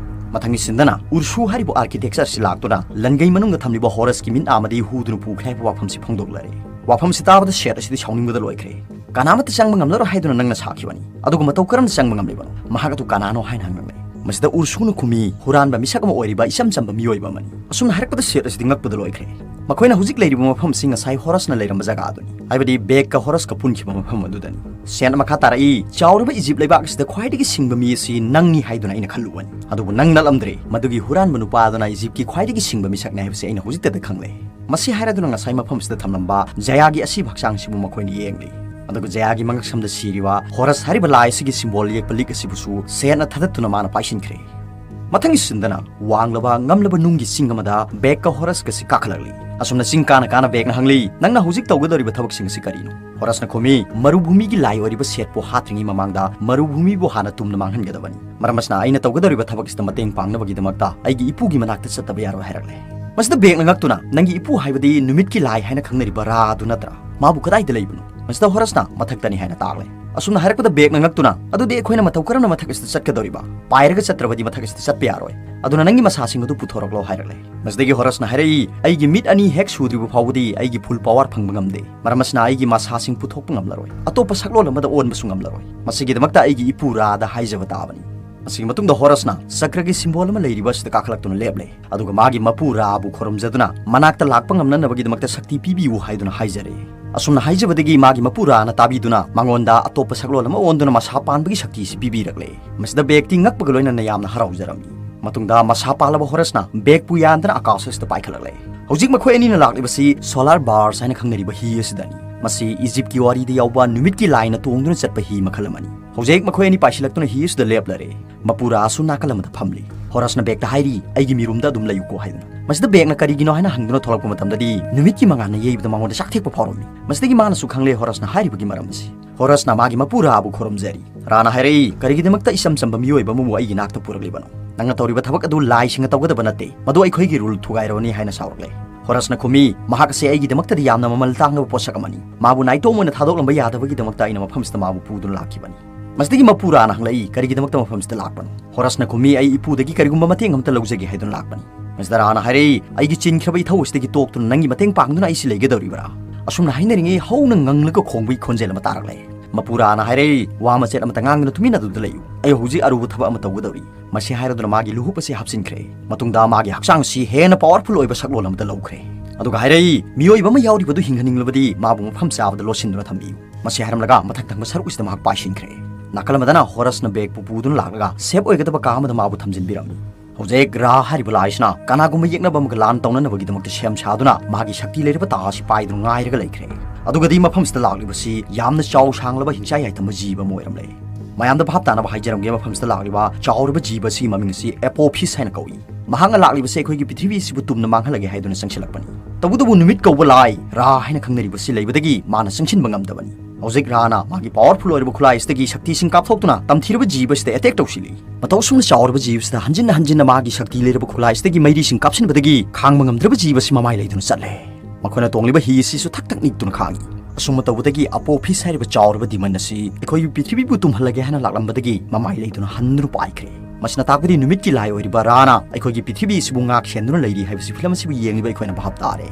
ꯃꯊꯪꯒꯤ ꯁꯤꯟꯗꯅ ꯎꯔꯁꯨ ꯍꯥꯏꯔꯤꯕ architecture ꯑꯁꯤ ꯂꯥꯛꯇꯨꯅ ꯂꯟꯒꯩ ꯃꯅꯨꯡꯗ ꯊꯝꯂꯤꯕ ꯍꯣꯔꯁꯀꯤ ꯃꯤꯠ ꯑꯃꯗꯤ ꯍꯨꯗꯨꯅ ꯄꯨꯈ꯭ꯔꯦ ꯍꯥꯏꯕ ꯋꯥꯐꯝꯁꯤ ꯐꯣꯡꯗꯣꯛꯂꯔꯦ꯫ ꯋꯥꯐꯝꯁꯤ ꯇꯥꯕꯗ ꯁꯦꯠ ꯑꯁꯤꯗꯤ ꯁꯥꯎꯅꯤꯡꯕꯗ ꯂꯣꯏꯈ꯭ꯔꯦ꯫ "ꯀꯅꯥꯃꯠꯇ ꯆꯪꯕ ꯉꯝꯂꯔꯣꯏ ꯍꯥꯏꯗꯨꯅ ꯅꯪꯅ ꯁꯥꯈꯤꯕꯅꯤ, ꯑꯗꯨꯒ ꯃꯇꯧ ꯀꯔꯝꯅ ꯆꯪꯕ ꯉꯝꯂꯤꯕꯅꯣ? ꯃꯍꯥꯛ ꯑꯗꯨ ꯀꯅꯥꯅꯣ?" ꯍꯥꯏꯅ ꯍꯪꯂꯛꯂꯦ꯫ ꯃꯁꯤꯗ ꯎꯔꯁꯨꯅ ꯈꯨꯝꯃꯤ, "ꯍꯨꯔꯥꯟꯕ ꯃꯤꯁꯛ ꯑꯃ ꯑꯣꯏꯔꯤꯕ ꯏꯆꯝ ꯆꯝꯕ ꯃꯤꯑꯣꯏꯕ ꯑꯃꯅꯤ"꯫ ꯑꯁꯨꯝꯅ ꯍꯥꯏꯔꯛꯄꯗ ꯁꯦꯠ ꯑꯁꯤꯗꯤ ꯉꯛꯄꯗ ꯂꯣꯏꯈ꯭ꯔꯦ꯫ ꯃꯈꯣꯏꯅ ꯍꯧꯖꯤꯛ ꯂꯩꯔꯤꯕ ꯃꯐꯝꯁꯤ ꯉꯁꯥꯏ ꯍꯣꯔꯁꯅ ꯂꯩꯔꯝꯕ ꯖꯒꯥ ꯑꯗꯨꯅꯤ, ꯍꯥꯏꯕꯗꯤ ꯕꯦꯛꯀ ꯍꯣꯔꯁꯀ ꯄꯨꯟꯈꯤꯕ ꯃꯐꯝ ꯑꯗꯨꯗꯅꯤ꯫ ꯁꯦꯠꯅ ꯃꯈꯥ ꯇꯥꯔꯛꯏ, "ꯆꯥꯎꯔꯕ ꯏꯖꯤꯞ ꯂꯩꯕꯥꯛ ꯑꯁꯤꯗ ꯈ꯭ꯋꯥꯏꯗꯒꯤ ꯁꯤꯡꯕ ꯃꯤ ꯑꯁꯤ ꯅꯪꯅꯤ ꯍꯥꯏꯗꯨꯅ ꯑꯩꯅ ꯈꯜꯂꯨꯕꯅꯤ, ꯑꯗꯨꯕꯨ ꯅꯪ ꯅꯠꯂꯝꯗ꯭ꯔꯦ꯫ ꯃꯗꯨꯒꯤ ꯍꯨꯔꯥꯟꯕ ꯅꯨꯄꯥ ꯑꯗꯨꯅ ꯏꯖꯤꯞꯀꯤ ꯈ꯭ꯋꯥꯏꯗꯒꯤ ꯁꯤꯡꯕ ꯃꯤꯁꯛꯅꯤ ꯍꯥꯏꯕꯁꯤ ꯑꯩꯅ ꯍꯧꯖꯤꯛꯇꯗ ꯈꯪꯂꯦ"꯫ ꯃꯁꯤ ꯍꯥꯏꯔꯗꯨꯅ ꯉꯁꯥꯏ ꯃꯐꯝꯁꯤꯗ ꯊꯝꯂꯝꯕ ꯖꯌꯥꯒꯤ ꯑꯁꯤꯕ ꯍꯛꯆꯥꯡꯁꯤꯕꯨ ꯃꯈꯣꯏꯅ ꯌꯦꯡꯂꯤ꯫ ꯑꯗꯨꯒ ꯖꯌꯥꯒꯤ ꯃꯉꯛꯁꯝꯗ ꯁꯤꯔꯤꯕ ꯍꯣꯔꯁ ꯍꯥꯏꯔꯤꯕ ꯂꯥꯏ ꯑꯁꯤꯒꯤ ꯁꯤꯝꯕꯣꯜ ꯌꯦꯛꯄ ꯂꯤꯛ ꯑꯁꯤꯕꯨꯁꯨ ꯁꯦꯠꯅ ꯊꯥꯗꯠꯇꯨꯅ ꯃꯥꯅ ꯄꯥꯏꯁꯤꯟꯈ꯭ꯔꯦ꯫ ꯃꯊꯪꯒꯤ ꯁꯤꯟꯗꯅ ꯋꯥꯡꯂꯕ ꯉꯝꯂꯕ ꯅꯨꯡꯒꯤ ꯆꯤꯡ ꯑꯃꯗ ꯕꯦꯛꯀ ꯍꯣꯔꯁꯀꯁꯤ ꯀꯥꯈꯠꯂꯛꯂꯤ꯫ ꯑꯁꯨꯝꯅ ꯆꯤꯡ ꯀꯥꯅ ꯀꯥꯅ ꯕꯦꯛꯅ ꯍꯪꯂꯤ, "ꯅꯪꯅ ꯍꯧꯖꯤꯛ ꯇꯧꯒꯗꯧꯔꯤꯕ ꯊꯕꯛꯁꯤꯡ ꯑꯁꯤ ꯀꯔꯤꯅꯣ?" ꯍꯣꯔꯁꯅ ꯈꯨꯝꯃꯤ, "ꯃꯔꯨꯚꯨꯃꯤꯒꯤ ꯂꯥꯏ ꯑꯣꯏꯔꯤꯕ ꯁꯦꯠꯄꯨ ꯍꯥꯠꯇ꯭ꯔꯤꯉꯩ ꯃꯃꯥꯡꯗ ꯃꯔꯨꯚꯨꯃꯤꯕꯨ ꯍꯥꯟꯅ ꯇꯨꯝꯅ ꯃꯥꯡꯍꯟꯒꯗꯕꯅꯤ꯫ ꯃꯔꯝ ꯑꯁꯤꯅ ꯑꯩꯅ ꯇꯧꯒꯗꯧꯔꯤꯕ ꯊꯕꯛ ꯑꯁꯤꯗ ꯃꯇꯦꯡ ꯄꯥꯡꯅꯕꯒꯤꯗꯃꯛꯇ ꯑꯩꯒꯤ ꯏꯄꯨꯒꯤ ꯃꯅꯥꯛꯇ ꯆꯠꯇꯕ ꯌꯥꯔꯣꯏ" ꯍꯥꯏꯔꯛꯂꯦ꯫ ꯃꯁꯤꯗ ꯕꯦꯛꯅ ꯉꯛꯇꯨꯅ, "ꯅꯪꯒꯤ ꯏꯄꯨ ꯍꯥꯏꯕꯗꯤ ꯅꯨꯃꯤꯠꯀꯤ ꯂꯥꯏ ꯍꯥꯏꯅ ꯈꯪꯅꯔꯤꯕ ꯔꯥ ꯑꯗꯨ ꯅꯠꯇ꯭ꯔꯥ? ꯃꯥꯕꯨ ꯀꯗꯥꯏꯗ ꯂꯩꯕꯅꯣ?" ꯃꯁꯤꯗ ꯍꯣꯔꯁꯅ, "ꯃꯊꯛꯇꯅꯤ" ꯍꯥꯏꯅ ꯇꯥꯛꯂꯦ꯫ ꯑꯁꯨꯝꯅ ꯍꯥꯏꯔꯛꯄꯗ ꯕꯦꯛꯅ ꯉꯛꯇꯨꯅ, "ꯑꯗꯨꯗꯤ ꯑꯩꯈꯣꯏꯅ ꯃꯇꯧ ꯀꯔꯝꯅ ꯃꯊꯛ ꯑꯁꯤꯗ ꯆꯠꯀꯗꯧꯔꯤꯕ? ꯄꯥꯏꯔꯒ ꯆꯠꯇ꯭ꯔꯕꯗꯤ ꯃꯊꯛ ꯑꯁꯤꯗ ꯆꯠꯄ ꯌꯥꯔꯣꯏ꯫ ꯑꯗꯨꯅ ꯅꯪꯒꯤ ꯃꯁꯥꯁꯤꯡ ꯑꯗꯨ ꯄꯨꯊꯣꯔꯛꯂꯣ" ꯍꯥꯏꯔꯛꯂꯦ꯫ ꯃꯁꯤꯗꯒꯤ ꯍꯣꯔꯁꯅ ꯍꯥꯏꯔꯛꯏ, "ꯑꯩꯒꯤ ꯃꯤꯠ ꯑꯅꯤ ꯍꯦꯛ ꯁꯨꯗ꯭ꯔꯤꯕ ꯐꯥꯎꯕꯗꯤ ꯑꯩꯒꯤ full power ꯐꯪꯕ ꯉꯝꯗꯦ꯫ ꯃꯔꯝ ꯑꯁꯤꯅ ꯑꯩꯒꯤ ꯃꯁꯥꯁꯤꯡ ꯄꯨꯊꯣꯛꯄ ꯉꯝꯂꯔꯣꯏ꯫ ꯑꯇꯣꯞꯄ ꯁꯛꯂꯣꯟ ꯑꯃꯗ ꯑꯣꯟꯕꯁꯨ ꯉꯝꯂꯔꯣꯏ꯫ ꯃꯁꯤꯒꯤꯗꯃꯛꯇ ꯑꯩꯒꯤ ꯏꯄꯨ ꯔꯥꯗ ꯍꯥꯏꯖꯕ ꯇꯥꯕꯅꯤ"꯫ ꯃꯁꯤꯒꯤ ꯃꯇꯨꯡꯗ ꯍꯣꯔꯁꯅ ꯆꯀ꯭ꯔꯒꯤ ꯁꯤꯝꯕꯣꯜ ꯑꯃ ꯂꯩꯔꯤꯕ ꯑꯁꯤꯗ ꯀꯥꯈꯠꯂꯛꯇꯨꯅ ꯂꯦꯞꯂꯦ꯫ ꯑꯗꯨꯒ ꯃꯥꯒꯤ ꯃꯄꯨ ꯔꯥꯕꯨ ꯈꯨꯔꯨꯝꯖꯗꯨꯅ ꯃꯅꯥꯛꯇ ꯂꯥꯛꯄ ꯉꯝꯅꯅꯕꯒꯤꯗꯃꯛꯇ ꯁꯛꯇꯤ ꯄꯤꯕꯤꯌꯨ ꯍꯥꯏꯗꯨꯅ ꯍꯥꯏꯖꯔꯦ꯫ ꯑꯁꯨꯝꯅ ꯍꯥꯏꯖꯕꯗꯒꯤ ꯃꯥꯒꯤ ꯃꯄꯨ ꯔꯥꯅ ꯇꯥꯕꯤꯗꯨꯅ ꯃꯉꯣꯟꯗ ꯑꯇꯣꯞꯄ ꯁꯛꯂꯣꯟ ꯑꯃ ꯑꯣꯟꯗꯨꯅ ꯃꯁꯥ ꯄꯥꯟꯕꯒꯤ ꯁꯛꯇꯤ ꯑꯁꯤ ꯄꯤꯕꯤꯔꯛꯂꯦ꯫ ꯃꯁꯤꯗ ꯕꯦꯛꯇꯤ ꯉꯛꯄꯒ ꯂꯣꯏꯅꯅ ꯌꯥꯝꯅ ꯍꯔꯥꯎꯖꯔꯝꯃꯤ꯫ ꯃꯇꯨꯡꯗ ꯃꯁꯥ ꯄꯥꯜꯂꯕ ꯍꯣꯔꯁꯅ ꯕꯦꯛꯄꯨ ꯌꯥꯟꯗꯨꯅ ꯑꯀꯥꯁ ꯑꯁꯤꯗ ꯄꯥꯏꯈꯠꯂꯛꯂꯦ꯫ ꯍꯧꯖꯤꯛ ꯃꯈꯣꯏ ꯑꯅꯤꯅ ꯂꯥꯛꯂꯤꯕꯁꯤ ꯁꯣꯂꯥꯔ ꯕꯥꯔꯁ ꯍꯥꯏꯅ ꯈꯪꯅꯔꯤꯕ ꯍꯤ ꯑꯁꯤꯗꯅꯤ꯫ ꯃꯁꯤ ꯏꯖꯤꯞꯀꯤ ꯋꯥꯔꯤꯗ ꯌꯥꯎꯕ ꯅꯨꯃꯤꯠꯀꯤ ꯂꯥꯏꯅ ꯇꯣꯡꯗꯨꯅ ꯆꯠꯄ ꯍꯤ ꯃꯈꯜ ꯑꯃꯅꯤ꯫ ꯍꯧꯖꯤꯛ ꯃꯈꯣꯏ ꯑꯅꯤ ꯄꯥꯏꯁꯤꯜꯂꯛꯇꯨꯅ ꯍꯤ ꯑꯁꯤꯗ ꯂꯦꯞꯂꯔꯦ꯫ ꯃꯄꯨ ꯔꯥꯁꯨ ꯅꯥꯀꯜ ꯑꯃꯗ ꯐꯝꯂꯤ꯫ ꯍꯣꯔꯁꯅ ꯕꯦꯒꯇ ꯍꯥꯏꯔꯤ, "ꯑꯩꯒꯤ ꯃꯤꯔꯨꯝꯗ ꯑꯗꯨꯝ ꯂꯩꯌꯨꯀꯣ" ꯍꯥꯏꯗꯨꯅ꯫ ꯃꯁꯤꯗ ꯕꯦꯒꯅ ꯀꯔꯤꯒꯤꯅꯣ ꯍꯥꯏꯅ ꯍꯪꯗꯨꯅ ꯊꯣꯛꯂꯛꯄ ꯃꯇꯝꯗꯗꯤ, ꯅꯨꯃꯤꯠꯀꯤ ꯃꯉꯥꯜꯅ ꯌꯩꯕꯗ ꯃꯉꯣꯟꯗ ꯆꯥꯛꯊꯦꯛꯄ ꯐꯥꯎꯔꯝꯃꯤ꯫ ꯃꯁꯤꯗꯒꯤ ꯃꯥꯅꯁꯨ ꯈꯪꯂꯦ ꯍꯣꯔꯁꯅ ꯍꯥꯏꯔꯤꯕꯒꯤ ꯃꯔꯝ ꯑꯁꯤ꯫ ꯍꯣꯔꯁꯅ ꯃꯥꯒꯤ ꯃꯄꯨ ꯔꯥꯕꯨ ꯈꯨꯔꯨꯝꯖꯔꯤ꯫ ꯔꯥꯅ ꯍꯥꯏꯔꯛꯏ, "ꯀꯔꯤꯒꯤꯗꯃꯛꯇ ꯏꯆꯝ ꯆꯝꯕ ꯃꯤꯑꯣꯏꯕ ꯑꯃꯕꯨ ꯑꯩꯒꯤ ꯅꯥꯛꯇ ꯄꯨꯔꯛꯂꯤꯕꯅꯣ? ꯅꯪꯅ ꯇꯧꯔꯤꯕ ꯊꯕꯛ ꯑꯗꯨ ꯂꯥꯏꯁꯤꯡꯅ ꯇꯧꯒꯗꯕ ꯅꯠꯇꯦ꯫ ꯃꯗꯨ ꯑꯩꯈꯣꯏꯒꯤ ꯔꯨꯜ ꯊꯨꯒꯥꯏꯔꯕꯅꯤ" ꯍꯥꯏꯅ ꯁꯥꯎꯔꯛꯂꯦ꯫ ꯍꯣꯔꯁꯅ ꯈꯨꯝꯃꯤ, "ꯃꯍꯥꯛ ꯑꯁꯤ ꯑꯩꯒꯤꯗꯃꯛꯇꯗꯤ ꯌꯥꯝꯅ ꯃꯃꯜ ꯇꯥꯡꯂꯕ ꯄꯣꯠꯁꯛ ꯑꯃꯅꯤ꯫ ꯃꯥꯕꯨ ꯅꯥꯏꯇꯣꯝ ꯑꯣꯏꯅ ꯊꯥꯗꯣꯛꯂꯝꯕ ꯌꯥꯗꯕꯒꯤꯗꯃꯛꯇ ꯑꯩꯅ ꯃꯐꯝꯁꯤꯗ ꯃꯥꯕꯨ ꯄꯨꯗꯨꯅ ꯂꯥꯛꯈꯤꯕꯅꯤ"꯫ ꯃꯁꯤꯗꯒꯤ ꯃꯄꯨ ꯔꯥꯅ ꯍꯪꯂꯛꯏ, "ꯀꯔꯤꯒꯤꯗꯃꯛꯇ ꯃꯐꯝꯁꯤꯗ ꯂꯥꯛꯄꯅꯣ?" ꯍꯣꯔꯁꯅ ꯈꯨꯝꯃꯤ, "ꯑꯩ ꯏꯄꯨꯗꯒꯤ ꯀꯔꯤꯒꯨꯝꯕ ꯃꯇꯦꯡ ꯑꯃꯇ ꯂꯧꯖꯒꯦ ꯍꯥꯏꯗꯨꯅ ꯂꯥꯛꯄꯅꯤ"꯫ ꯃꯁꯤꯗ ꯔꯥꯅ ꯍꯥꯏꯔꯛꯏ, "ꯑꯩꯒꯤ ꯆꯤꯟꯈ꯭ꯔꯕ ꯏꯊꯧ ꯑꯁꯤꯗꯒꯤ ꯇꯣꯛꯇꯨꯅ ꯅꯪꯒꯤ ꯃꯇꯦꯡ ꯄꯥꯡꯗꯨꯅ ꯑꯩ ꯁꯤ ꯂꯩꯒꯗꯧꯔꯤꯕ꯭ꯔꯥ?" ꯑꯁꯨꯝꯅ ꯍꯥꯏꯅꯔꯤꯉꯩ ꯍꯧꯅ ꯉꯪꯂꯒ ꯈꯣꯡꯕꯒꯤ ꯈꯣꯟꯖꯦꯜ ꯑꯃ ꯇꯥꯔꯛꯂꯦ꯫ ꯃꯄꯨ ꯔꯥꯅ ꯍꯥꯏꯔꯛꯏ, "ꯋꯥ ꯃꯆꯦꯠ ꯑꯃꯇ ꯉꯥꯡꯗꯨꯅ ꯇꯨꯃꯤꯟꯅ ꯑꯗꯨꯗ ꯂꯩꯌꯨ꯫ ꯑꯩ ꯍꯧꯖꯤꯛ ꯑꯔꯨꯕ ꯊꯕꯛ ꯑꯃ ꯇꯧꯒꯗꯧꯔꯤ"꯫ ꯃꯁꯤ ꯍꯥꯏꯔꯗꯨꯅ ꯃꯥꯒꯤ ꯂꯨꯍꯨꯞ ꯑꯁꯤ ꯍꯥꯞꯆꯤꯟꯈ꯭ꯔꯦ꯫ ꯃꯇꯨꯡꯗ ꯃꯥꯒꯤ ꯍꯛꯆꯥꯡ ꯑꯁꯤ ꯍꯦꯟꯅ ꯄꯥꯋꯔꯐꯨꯜ ꯑꯣꯏꯕ ꯁꯛꯂꯣꯟ ꯑꯃꯗ ꯂꯧꯈ꯭ꯔꯦ꯫ ꯑꯗꯨꯒ ꯍꯥꯏꯔꯛꯏ, "ꯃꯤꯑꯣꯏꯕ ꯑꯃ ꯌꯥꯎꯔꯤꯕꯗꯨ ꯍꯤꯡꯍꯟꯅꯤꯡꯂꯕꯗꯤ ꯃꯥꯕꯨ ꯃꯐꯝ ꯆꯥꯕꯗ ꯂꯣꯠꯁꯤꯟꯗꯨꯅ ꯊꯝꯕꯤꯌꯨ"꯫ ꯃꯁꯤ ꯍꯥꯏꯔꯝꯂꯒ ꯃꯊꯪ ꯊꯪꯕ ꯁꯔꯨꯛ ꯑꯁꯤꯗ ꯃꯍꯥꯛ ꯄꯥꯏꯁꯤꯟꯈ꯭ꯔꯦ꯫ ꯅꯥꯀꯜ ꯑꯃꯗꯅ ꯍꯣꯔꯁꯅ ꯕꯦꯒꯄꯨ ꯄꯨꯗꯨꯅ ꯂꯥꯛꯂꯒ ꯁꯦꯐ ꯑꯣꯏꯒꯗꯕ ꯀꯥ ꯑꯃꯗ ꯃꯥꯕꯨ ꯊꯝꯖꯤꯟꯕꯤꯔꯝꯃꯤ꯫ ꯍꯧꯖꯤꯛ ꯔꯥ ꯍꯥꯏꯔꯤꯕ ꯂꯥꯏꯁꯤꯅ ꯀꯅꯥꯒꯨꯝꯕ ꯌꯦꯛꯅꯕ ꯑꯃꯒ ꯂꯥꯟ ꯇꯧꯅꯅꯕꯒꯤꯗꯃꯛꯇ ꯁꯦꯝ ꯁꯥꯗꯨꯅ ꯃꯥꯒꯤ ꯁꯛꯇꯤ ꯂꯩꯔꯕ ꯇꯥ ꯑꯁꯤ ꯄꯥꯏꯗꯨꯅ ꯉꯥꯏꯔꯒ ꯂꯩꯈ꯭ꯔꯦ꯫ ꯑꯗꯨꯒꯗꯤ ꯃꯐꯝꯁꯤꯗ ꯂꯥꯛꯂꯤꯕꯁꯤ ꯌꯥꯝꯅ ꯆꯥꯎ ꯁꯥꯡꯂꯕ ꯍꯤꯡꯆꯥꯏ ꯌꯥꯏꯊꯪꯕ ꯖꯤꯕ ꯑꯃ ꯑꯣꯏꯔꯝꯂꯦ꯫ ꯃꯌꯥꯝꯗ ꯚꯥꯞ ꯇꯥꯅꯕ ꯍꯥꯏꯖꯔꯝꯒꯦ, ꯃꯐꯝꯁꯤꯗ ꯂꯥꯛꯂꯤꯕ ꯆꯥꯎꯔꯕ ꯖꯤꯕ ꯑꯁꯤꯒꯤ ꯃꯃꯤꯡ ꯑꯁꯤ ꯑꯦꯄꯣꯐꯤꯁ ꯍꯥꯏꯅ ꯀꯧꯏ꯫ ꯃꯍꯥꯛꯅ ꯂꯥꯛꯂꯤꯕꯁꯤ ꯑꯩꯈꯣꯏꯒꯤ ꯄ꯭ꯔꯤꯊꯤꯕꯤ ꯑꯁꯤꯕꯨ ꯇꯨꯝꯅ ꯃꯥꯡꯍꯜꯂꯒꯦ ꯍꯥꯏꯗꯨꯅ ꯆꯪꯁꯤꯜꯂꯛꯄꯅꯤ꯫ ꯇꯧꯕꯇꯕꯨ ꯅꯨꯃꯤꯠ ꯀꯧꯕ ꯂꯥꯏ ꯔꯥ ꯍꯥꯏꯅ ꯈꯪꯅꯔꯤꯕꯁꯤ ꯂꯩꯕꯗꯒꯤ ꯃꯥꯅ ꯆꯪꯁꯤꯟꯕ ꯉꯝꯗꯕꯅꯤ꯫ ꯍꯧꯖꯤꯛ ꯔꯥꯅ ꯃꯥꯒꯤ ꯄꯥꯋꯔꯐꯨꯜ ꯑꯣꯏꯔꯕ ꯈꯨꯠꯂꯥꯏ ꯑꯁꯤꯗꯒꯤ ꯁꯛꯇꯤꯁꯤꯡ ꯀꯥꯞꯊꯣꯛꯇꯨꯅ ꯇꯝꯊꯤꯔꯕ ꯖꯤꯕ ꯑꯁꯤꯗ ꯑꯦꯇꯦꯛ ꯇꯧꯁꯤꯜꯂꯤ꯫ ꯃꯇꯧ ꯑꯁꯨꯝꯅ ꯆꯥꯎꯔꯕ ꯖꯤꯕ ꯑꯁꯤꯗ ꯍꯟꯖꯤꯟ ꯍꯟꯖꯤꯟꯅ ꯃꯥꯒꯤ ꯁꯛꯇꯤ ꯂꯩꯔꯕ ꯈꯨꯠꯂꯥꯏ ꯑꯁꯤꯗꯒꯤ ꯃꯩꯔꯤꯁꯤꯡ ꯀꯥꯞꯁꯤꯟꯕꯗꯒꯤ ꯈꯥꯡꯕ ꯉꯝꯗ꯭ꯔꯕ ꯖꯤꯕ ꯑꯁꯤ ꯃꯃꯥꯏ ꯂꯩꯗꯨꯅ ꯆꯠꯂꯦ꯫ ꯃꯈꯣꯏꯅ ꯇꯣꯡꯂꯤꯕ ꯍꯤ ꯑꯁꯤꯁꯨ ꯊꯛ ꯊꯛ ꯅꯤꯛꯇꯨꯅ ꯈꯥꯡꯏ꯫ ꯑꯁꯨꯝꯅ ꯇꯧꯕꯗꯒꯤ ꯑꯄꯣꯐꯤꯁ ꯍꯥꯏꯔꯤꯕ ꯆꯥꯎꯔꯕ ꯗꯤꯃꯟ ꯑꯁꯤ ꯑꯩꯈꯣꯏꯒꯤ ꯄ꯭ꯔꯤꯊꯤꯕꯤꯕꯨ ꯇꯨꯝꯍꯜꯂꯒꯦ ꯍꯥꯏꯅ ꯂꯥꯛꯂꯝꯕꯗꯒꯤ ꯃꯃꯥꯏ ꯂꯩꯗꯨꯅ ꯍꯟꯗꯨꯅ ꯄꯥꯏꯈ꯭ꯔꯦ꯫ ꯃꯁꯤꯅ ꯇꯥꯛꯄꯗꯤ ꯅꯨꯃꯤꯠꯀꯤ ꯂꯥꯏ ꯑꯣꯏꯔꯤꯕ ꯔꯥꯅ ꯑꯩꯈꯣꯏꯒꯤ ꯄ꯭ꯔꯤꯊꯤꯕꯤ ꯑꯁꯤꯕꯨ ꯉꯥꯛ ꯁꯦꯟꯗꯨꯅ ꯂꯩꯔꯤ ꯍꯥꯏꯕꯁꯤ ꯐꯤꯂꯝ ꯑꯁꯤꯕꯨ ꯌꯦꯡꯂꯤꯕ ꯑꯩꯈꯣꯏꯅ ꯚꯥꯞ ꯇꯥꯔꯦ꯫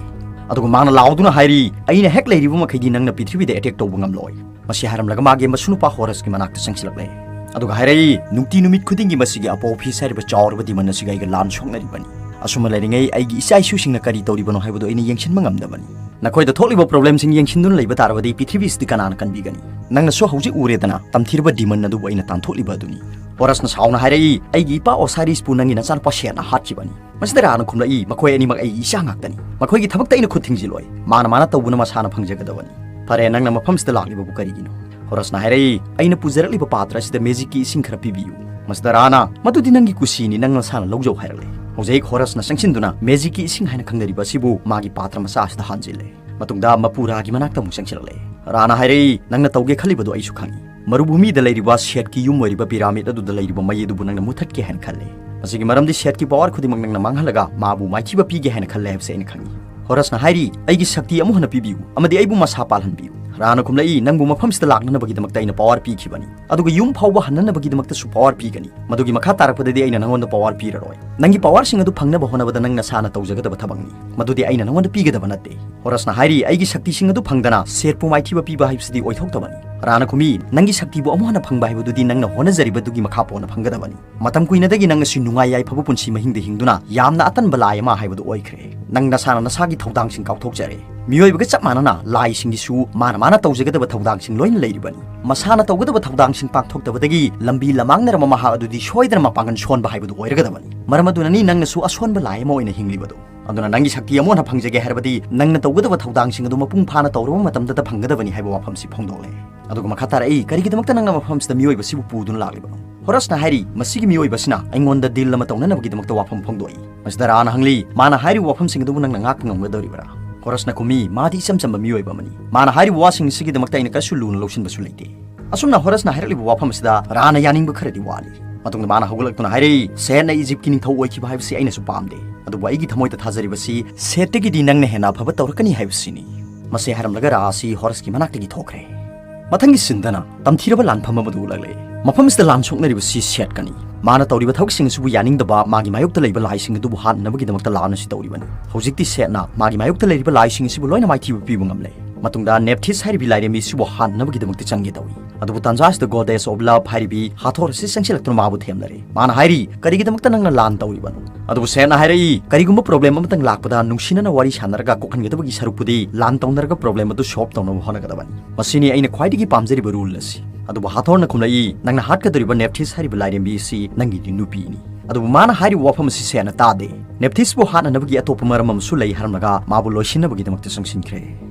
ꯑꯗꯨꯒ ꯃꯥꯅ ꯂꯥꯎꯗꯨꯅ ꯍꯥꯏꯔꯤ, "ꯑꯩꯅ ꯍꯦꯛ ꯂꯩꯔꯤꯕ ꯃꯈꯩꯗꯤ ꯅꯪꯅ ꯄ꯭ꯔꯤꯊꯤꯕꯤꯗ ꯑꯦꯇꯦꯛ ꯇꯧꯕ ꯉꯝꯂꯣꯏ"꯫ ꯃꯁꯤ ꯍꯥꯏꯔꯝꯂꯒ ꯃꯥꯒꯤ ꯃꯁꯨꯅꯨꯄꯥ ꯍꯣꯔꯁꯀꯤ ꯃꯅꯥꯛꯇ ꯆꯪꯁꯤꯜꯂꯛꯂꯦ꯫ ꯑꯗꯨꯒ ꯍꯥꯏꯔꯛꯏ, "ꯅꯨꯡꯇꯤ ꯅꯨꯃꯤꯠ ꯈꯨꯗꯤꯡꯒꯤ ꯃꯁꯤꯒꯤ ꯑꯄꯣꯐꯤꯁ ꯍꯥꯏꯔꯤꯕ ꯆꯥꯎꯔꯕ ꯗꯤꯃꯟ ꯑꯁꯤꯒ ꯑꯩꯒ ꯂꯥꯟ ꯁꯣꯛꯅꯔꯤꯕꯅꯤ꯫ ꯑꯁꯨꯝꯅ ꯂꯩꯔꯤꯉꯩ ꯑꯩꯒꯤ ꯏꯆꯥ ꯏꯁꯨꯁꯤꯡꯅ ꯀꯔꯤ ꯇꯧꯔꯤꯕꯅꯣ ꯍꯥꯏꯕꯗꯨ ꯑꯩꯅ ꯌꯦꯡꯁꯤꯟꯕ ꯉꯝꯗꯕꯅꯤ꯫ ꯅꯈꯣꯏꯗ ꯊꯣꯛꯂꯤꯕ ꯄ꯭ꯔꯣꯕ꯭ꯂꯦꯝꯁꯤꯡ ꯌꯦꯡꯁꯤꯟꯗꯨꯅ ꯂꯩꯕ ꯇꯥꯔꯕꯗꯤ ꯄ꯭ꯔꯤꯊꯤꯕꯤꯁꯤꯗꯤ ꯀꯅꯥꯅ ꯀꯟꯕꯤꯒꯅꯤ? ꯅꯪꯅꯁꯨ ꯍꯧꯖꯤꯛ ꯎꯔꯦꯗꯅ, ꯇꯝꯊꯤꯔꯕ ꯗꯤꯃꯟ ꯑꯗꯨꯕꯨ ꯑꯩꯅ ꯇꯥꯟꯊꯣꯛꯂꯤꯕ ꯑꯗꯨꯅꯤ"꯫ ꯍꯣꯔꯁꯅ ꯁꯥꯎꯅ ꯍꯥꯏꯔꯛꯏ, "ꯑꯩꯒꯤ ꯏꯄꯥ ꯑꯣꯁꯥꯏꯔꯤꯁꯄꯨ ꯅꯪꯒꯤ ꯅꯆꯥꯅꯨꯄꯥ ꯁꯦꯠꯅ ꯍꯥꯠꯈꯤꯕꯅꯤ"꯫ ꯃꯁꯤꯗ ꯔꯥꯅ ꯈꯨꯝꯂꯛꯏ, "ꯃꯈꯣꯏ ꯑꯅꯤꯃꯛ ꯑꯩꯒꯤ ꯏꯆꯥ ꯉꯥꯛꯇꯅꯤ꯫ ꯃꯈꯣꯏꯒꯤ ꯊꯕꯛꯇ ꯑꯩꯅ ꯈꯨꯠ ꯊꯤꯡꯖꯤꯜꯂꯣꯏ꯫ ꯃꯥꯅ ꯃꯥꯅ ꯇꯧꯕꯅ ꯃꯁꯥꯅ ꯐꯪꯖꯒꯗꯕꯅꯤ꯫ ꯐꯔꯦ, ꯅꯪꯅ ꯃꯐꯝꯁꯤꯗ ꯂꯥꯛꯂꯤꯕꯕꯨ ꯀꯔꯤꯒꯤꯅꯣ?" ꯍꯣꯔꯁꯅ ꯍꯥꯏꯔꯛꯏ, "ꯑꯩꯅ ꯄꯨꯖꯔꯛꯂꯤꯕ ꯄꯥꯇ꯭ꯔ ꯑꯁꯤꯗ ꯃꯦꯖꯤꯛꯀꯤ ꯏꯁꯤꯡ ꯈꯔ ꯄꯤꯕꯤꯌꯨ"꯫ ꯃꯁꯤꯗ ꯔꯥꯅ, "ꯃꯗꯨꯗꯤ ꯅꯪꯒꯤ ꯀꯨꯁꯤꯅꯤ, ꯅꯪ ꯅꯁꯥꯅ ꯂꯧꯖꯧ" ꯍꯥꯏꯔꯛꯂꯦ꯫ ꯍꯧꯖꯤꯛ ꯍꯣꯔꯁꯅ ꯆꯪꯁꯤꯟꯗꯨꯅ ꯃꯦꯖꯤꯛꯀꯤ ꯏꯁꯤꯡ ꯍꯥꯏꯅ ꯈꯪꯅꯔꯤꯕ ꯑꯁꯤꯕꯨ ꯃꯥꯒꯤ ꯄꯥꯇ꯭ꯔ ꯃꯆꯥ ꯑꯁꯤꯗ ꯍꯥꯟꯖꯤꯜꯂꯦ꯫ ꯃꯇꯨꯡꯗ ꯃꯄꯨ ꯔꯥꯒꯤ ꯃꯅꯥꯛꯇ ꯑꯃꯨꯛ ꯆꯪꯁꯤꯜꯂꯛꯂꯦ꯫ ꯔꯥꯅ ꯍꯥꯏꯔꯛꯏ, "ꯅꯪꯅ ꯇꯧꯒꯦ ꯈꯜꯂꯤꯕꯗꯨ ꯑꯩꯁꯨ ꯈꯪꯏ꯫ ꯃꯔꯨꯚꯨꯃꯤꯗ ꯂꯩꯔꯤꯕ ꯁꯦꯠꯀꯤ ꯌꯨꯝ ꯑꯣꯏꯔꯤꯕ ꯄꯤꯔꯥꯃꯤꯗ ꯑꯗꯨꯗ ꯂꯩꯔꯤꯕ ꯃꯩ ꯑꯗꯨꯕꯨ ꯅꯪꯅ ꯃꯨꯊꯠꯀꯦ ꯍꯥꯏꯅ ꯈꯜꯂꯦ꯫ ꯃꯁꯤꯒꯤ ꯃꯔꯝꯗꯤ ꯁꯦꯠꯀꯤ ꯄꯋꯥꯔ ꯈꯨꯗꯤꯡꯃꯛ ꯅꯪꯅ ꯃꯥꯡꯍꯜꯂꯒ ꯃꯥꯕꯨ ꯃꯥꯏꯊꯤꯕ ꯄꯤꯒꯦ ꯍꯥꯏꯅ ꯈꯜꯂꯦ ꯍꯥꯏꯕꯁꯤ ꯑꯩꯅ ꯈꯪꯏ꯫ ꯍꯣꯔꯁꯅ ꯍꯥꯏꯔꯤ, 'ꯑꯩꯒꯤ ꯁꯛꯇꯤ ꯑꯃꯨꯛ ꯍꯟꯅ ꯄꯤꯕꯤꯌꯨ ꯑꯃꯗꯤ ꯑꯩꯕꯨ ꯃꯁꯥ ꯄꯥꯜꯍꯟꯕꯤꯌꯨ.' ꯔꯥꯅ ꯈꯨꯝꯂꯛꯏ, "ꯅꯪꯕꯨ ꯃꯐꯝꯁꯤꯗ ꯂꯥꯛꯅꯅꯕꯒꯤꯗꯃꯛꯇ ꯑꯩꯅ ꯄꯋꯥꯔ ꯄꯤꯈꯤꯕꯅꯤ, ꯑꯗꯨꯒ ꯌꯨꯝ ꯐꯥꯎꯕ ꯍꯟꯅꯅꯕꯒꯤꯗꯃꯛꯇꯁꯨ ꯄꯋꯥꯔ ꯄꯤꯒꯅꯤ꯫ ꯃꯗꯨꯒꯤ ꯃꯈꯥ ꯇꯥꯔꯛꯄꯗꯗꯤ ꯑꯩꯅ ꯅꯪꯉꯣꯟꯗ ꯄꯋꯥꯔ ꯄꯤꯔꯔꯣꯏ꯫ ꯅꯪꯒꯤ ꯄꯋꯥꯔꯁꯤꯡ ꯑꯗꯨ ꯐꯪꯅꯕ ꯍꯣꯠꯅꯕꯗ ꯅꯪ ꯅꯁꯥꯅ ꯇꯧꯖꯒꯗꯕ ꯊꯕꯛꯅꯤ꯫ ꯃꯗꯨꯗꯤ ꯑꯩꯅ ꯅꯪꯉꯣꯟꯗ ꯄꯤꯒꯗꯕ ꯅꯠꯇꯦ꯫" ꯍꯣꯔꯁꯅ ꯍꯥꯏꯔꯤ, "ꯑꯩꯒꯤ ꯁꯛꯇꯤꯁꯤꯡ ꯑꯗꯨ ꯐꯪꯗꯅ ꯁꯦꯠꯄꯨ ꯃꯥꯏꯊꯤꯕ ꯄꯤꯕ ꯍꯥꯏꯕꯁꯤꯗꯤ ꯑꯣꯏꯊꯣꯛꯇꯕꯅꯤ꯫" ꯔꯥꯅ ꯈꯨꯝꯃꯤ, "ꯅꯪꯒꯤ ꯁꯛꯇꯤꯕꯨ ꯑꯃꯨꯛ ꯍꯟꯅ ꯐꯪꯕ ꯍꯥꯏꯕꯗꯨꯗꯤ ꯅꯪꯅ ꯍꯣꯠꯅꯖꯔꯤꯕꯗꯨꯒꯤ ꯃꯈꯥ ꯄꯣꯟꯅ ꯐꯪꯒꯗꯕꯅꯤ꯫ ꯃꯇꯝ ꯀꯨꯏꯅꯗꯒꯤ ꯅꯪ ꯑꯁꯤ ꯅꯨꯡꯉꯥꯏ ꯌꯥꯏꯐꯕ ꯄꯨꯟꯁꯤ ꯃꯍꯤꯡꯗ ꯍꯤꯡꯗꯨꯅ ꯌꯥꯝꯅ ꯑꯇꯟꯕ ꯂꯥꯏ ꯑꯃ ꯍꯥꯏꯕꯗꯨ ꯑꯣꯏꯈ꯭ꯔꯦ꯫ ꯅꯪ ꯅꯁꯥꯅ ꯅꯁꯥꯒꯤ ꯊꯧꯗꯥꯡꯁꯤꯡ ꯀꯥꯎꯊꯣꯛꯆꯔꯦ꯫ ꯃꯤꯑꯣꯏꯕꯒ ꯆꯞ ꯃꯥꯟꯅꯅ ꯂꯥꯏꯁꯤꯡꯒꯤꯁꯨ ꯃꯥꯅ ꯃꯥꯅ ꯇꯧꯖꯒꯗꯕ ꯊꯧꯗꯥꯡꯁꯤꯡ ꯂꯣꯏꯅ ꯂꯩꯔꯤꯕꯅꯤ꯫ ꯃꯁꯥꯅ ꯇꯧꯒꯗꯕ ꯊꯧꯗꯥꯡꯁꯤꯡ ꯄꯥꯡꯊꯣꯛꯇꯕꯗꯒꯤ ꯂꯝꯕꯤ ꯂꯃꯥꯡꯅꯔꯕ ꯃꯍꯥꯛ ꯑꯗꯨꯗꯤ ꯁꯣꯏꯗꯅ ꯃꯄꯥꯡꯒꯜ ꯁꯣꯟꯕ ꯍꯥꯏꯕꯗꯨ ꯑꯣꯏꯔꯒꯗꯕꯅꯤ꯫ ꯃꯔꯝ ꯑꯗꯨꯅꯅꯤ ꯅꯪꯅꯁꯨ ꯑꯁꯣꯟꯕ ꯂꯥꯏ ꯑꯃ ꯑꯣꯏꯅ ꯍꯤꯡꯂꯤꯕꯗꯨ꯫ ꯑꯗꯨꯅ ꯅꯪꯒꯤ ꯁꯛꯇꯤ ꯑꯃꯨꯛ ꯍꯟꯅ ꯐꯪꯖꯒꯦ ꯍꯥꯏꯔꯕꯗꯤ ꯅꯪꯅ ꯇꯧꯒꯗꯕ ꯊꯧꯗꯥꯡꯁꯤꯡ ꯑꯗꯨ ꯃꯄꯨꯡ ꯐꯥꯅ ꯇꯧꯔꯕ ꯃꯇꯝꯗꯇ ꯐꯪꯒꯗꯕꯅꯤ ꯍꯥꯏꯕ ꯋꯥꯐꯝꯁꯤ ꯐꯣꯡꯗꯣꯛꯂꯦ꯫ ꯑꯗꯨꯒ ꯃꯈꯥ ꯇꯥꯔꯛꯏ, "ꯀꯔꯤꯒꯤꯗꯃꯛꯇ ꯅꯪꯅ ꯃꯐꯝꯁꯤꯗ ꯃꯤꯑꯣꯏꯕꯁꯤꯕꯨ ꯄꯨꯗꯨꯅ ꯂꯥꯛꯂꯤꯕꯅꯣ?" ꯍꯣꯔꯁꯅ ꯍꯥꯏꯔꯤ, "ꯃꯁꯤꯒꯤ ꯃꯤꯑꯣꯏꯕꯁꯤꯅ ꯑꯩꯉꯣꯟꯗ ꯗꯤꯜ ꯑꯃ ꯇꯧꯅꯅꯕꯒꯤꯗꯃꯛꯇ ꯋꯥꯐꯝ ꯐꯣꯡꯗꯣꯛꯏ꯫" ꯃꯁꯤꯗ ꯔꯥꯅ ꯍꯪꯂꯤ, "ꯃꯥꯅ ꯍꯥꯏꯔꯤꯕ ꯋꯥꯐꯝꯁꯤꯡ ꯑꯗꯨꯕꯨ ꯅꯪꯅ ꯉꯥꯛꯄ ꯉꯝꯒꯗꯧꯔꯤꯕ꯭ꯔꯥ?" ꯍꯣꯔꯁꯅ ꯈꯨꯝꯃꯤ, "ꯃꯥꯗꯤ ꯏꯆꯝ ꯆꯝꯕ ꯃꯤꯑꯣꯏꯕ ꯑꯃꯅꯤ꯫ ꯃꯥꯅ ꯍꯥꯏꯔꯤꯕ ꯋꯥꯁꯤꯡ ꯑꯁꯤꯒꯤꯗꯃꯛꯇ ꯑꯩꯅ ꯀꯔꯤꯁꯨ ꯂꯨꯅ ꯂꯧꯁꯤꯟꯕꯁꯨ ꯂꯩꯇꯦ꯫" ꯑꯁꯨꯝꯅ ꯍꯣꯔꯁꯅ ꯍꯥꯏꯔꯛꯂꯤꯕ ꯋꯥꯐꯝ ꯑꯁꯤꯗ ꯔꯥꯅ ꯌꯥꯅꯤꯡꯕ ꯈꯔꯗꯤ ꯋꯥꯠꯂꯤ꯫ ꯃꯇꯨꯡꯗ ꯃꯥꯅ ꯍꯧꯒꯠꯂꯛꯇꯨꯅ ꯍꯥꯏꯔꯛꯏ, "ꯁꯦꯠꯅ ꯏꯖꯤꯞꯀꯤ ꯅꯤꯡꯊꯧ ꯑꯣꯏꯈꯤꯕ ꯍꯥꯏꯕꯁꯤ ꯑꯩꯅꯁꯨ ꯄꯥꯝꯗꯦ, ꯑꯗꯨꯕꯨ ꯑꯩꯒꯤ ꯊꯃꯣꯏꯗ ꯊꯥꯖꯔꯤꯕꯁꯤ ꯁꯦꯠꯇꯒꯤꯗꯤ ꯅꯪꯅ ꯍꯦꯟꯅ ꯑꯐꯕ ꯇꯧꯔꯛꯀꯅꯤ ꯍꯥꯏꯕꯁꯤꯅꯤ꯫" ꯃꯁꯤ ꯍꯥꯏꯔꯝꯂꯒ ꯔꯥ ꯑꯁꯤ ꯍꯣꯔꯁꯀꯤ ꯃꯅꯥꯛꯇꯒꯤ ꯊꯣꯛꯈ꯭ꯔꯦ꯫ ꯃꯊꯪꯒꯤ ꯁꯤꯟꯗꯅ ꯇꯝꯊꯤꯔꯕ ꯂꯥꯟꯐꯝ ꯑꯃꯗ ꯎꯠꯂꯛꯂꯦ꯫ ꯃꯐꯝ ꯑꯁꯤꯗ ꯂꯥꯟ ꯁꯣꯛꯅꯔꯤꯕꯁꯤ ꯁꯦꯠꯀꯅꯤ꯫ ꯃꯥꯅ ꯇꯧꯔꯤꯕ ꯊꯕꯛꯁꯤꯡ ꯑꯁꯤꯕꯨ ꯌꯥꯅꯤꯡꯗꯕ ꯃꯥꯒꯤ ꯃꯥꯌꯣꯛꯇ ꯂꯩꯕ ꯂꯥꯏꯁꯤꯡ ꯑꯗꯨꯕꯨ ꯍꯥꯠꯅꯅꯕꯒꯤꯗꯃꯛꯇ ꯂꯥꯟ ꯑꯁꯤ ꯇꯧꯔꯤꯕꯅꯤ꯫ ꯍꯧꯖꯤꯛꯇꯤ ꯁꯦꯠꯅ ꯃꯥꯒꯤ ꯃꯥꯌꯣꯛꯇ ꯂꯩꯔꯤꯕ ꯂꯥꯏꯁꯤꯡ ꯑꯁꯤꯕꯨ ꯂꯣꯏꯅ ꯃꯥꯏꯊꯤꯕ ꯄꯤꯕ ꯉꯝꯂꯦ꯫ ꯃꯇꯨꯡꯗ ꯅꯦꯞꯊꯤꯁ ꯍꯥꯏꯔꯤꯕꯤ ꯂꯥꯏꯔꯦꯝꯕꯤ ꯑꯁꯤꯕꯨ ꯍꯥꯠꯅꯕꯒꯤꯗꯃꯛꯇ ꯆꯪꯒꯦ ꯇꯧꯏ꯫ ꯑꯗꯨꯕꯨ ꯇꯥꯟꯖꯥ ꯑꯁꯤꯗ Goddess of Love ꯍꯥꯏꯔꯤꯕꯤ ꯍꯥꯊꯣꯔ ꯑꯁꯤ ꯆꯪꯁꯤꯜꯂꯛꯇꯨꯅ ꯃꯥꯕꯨ ꯊꯦꯝꯅꯔꯦ꯫ ꯃꯥꯅ ꯍꯥꯏꯔꯤ, "ꯀꯔꯤꯒꯤꯗꯃꯛꯇ ꯅꯪꯅ ꯂꯥꯟ ꯇꯧꯔꯤꯕꯅꯣ?" ꯑꯗꯨꯕꯨ ꯁꯦꯠꯅ ꯍꯥꯏꯔꯛꯏ, "ꯀꯔꯤꯒꯨꯝꯕ ꯄ꯭ꯔꯣꯕ꯭ꯂꯦꯝ ꯑꯃꯇꯪ ꯂꯥꯛꯄꯗ ꯅꯨꯡꯁꯤꯅꯅ ꯋꯥꯔꯤ ꯁꯥꯟꯅꯔꯒ ꯀꯣꯛꯍꯟꯒꯗꯕꯒꯤ ꯁꯔꯨꯛꯄꯨꯗꯤ ꯂꯥꯟ ꯇꯧꯅꯔꯒ ꯄ꯭ꯔꯣꯕ꯭ꯂꯦꯝ ꯑꯗꯨ ꯁꯣꯜꯕ ꯇꯧꯅꯕ ꯍꯣꯠꯅꯒꯗꯕꯅꯤ꯫ ꯃꯁꯤꯅꯤ ꯑꯩꯅ ꯈ꯭ꯋꯥꯏꯗꯒꯤ ꯄꯥꯝꯖꯔꯤꯕ ꯔꯨꯜ ꯑꯁꯤ꯫" ꯑꯗꯨꯕꯨ ꯍꯥꯊꯣꯔꯅ ꯈꯨꯝꯂꯛꯏ, "ꯅꯪꯅ ꯍꯥꯠꯀꯗꯧꯔꯤꯕ ꯅꯦꯞꯊꯤꯁ ꯍꯥꯏꯔꯤꯕ ꯂꯥꯏꯔꯦꯝꯕꯤ ꯑꯁꯤ ꯅꯪꯒꯤꯗꯤ ꯅꯨꯄꯤꯅꯤ꯫" ꯑꯗꯨꯕꯨ ꯃꯥꯅ ꯍꯥꯏꯔꯤꯕ ꯋꯥꯐꯝ ꯑꯁꯤ ꯁꯦꯠꯅ ꯇꯥꯗꯦ꯫ ꯅꯦꯞꯊꯤꯁꯄꯨ ꯍꯥꯠꯅꯅꯕꯒꯤ ꯑꯇꯣꯞꯄ ꯃꯔꯝ ꯑꯃꯁꯨ ꯂꯩ ꯍꯥꯏꯔꯝꯂꯒ ꯃꯥꯕꯨ ꯂꯣꯏꯁꯤꯟꯅꯕꯒꯤꯗꯃꯛꯇ ꯆꯪꯁꯤꯟꯈ꯭ꯔꯦ꯫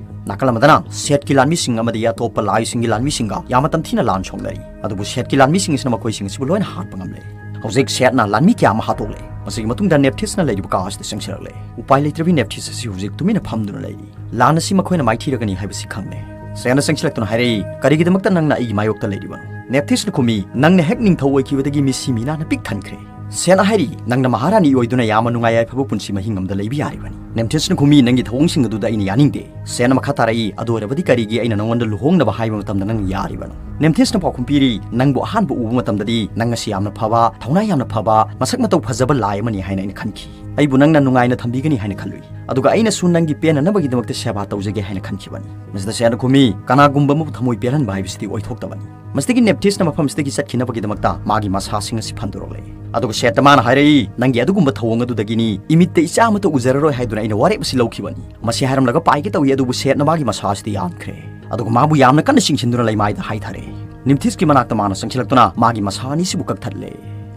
ꯅꯥꯀꯜ ꯑꯃꯗꯅ ꯁꯦꯠꯀꯤ ꯂꯥꯟꯃꯤꯁꯤꯡ ꯑꯃꯗꯤ ꯑꯇꯣꯞꯄ ꯂꯥꯏꯁꯤꯡꯒꯤ ꯂꯥꯟꯃꯤꯁꯤꯡꯒ ꯌꯥꯝꯅ ꯇꯝꯊꯤꯅ ꯂꯥꯟ ꯁꯣꯛꯅꯔꯤ꯫ ꯑꯗꯨꯕꯨ ꯁꯦꯠꯀꯤ ꯂꯥꯟꯃꯤꯁꯤꯡ ꯑꯁꯤꯅ ꯃꯈꯣꯏꯁꯤꯡ ꯑꯁꯤꯕꯨ ꯂꯣꯏꯅ ꯍꯥꯠꯄ ꯉꯝꯂꯦ꯫ ꯍꯧꯖꯤꯛ ꯁꯦꯠꯅ ꯂꯥꯟꯃꯤ ꯀꯌꯥ ꯑꯃ ꯍꯥꯠꯇꯣꯛꯂꯦ꯫ ꯃꯁꯤꯒꯤ ꯃꯇꯨꯡꯗ ꯅꯦꯞꯊꯤꯁꯅ ꯂꯩꯔꯤꯕ ꯀꯥ ꯑꯁꯤꯗ ꯆꯪꯁꯤꯜꯂꯛꯂꯦ꯫ ꯎꯄꯥꯏ ꯂꯩꯇ꯭ꯔꯕꯤ ꯅꯦꯞꯊꯤꯁ ꯑꯁꯤ ꯍꯧꯖꯤꯛ ꯇꯨꯃꯤꯟꯅ ꯐꯝꯗꯨꯅ ꯂꯩꯔꯤ꯫ ꯂꯥꯟ ꯑꯁꯤ ꯃꯈꯣꯏꯅ ꯃꯥꯏꯊꯤꯔꯒꯅꯤ ꯍꯥꯏꯕꯁꯤ ꯈꯪꯂꯦ꯫ ꯁꯦꯠꯅ ꯆꯪꯁꯤꯜꯂꯛꯇꯨꯅ ꯍꯥꯏꯔꯛꯏ, "ꯀꯔꯤꯒꯤꯗꯃꯛꯇ ꯅꯪꯅ ꯑꯩꯒꯤ ꯃꯥꯌꯣꯛꯇ ꯂꯩꯔꯤꯕꯅꯣ?" ꯅꯦꯞꯊꯤꯁꯅ ꯈꯨꯝꯃꯤ, "ꯅꯪꯅ ꯍꯦꯛ ꯅꯤꯡꯊꯧ ꯑꯣꯏꯈꯤꯕꯗꯒꯤ ꯃꯤꯁꯤ ꯃꯤꯅꯥꯅ ꯄꯤꯛ ꯊꯟꯈ꯭ꯔꯦ꯫ ꯁꯦꯠꯅ ꯍꯥꯏꯔꯤ, ꯅꯪꯅ ꯃꯍꯥꯔꯥꯅꯤ ꯑꯣꯏꯗꯨꯅ ꯌꯥꯝꯅ ꯅꯨꯡꯉꯥꯏ ꯌꯥꯏꯐꯕ ꯄꯨꯟꯁꯤ ꯃꯍꯤꯡ ꯑꯃꯗ ꯂꯩꯕ ꯌꯥꯔꯤꯕꯅꯤ꯫" ꯅꯦꯝꯊꯤꯁꯅ ꯈꯨꯝꯃꯤ, "ꯅꯪꯒꯤ ꯊꯧꯑꯣꯡꯁꯤꯡ ꯑꯗꯨꯗ ꯑꯩꯅ ꯌꯥꯅꯤꯡꯗꯦ꯫" ꯁꯦꯠꯅ ꯃꯈꯥ ꯇꯥꯔꯛꯏ, "ꯑꯗꯨ ꯑꯣꯏꯔꯕꯗꯤ ꯀꯔꯤꯒꯤ ꯑꯩꯅ ꯅꯉꯣꯟꯗ ꯂꯨꯍꯣꯡꯅꯕ ꯍꯥꯏꯕ ꯃꯇꯝꯗ ꯅꯪ ꯌꯥꯔꯤꯕꯅꯣ?" ꯅꯦꯝꯊꯤꯁꯅ ꯄꯥꯎꯈꯨꯝ ꯄꯤꯔꯤ, "ꯅꯪꯕꯨ ꯑꯍꯥꯟꯕ ꯎꯕ ꯃꯇꯝꯗꯗꯤ ꯅꯪ ꯑꯁꯤ ꯌꯥꯝꯅ ꯐꯕ, ꯊꯧꯅꯥ ꯌꯥꯝꯅ ꯐꯕ, ꯃꯁꯛ ꯃꯇꯧ ꯐꯖꯕ ꯂꯥꯏ ꯑꯃꯅꯤ ꯍꯥꯏꯅ ꯑꯩꯅ ꯈꯟꯈꯤ꯫ ꯑꯩꯕꯨ ꯅꯪꯅ ꯅꯨꯡꯉꯥꯏꯅ ꯊꯝꯕꯤꯒꯅꯤ ꯍꯥꯏꯅ ꯈꯜꯂꯨꯏ꯫ ꯑꯗꯨꯒ ꯑꯩꯅꯁꯨ ꯅꯪꯒꯤ ꯄꯦꯟꯅꯅꯕꯒꯤꯗꯃꯛꯇ ꯁꯦꯕꯥ ꯇꯧꯖꯒꯦ ꯍꯥꯏꯅ ꯈꯟꯈꯤꯕꯅꯤ꯫" ꯃꯁꯤꯗ ꯁꯦꯠꯅ ꯈꯨꯝꯃꯤ, "ꯀꯅꯥꯒꯨꯝꯕ ꯑꯃꯕꯨ ꯊꯃꯣꯏ ꯄꯦꯜꯍꯟꯕ ꯍꯥꯏꯕꯁꯤꯗꯤ ꯑꯣꯏꯊꯣꯛꯇꯕꯅꯤ꯫" ꯃꯁꯤꯗꯒꯤ ꯅꯦꯞꯊꯤꯁꯅ ꯃꯐꯝꯁꯤꯗꯒꯤ ꯆꯠꯈꯤꯅꯕꯒꯤꯗꯃꯛꯇ ꯃꯥꯒꯤ ꯃꯁꯥꯁꯤꯡ ꯑꯁꯤ ꯐꯟꯗꯣꯔꯛꯂꯦ꯫ ꯑꯗꯨꯒ ꯁꯦꯠꯇ ꯃꯥꯅ ꯍꯥꯏꯔꯛꯏ, "ꯅꯪꯒꯤ ꯑꯗꯨꯒꯨꯝꯕ ꯊꯧꯑꯣꯡ ꯑꯗꯨꯗꯒꯤꯅꯤ ꯏꯃꯤꯠꯇ ꯏꯆꯥ ꯑꯃꯠꯇ ꯎꯖꯔꯔꯣꯏ ꯍꯥꯏꯗꯨꯅ ꯑꯩꯅ ꯋꯥꯔꯦꯞ ꯑꯁꯤ ꯂꯧꯈꯤꯕꯅꯤ꯫" ꯃꯁꯤ ꯍꯥꯏꯔꯝꯂꯒ ꯄꯥꯏꯒꯦ ꯇꯧꯏ, ꯑꯗꯨꯕꯨ ꯁꯦꯠꯅ ꯃꯥꯒꯤ ꯃꯁꯥ ꯑꯁꯤꯗ ꯌꯥꯟꯈ꯭ꯔꯦ꯫ ꯑꯗꯨꯒ ꯃꯥꯕꯨ ꯌꯥꯝꯅ ꯀꯟꯅ ꯆꯤꯡꯁꯤꯟꯗꯨꯅ ꯂꯩꯃꯥꯏꯗ ꯍꯥꯏꯊꯔꯦ꯫ ꯅꯤꯝꯊꯤꯁꯀꯤ ꯃꯅꯥꯛꯇ ꯃꯥꯅ ꯆꯪꯁꯤꯜꯂꯛꯇꯨꯅ ꯃꯥꯒꯤ ꯃꯁꯥ ꯑꯅꯤꯁꯤꯕꯨ ꯀꯛꯊꯠꯂꯦ꯫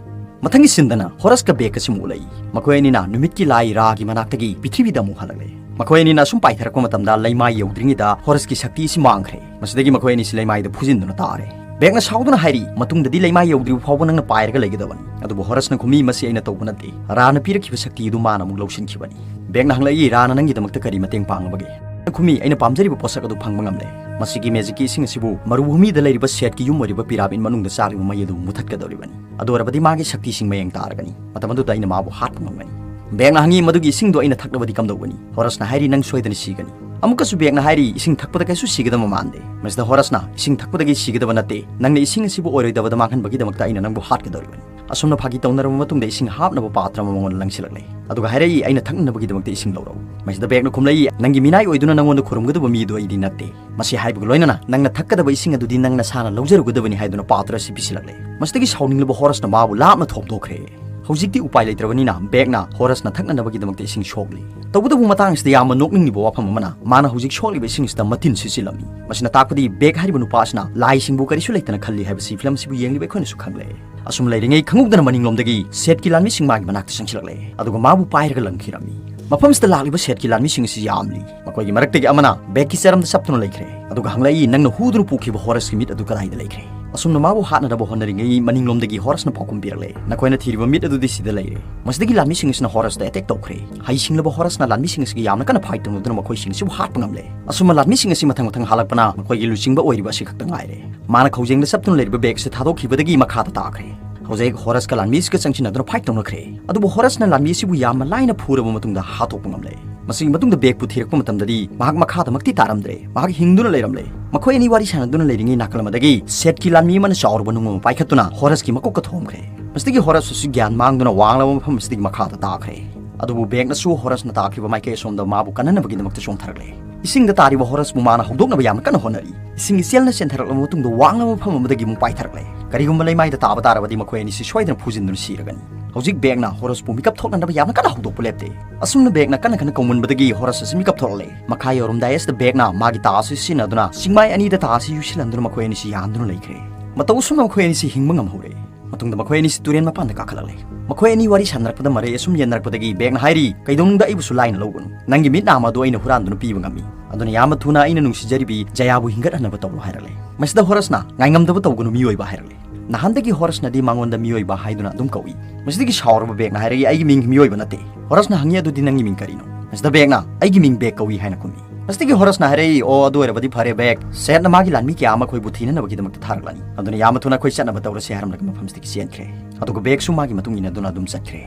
ꯃꯊꯪꯒꯤ ꯁꯤꯟꯗꯅ ꯍꯣꯔꯁꯀ ꯕꯦꯛꯀ ꯑꯁꯤ ꯑꯃꯨꯛ ꯎꯠꯂꯛꯏ꯫ ꯃꯈꯣꯏ ꯑꯅꯤꯅ ꯅꯨꯃꯤꯠꯀꯤ ꯂꯥꯏ ꯔꯥꯒꯤ ꯃꯅꯥꯛꯇꯒꯤ ꯄ꯭ꯔꯤꯊꯤꯕꯤꯗ ꯑꯃꯨꯛ ꯍꯜꯂꯛꯂꯦ꯫ ꯃꯈꯣꯏ ꯑꯅꯤꯅ ꯑꯁꯨꯝ ꯄꯥꯏꯊꯔꯛꯄ ꯃꯇꯝꯗ ꯂꯩꯃꯥꯏ ꯌꯧꯗ꯭ꯔꯤꯉꯩꯗ ꯍꯣꯔꯁꯀꯤ ꯁꯛꯇꯤ ꯑꯁꯤ ꯃꯥꯡꯈ꯭ꯔꯦ꯫ ꯃꯁꯤꯗꯒꯤ ꯃꯈꯣꯏ ꯑꯅꯤꯁꯤ ꯂꯩꯃꯥꯏꯗ ꯐꯨꯖꯤꯟꯗꯨꯅ ꯇꯥꯔꯦ꯫ ꯕꯦꯛꯅ ꯁꯥꯎꯗꯨꯅ ꯍꯥꯏꯔꯤ, "ꯃꯇꯨꯡꯗꯗꯤ ꯂꯩꯃꯥꯏ ꯌꯧꯗ꯭ꯔꯤꯕ ꯐꯥꯎꯕ ꯅꯪꯅ ꯄꯥꯏꯔꯒ ꯂꯩꯒꯗꯕꯅꯤ꯫" ꯑꯗꯨꯕꯨ ꯍꯣꯔꯁꯅ ꯈꯨꯝꯃꯤ, "ꯃꯁꯤ ꯑꯩꯅ ꯇꯧꯕ ꯅꯠꯇꯦ꯫ ꯔꯥꯅ ꯄꯤꯔꯛꯈꯤꯕ ꯁꯛꯇꯤ ꯑꯗꯨ ꯃꯥꯅ ꯑꯃꯨꯛ ꯂꯧꯁꯤꯟꯈꯤꯕꯅꯤ꯫" ꯕꯦꯛꯅ ꯍꯪꯂꯛꯏ, "ꯔꯥꯅ ꯅꯪꯒꯤꯗꯃꯛꯇ ꯀꯔꯤ ꯃꯇꯦꯡ ꯄꯥꯡꯂꯕꯒꯦ?" ꯈꯨꯝꯃꯤ, "ꯑꯩꯅ ꯄꯥꯝꯖꯔꯤꯕ ꯄꯣꯠꯁꯛ ꯑꯗꯨ ꯐꯪꯕ ꯉꯝꯂꯦ꯫ ꯃꯁꯤꯒꯤ ꯃꯦꯖꯤꯛꯀꯤ ꯏꯁꯤꯡ ꯑꯁꯤꯕꯨ ꯃꯔꯨꯚꯨꯃꯤꯗ ꯂꯩꯔꯤꯕ ꯁꯦꯠꯀꯤ ꯌꯨꯝ ꯑꯣꯏꯔꯤꯕ ꯄꯤꯔꯥꯃꯤꯗ ꯃꯅꯨꯡꯗ ꯆꯥꯛꯂꯤꯕ ꯃꯩ ꯑꯗꯨ ꯃꯨꯊꯠꯀꯗꯧꯔꯤꯕꯅꯤ꯫ ꯑꯗꯨ ꯑꯣꯏꯔꯕꯗꯤ ꯃꯥꯒꯤ ꯁꯛꯇꯤꯁꯤꯡ ꯃꯌꯦꯡ ꯇꯥꯔꯒꯅꯤ꯫ ꯃꯇꯝ ꯑꯗꯨꯗ ꯑꯩꯅ ꯃꯥꯕꯨ ꯍꯥꯠꯄ ꯉꯝꯒꯅꯤ꯫" ꯕꯦꯛꯅ ꯍꯪꯉꯤ, "ꯃꯗꯨꯒꯤ ꯏꯁꯤꯡꯗꯣ ꯑꯩꯅ ꯊꯛꯂꯕꯗꯤ ꯀꯝꯗꯧꯒꯅꯤ?" ꯍꯣꯔꯁꯅ ꯍꯥꯏꯔꯤ, "ꯅꯪ ꯁꯣꯏꯗꯅ ꯁꯤꯒꯅꯤ꯫" ꯑꯃꯨꯛꯀꯁꯨ ꯕꯦꯛꯅ ꯍꯥꯏꯔꯤ, "ꯏꯁꯤꯡ ꯊꯛꯄꯗ ꯀꯩꯁꯨ ꯁꯤꯒꯗꯕ ꯃꯥꯟꯗꯦ꯫" ꯃꯁꯤꯗ ꯍꯣꯔꯁꯅ, "ꯏꯁꯤꯡ ꯊꯛꯄꯗꯒꯤ ꯁꯤꯒꯗꯕ ꯅꯠꯇꯦ, ꯅꯪꯅ ꯏꯁꯤꯡ ꯑꯁꯤꯕꯨ ꯑꯣꯏꯔꯣꯏꯗꯕꯗ ꯃꯥꯡꯍꯟꯕꯒꯤꯗꯃꯛꯇ ꯑꯩꯅ ꯅꯪꯕꯨ ꯍꯥꯠꯀꯗꯧꯔꯤꯕꯅꯤ꯫" ꯑꯁꯨꯝꯅ ꯐꯥꯒꯤ ꯇꯧꯅꯔꯕ ꯃꯇꯨꯡꯗ ꯏꯁꯤꯡ ꯍꯥꯞꯅꯕ ꯄꯥꯇ꯭ꯔ ꯑꯃ ꯃꯉꯣꯟꯗ ꯂꯪꯁꯤꯜꯂꯛꯂꯦ꯫ ꯑꯗꯨꯒ ꯍꯥꯏꯔꯛꯏ, "ꯑꯩꯅ ꯊꯛꯅꯅꯕꯒꯤꯗꯃꯛꯇ ꯏꯁꯤꯡ ꯂꯧꯔꯛꯎ꯫" ꯃꯁꯤꯗ ꯕꯦꯛꯅ ꯈꯨꯝꯂꯛꯏ, "ꯅꯪꯒꯤ ꯃꯤꯅꯥꯏ ꯑꯣꯏꯗꯨꯅ ꯅꯪꯉꯣꯟꯗ ꯈꯨꯔꯨꯝꯒꯗꯕ ꯃꯤꯗꯨ ꯑꯩꯗꯤ ꯅꯠꯇꯦ꯫ ꯃꯁꯤ ꯍꯥꯏꯕꯒ ꯂꯣꯏꯅꯅ ꯅꯪꯅ ꯊꯛꯀꯗꯕ ꯏꯁꯤꯡ ꯑꯗꯨꯗꯤ ꯅꯪ ꯅꯁꯥꯅ ꯂꯧꯖꯔꯨꯒꯗꯕꯅꯤ" ꯍꯥꯏꯗꯨꯅ ꯄꯥꯇ꯭ꯔ ꯑꯁꯤ ꯄꯤꯁꯤꯜꯂꯛꯂꯦ꯫ ꯃꯁꯤꯗꯒꯤ ꯁꯥꯎꯅꯤꯡꯂꯕ ꯍꯣꯔꯁꯅ ꯃꯥꯕꯨ ꯂꯥꯞꯅ ꯊꯣꯝꯗꯣꯛꯈ꯭ꯔꯦ꯫ ꯍꯧꯖꯤꯛꯇꯤ ꯎꯄꯥꯏ ꯂꯩꯇ꯭ꯔꯕꯅꯤꯅ ꯕꯦꯛꯅ ꯍꯣꯔꯁꯅ ꯊꯛꯅꯅꯕꯒꯤꯗꯃꯛꯇ ꯏꯁꯤꯡ ꯁꯣꯛꯂꯤ꯫ ꯇꯧꯕꯇꯕꯨ ꯃꯇꯥꯡ ꯑꯁꯤꯗ ꯌꯥꯝꯅ ꯅꯣꯛꯅꯤꯡꯂꯤꯕ ꯋꯥꯐꯝ ꯑꯃꯅ, ꯃꯥꯅ ꯍꯧꯖꯤꯛ ꯁꯣꯛꯂꯤꯕ ꯏꯁꯤꯡ ꯑꯁꯤꯗ ꯃꯇꯤꯟ ꯁꯤꯠꯆꯤꯜꯂꯝꯃꯤ꯫ ꯃꯁꯤꯅ ꯇꯥꯛꯄꯗꯤ ꯕꯦꯛ ꯍꯥꯏꯔꯤꯕ ꯅꯨꯄꯥ ꯑꯁꯤꯅ ꯂꯥꯏꯁꯤꯡꯕꯨ ꯀꯔꯤꯁꯨ ꯂꯩꯇꯅ ꯈꯜꯂꯤ ꯍꯥꯏꯕꯁꯤ ꯐꯤꯂꯝ ꯑꯁꯤꯕꯨ ꯌꯦꯡꯂꯤꯕ ꯑꯩꯈꯣꯏꯅꯁꯨ ꯈꯪꯂꯦ꯫ ꯑꯁꯨꯝ ꯂꯩꯔꯤꯉꯩ ꯈꯪꯍꯧꯗꯅ ꯃꯅꯤꯡꯂꯣꯝꯗꯒꯤ ꯁꯦꯠꯀꯤ ꯂꯥꯟꯃꯤꯁꯤꯡ ꯃꯥꯒꯤ ꯃꯅꯥꯛꯇ ꯆꯪꯁꯤꯜꯂꯛꯂꯦ, ꯑꯗꯨꯒ ꯃꯥꯕꯨ ꯄꯥꯏꯔꯒ ꯂꯪꯈꯤꯔꯝꯃꯤ꯫ ꯃꯐꯝꯁꯤꯗ ꯂꯥꯛꯂꯤꯕ ꯁꯦꯠꯀꯤ ꯂꯥꯟꯃꯤꯁꯤꯡ ꯑꯁꯤ ꯌꯥꯝꯂꯤ꯫ ꯃꯈꯣꯏꯒꯤ ꯃꯔꯛꯇꯒꯤ ꯑꯃꯅ ꯕꯦꯒꯀꯤ ꯆꯔꯝꯗ ꯆꯞꯇꯨꯅ ꯂꯩꯈ꯭ꯔꯦ, ꯑꯗꯨꯒ ꯍꯪꯂꯛꯏ, "ꯅꯪꯅ ꯍꯨꯗꯨꯅ ꯄꯨꯈꯤꯕ ꯍꯣꯔꯁꯀꯤ ꯃꯤꯠ ꯑꯗꯨ ꯀꯗꯥꯏꯗ ꯂꯩꯈ꯭ꯔꯦ?" ꯑꯁꯨꯝꯅ ꯃꯥꯕꯨ ꯍꯥꯠꯅꯅꯕ ꯍꯣꯠꯅꯔꯤꯉꯩ ꯃꯅꯤꯡꯂꯣꯝꯗꯒꯤ ꯍꯣꯔꯁꯅ ꯄꯥꯎꯈꯨꯝ ꯄꯤꯔꯛꯂꯦ, "ꯅꯈꯣꯏꯅ ꯊꯤꯔꯤꯕ ꯃꯤꯠ ꯑꯗꯨꯗꯤ ꯁꯤꯗ ꯂꯩꯔꯦ꯫" ꯃꯁꯤꯗꯒꯤ ꯂꯥꯟꯃꯤꯁꯤꯡ ꯑꯁꯤꯅ ꯍꯣꯔꯁꯇ ꯑꯦꯇꯦꯛ ꯇꯧꯈ꯭ꯔꯦ꯫ ꯍꯩꯁꯤꯡꯂꯕ ꯍꯣꯔꯁꯅ ꯂꯥꯟꯃꯤꯁꯤꯡ ꯑꯁꯤꯒ ꯌꯥꯝꯅ ꯀꯟꯅ ꯐꯥꯏꯠ ꯇꯧꯅꯗꯨꯅ ꯃꯈꯣꯏꯁꯤꯡ ꯑꯁꯤꯕꯨ ꯍꯥꯠꯄ ꯉꯝꯂꯦ꯫ ꯑꯁꯨꯝꯅ ꯂꯥꯟꯃꯤꯁꯤꯡ ꯑꯁꯤ ꯃꯊꯪ ꯃꯊꯪ ꯍꯥꯠꯂꯛꯄꯅ ꯃꯈꯣꯏꯒꯤ ꯂꯨꯆꯤꯡꯕ ꯑꯣꯏꯔꯤꯕ ꯑꯁꯤ ꯈꯛꯇ ꯉꯥꯏꯔꯦ꯫ ꯃꯥꯅ ꯈꯧꯖꯦꯡꯗ ꯆꯞꯇꯨꯅ ꯂꯩꯔꯤꯕ ꯕꯦꯒ ꯑꯁꯤ ꯊꯥꯗꯣꯛꯈꯤꯕꯗꯒꯤ ꯃꯈꯥꯗ ꯇꯥꯈ꯭ꯔꯦ꯫ ꯍꯧꯖꯤꯛ ꯍꯣꯔꯁꯀ ꯂꯥꯟꯃꯤ ꯑꯁꯤꯒ ꯆꯪꯁꯤꯟꯅꯗꯨꯅ ꯐꯥꯏꯠ ꯇꯧꯅꯈ꯭ꯔꯦ꯫ ꯑꯗꯨꯕꯨ ꯍꯣꯔꯁꯅ ꯂꯥꯟꯃꯤ ꯑꯁꯤꯕꯨ ꯌꯥꯝꯅ ꯂꯥꯏꯅ ꯐꯨꯔꯕ ꯃꯇꯨꯡꯗ ꯍꯥꯠꯇꯣꯛꯄ ꯉꯝꯂꯦ꯫ ꯃꯁꯤꯒꯤ ꯃꯇꯨꯡꯗ ꯕꯦꯒꯄꯨ ꯊꯤꯔꯛꯄ ꯃꯇꯝꯗꯗꯤ ꯃꯍꯥꯛ ꯃꯈꯥꯗꯃꯛꯇꯤ ꯇꯥꯔꯝꯗ꯭ꯔꯦ, ꯃꯍꯥꯛ ꯍꯤꯡꯗꯨꯅ ꯂꯩꯔꯝꯂꯦ꯫ ꯃꯈꯣꯏ ꯑꯅꯤ ꯋꯥꯔꯤ ꯁꯥꯟꯅꯗꯨꯅ ꯂꯩꯔꯤꯉꯩ ꯅꯥꯀꯜ ꯑꯃꯗꯒꯤ ꯁꯦꯠꯀꯤ ꯂꯥꯟꯃꯤ ꯑꯃꯅ ꯆꯥꯎꯔꯕ ꯅꯨꯡ ꯑꯃ ꯄꯥꯏꯈꯠꯇꯨꯅ ꯍꯣꯔꯁꯀꯤ ꯃꯀꯣꯛꯇ ꯊꯣꯝꯈ꯭ꯔꯦ꯫ ꯃꯁꯤꯗꯒꯤ ꯍꯣꯔꯁ ꯑꯁꯤ ꯒ꯭ꯌꯥꯟ ꯃꯥꯡꯗꯨꯅ ꯋꯥꯡꯂꯕ ꯃꯐꯝ ꯑꯁꯤꯗꯒꯤ ꯃꯈꯥꯗ ꯇꯥꯈ꯭ꯔꯦ꯫ ꯑꯗꯨꯕꯨ ꯕꯦꯒꯅꯁꯨ ꯍꯣꯔꯁꯅ ꯇꯥꯈ꯭ꯔꯤꯕ ꯃꯥꯏꯀꯩ ꯑꯁꯣꯝꯗ ꯃꯥꯕꯨ ꯀꯟꯅꯅꯕꯒꯤꯗꯃꯛꯇ ꯆꯣꯡꯊꯔꯛꯂꯦ꯫ ꯏꯁꯤꯡꯗ ꯇꯥꯔꯤꯕ ꯍꯣꯔꯁꯄꯨ ꯃꯥꯅ ꯍꯧꯗꯣꯛꯅꯕ ꯌꯥꯝꯅ ꯀꯟꯅ ꯍꯣꯠꯅꯔꯤ꯫ ꯏꯁꯤꯡ ꯏꯆꯦꯜꯅ ꯆꯦꯟꯊꯔꯛꯂꯕ ꯃꯇꯨꯡꯗ ꯋꯥꯡꯂꯕ ꯃꯐꯝ ꯑꯃꯗꯒꯤ ꯑꯃꯨꯛ ꯄꯥꯏꯊꯔꯛꯂꯦ꯫ ꯀꯔꯤꯒꯨꯝꯕ ꯂꯩꯃꯥꯏꯗ ꯇꯥꯕ ꯇꯥꯔꯕꯗꯤ ꯃꯈꯣꯏ ꯑꯅꯤꯁꯤ ꯁꯣꯏꯗꯅ ꯐꯨꯖꯤꯟꯗꯨꯅ ꯁꯤꯔꯒꯅꯤ꯫ ꯍꯧꯖꯤꯛ ꯕꯦꯒꯅ ꯍꯣꯔꯁꯄꯨ ꯃꯤꯀꯞ ꯊꯣꯛꯅꯅꯕ ꯌꯥꯝꯅ ꯀꯟꯅ ꯍꯧꯗꯣꯛꯄ ꯂꯦꯞꯇꯦ꯫ ꯑꯁꯨꯝꯅ ꯕꯦꯒꯅ ꯀꯟꯅ ꯀꯟꯅ ꯀꯧꯃꯟꯕꯗꯒꯤ ꯍꯣꯔꯁ ꯑꯁꯤ ꯃꯤꯀꯞ ꯊꯣꯛꯂꯛꯂꯦ꯫ ꯃꯈꯥ ꯌꯧꯔꯝꯗꯥꯏ ꯑꯁꯤꯗ ꯕꯦꯒꯅ ꯃꯥꯒꯤ ꯇꯥ ꯑꯁꯤ ꯁꯤꯖꯤꯟꯅꯗꯨꯅ ꯆꯤꯡꯃꯥꯏ ꯑꯅꯤꯗ ꯇꯥ ꯑꯁꯤ ꯌꯨꯁꯤꯜꯍꯟꯗꯨꯅ ꯃꯈꯣꯏ ꯑꯅꯤꯁꯤ ꯌꯥꯟꯗꯨꯅ ꯂꯩꯈ꯭ꯔꯦ꯫ ꯃꯇꯧ ꯑꯁꯨꯝꯅ ꯃꯈꯣꯏ ꯑꯅꯤꯁꯤ ꯍꯤꯡꯕ ꯉꯝꯍꯧꯔꯦ꯫ ꯃꯇꯨꯡꯗ ꯃꯈꯣꯏ ꯑꯅꯤꯁꯤ ꯇꯨꯔꯦꯟ ꯃꯄꯥꯟꯗ ꯀꯥꯈꯠꯂꯛꯂꯦ꯫ ꯃꯈꯣꯏ ꯑꯅꯤ ꯋꯥꯔꯤ ꯁꯥꯟꯅꯔꯛꯄꯗ ꯃꯔꯩ ꯑꯁꯨꯝ ꯌꯦꯟꯅꯔꯛꯄꯗꯒꯤ ꯕꯦꯒꯅ ꯍꯥꯏꯔꯤ, "ꯀꯩꯗꯧꯅꯨꯡꯗ ꯑꯩꯕꯨꯁꯨ ꯂꯥꯏꯅ ꯂꯧꯒꯅꯨ꯫ ꯅꯪꯒꯤ ꯃꯤꯠ ꯅꯥꯝꯃ ꯑꯗꯨ ꯑꯩꯅ ꯍꯨꯔꯥꯟꯗꯨꯅ ꯄꯤꯕ ꯉꯝꯃꯤ꯫ ꯑꯗꯨꯅ ꯌꯥꯝꯅ ꯊꯨꯅ ꯑꯩꯅ ꯅꯨꯡꯁꯤꯖꯔꯤꯕꯤ ꯖꯌꯥꯕꯨ ꯍꯤꯡꯒꯠꯍꯟꯅꯕ ꯇꯧꯔꯣ" ꯍꯥꯏꯔꯛꯂꯦ꯫ ꯃꯁꯤꯗ ꯍꯣꯔꯁꯅ, "ꯉꯥꯏꯉꯝꯗꯕ ꯇꯧꯒꯅꯨ ꯃꯤꯑꯣꯏꯕ" ꯍꯥꯏꯔꯛꯂꯦ꯫ ꯅꯍꯥꯟꯗꯒꯤ ꯍꯣꯔꯁꯅꯗꯤ ꯃꯉꯣꯟꯗ ꯃꯤꯑꯣꯏꯕ ꯍꯥꯏꯗꯨꯅ ꯑꯗꯨꯝ ꯀꯧꯏ꯫ ꯃꯁꯤꯗꯒꯤ ꯁꯥꯎꯔꯕ ꯕꯦꯒꯅ ꯍꯥꯏꯔꯛꯏ, "ꯑꯩꯒꯤ ꯃꯤꯡ ꯃꯤꯑꯣꯏꯕ ꯅꯠꯇꯦ꯫" ꯍꯣꯔꯁꯅ ꯍꯪꯉꯤ, "ꯑꯗꯨꯗꯤ ꯅꯪꯒꯤ ꯃꯤꯡ ꯀꯔꯤꯅꯣ?" ꯃꯁꯤꯗ ꯕꯦꯒꯅ, "ꯑꯩꯒꯤ ꯃꯤꯡ ꯕꯦꯒ ꯀꯧꯏ" ꯍꯥꯏꯅ ꯈꯨꯝꯃꯤ꯫ ꯃꯁꯤꯗꯒꯤ ꯍꯣꯔꯁꯅ ꯍꯥꯏꯔꯛꯏ, "ꯑꯣ, ꯑꯗꯨ ꯑꯣꯏꯔꯕꯗꯤ ꯐꯔꯦ ꯕꯦꯒ, ꯁꯦꯠꯅ ꯃꯥꯒꯤ ꯂꯥꯟꯃꯤ ꯀꯌꯥ ꯑꯃ ꯑꯩꯈꯣꯏꯕꯨ ꯊꯤꯅꯅꯕꯒꯤꯗꯃꯛꯇ ꯊꯥꯔꯛꯂꯅꯤ꯫ ꯑꯗꯨꯅ ꯌꯥꯝꯅ ꯊꯨꯅ ꯑꯩꯈꯣꯏ ꯆꯠꯅꯕ ꯇꯧꯔꯁꯤ" ꯍꯥꯏꯔꯝꯂꯒ ꯃꯐꯝꯁꯤꯗꯒꯤ ꯆꯦꯟꯈ꯭ꯔꯦ꯫ ꯑꯗꯨꯒ ꯕꯦꯒꯁꯨ ꯃꯥꯒꯤ ꯃꯇꯨꯡ ꯏꯟꯅꯗꯨꯅ ꯑꯗꯨꯝ ꯆꯠꯈ꯭ꯔꯦ꯫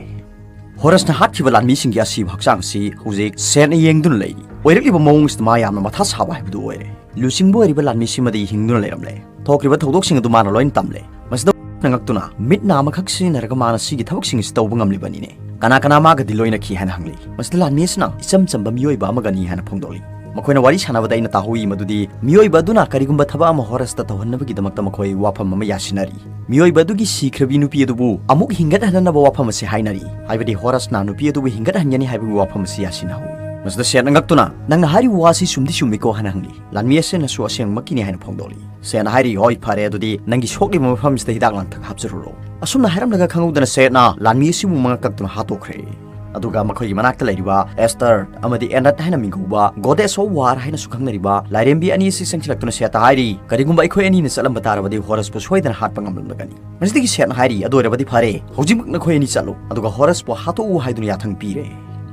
ꯍꯣꯔꯁꯅ ꯍꯥꯠꯈꯤꯕ ꯂꯥꯟꯃꯤꯁꯤꯡꯒꯤ ꯑꯁꯤꯕ ꯍꯛꯆꯥꯡ ꯑꯁꯤ ꯍꯧꯖꯤꯛ ꯁꯦꯠꯅ ꯌꯦꯡꯗꯨꯅ ꯂꯩꯔꯤ꯫ ꯑꯣꯏꯔꯛꯂꯤꯕ ꯃꯑꯣꯡ ꯑꯁꯤꯗ ꯃꯥ ꯌꯥꯝꯅ ꯃꯊꯥ ꯁꯥꯕ ꯍꯥꯏꯕꯗꯨ ꯑꯣꯏꯔꯦ꯫ ꯂꯨꯆꯤꯡꯕ ꯑꯣꯏꯔꯤꯕ ꯂꯥꯟꯃꯤꯁꯤꯃꯗꯤ ꯍꯤꯡꯗꯨꯅ ꯂꯩꯔꯝꯂꯦ꯫ ꯊꯣꯛꯈ꯭ꯔꯤꯕ ꯊꯧꯗꯣꯛꯁꯤꯡ ꯑꯗꯨ ꯃꯥꯅ ꯂꯣꯏꯅ ꯇꯝꯂꯦ꯫ ꯃꯁꯤꯗ ꯉꯛꯇꯨꯅ ꯃꯤꯠ ꯅꯥ ꯑꯃꯈꯛ ꯁꯤꯖꯤꯟꯅꯔꯒ ꯃꯥꯅ ꯁꯤꯒꯤ ꯊꯕꯛꯁꯤꯡ ꯑꯁꯤ ꯇꯧꯕ ꯉꯝꯂꯤꯕꯅꯤꯅꯦ꯫ "ꯀꯅꯥ ꯀꯅꯥ ꯃꯥꯒꯗꯤ ꯂꯣꯏꯅꯈꯤ?" ꯍꯥꯏꯅ ꯍꯪꯂꯤ꯫ ꯃꯁꯤꯗ ꯂꯥꯟꯃꯤ ꯑꯁꯤꯅ ꯏꯆꯝ ꯆꯝꯕ ꯃꯤꯑꯣꯏꯕ ꯑꯃꯒꯅꯤ ꯍꯥꯏꯅ ꯐꯣꯡꯗꯣꯛꯂꯤ꯫ ꯃꯈꯣꯏꯅ ꯋꯥꯔꯤ ꯁꯥꯟꯅꯕꯗ ꯑꯩꯅ ꯇꯥꯍꯧꯏ ꯃꯗꯨꯗꯤ ꯃꯤꯑꯣꯏꯕ ꯑꯗꯨꯅ ꯀꯔꯤꯒꯨꯝꯕ ꯊꯕꯛ ꯑꯃ ꯍꯣꯔꯁꯇ ꯇꯧꯍꯟꯅꯕꯒꯤꯗꯃꯛꯇ ꯃꯈꯣꯏ ꯋꯥꯐꯝ ꯑꯃ ꯌꯥꯁꯤꯟꯅꯔꯤ꯫ ꯃꯤꯑꯣꯏꯕ ꯑꯗꯨꯒꯤ ꯁꯤꯈ꯭ꯔꯕꯤ ꯅꯨꯄꯤ ꯑꯗꯨꯕꯨ ꯑꯃꯨꯛ ꯍꯤꯡꯒꯠꯍꯟꯅꯅꯕ ꯋꯥꯐꯝ ꯑꯁꯤ ꯍꯥꯏꯅꯔꯤ꯫ ꯍꯥꯏꯕꯗꯤ ꯍꯣꯔꯁꯅ ꯅꯨꯄꯤ ꯑꯗꯨꯕꯨ ꯍꯤꯡꯒꯠꯍꯟꯒꯅꯤ ꯍꯥꯏꯕꯒꯤ ꯋꯥꯐꯝ ꯑꯁꯤ ꯌꯥꯁꯤꯟꯅꯍꯧꯏ꯫ ꯃꯁꯤꯗ ꯁꯦꯠꯅ ꯉꯛꯇꯨꯅ, "ꯅꯪꯅ ꯍꯥꯏꯔꯤꯕ ꯋꯥꯁꯤ ꯆꯨꯝꯗꯤ ꯆꯨꯝꯃꯤꯀꯣ?" ꯍꯥꯏꯅ ꯍꯪꯂꯤ꯫ ꯂꯥꯟꯃꯤ ꯑꯁꯤꯅꯁꯨ ꯑꯁꯦꯡꯕꯃꯛꯀꯤꯅꯤ ꯍꯥꯏꯅ ꯐꯣꯡꯗꯣꯛꯂꯤ꯫ ꯁꯦꯠꯅ ꯍꯥꯏꯔꯤ, "ꯍꯣꯏ, ꯐꯔꯦ, ꯑꯗꯨꯗꯤ ꯅꯪꯒꯤ ꯁꯣꯛꯂꯤꯕ ꯃꯐꯝꯁꯤꯗ ꯍꯤꯗꯥꯛ ꯂꯥꯡꯊꯛ ꯍꯥꯞꯆꯔꯨꯔꯣ꯫" ꯑꯁꯨꯝꯅ ꯍꯥꯏꯔꯝꯂꯒ ꯈꯪꯍꯧꯗꯅ ꯁꯦꯠꯅ ꯂꯥꯟꯃꯤ ꯑꯁꯤꯕꯨ ꯃꯉꯛ ꯀꯛꯇꯨꯅ ꯍꯥꯠꯇꯣꯛꯈ꯭ꯔꯦ꯫ ꯑꯗꯨꯒ ꯃꯈꯣꯏꯒꯤ ꯃꯅꯥꯛꯇ ꯂꯩꯔꯤꯕ ꯑꯦꯁꯇꯔ ꯑꯃꯗꯤ ꯑꯦꯅꯠ ꯍꯥꯏꯅ ꯃꯤꯡꯒꯧꯕ, Goddess of War ꯍꯥꯏꯅꯁꯨ ꯈꯪꯅꯔꯤꯕ ꯂꯥꯏꯔꯦꯝꯕꯤ ꯑꯅꯤ ꯑꯁꯤ ꯆꯪꯁꯤꯜꯂꯛꯇꯨꯅ ꯁꯦꯠꯇ ꯍꯥꯏꯔꯤ, "ꯀꯔꯤꯒꯨꯝꯕ ꯑꯩꯈꯣꯏ ꯑꯅꯤꯅ ꯆꯠꯂꯝꯕ ꯇꯥꯔꯕꯗꯤ ꯍꯣꯔꯁꯄꯨ ꯁꯣꯏꯗꯅ ꯍꯥꯠꯄ ꯉꯝꯂꯝꯂꯒꯅꯤ"꯫ ꯃꯁꯤꯗꯒꯤ ꯁꯦꯠꯅ ꯍꯥꯏꯔꯤ, "ꯑꯗꯨ ꯑꯣꯏꯔꯕꯗꯤ ꯐꯔꯦ, ꯍꯧꯖꯤꯛꯃꯛ ꯅꯈꯣꯏ ꯑꯅꯤ ꯆꯠꯂꯨ, ꯑꯗꯨꯒ ꯍꯣꯔꯁꯄꯨ ꯍꯥꯠꯇꯣꯛꯎ" ꯍꯥꯏꯗꯨꯅ ꯌꯥꯊꯪ ꯄꯤꯔꯦ꯫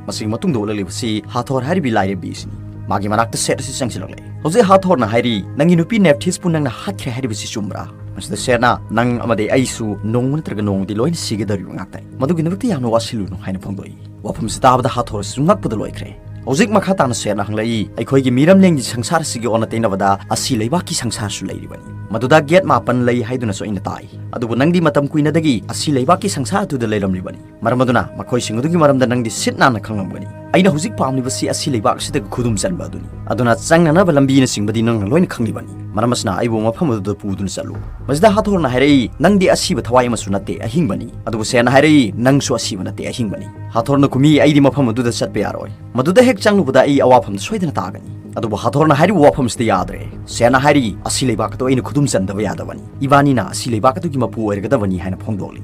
ꯃꯁꯤꯒꯤ ꯃꯇꯨꯡꯗ ꯎꯠꯂꯛꯂꯤꯕꯁꯤ ꯍꯥꯊꯣꯔ ꯍꯥꯏꯔꯤꯕꯤ ꯂꯥꯏꯔꯦꯝꯕꯤ ꯑꯁꯤꯅꯤ꯫ ꯃꯥꯒꯤ ꯃꯅꯥꯛꯇ ꯁꯦꯠ ꯑꯁꯤ ꯆꯪꯁꯤꯜꯂꯛꯂꯦ꯫ ꯍꯧꯖꯤꯛ ꯍꯥꯊꯣꯔꯅ ꯍꯥꯏꯔꯤ, "ꯅꯪꯒꯤ ꯅꯨꯄꯤ ꯅꯦꯞꯊꯤꯁꯄꯨ ꯅꯪꯅ ꯍꯥꯠꯈ꯭ꯔꯦ ꯍꯥꯏꯔꯤꯕꯁꯤ ꯆꯨꯝꯕ꯭ꯔꯥ?" ꯃꯁꯤꯗ ꯁꯦꯠꯅ, "ꯅꯪ ꯑꯃꯗꯤ ꯑꯩꯁꯨ ꯅꯣꯡꯃ ꯅꯠꯇ꯭ꯔꯒ ꯅꯣꯡꯃꯗꯤ ꯂꯣꯏꯅ ꯁꯤꯒꯗꯧꯔꯤꯕ ꯉꯥꯛꯇꯅꯤ꯫ ꯃꯗꯨꯒꯤꯗꯃꯛꯇ ꯌꯥꯝꯅ ꯋꯥꯁꯤꯜꯂꯨꯅꯨ" ꯍꯥꯏꯅ ꯐꯣꯡꯗꯣꯛꯏ꯫ ꯋꯥꯐꯝꯁꯤ ꯇꯥꯕꯗ ꯍꯥꯊꯣꯔ ꯑꯁꯤꯁꯨ ꯉꯛꯄꯗ ꯂꯣꯏꯈ꯭ꯔꯦ꯫ ꯍꯧꯖꯤꯛ ꯃꯈꯥ ꯇꯥꯅ ꯁꯦꯠꯅ ꯍꯪꯂꯛꯏ, "ꯑꯩꯈꯣꯏꯒꯤ ꯃꯤꯔꯝꯂꯦꯟꯒꯤ ꯁꯪꯁꯥꯔ ꯑꯁꯤꯒꯤ ꯑꯣꯟꯅ ꯇꯩꯅꯕꯗ ꯑꯁꯤ ꯂꯩꯕꯥꯛꯀꯤ ꯁꯪꯁꯥꯔꯁꯨ ꯂꯩꯔꯤꯕꯅꯤ꯫ ꯃꯗꯨꯗ ꯒꯦꯠ ꯃꯥꯄꯟ ꯂꯩ ꯍꯥꯏꯗꯨꯅꯁꯨ ꯑꯩꯅ ꯇꯥꯏ꯫ ꯑꯗꯨꯕꯨ ꯅꯪꯗꯤ ꯃꯇꯝ ꯀꯨꯏꯅꯗꯒꯤ ꯑꯁꯤ ꯂꯩꯕꯥꯛꯀꯤ ꯁꯪꯁꯥꯔ ꯑꯗꯨꯗ ꯂꯩꯔꯝꯂꯤꯕꯅꯤ꯫ ꯃꯔꯝ ꯑꯗꯨꯅ ꯃꯈꯣꯏꯁꯤꯡ ꯑꯗꯨꯒꯤ ꯃꯔꯝꯗ ꯅꯪꯗꯤ ꯁꯤꯠ ꯅꯥꯟꯅ ꯈꯪꯂꯝꯒꯅꯤ꯫ ꯑꯩꯅ ꯍꯧꯖꯤꯛ ꯄꯥꯝꯂꯤꯕꯁꯤ ꯑꯁꯤ ꯂꯩꯕꯥꯛ ꯑꯁꯤꯗꯒꯤ ꯈꯨꯗꯨꯝ ꯆꯟꯕ ꯑꯗꯨꯅꯤ꯫ ꯑꯗꯨꯅ ꯆꯪꯅꯅꯕ ꯂꯝꯕꯤꯅꯆꯤꯡꯕꯗꯤ ꯅꯪꯅ ꯂꯣꯏꯅ ꯈꯪꯂꯤꯕꯅꯤ꯫ ꯃꯔꯝ ꯑꯁꯤꯅ ꯑꯩꯕꯨ ꯃꯐꯝ ꯑꯗꯨꯗ ꯄꯨꯗꯨꯅ ꯆꯠꯂꯨ"꯫ ꯃꯁꯤꯗ ꯍꯥꯊꯣꯔꯅ ꯍꯥꯏꯔꯛꯏ, "ꯅꯪꯗꯤ ꯑꯁꯤꯕ ꯊꯋꯥꯏ ꯑꯃꯁꯨ ꯅꯠꯇꯦ, ꯑꯍꯤꯡꯕꯅꯤ"꯫ ꯑꯗꯨꯕꯨ ꯁꯦꯠꯅ ꯍꯥꯏꯔꯛꯏ, "ꯅꯪꯁꯨ ꯑꯁꯤꯕ ꯅꯠꯇꯦ, ꯑꯍꯤꯡꯕꯅꯤ"꯫ ꯍꯥꯊꯣꯔꯅ ꯈꯨꯝꯃꯤ, "ꯑꯩꯗꯤ ꯃꯐꯝ ꯑꯗꯨꯗ ꯆꯠꯄ ꯌꯥꯔꯣꯏ꯫ ꯃꯗꯨꯗ ꯍꯦꯛ ꯆꯪꯂꯨꯕꯗ ꯑꯩ ꯑꯋꯥꯐꯝꯗ ꯁꯣꯏꯗꯅ ꯇꯥꯒꯅꯤ"꯫ ꯑꯗꯨꯕꯨ ꯍꯥꯊꯣꯔꯅ ꯍꯥꯏꯔꯤꯕ ꯋꯥꯐꯝꯁꯤꯗ ꯌꯥꯗ꯭ꯔꯦ꯫ ꯁꯦꯠꯅ ꯍꯥꯏꯔꯤ, "ꯑꯁꯤ ꯂꯩꯕꯥꯛ ꯑꯗꯨ ꯑꯩꯅ ꯈꯨꯗꯨꯝ ꯆꯟꯗꯕ ꯌꯥꯗꯕꯅꯤ꯫ ꯏꯕꯥꯅꯤꯅ ꯑꯁꯤ ꯂꯩꯕꯥꯛ ꯑꯗꯨꯒꯤ ꯃꯄꯨ ꯑꯣꯏꯔꯒꯗꯕꯅꯤ" ꯍꯥꯏꯅ ꯐꯣꯡꯗꯣꯛꯂꯤ꯫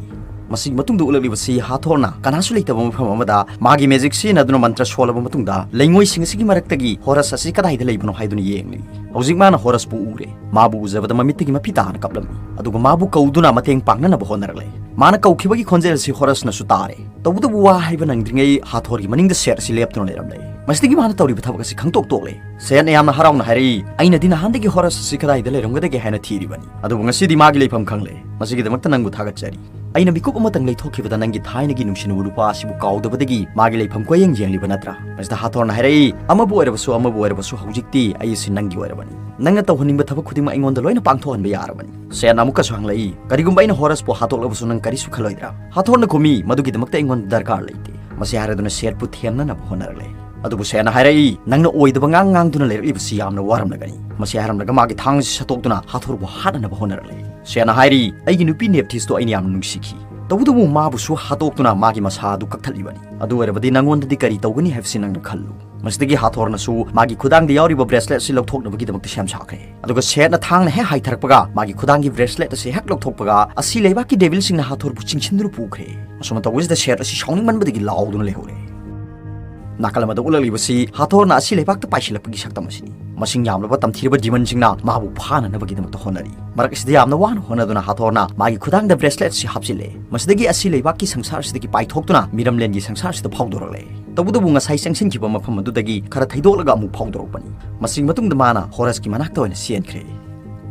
ꯃꯁꯤꯒꯤ ꯃꯇꯨꯡꯗ ꯎꯠꯂꯛꯂꯤꯕꯁꯤ ꯍꯥꯊꯣꯔꯅ ꯀꯅꯥꯁꯨ ꯂꯩꯇꯕ ꯃꯐꯝ ꯑꯃꯗ ꯃꯥꯒꯤ ꯃꯦꯖꯤꯛ ꯁꯤꯖꯤꯟꯅꯗꯨꯅ ꯃꯟꯇ꯭ꯔ ꯁꯣꯜꯂꯕ ꯃꯇꯨꯡꯗ ꯂꯩꯉꯣꯏꯁꯤꯡ ꯑꯁꯤꯒꯤ ꯃꯔꯛꯇꯒꯤ ꯍꯣꯔꯁ ꯑꯁꯤ ꯀꯗꯥꯏꯗ ꯂꯩꯕꯅꯣ ꯍꯥꯏꯗꯨꯅ ꯌꯦꯡꯂꯤ꯫ ꯍꯧꯖꯤꯛ ꯃꯥꯅ ꯍꯣꯔꯁꯄꯨ ꯎꯔꯦ꯫ ꯃꯥꯕꯨ ꯎꯖꯕꯗ ꯃꯃꯤꯠꯇꯒꯤ ꯃꯄꯤ ꯇꯥꯅ ꯀꯞꯂꯝꯃꯤ꯫ ꯑꯗꯨꯒ ꯃꯥꯕꯨ ꯀꯧꯗꯨꯅ ꯃꯇꯦꯡ ꯄꯥꯡꯅꯅꯕ ꯍꯣꯠꯅꯔꯛꯂꯦ꯫ ꯃꯥꯅ ꯀꯧꯈꯤꯕꯒꯤ ꯈꯣꯟꯖꯦꯜ ꯑꯁꯤ ꯍꯣꯔꯁꯅꯁꯨ ꯇꯥꯔꯦ꯫ ꯇꯧꯕꯇꯕꯨ ꯋꯥ ꯍꯥꯏꯕ ꯅꯪꯗ꯭ꯔꯤꯉꯩ ꯍꯥꯊꯣꯔꯒꯤ ꯃꯅꯤꯡꯗ ꯁꯦꯠ ꯑꯁꯤ ꯂꯦꯞꯇꯨꯅ ꯂꯩꯔꯝꯂꯦ꯫ ꯃꯁꯤꯗꯒꯤ ꯃꯥꯅ ꯇꯧꯔꯤꯕ ꯊꯕꯛ ꯑꯁꯤ ꯈꯪꯇꯣꯛ ꯇꯣꯛꯂꯦ꯫ ꯁꯦꯠꯅ ꯌꯥꯝꯅ ꯍꯔꯥꯎꯅ ꯍꯥꯏꯔꯛꯏ, "ꯑꯩꯅꯗꯤ ꯅꯍꯥꯟꯗꯒꯤ ꯍꯣꯔꯁ ꯑꯁꯤ ꯀꯗꯥꯏꯗ ꯂꯩꯔꯝꯒꯗꯒꯦ ꯍꯥꯏꯅ ꯊꯤꯔꯤꯕꯅꯤ꯫ ꯑꯗꯨꯕꯨ ꯉꯁꯤꯗꯤ ꯃꯥꯒꯤ ꯂꯩꯐꯝ ꯈꯪꯂꯦ꯫ ꯃꯁꯤꯒꯤꯗꯃꯛꯇ ꯅꯪꯕꯨ ꯊꯥꯒꯠꯆꯔꯤ꯫ ꯑꯩꯅ ꯃꯤꯀꯨꯞ ꯑꯃꯇꯪ ꯂꯩꯊꯣꯛꯈꯤꯕꯗ ꯅꯪꯒꯤ ꯊꯥꯏꯅꯒꯤ ꯅꯨꯡꯁꯤꯅꯕ ꯅꯨꯄꯥ ꯑꯁꯤꯕꯨ ꯀꯥꯎꯗꯕꯗꯒꯤ ꯃꯥꯒꯤ ꯂꯩꯐꯝ ꯀꯣꯏꯌꯦꯡ ꯌꯦꯡꯂꯤꯕ ꯅꯠꯇ꯭ꯔꯥ?" ꯃꯁꯤꯗ ꯍꯥꯊꯣꯔꯅ ꯍꯥꯏꯔꯛꯏ, "ꯑꯃꯕꯨ ꯑꯣꯏꯔꯕꯁꯨ, ꯑꯃꯕꯨ ꯑꯣꯏꯔꯕꯁꯨ, ꯍꯧꯖꯤꯛꯇꯤ ꯑꯩ ꯑꯁꯤ ꯅꯪꯒꯤ ꯑꯣꯏꯔꯕꯅꯤ꯫ ꯅꯪꯅ ꯇꯧꯍꯟꯅꯤꯡꯕ ꯊꯕꯛ ꯈꯨꯗꯤꯡꯃꯛ ꯑꯩꯉꯣꯟꯗ ꯂꯣꯏꯅ ꯄꯥꯡꯊꯣꯛꯍꯟꯕ ꯌꯥꯔꯕꯅꯤ"꯫ ꯁꯦꯠꯅ ꯑꯃꯨꯛꯀꯁꯨ ꯍꯪꯂꯛꯏ, "ꯀꯔꯤꯒꯨꯝꯕ ꯑꯩꯅ ꯍꯣꯔꯁꯄꯨ ꯍꯥꯠꯇꯣꯛꯂꯕꯁꯨ ꯅꯪ ꯀꯔꯤꯁꯨ ꯈꯜꯂꯣꯏꯗ꯭ꯔꯥ?" ꯍꯥꯊꯣꯔꯅ ꯈꯨꯝꯃꯤ, "ꯃꯗꯨꯒꯤꯗꯃꯛꯇ ꯑꯩꯉꯣꯟꯗ ꯗꯔꯀꯥꯔ ꯂꯩꯇꯦ"꯫ ꯃꯁꯤ ꯍꯥꯏꯔꯗꯨꯅ ꯁꯦꯠꯄꯨ ꯊꯦꯝꯅꯅꯕ ꯍꯣꯠꯅꯔꯛꯂꯦ꯫ ꯑꯗꯨꯕꯨ ꯁꯦꯠꯅ ꯍꯥꯏꯔꯛꯏ, "ꯅꯪꯅ ꯑꯣꯏꯗꯕ ꯉꯥꯡ ꯉꯥꯡꯗꯨꯅ ꯂꯩꯔꯛꯂꯤꯕꯁꯤ ꯌꯥꯝꯅ ꯋꯥꯔꯝꯂꯒꯅꯤ"꯫ ꯃꯁꯤ ꯍꯥꯏꯔꯝꯂꯒ ꯃꯥꯒꯤ ꯊꯥꯡ ꯑꯁꯤ ꯁꯠꯇꯣꯛꯇꯨꯅ ꯍꯥꯊꯣꯔꯕꯨ ꯍꯥꯠꯅꯅꯕ ꯍꯣꯠꯅꯔꯛꯂꯦ꯫ ꯁꯦꯠꯅ ꯍꯥꯏꯔꯤ, "ꯑꯩꯒꯤ ꯅꯨꯄꯤ ꯅꯦꯞꯊꯤꯁꯇꯣ ꯑꯩꯅ ꯌꯥꯝꯅ ꯅꯨꯡꯁꯤꯈꯤ꯫ ꯇꯧꯕꯇꯕꯨ ꯃꯥꯕꯨꯁꯨ ꯍꯥꯠꯇꯣꯛꯇꯨꯅ ꯃꯥꯒꯤ ꯃꯁꯥ ꯑꯗꯨ ꯀꯛꯊꯠꯂꯤꯕꯅꯤ꯫ ꯑꯗꯨ ꯑꯣꯏꯔꯕꯗꯤ ꯅꯉꯣꯟꯗꯗꯤ ꯀꯔꯤ ꯇꯧꯒꯅꯤ ꯍꯥꯏꯕꯁꯤ ꯅꯪꯅ ꯈꯜꯂꯨ꯫ ꯃꯁꯤꯗꯒꯤ ꯍꯥꯊꯣꯔꯅꯁꯨ ꯃꯥꯒꯤ ꯈꯨꯗꯥꯡꯗ ꯌꯥꯎꯔꯤꯕ bracelet ꯑꯁꯤ ꯂꯧꯊꯣꯛꯅꯕꯒꯤꯗꯃꯛꯇ ꯁꯦꯝ ꯁꯥꯈ꯭ꯔꯦ꯫ ꯑꯗꯨꯒ ꯁꯦꯠꯅ ꯊꯥꯡꯅ ꯍꯦꯛ ꯍꯥꯏꯊꯔꯛꯄꯒ ꯃꯥꯒꯤ ꯈꯨꯗꯥꯡꯒꯤ bracelet ꯑꯁꯤ ꯍꯦꯛ ꯂꯧꯊꯣꯛꯄꯒ ꯑꯁꯤ ꯂꯩꯕꯥꯛꯀꯤ devilꯁꯤꯡꯅ ꯍꯥꯊꯣꯔꯕꯨ ꯆꯤꯡꯁꯤꯟꯗꯨꯅ ꯄꯨꯈ꯭ꯔꯦ꯫ ꯑꯁꯨꯝꯅ ꯇꯧꯕꯁꯤꯗ ꯁꯦꯠ ꯑꯁꯤ ꯁꯥꯎꯅꯤꯡꯃꯟꯕꯗꯒꯤ ꯂꯥꯎꯗꯨꯅ ꯂꯩꯍꯧꯔꯦ꯫ ꯅꯥꯀꯜ ꯑꯃꯗ ꯎꯠꯂꯛꯂꯤꯕꯁꯤ ꯍꯥꯊꯣꯔꯅ ꯑꯁꯤ ꯂꯩꯕꯥꯛꯇ ꯄꯥꯏꯁꯤꯜꯂꯛꯄꯒꯤ ꯁꯛꯇꯝ ꯑꯁꯤꯅꯤ꯫ ꯃꯁꯤꯡ ꯌꯥꯝꯂꯕ ꯇꯝꯊꯤꯔꯕ demonꯁꯤꯡꯅ ꯃꯥꯕꯨ ꯐꯥꯅꯅꯕꯒꯤꯗꯃꯛꯇ ꯍꯣꯠꯅꯔꯤ꯫ ꯃꯔꯛ ꯑꯁꯤꯗ ꯌꯥꯝꯅ ꯋꯥꯅ ꯍꯣꯠꯅꯗꯨꯅ ꯍꯥꯊꯣꯔꯅ ꯃꯥꯒꯤ ꯈꯨꯗꯥꯡꯗ bracelet ꯑꯁꯤ ꯍꯥꯞꯆꯤꯜꯂꯦ꯫ ꯃꯁꯤꯗꯒꯤ ꯑꯁꯤ ꯂꯩꯕꯥꯛꯀꯤ ꯁꯪꯁꯥꯔ ꯑꯁꯤꯗꯒꯤ ꯄꯥꯏꯊꯣꯛꯇꯨꯅ ꯃꯤꯔꯝꯂꯦꯟꯒꯤ ꯁꯪꯁꯥꯔ ꯑꯁꯤꯗ ꯐꯥꯎꯗꯣꯔꯛꯂꯦ꯫ ꯇꯧꯕꯇꯕꯨ ꯉꯁꯥꯏ ꯆꯪꯁꯤꯟꯈꯤꯕ ꯃꯐꯝ ꯑꯗꯨꯗꯒꯤ ꯈꯔ ꯊꯩꯗꯣꯛꯂꯒ ꯑꯃꯨꯛ ꯐꯥꯎꯗꯣꯔꯛꯄꯅꯤ꯫ ꯃꯁꯤ ꯃꯇꯨꯡꯗ ꯃꯥꯅ ꯍꯣꯔꯁꯀꯤ ꯃꯅꯥꯛꯇ ꯑꯣꯏꯅ ꯆꯦꯟꯈ꯭ꯔꯦ꯫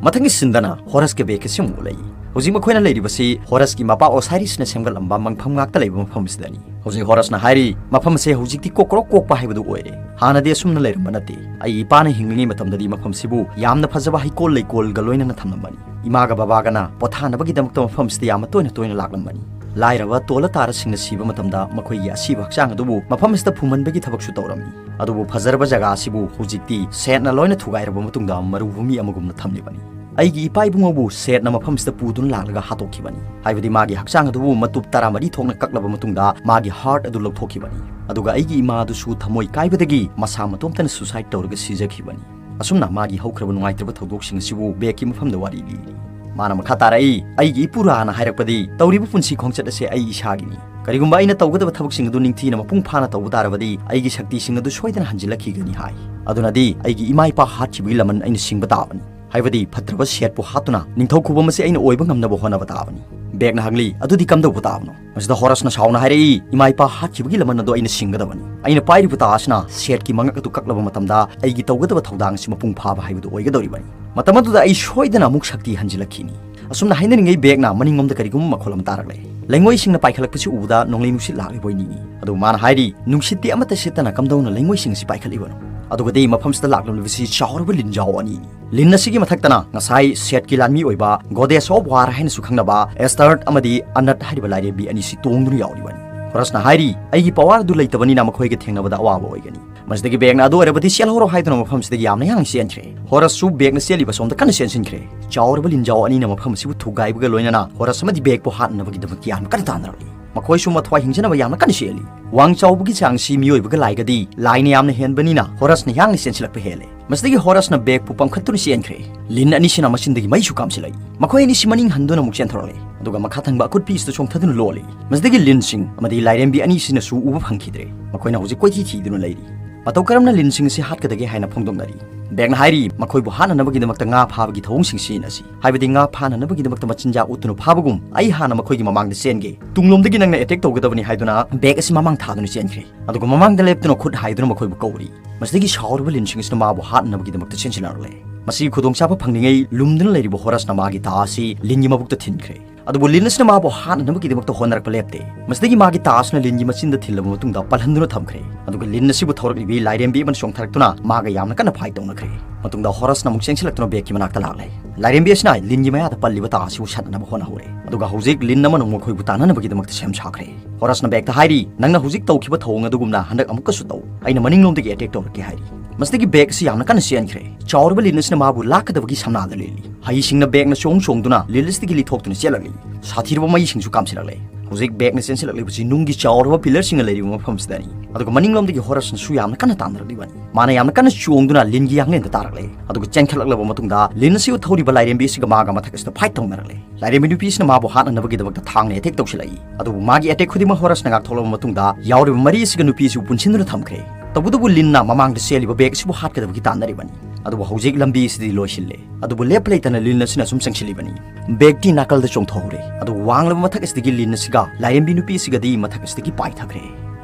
ꯃꯊꯪꯒꯤ ꯁꯤꯟꯗꯅ ꯍꯣꯔꯁꯀꯤ ꯕꯦꯒ ꯑꯁꯤ ꯑꯃꯨꯛ ꯎꯠꯂꯛꯏ꯫ ꯍꯧꯖꯤꯛ ꯃꯈꯣꯏꯅ ꯂꯩꯔꯤꯕꯁꯤ ꯍꯣꯔꯁꯀꯤ ꯃꯄꯥ ꯑꯣꯁꯥꯏꯔꯤꯁꯅ ꯁꯦꯝꯒꯠꯂꯝꯕ ꯃꯪꯐꯝ ꯉꯥꯛꯇ ꯂꯩꯕ ꯃꯐꯝ ꯑꯁꯤꯗꯅꯤ꯫ ꯍꯧꯖꯤꯛ ꯍꯣꯔꯁꯅ ꯍꯥꯏꯔꯤ, ꯃꯐꯝ ꯑꯁꯦ ꯍꯧꯖꯤꯛꯇꯤ ꯀꯣꯛꯀ꯭ꯔꯣꯛ ꯀꯣꯛꯄ ꯍꯥꯏꯕꯗꯨ ꯑꯣꯏꯔꯦ꯫ ꯍꯥꯟꯅꯗꯤ ꯑꯁꯨꯝꯅ ꯂꯩꯔꯝꯕ ꯅꯠꯇꯦ꯫ ꯑꯩ ꯏꯄꯥꯅ ꯍꯤꯡꯂꯤꯉꯩ ꯃꯇꯝꯗꯗꯤ ꯃꯐꯝꯁꯤꯕꯨ ꯌꯥꯝꯅ ꯐꯖꯕ ꯍꯩꯀꯣꯜ ꯂꯩꯀꯣꯜꯒ ꯂꯣꯏꯅꯅ ꯊꯝꯂꯝꯕꯅꯤ꯫ ꯏꯃꯥꯒ ꯕꯕꯥꯒꯅ ꯄꯣꯊꯥꯅꯕꯒꯤꯗꯃꯛꯇ ꯃꯐꯝꯁꯤꯗ ꯌꯥꯝꯅ ꯇꯣꯏꯅ ꯇꯣꯏꯅ ꯂꯥꯛꯂꯝꯕꯅꯤ꯫ ꯂꯥꯏꯔꯕ ꯇꯣꯜꯂ ꯇꯥꯔꯁꯤꯡꯅ ꯁꯤꯕ ꯃꯇꯝꯗ ꯃꯈꯣꯏꯒꯤ ꯑꯁꯤꯕ ꯍꯛꯆꯥꯡ ꯑꯗꯨꯕꯨ ꯃꯐꯝ ꯑꯁꯤꯗ ꯐꯨꯝꯍꯟꯕꯒꯤ ꯊꯕꯛꯁꯨ ꯇꯧꯔꯝꯃꯤ꯫ ꯑꯗꯨꯕꯨ ꯐꯖꯔꯕ ꯖꯒꯥ ꯑꯁꯤꯕꯨ ꯍꯧꯖꯤꯛꯇꯤ ꯁꯦꯠꯅ ꯂꯣꯏꯅ ꯊꯨꯒꯥꯏꯔꯕ ꯃꯇꯨꯡꯗ ꯃꯔꯨ ꯚꯨꯃꯤ ꯑꯃꯒꯨꯝꯅ ꯊꯝꯂꯤꯕꯅꯤ꯫ ꯑꯩꯒꯤ ꯏꯄꯥ ꯏꯕꯨꯡꯉꯣꯕꯨ ꯁꯦꯠꯅ ꯃꯐꯝꯁꯤꯗ ꯄꯨꯗꯨꯅ ꯂꯥꯛꯂꯒ ꯍꯥꯠꯇꯣꯛꯈꯤꯕꯅꯤ꯫ ꯍꯥꯏꯕꯗꯤ ꯃꯥꯒꯤ ꯍꯛꯆꯥꯡ ꯑꯗꯨꯕꯨ ꯃꯇꯨꯞ ꯇꯔꯥꯃꯔꯤ ꯊꯣꯛꯅ ꯀꯛꯂꯕ ꯃꯇꯨꯡꯗ ꯃꯥꯒꯤ heart ꯑꯗꯨ ꯂꯧꯊꯣꯛꯈꯤꯕꯅꯤ꯫ ꯑꯗꯨꯒ ꯑꯩꯒꯤ ꯏꯃꯥ ꯑꯗꯨꯁꯨ ꯊꯃꯣꯏ ꯀꯥꯏꯕꯗꯒꯤ ꯃꯁꯥ ꯃꯇꯣꯝꯇꯅ suicide ꯇꯧꯔꯒ ꯁꯤꯖꯈꯤꯕꯅꯤ꯫ ꯑꯁꯨꯝꯅ ꯃꯥꯒꯤ ꯍꯧꯈ꯭ꯔꯕ ꯅꯨꯡꯉꯥꯏꯇ꯭ꯔꯕ ꯊꯧꯗꯣꯛꯁꯤꯡ ꯑꯁꯤꯕꯨ ꯕꯦꯒꯀꯤ ꯃꯐꯝꯗ ꯋꯥꯔꯤ ꯂꯤꯔꯤ꯫ ꯃꯥꯅ ꯃꯈꯥ ꯇꯥꯔꯛꯏ, ꯑꯩꯒꯤ ꯏꯄꯨꯔꯥꯅ ꯍꯥꯏꯔꯛꯄꯗꯤ ꯇꯧꯔꯤꯕ ꯄꯨꯟꯁꯤ ꯈꯣꯡꯆꯠ ꯑꯁꯦ ꯑꯩ ꯏꯁꯥꯒꯤꯅꯤ꯫ ꯀꯔꯤꯒꯨꯝꯕ ꯑꯩꯅ ꯇꯧꯒꯗꯕ ꯊꯕꯛꯁꯤꯡ ꯑꯗꯨ ꯅꯤꯡꯊꯤꯅ ꯃꯄꯨꯡ ꯐꯥꯅ ꯇꯧꯕ ꯇꯥꯔꯕꯗꯤ ꯑꯩꯒꯤ ꯁꯛꯇꯤꯁꯤꯡ ꯑꯗꯨ ꯁꯣꯏꯗꯅ ꯍꯟꯖꯤꯜꯂꯛꯈꯤꯒꯅꯤ ꯍꯥꯏ꯫ ꯑꯗꯨꯅꯗꯤ ꯑꯩꯒꯤ ꯏꯃꯥ ꯏꯄꯥ ꯍꯥꯠꯈꯤꯕꯒꯤ ꯂꯃꯟ ꯑꯩꯅ ꯁꯤꯡꯕ ꯇꯥꯕꯅꯤ꯫ ꯍꯥꯏꯕꯗꯤ ꯐꯠꯇ꯭ꯔꯕ ꯁꯦꯠꯄꯨ ꯍꯥꯠꯇꯨꯅ ꯅꯤꯡꯊꯧ ꯈꯨꯕꯝ ꯑꯁꯤ ꯑꯩꯅ ꯑꯣꯏꯕ ꯉꯝꯅꯕ ꯍꯣꯠꯅꯕ ꯇꯥꯕꯅꯤ꯫ ꯕꯦꯒꯅ ꯍꯪꯂꯤ, ꯑꯗꯨꯗꯤ ꯀꯝꯗꯧꯕ ꯇꯥꯕꯅꯣ? ꯃꯁꯤꯗ ꯍꯣꯔꯁꯅ ꯁꯥꯎꯅ ꯍꯥꯏꯔꯛꯏ, ꯏꯃꯥ ꯏꯄꯥ ꯍꯥꯠꯈꯤꯕꯒꯤ ꯂꯃꯟ ꯑꯗꯨ ꯑꯩꯅ ꯁꯤꯡꯒꯗꯕꯅꯤ꯫ ꯑꯩꯅ ꯄꯥꯏꯔꯤꯕ ꯇꯥ ꯑꯁꯤꯅ ꯁꯦꯠꯀꯤ ꯃꯉꯛ ꯑꯗꯨ ꯀꯛꯂꯕ ꯃꯇꯝꯗ ꯑꯩꯒꯤ ꯇꯧꯒꯗꯕ ꯊꯧꯗꯥꯡ ꯑꯁꯤ ꯃꯄꯨꯡ ꯐꯥꯕ ꯍꯥꯏꯕꯗꯨ ꯑꯣꯏꯒꯗꯧꯔꯤꯕꯅꯤ꯫ ꯃꯇꯝ ꯑꯗꯨꯗ ꯑꯩ ꯁꯣꯏꯗꯅ ꯑꯃꯨꯛ ꯁꯛꯇꯤ ꯍꯟꯖꯤꯜꯂꯛꯈꯤꯅꯤ꯫ ꯑꯁꯨꯝꯅ ꯍꯥꯏꯅꯔꯤꯉꯩ ꯕꯦꯒꯅ ꯃꯅꯤꯡꯂꯣꯝꯗ ꯀꯔꯤꯒꯨꯝꯕ ꯃꯈꯣꯜ ꯑꯃ ꯇꯥꯔꯛꯂꯦ꯫ ꯂꯩꯉꯣꯏꯁꯤꯡꯅ ꯄꯥꯏꯈꯠꯂꯛꯄꯁꯤ ꯎꯕꯗ ꯅꯣꯡꯂꯩ ꯅꯨꯡꯁꯤꯠ ꯂꯥꯛꯂꯤꯕꯣꯏ ꯅꯤꯡꯏ꯫ ꯑꯗꯨ ꯃꯥꯅ ꯍꯥꯏꯔꯤ, ꯅꯨꯡꯁꯤꯠꯇꯤ ꯑꯃꯠꯇ ꯁꯤꯠꯇꯅ ꯀꯝꯗꯧꯅ ꯂꯩꯉꯣꯏꯁꯤꯡ ꯑꯁꯤ ꯄꯥꯏꯈꯠꯂꯤꯕꯅꯣ? ꯑꯗꯨꯒꯗꯤ ꯃꯐꯝꯁꯤꯗ ꯂꯥꯛꯂꯝꯂꯤꯕꯁꯤ ꯆꯥꯎꯔꯕ ꯂꯤꯟꯖꯥꯎ ꯑꯅꯤꯅꯤ꯫ ꯂꯤꯟ ꯑꯁꯤꯒꯤ ꯃꯊꯛꯇꯅ ꯉꯁꯥꯏ ꯁꯦꯠꯀꯤ ꯂꯥꯟꯃꯤ ꯑꯣꯏꯕ Goddess of War ꯍꯥꯏꯅꯁꯨ ꯈꯪꯅꯕ Astarte ꯑꯃꯗꯤ Anat ꯍꯥꯏꯔꯤꯕ ꯂꯥꯏꯔꯦꯝꯕꯤ ꯑꯅꯤꯁꯤ ꯇꯣꯡꯗꯨꯅ ꯌꯥꯎꯔꯤꯕꯅꯤ꯫ ꯍꯣꯔꯁꯅ ꯍꯥꯏꯔꯤ, "ꯑꯩꯒꯤ ꯄꯋꯥꯔ ꯑꯗꯨ ꯂꯩꯇꯕꯅꯤꯅ ꯃꯈꯣꯏꯒ ꯊꯦꯡꯅꯕꯗ ꯑꯋꯥꯕ ꯑꯣꯏꯒꯅꯤ"꯫ ꯃꯁꯤꯗꯒꯤ ꯕꯦꯒꯅ "ꯑꯗꯨ ꯑꯣꯏꯔꯕꯗꯤ ꯆꯦꯜꯍꯧꯔꯣ" ꯍꯥꯏꯗꯨꯅ ꯃꯐꯝꯁꯤꯗꯒꯤ ꯌꯥꯝꯅ ꯌꯥꯡꯅ ꯆꯦꯟꯈ꯭ꯔꯦ꯫ ꯍꯣꯔꯁꯁꯨ ꯕꯦꯒꯅ ꯆꯦꯜꯂꯤꯕ ꯁꯣꯝꯗ ꯀꯟꯅ ꯆꯦꯟꯁꯤꯟꯈ꯭ꯔꯦ꯫ ꯆꯥꯎꯔꯕ ꯂꯤꯟꯖꯥꯎ ꯑꯅꯤꯅ ꯃꯐꯝ ꯑꯁꯤꯕꯨ ꯊꯨꯒꯥꯏꯕꯒ ꯂꯣꯏꯅꯅ ꯍꯣꯔꯁ ꯑꯃꯗꯤ ꯕꯦꯒꯄꯨ ꯍꯥꯠꯅꯅꯕꯒꯤꯗꯃꯛ ꯌꯥꯝꯅ ꯀꯟꯅ ꯇꯥꯟꯅꯔꯛꯂꯤ꯫ ꯃꯈꯣꯏꯁꯨ ꯃꯊ꯭ꯋꯥꯏ ꯍꯤꯡꯖꯅꯕ ꯌꯥꯝꯅ ꯀꯟꯅ ꯆꯦꯜꯂꯤ꯫ ꯋꯥꯡ ꯆꯥꯎꯕꯒꯤ ꯆꯥꯡꯁꯤ ꯃꯤꯑꯣꯏꯕꯒ ꯂꯥꯏꯒꯗꯤ ꯂꯥꯏꯅ ꯌꯥꯝꯅ ꯍꯦꯟꯕꯅꯤꯅ ꯍꯣꯔꯁꯅ ꯌꯥꯡꯅ ꯆꯦꯟꯁꯤꯜꯂꯛꯄ ꯍꯦꯜꯂꯦ꯫ ꯃꯁꯤꯗꯒꯤ ꯍꯣꯔꯁꯅ ꯕꯦꯒꯄꯨ ꯄꯝꯈꯠꯇꯨꯅ ꯆꯦꯟꯈ꯭ꯔꯦ꯫ ꯂꯤꯟ ꯑꯅꯤꯁꯤꯅ ꯃꯆꯤꯟꯗꯒꯤ ꯃꯩꯁꯨ ꯀꯥꯝꯁꯤꯜꯂꯛꯏ꯫ ꯃꯈꯣꯏ ꯑꯅꯤꯁꯤ ꯃꯅꯤꯡ ꯍꯟꯗꯨꯅ ꯑꯃꯨꯛ ꯆꯦꯟꯊꯣꯔꯛꯂꯦ꯫ ꯑꯗꯨꯒ ꯃꯈꯥ ꯊꯪꯕ ꯑꯀꯨꯠꯄꯤ ꯑꯁꯤꯗ ꯆꯣꯡꯊꯗꯨꯅ ꯂꯣꯜꯂꯤ꯫ ꯃꯁꯤꯗꯒꯤ ꯂꯤꯟꯁꯤꯡ ꯑꯃꯗꯤ ꯂꯥꯏꯔꯦꯝꯕꯤ ꯑꯅꯤꯁꯤꯅꯁꯨ ꯎꯕ ꯐꯪꯈꯤꯗ꯭ꯔꯦ꯫ ꯃꯈꯣꯏꯅ ꯍꯧꯖꯤꯛ ꯀꯣꯏꯊꯤ ꯊꯤꯗꯨꯅ ꯂꯩꯔꯤ꯫ ꯃꯇꯧ ꯀꯔꯝꯅ ꯂꯤꯟꯁꯤꯡ ꯑꯁꯤ ꯍꯥꯠꯀꯗꯒꯦ ꯍꯥꯏꯅ ꯐꯣꯡꯗꯣꯛꯅꯔꯤ꯫ ꯕꯦꯒꯅ ꯍꯥꯏꯔꯤ, "ꯃꯈꯣꯏꯕꯨ ꯍꯥꯠꯅꯅꯕꯒꯤꯗꯃꯛꯇ ꯉꯥ ꯐꯥꯕꯒꯤ ꯊꯧꯑꯣꯡꯁꯤꯡ ꯁꯤꯖꯤꯟꯅꯁꯤ꯫ ꯍꯥꯏꯕꯗꯤ ꯉꯥ ꯐꯥꯅꯅꯕꯒꯤꯗꯃꯛꯇ ꯃꯆꯤꯟꯖꯥꯛ ꯎꯠꯇꯨꯅ ꯐꯥꯕꯒꯨꯝ, ꯑꯩ ꯍꯥꯟꯅ ꯃꯈꯣꯏꯒꯤ ꯃꯃꯥꯡꯗ ꯆꯦꯟꯒꯦ꯫ ꯇꯨꯡꯂꯣꯝꯗꯒꯤ ꯅꯪꯅ ꯑꯦꯇꯦꯛ ꯇꯧꯒꯗꯕꯅꯤ" ꯍꯥꯏꯗꯨꯅ ꯕꯦꯒ ꯑꯁꯤ ꯃꯃꯥꯡ ꯊꯥꯗꯨꯅ ꯆꯦꯟꯈ꯭ꯔꯦ꯫ ꯑꯗꯨꯒ ꯃꯃꯥꯡꯗ ꯂꯦꯞꯇꯨꯅ ꯈꯨꯠ ꯍꯥꯏꯗꯨꯅ ꯃꯈꯣꯏꯕꯨ ꯀꯧꯔꯤ꯫ ꯃꯁꯤꯗꯒꯤ ꯁꯥꯎꯔꯕ ꯂꯤꯟꯁꯤꯡ ꯑꯁꯤꯅ ꯃꯥꯕꯨ ꯍꯥꯠꯅꯕꯒꯤꯗꯃꯛꯇ ꯆꯦꯟꯁꯤꯜꯂꯛꯂꯦ꯫ ꯃꯁꯤꯒꯤ ꯈꯨꯗꯣꯡꯆꯥꯕ ꯐꯪꯂꯤꯉꯩ ꯂꯨꯝꯗꯨꯅ ꯂꯩꯔꯤꯕ ꯍꯣꯔꯁꯅ ꯃꯥꯒꯤ ꯇꯥ ꯑꯁꯤ ꯂꯤꯟꯒꯤ ꯃꯕꯨꯛꯇ ꯊꯤꯟꯈ꯭ꯔꯦ꯫ ꯑꯗꯨꯕꯨ ꯂꯤꯟ ꯑꯁꯤꯅ ꯃꯥꯕꯨ ꯍꯥꯠꯅꯅꯕꯒꯤꯗꯃꯛꯇ ꯍꯣꯠꯅꯔꯛꯄ ꯂꯦꯞꯇꯦ꯫ ꯃꯁꯤꯗꯒꯤ ꯃꯥꯒꯤ ꯇꯥ ꯑꯁꯤꯅ ꯂꯤꯟꯒꯤ ꯃꯆꯤꯟꯗ ꯊꯤꯜꯂꯕ ꯃꯇꯨꯡꯗ ꯄꯜꯍꯟꯗꯨꯅ ꯊꯝꯈ꯭ꯔꯦ꯫ ꯑꯗꯨꯒ ꯂꯤꯟ ꯑꯁꯤꯕꯨ ꯊꯧꯔꯛꯂꯤꯕꯤ ꯂꯥꯏꯔꯦꯝꯕꯤ ꯑꯃꯅ ꯆꯣꯡꯊꯔꯛꯇꯨꯅ ꯃꯥꯒ ꯌꯥꯝꯅ ꯀꯟꯅ ꯐꯥꯏꯠ ꯇꯧꯅꯈ꯭ꯔꯦ꯫ ꯃꯇꯨꯡꯗ ꯍꯣꯔꯁꯅ ꯑꯃꯨꯛ ꯆꯦꯟꯁꯤꯜꯂꯛꯇꯨꯅ ꯕꯦꯒꯀꯤ ꯃꯅꯥꯛꯇ ꯂꯥꯛꯂꯦ꯫ ꯂꯥꯏꯔꯦꯝꯕꯤ ꯑꯁꯤꯅ ꯂꯤꯟꯒꯤ ꯃꯌꯥꯗ ꯄꯜꯂꯤꯕ ꯇꯥ ꯑꯁꯤꯕꯨ ꯁꯠꯅꯅꯕ ꯍꯣꯠꯅꯍꯧꯔꯦ꯫ ꯑꯗꯨꯒ ꯍꯧꯖꯤꯛ ꯂꯤꯟ ꯑꯃꯅ ꯑꯃꯨꯛ ꯃꯈꯣꯏꯕꯨ ꯇꯥꯟꯅꯅꯕꯒꯤꯗꯃꯛꯇ ꯁꯦꯝ ꯁꯥꯈ꯭ꯔꯦ꯫ ꯍꯣꯔꯁꯅ ꯕꯦꯒꯇ ꯍꯥꯏꯔꯤ, "ꯅꯪꯅ ꯍꯧꯖꯤꯛ ꯇꯧꯈꯤꯕ ꯊꯧꯑꯣꯡ ꯑꯗꯨꯒꯨꯝꯅ ꯍꯟꯗꯛ ꯑꯃꯨꯛꯀꯁꯨ ꯇꯧ꯫ ꯑꯩꯅ ꯃꯅꯤꯡꯂꯣꯝꯗꯒꯤ ꯑꯦꯇꯦꯛ ꯇꯧꯔꯛꯀꯦ" ꯍꯥꯏꯔꯤ꯫ ꯃꯁꯤꯗꯒꯤ ꯕꯦꯒ ꯑꯁꯤ ꯌꯥꯝꯅ ꯀꯟꯅ ꯆꯦꯟꯈ꯭ꯔꯦ꯫ ꯆꯥꯎꯔꯕ ꯂꯤꯟ ꯑꯁꯤꯅ ꯃꯥꯕꯨ ꯂꯥꯛꯀꯗꯕꯒꯤ ꯁꯝꯅꯥꯗ ꯂꯦꯜꯂꯤ꯫ ꯍꯩꯁꯤꯡꯅ ꯕꯦꯒꯅ ꯆꯣꯡ ꯆꯣꯡꯗꯨꯅ ꯂꯤꯟ ꯑꯁꯤꯗꯒꯤ ꯂꯤꯊꯣꯛꯇꯨꯅ ꯆꯦꯜꯂꯛꯂꯤ꯫ ꯁꯥꯊꯤꯔꯕ ꯃꯩꯁꯤꯡꯁꯨ ꯀꯥꯝꯁꯤꯜꯂꯛꯂꯦ꯫ ꯍꯧꯖꯤꯛ ꯕꯦꯒꯅ ꯆꯦꯟꯁꯤꯜꯂꯛꯂꯤꯕꯁꯤ ꯅꯨꯡꯒꯤ ꯆꯥꯎꯔꯕ ꯄꯤꯂꯔꯁꯤꯡꯅ ꯂꯩꯔꯤꯕ ꯃꯐꯝꯁꯤꯗꯅꯤ꯫ ꯑꯗꯨꯒ ꯃꯅꯤꯡꯂꯣꯝꯗꯒꯤ ꯍꯣꯔꯁꯅꯁꯨ ꯌꯥꯝꯅ ꯀꯟꯅ ꯇꯥꯟꯅꯔꯛꯂꯤꯕꯅꯤ꯫ ꯃꯥꯅ ꯌꯥꯝꯅ ꯀꯟꯅ ꯆꯣꯡꯗꯨꯅ ꯂꯤꯟꯒꯤ ꯌꯥꯡꯂꯦꯟꯗ ꯇꯥꯔꯛꯂꯦ꯫ ꯑꯗꯨꯒ ꯆꯦꯟꯈꯠꯂꯛꯂꯕ ꯃꯇꯨꯡꯗ ꯂꯤꯟ ꯑꯁꯤꯕꯨ ꯊꯧꯔꯤꯕ ꯂꯥꯏꯔꯦꯝꯕꯤ ꯑꯁꯤꯒ ꯃꯥꯒ ꯃꯊꯛ ꯑꯁꯤꯗ ꯐꯥꯏꯠ ꯇꯧꯅꯔꯛꯂꯦ꯫ ꯂꯥꯏꯔꯦꯝꯕꯤ ꯅꯨꯄꯤ ꯑꯁꯤꯅ ꯃꯥꯕꯨ ꯍꯥꯠꯅꯅꯕꯒꯤꯗꯃꯛꯇ ꯊꯥꯡꯅ ꯑꯦꯇꯦꯛ ꯇꯧꯁꯤꯜꯂꯛꯏ꯫ ꯑꯗꯨꯕꯨ ꯃꯥꯒꯤ ꯑꯦꯇꯦꯛ ꯈꯨꯗꯤꯡꯃꯛ ꯍꯣꯔꯁꯅ ꯉꯥꯛꯊꯣꯛꯂꯕ ꯃꯇꯨꯡꯗ ꯌꯥꯎꯔꯤꯕ ꯃꯔꯤ ꯑꯁꯤꯒ ꯅꯨꯄꯤ ꯑꯁꯤꯕꯨ ꯄꯨꯟꯁꯤꯟꯗꯨꯅ ꯊꯝꯈ꯭ꯔꯦ꯫ ꯇꯧꯕꯇꯕꯨ ꯂꯤꯟꯅ ꯃꯃꯥꯡꯗ ꯆꯦꯜꯂꯤꯕ ꯕꯦꯒ ꯑꯁꯤꯕꯨ ꯍꯥꯠꯀꯗꯕꯒꯤ ꯇꯥꯟꯅꯔꯤꯕꯅꯤ꯫ ꯑꯗꯨꯕꯨ ꯍꯧꯖꯤꯛ ꯂꯝꯕꯤ ꯑꯁꯤꯗꯤ ꯂꯣꯏꯁꯤꯜꯂꯦ꯫ ꯑꯗꯨꯕꯨ ꯂꯦꯞꯄ ꯂꯩꯇꯅ ꯂꯤꯟ ꯑꯁꯤꯅ ꯁꯨꯝ ꯆꯪꯁꯤꯜꯂꯤꯕꯅꯤ꯫ ꯕꯦꯒꯇꯤ ꯅꯥꯀꯜꯗ ꯆꯣꯡꯊꯣꯛꯍꯧꯔꯦ꯫ ꯑꯗꯨꯕꯨ ꯋꯥꯡꯂꯕ ꯃꯊꯛ ꯑꯁꯤꯗꯒꯤ ꯂꯤꯟ ꯑꯁꯤꯒ ꯂꯥꯏꯔꯦꯝꯕꯤ ꯅꯨꯄꯤ ꯑꯁꯤꯒꯗꯤ ꯃꯊꯛ ꯑꯁꯤꯗꯒꯤ ꯄꯥꯏꯊꯈ꯭ꯔꯦ꯫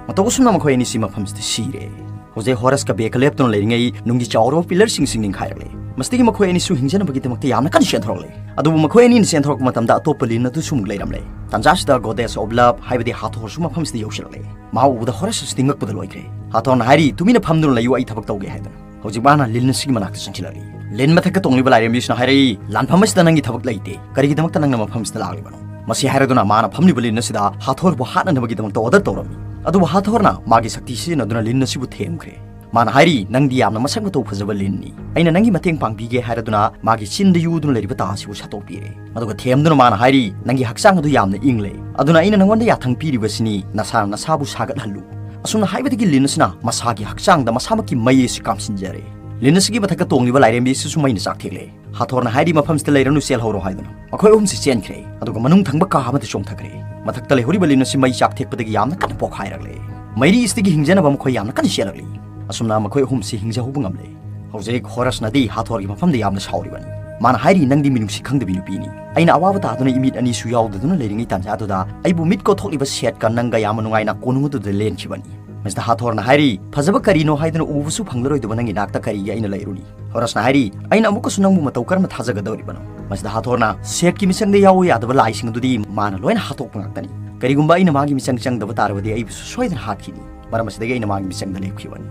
ꯃꯇꯧ ꯑꯁꯨꯝꯅ ꯃꯈꯣꯏ ꯑꯅꯤꯁꯤ ꯃꯐꯝꯁꯤꯗ ꯁꯤꯔꯦ꯫ ꯍꯧꯖꯤꯛ ꯍꯣꯔꯁꯀ ꯕꯦꯒꯀ ꯂꯦꯞꯇꯨꯅ ꯂꯩꯔꯤꯉꯩ ꯅꯨꯡꯒꯤ ꯆꯥꯎꯔꯕ ꯄꯤꯂꯔꯁꯤꯡꯁꯤ ꯅꯤꯡꯈꯥꯏꯔꯛꯂꯦ꯫ ꯃꯁꯤꯗꯒꯤ ꯃꯈꯣꯏ ꯑꯅꯤꯁꯨ ꯍꯤꯡꯖꯅꯕꯒꯤꯗꯃꯛꯇ ꯌꯥꯝꯅ ꯀꯟꯅ ꯆꯦꯟꯊꯣꯔꯛꯂꯦ꯫ ꯑꯗꯨꯕꯨ ꯃꯈꯣꯏ ꯑꯅꯤꯅ ꯆꯦꯟꯊꯣꯔꯛꯄ ꯃꯇꯝꯗ ꯑꯇꯣꯞꯄ ꯂꯤꯟ ꯑꯗꯨꯁꯨ ꯑꯃꯨꯛ ꯂꯩꯔꯝꯂꯦ꯫ ꯇꯥꯟꯖꯥꯁꯤꯗ Goddess of Love ꯍꯥꯏꯕꯗꯤ ꯍꯥꯊꯣꯔꯁꯨ ꯃꯐꯝꯁꯤꯗ ꯌꯧꯁꯤꯜꯂꯛꯂꯦ꯫ ꯃꯥ ꯎꯕꯗ ꯍꯣꯔꯁ ꯑꯁꯤꯗꯤ ꯉꯛꯄꯗ ꯂꯣꯏꯈ꯭ꯔꯦ꯫ ꯍꯥꯊꯣꯔꯅ ꯍꯥꯏꯔꯤ, "ꯇꯨꯃꯤꯟꯅ ꯐꯝꯗꯨꯅ ꯂꯩꯌꯨ, ꯑꯩ ꯊꯕꯛ ꯇꯧꯒꯦ" ꯍꯥꯏꯗꯨꯅ꯫ ꯍꯧꯖꯤꯛ ꯃꯥꯅ ꯂꯤꯟ ꯑꯁꯤꯒꯤ ꯃꯅꯥꯛꯇ ꯆꯪꯁꯤꯜꯂꯛꯂꯤ꯫ ꯂꯤꯟ ꯃꯊꯛꯇ ꯇꯣꯡꯂꯤꯕ ꯂꯥꯏꯔꯦꯝꯕꯤꯁꯤꯅ ꯍꯥꯏꯔꯛꯏ, "ꯂꯥꯟꯐꯝ ꯑꯁꯤꯗ ꯅꯪꯒꯤ ꯊꯕꯛ ꯂꯩꯇꯦ꯫ ꯀꯔꯤꯒꯤꯗꯃꯛꯇ ꯅꯪꯅ ꯃꯐꯝ ꯑꯁꯤꯗ ꯂꯥꯛꯂꯤꯕꯅꯣ?" ꯃꯁꯤ ꯍꯥꯏꯔꯗꯨꯅ ꯃꯥꯅ ꯐꯝꯂꯤꯕ ꯂꯤꯟ ꯑꯁꯤꯗ ꯍꯥꯊꯣꯔꯕꯨ ꯍꯥꯠꯅꯅꯕꯒꯤꯗꯃꯛꯇ ꯑꯣꯔꯗꯔ ꯇꯧꯔꯝꯃꯤ꯫ ꯑꯗꯨꯕꯨ ꯍꯥꯊꯣꯔꯅ ꯃꯥꯒꯤ ꯁꯛꯇꯤ ꯁꯤꯖꯤꯟꯅꯗꯨꯅ ꯂꯤꯟ ꯑꯁꯤꯕꯨ ꯊꯦꯝꯈ꯭ꯔꯦ꯫ ꯃꯥꯅ ꯍꯥꯏꯔꯤ, "ꯅꯪꯗꯤ ꯌꯥꯝꯅ ꯃꯁꯛ ꯃꯇꯧ ꯐꯖꯕ ꯂꯤꯟꯅꯤ꯫ ꯑꯩꯅ ꯅꯪꯒꯤ ꯃꯇꯦꯡ ꯄꯥꯡꯕꯤꯒꯦ" ꯍꯥꯏꯔꯗꯨꯅ ꯃꯥꯒꯤ ꯆꯤꯟꯗ ꯌꯨꯗꯨꯅ ꯂꯩꯔꯤꯕ ꯇꯥ ꯑꯁꯤꯕꯨ ꯁꯠꯇꯣꯛꯄꯤꯔꯦ꯫ ꯑꯗꯨꯒ ꯊꯦꯝꯗꯨꯅ ꯃꯥꯅ ꯍꯥꯏꯔꯤ, "ꯅꯪꯒꯤ ꯍꯛꯆꯥꯡ ꯑꯗꯨ ꯌꯥꯝꯅ ꯏꯪꯂꯦ, ꯑꯗꯨꯅ ꯑꯩꯅ ꯅꯪꯉꯣꯟꯗ ꯌꯥꯊꯪ ꯄꯤꯔꯤꯕꯁꯤꯅꯤ, ꯅꯁꯥꯅ ꯅꯁꯥꯕꯨ ꯁꯥꯒꯠꯍꯜꯂꯨ"꯫ ꯑꯁꯨꯝꯅ ꯍꯥꯏꯕꯗꯒꯤ ꯂꯤꯟ ꯑꯁꯤꯅ ꯃꯁꯥꯒꯤ ꯍꯛꯆꯥꯡꯗ ꯃꯁꯥꯃꯛꯀꯤ ꯃꯩ ꯑꯁꯤ ꯀꯥꯝꯁꯤꯟꯖꯔꯦ꯫ ꯂꯤꯟ ꯑꯁꯤꯒꯤ ꯃꯊꯛꯇ ꯇꯣꯡꯂꯤꯕ ꯂꯥꯏꯔꯦꯝꯕꯤ ꯑꯁꯤꯁꯨ ꯃꯩꯅ ꯆꯥꯛꯊꯦꯛꯂꯦ꯫ ꯍꯥꯊꯣꯔꯅ ꯍꯥꯏꯔꯤ, "ꯃꯐꯝꯁꯤꯗ ꯂꯩꯔꯅꯨ, ꯆꯦꯜꯍꯧꯔꯣ" ꯍꯥꯏꯗꯨꯅ꯫ ꯃꯈꯣꯏ ꯑꯍꯨꯝꯁꯤ ꯆꯦꯟꯈ꯭ꯔꯦ꯫ ꯑꯗꯨꯒ ꯃꯅꯨꯡ ꯊꯪꯕ ꯀꯥ ꯑꯃꯗ ꯆꯣꯡꯊꯈ꯭ꯔꯦ꯫ ꯃꯊꯛꯇ ꯂꯩꯍꯧꯔꯤꯕ ꯂꯤꯟ ꯑꯁꯤ ꯃꯩ ꯆꯥꯛ ꯊꯦꯛꯄꯗꯒꯤ ꯌꯥꯝꯅ ꯀꯟꯅ ꯄꯣꯛꯈꯥꯏꯔꯛꯂꯦ꯫ ꯃꯩꯔꯤ ꯑꯁꯤꯗꯒꯤ ꯍꯤꯡꯖꯅꯕ ꯃꯈꯣꯏ ꯌꯥꯝꯅ ꯀꯟꯅ ꯆꯦꯜꯂꯛꯂꯤ꯫ ꯑꯁꯨꯝꯅ ꯃꯈꯣꯏ ꯑꯍꯨꯝꯁꯤ ꯍꯤꯡꯖꯍꯧꯕ ꯉꯝꯂꯦ꯫ ꯍꯧꯖꯤꯛ ꯍꯣꯔꯁꯅꯗꯤ ꯍꯥꯊꯣꯔꯒꯤ ꯃꯐꯝꯗ ꯌꯥꯝꯅ ꯁꯥꯎꯔꯤꯕꯅꯤ꯫ ꯃꯥꯅ ꯍꯥꯏꯔꯤ, "ꯅꯪꯗꯤ ꯃꯤꯅꯨꯡꯁꯤ ꯈꯪꯗꯕꯤ ꯅꯨꯄꯤꯅꯤ꯫ ꯑꯩꯅ ꯑꯋꯥꯕ ꯇꯥꯗꯨꯅ ꯏꯃꯤꯠ ꯑꯅꯤꯁꯨ ꯌꯥꯎꯗꯗꯨꯅ ꯂꯩꯔꯤꯉꯩ ꯇꯥꯟꯖꯥꯗꯨꯗ ꯑꯩꯕꯨ ꯃꯤꯠ ꯀꯣꯊꯣꯛꯂꯤꯕ ꯁꯦꯠꯀ ꯅꯪꯒ ꯌꯥꯝꯅ ꯅꯨꯡꯉꯥꯏꯅ ꯀꯣꯅꯨꯡ ꯑꯗꯨꯗ ꯂꯦꯟꯈꯤꯕꯅꯤ"꯫ ꯃꯁꯤꯗ ꯍꯥꯊꯣꯔꯅ ꯍꯥꯏꯔꯤ, "ꯐꯖꯕ ꯀꯔꯤꯅꯣ ꯍꯥꯏꯗꯨꯅ ꯎꯕꯁꯨ ꯐꯪꯂꯔꯣꯏꯗꯕ ꯅꯪꯒꯤ ꯅꯥꯛꯇ ꯀꯔꯤꯒꯤ ꯑꯩꯅ ꯂꯩꯔꯨꯅꯤ?" ꯍꯣꯔꯁꯅ ꯍꯥꯏꯔꯤ, "ꯑꯩꯅ ꯑꯃꯨꯛꯀꯁꯨ ꯅꯪꯕꯨ ꯃꯇꯧ ꯀꯔꯝꯅ ꯊꯥꯖꯒꯗꯧꯔꯤꯕꯅꯣ?" ꯃꯁꯤꯗ ꯍꯥꯊꯣꯔꯅ, "ꯁꯦꯠꯀꯤ ꯃꯤꯆꯪꯗ ꯌꯥꯎꯕ ꯌꯥꯗꯕ ꯂꯥꯏꯁꯤꯡ ꯑꯗꯨꯗꯤ ꯃꯥꯅ ꯂꯣꯏꯅ ꯍꯥꯠꯇꯣꯛꯄ ꯉꯥꯛꯇꯅꯤ꯫ ꯀꯔꯤꯒꯨꯝꯕ ꯑꯩꯅ ꯃꯥꯒꯤ ꯃꯤꯆꯪ ꯆꯪꯗꯕ ꯇꯥꯔꯕꯗꯤ ꯑꯩꯕꯨꯁꯨ ꯁꯣꯏꯗꯅ ꯍꯥꯠꯈꯤꯅꯤ꯫ ꯃꯔꯝ ꯑꯁꯤꯗꯒꯤ ꯑꯩꯅ ꯃꯥꯒꯤ ꯃꯤꯆꯪꯗ ꯂꯦꯞꯈꯤꯕꯅꯤ"꯫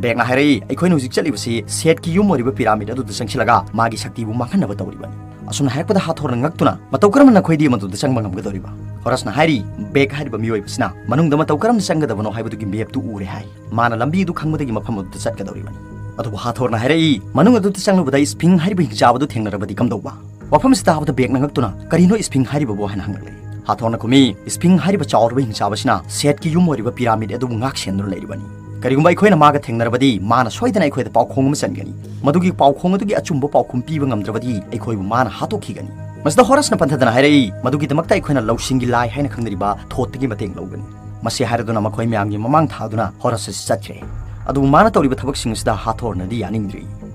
ꯕꯦꯛꯅ ꯍꯥꯏꯔꯛꯏ, "ꯑꯩꯈꯣꯏꯅ ꯍꯧꯖꯤꯛ ꯆꯠꯂꯤꯕꯁꯤ ꯁꯦꯠꯀꯤ ꯌꯨꯝ ꯑꯣꯏꯔꯤꯕ ꯄꯤꯔꯥꯃꯤꯗ ꯑꯗꯨꯗ ꯆꯪꯁꯤꯜꯂꯒ ꯃꯥꯒꯤ ꯁꯛꯇꯤꯕꯨ ꯃꯥꯡꯍꯟꯅꯕ ꯇꯧꯔꯤꯕꯅꯤ"꯫ ꯑꯁꯨꯝꯅ ꯍꯥꯏꯔꯛꯄꯗ ꯍꯥꯊꯣꯔꯅ ꯉꯛꯇꯨꯅ, "ꯃꯇꯧ ꯀꯔꯝꯅ ꯅꯈꯣꯏꯗꯤ ꯃꯗꯨꯗ ꯆꯪꯕ ꯉꯝꯒꯗꯧꯔꯤꯕ?" ꯍꯣꯔꯁꯅ ꯍꯥꯏꯔꯤ, "ꯕꯦꯛ ꯍꯥꯏꯔꯤꯕ ꯃꯤꯑꯣꯏꯕꯁꯤꯅ ꯃꯅꯨꯡꯗ ꯃꯇꯧ ꯀꯔꯝꯅ ꯆꯪꯒꯗꯕꯅꯣ ꯍꯥꯏꯕꯗꯨꯒꯤ ꯃꯦꯞꯇꯨ ꯎꯔꯦ ꯍꯥꯏ꯫ ꯃꯥꯅ ꯂꯝꯕꯤ ꯑꯗꯨ ꯈꯪꯕꯗꯒꯤ ꯃꯐꯝ ꯑꯗꯨꯗ ꯆꯠꯀꯗꯧꯔꯤꯕꯅꯤ"꯫ ꯑꯗꯨꯕꯨ ꯍꯥꯊꯣꯔꯅ ꯍꯥꯏꯔꯛꯏ, "ꯃꯅꯨꯡ ꯑꯗꯨꯗ ꯆꯪꯂꯨꯕꯗ ꯏꯁꯐꯤꯡ ꯍꯥꯏꯔꯤꯕ ꯍꯤꯡꯆꯥꯕ ꯑꯗꯨ ꯊꯦꯡꯅꯔꯕꯗꯤ ꯀꯝꯗꯧꯕ?" ꯋꯥꯐꯝ ꯑꯁꯤ ꯇꯥꯕꯗ ꯕꯦꯛꯅ ꯉꯛꯇꯨꯅ, "ꯀꯔꯤꯅꯣ ꯏꯁꯐꯤꯡ ꯍꯥꯏꯔꯤꯕꯕꯨ?" ꯍꯥꯏꯅ ꯍꯪꯂꯛꯂꯦ꯫ ꯍꯥꯊꯣꯔꯅ ꯈꯨꯝꯃꯤ, "ꯏꯁꯐꯤꯡ ꯍꯥꯏꯔꯤꯕ ꯆꯥꯎꯔꯕ ꯍꯤꯡꯆꯥꯕ ꯑꯁꯤꯅ ꯁꯦꯠꯀꯤ ꯌꯨꯝ ꯑꯣꯏꯔꯤꯕ ꯄꯤꯔꯥꯃꯤꯗ ꯑꯗꯨꯕꯨ ꯉꯥꯛ ꯁꯦꯟꯗꯨꯅ ꯂꯩꯔꯤꯕꯅꯤ꯫ ꯀꯔꯤꯒꯨꯝꯕ ꯑꯩꯈꯣꯏꯅ ꯃꯥꯒ ꯊꯦꯡꯅꯔꯕꯗꯤ ꯃꯥꯅ ꯁꯣꯏꯗꯅ ꯑꯩꯈꯣꯏꯗ ꯄꯥꯎꯈꯣꯡ ꯑꯃ ꯆꯟꯒꯅꯤ꯫ ꯃꯗꯨꯒꯤ ꯄꯥꯎꯈꯣꯡ ꯑꯗꯨꯒꯤ ꯑꯆꯨꯝꯕ ꯄꯥꯎꯈꯨꯝ ꯄꯤꯕ ꯉꯝꯗ꯭ꯔꯕꯗꯤ ꯑꯩꯈꯣꯏꯕꯨ ꯃꯥꯅ ꯍꯥꯠꯇꯣꯛꯈꯤꯒꯅꯤ"꯫ ꯃꯁꯤꯗ ꯍꯣꯔꯁꯅ ꯄꯟꯊꯗꯅ ꯍꯥꯏꯔꯛꯏ, "ꯃꯗꯨꯒꯤꯗꯃꯛꯇ ꯑꯩꯈꯣꯏꯅ ꯂꯧꯁꯤꯡꯒꯤ ꯂꯥꯏ ꯍꯥꯏꯅ ꯈꯪꯅꯔꯤꯕ ꯊꯣꯠꯇꯒꯤ ꯃꯇꯦꯡ ꯂꯧꯒꯅꯤ"꯫ ꯃꯁꯤ ꯍꯥꯏꯔꯗꯨꯅ ꯃꯈꯣꯏ ꯃꯌꯥꯝꯒꯤ ꯃꯃꯥꯡ ꯊꯥꯗꯨꯅ ꯍꯣꯔꯁ ꯑꯁꯤ ꯆꯠꯈ꯭ꯔꯦ꯫ ꯑꯗꯨꯕꯨ ꯃꯥꯅ ꯇꯧꯔꯤꯕ ꯊꯕꯛꯁꯤꯡ ꯑꯁꯤꯗ ꯍꯥꯊꯣꯔꯅꯗꯤ ꯌꯥꯅꯤꯡꯗ꯭ꯔꯤ꯫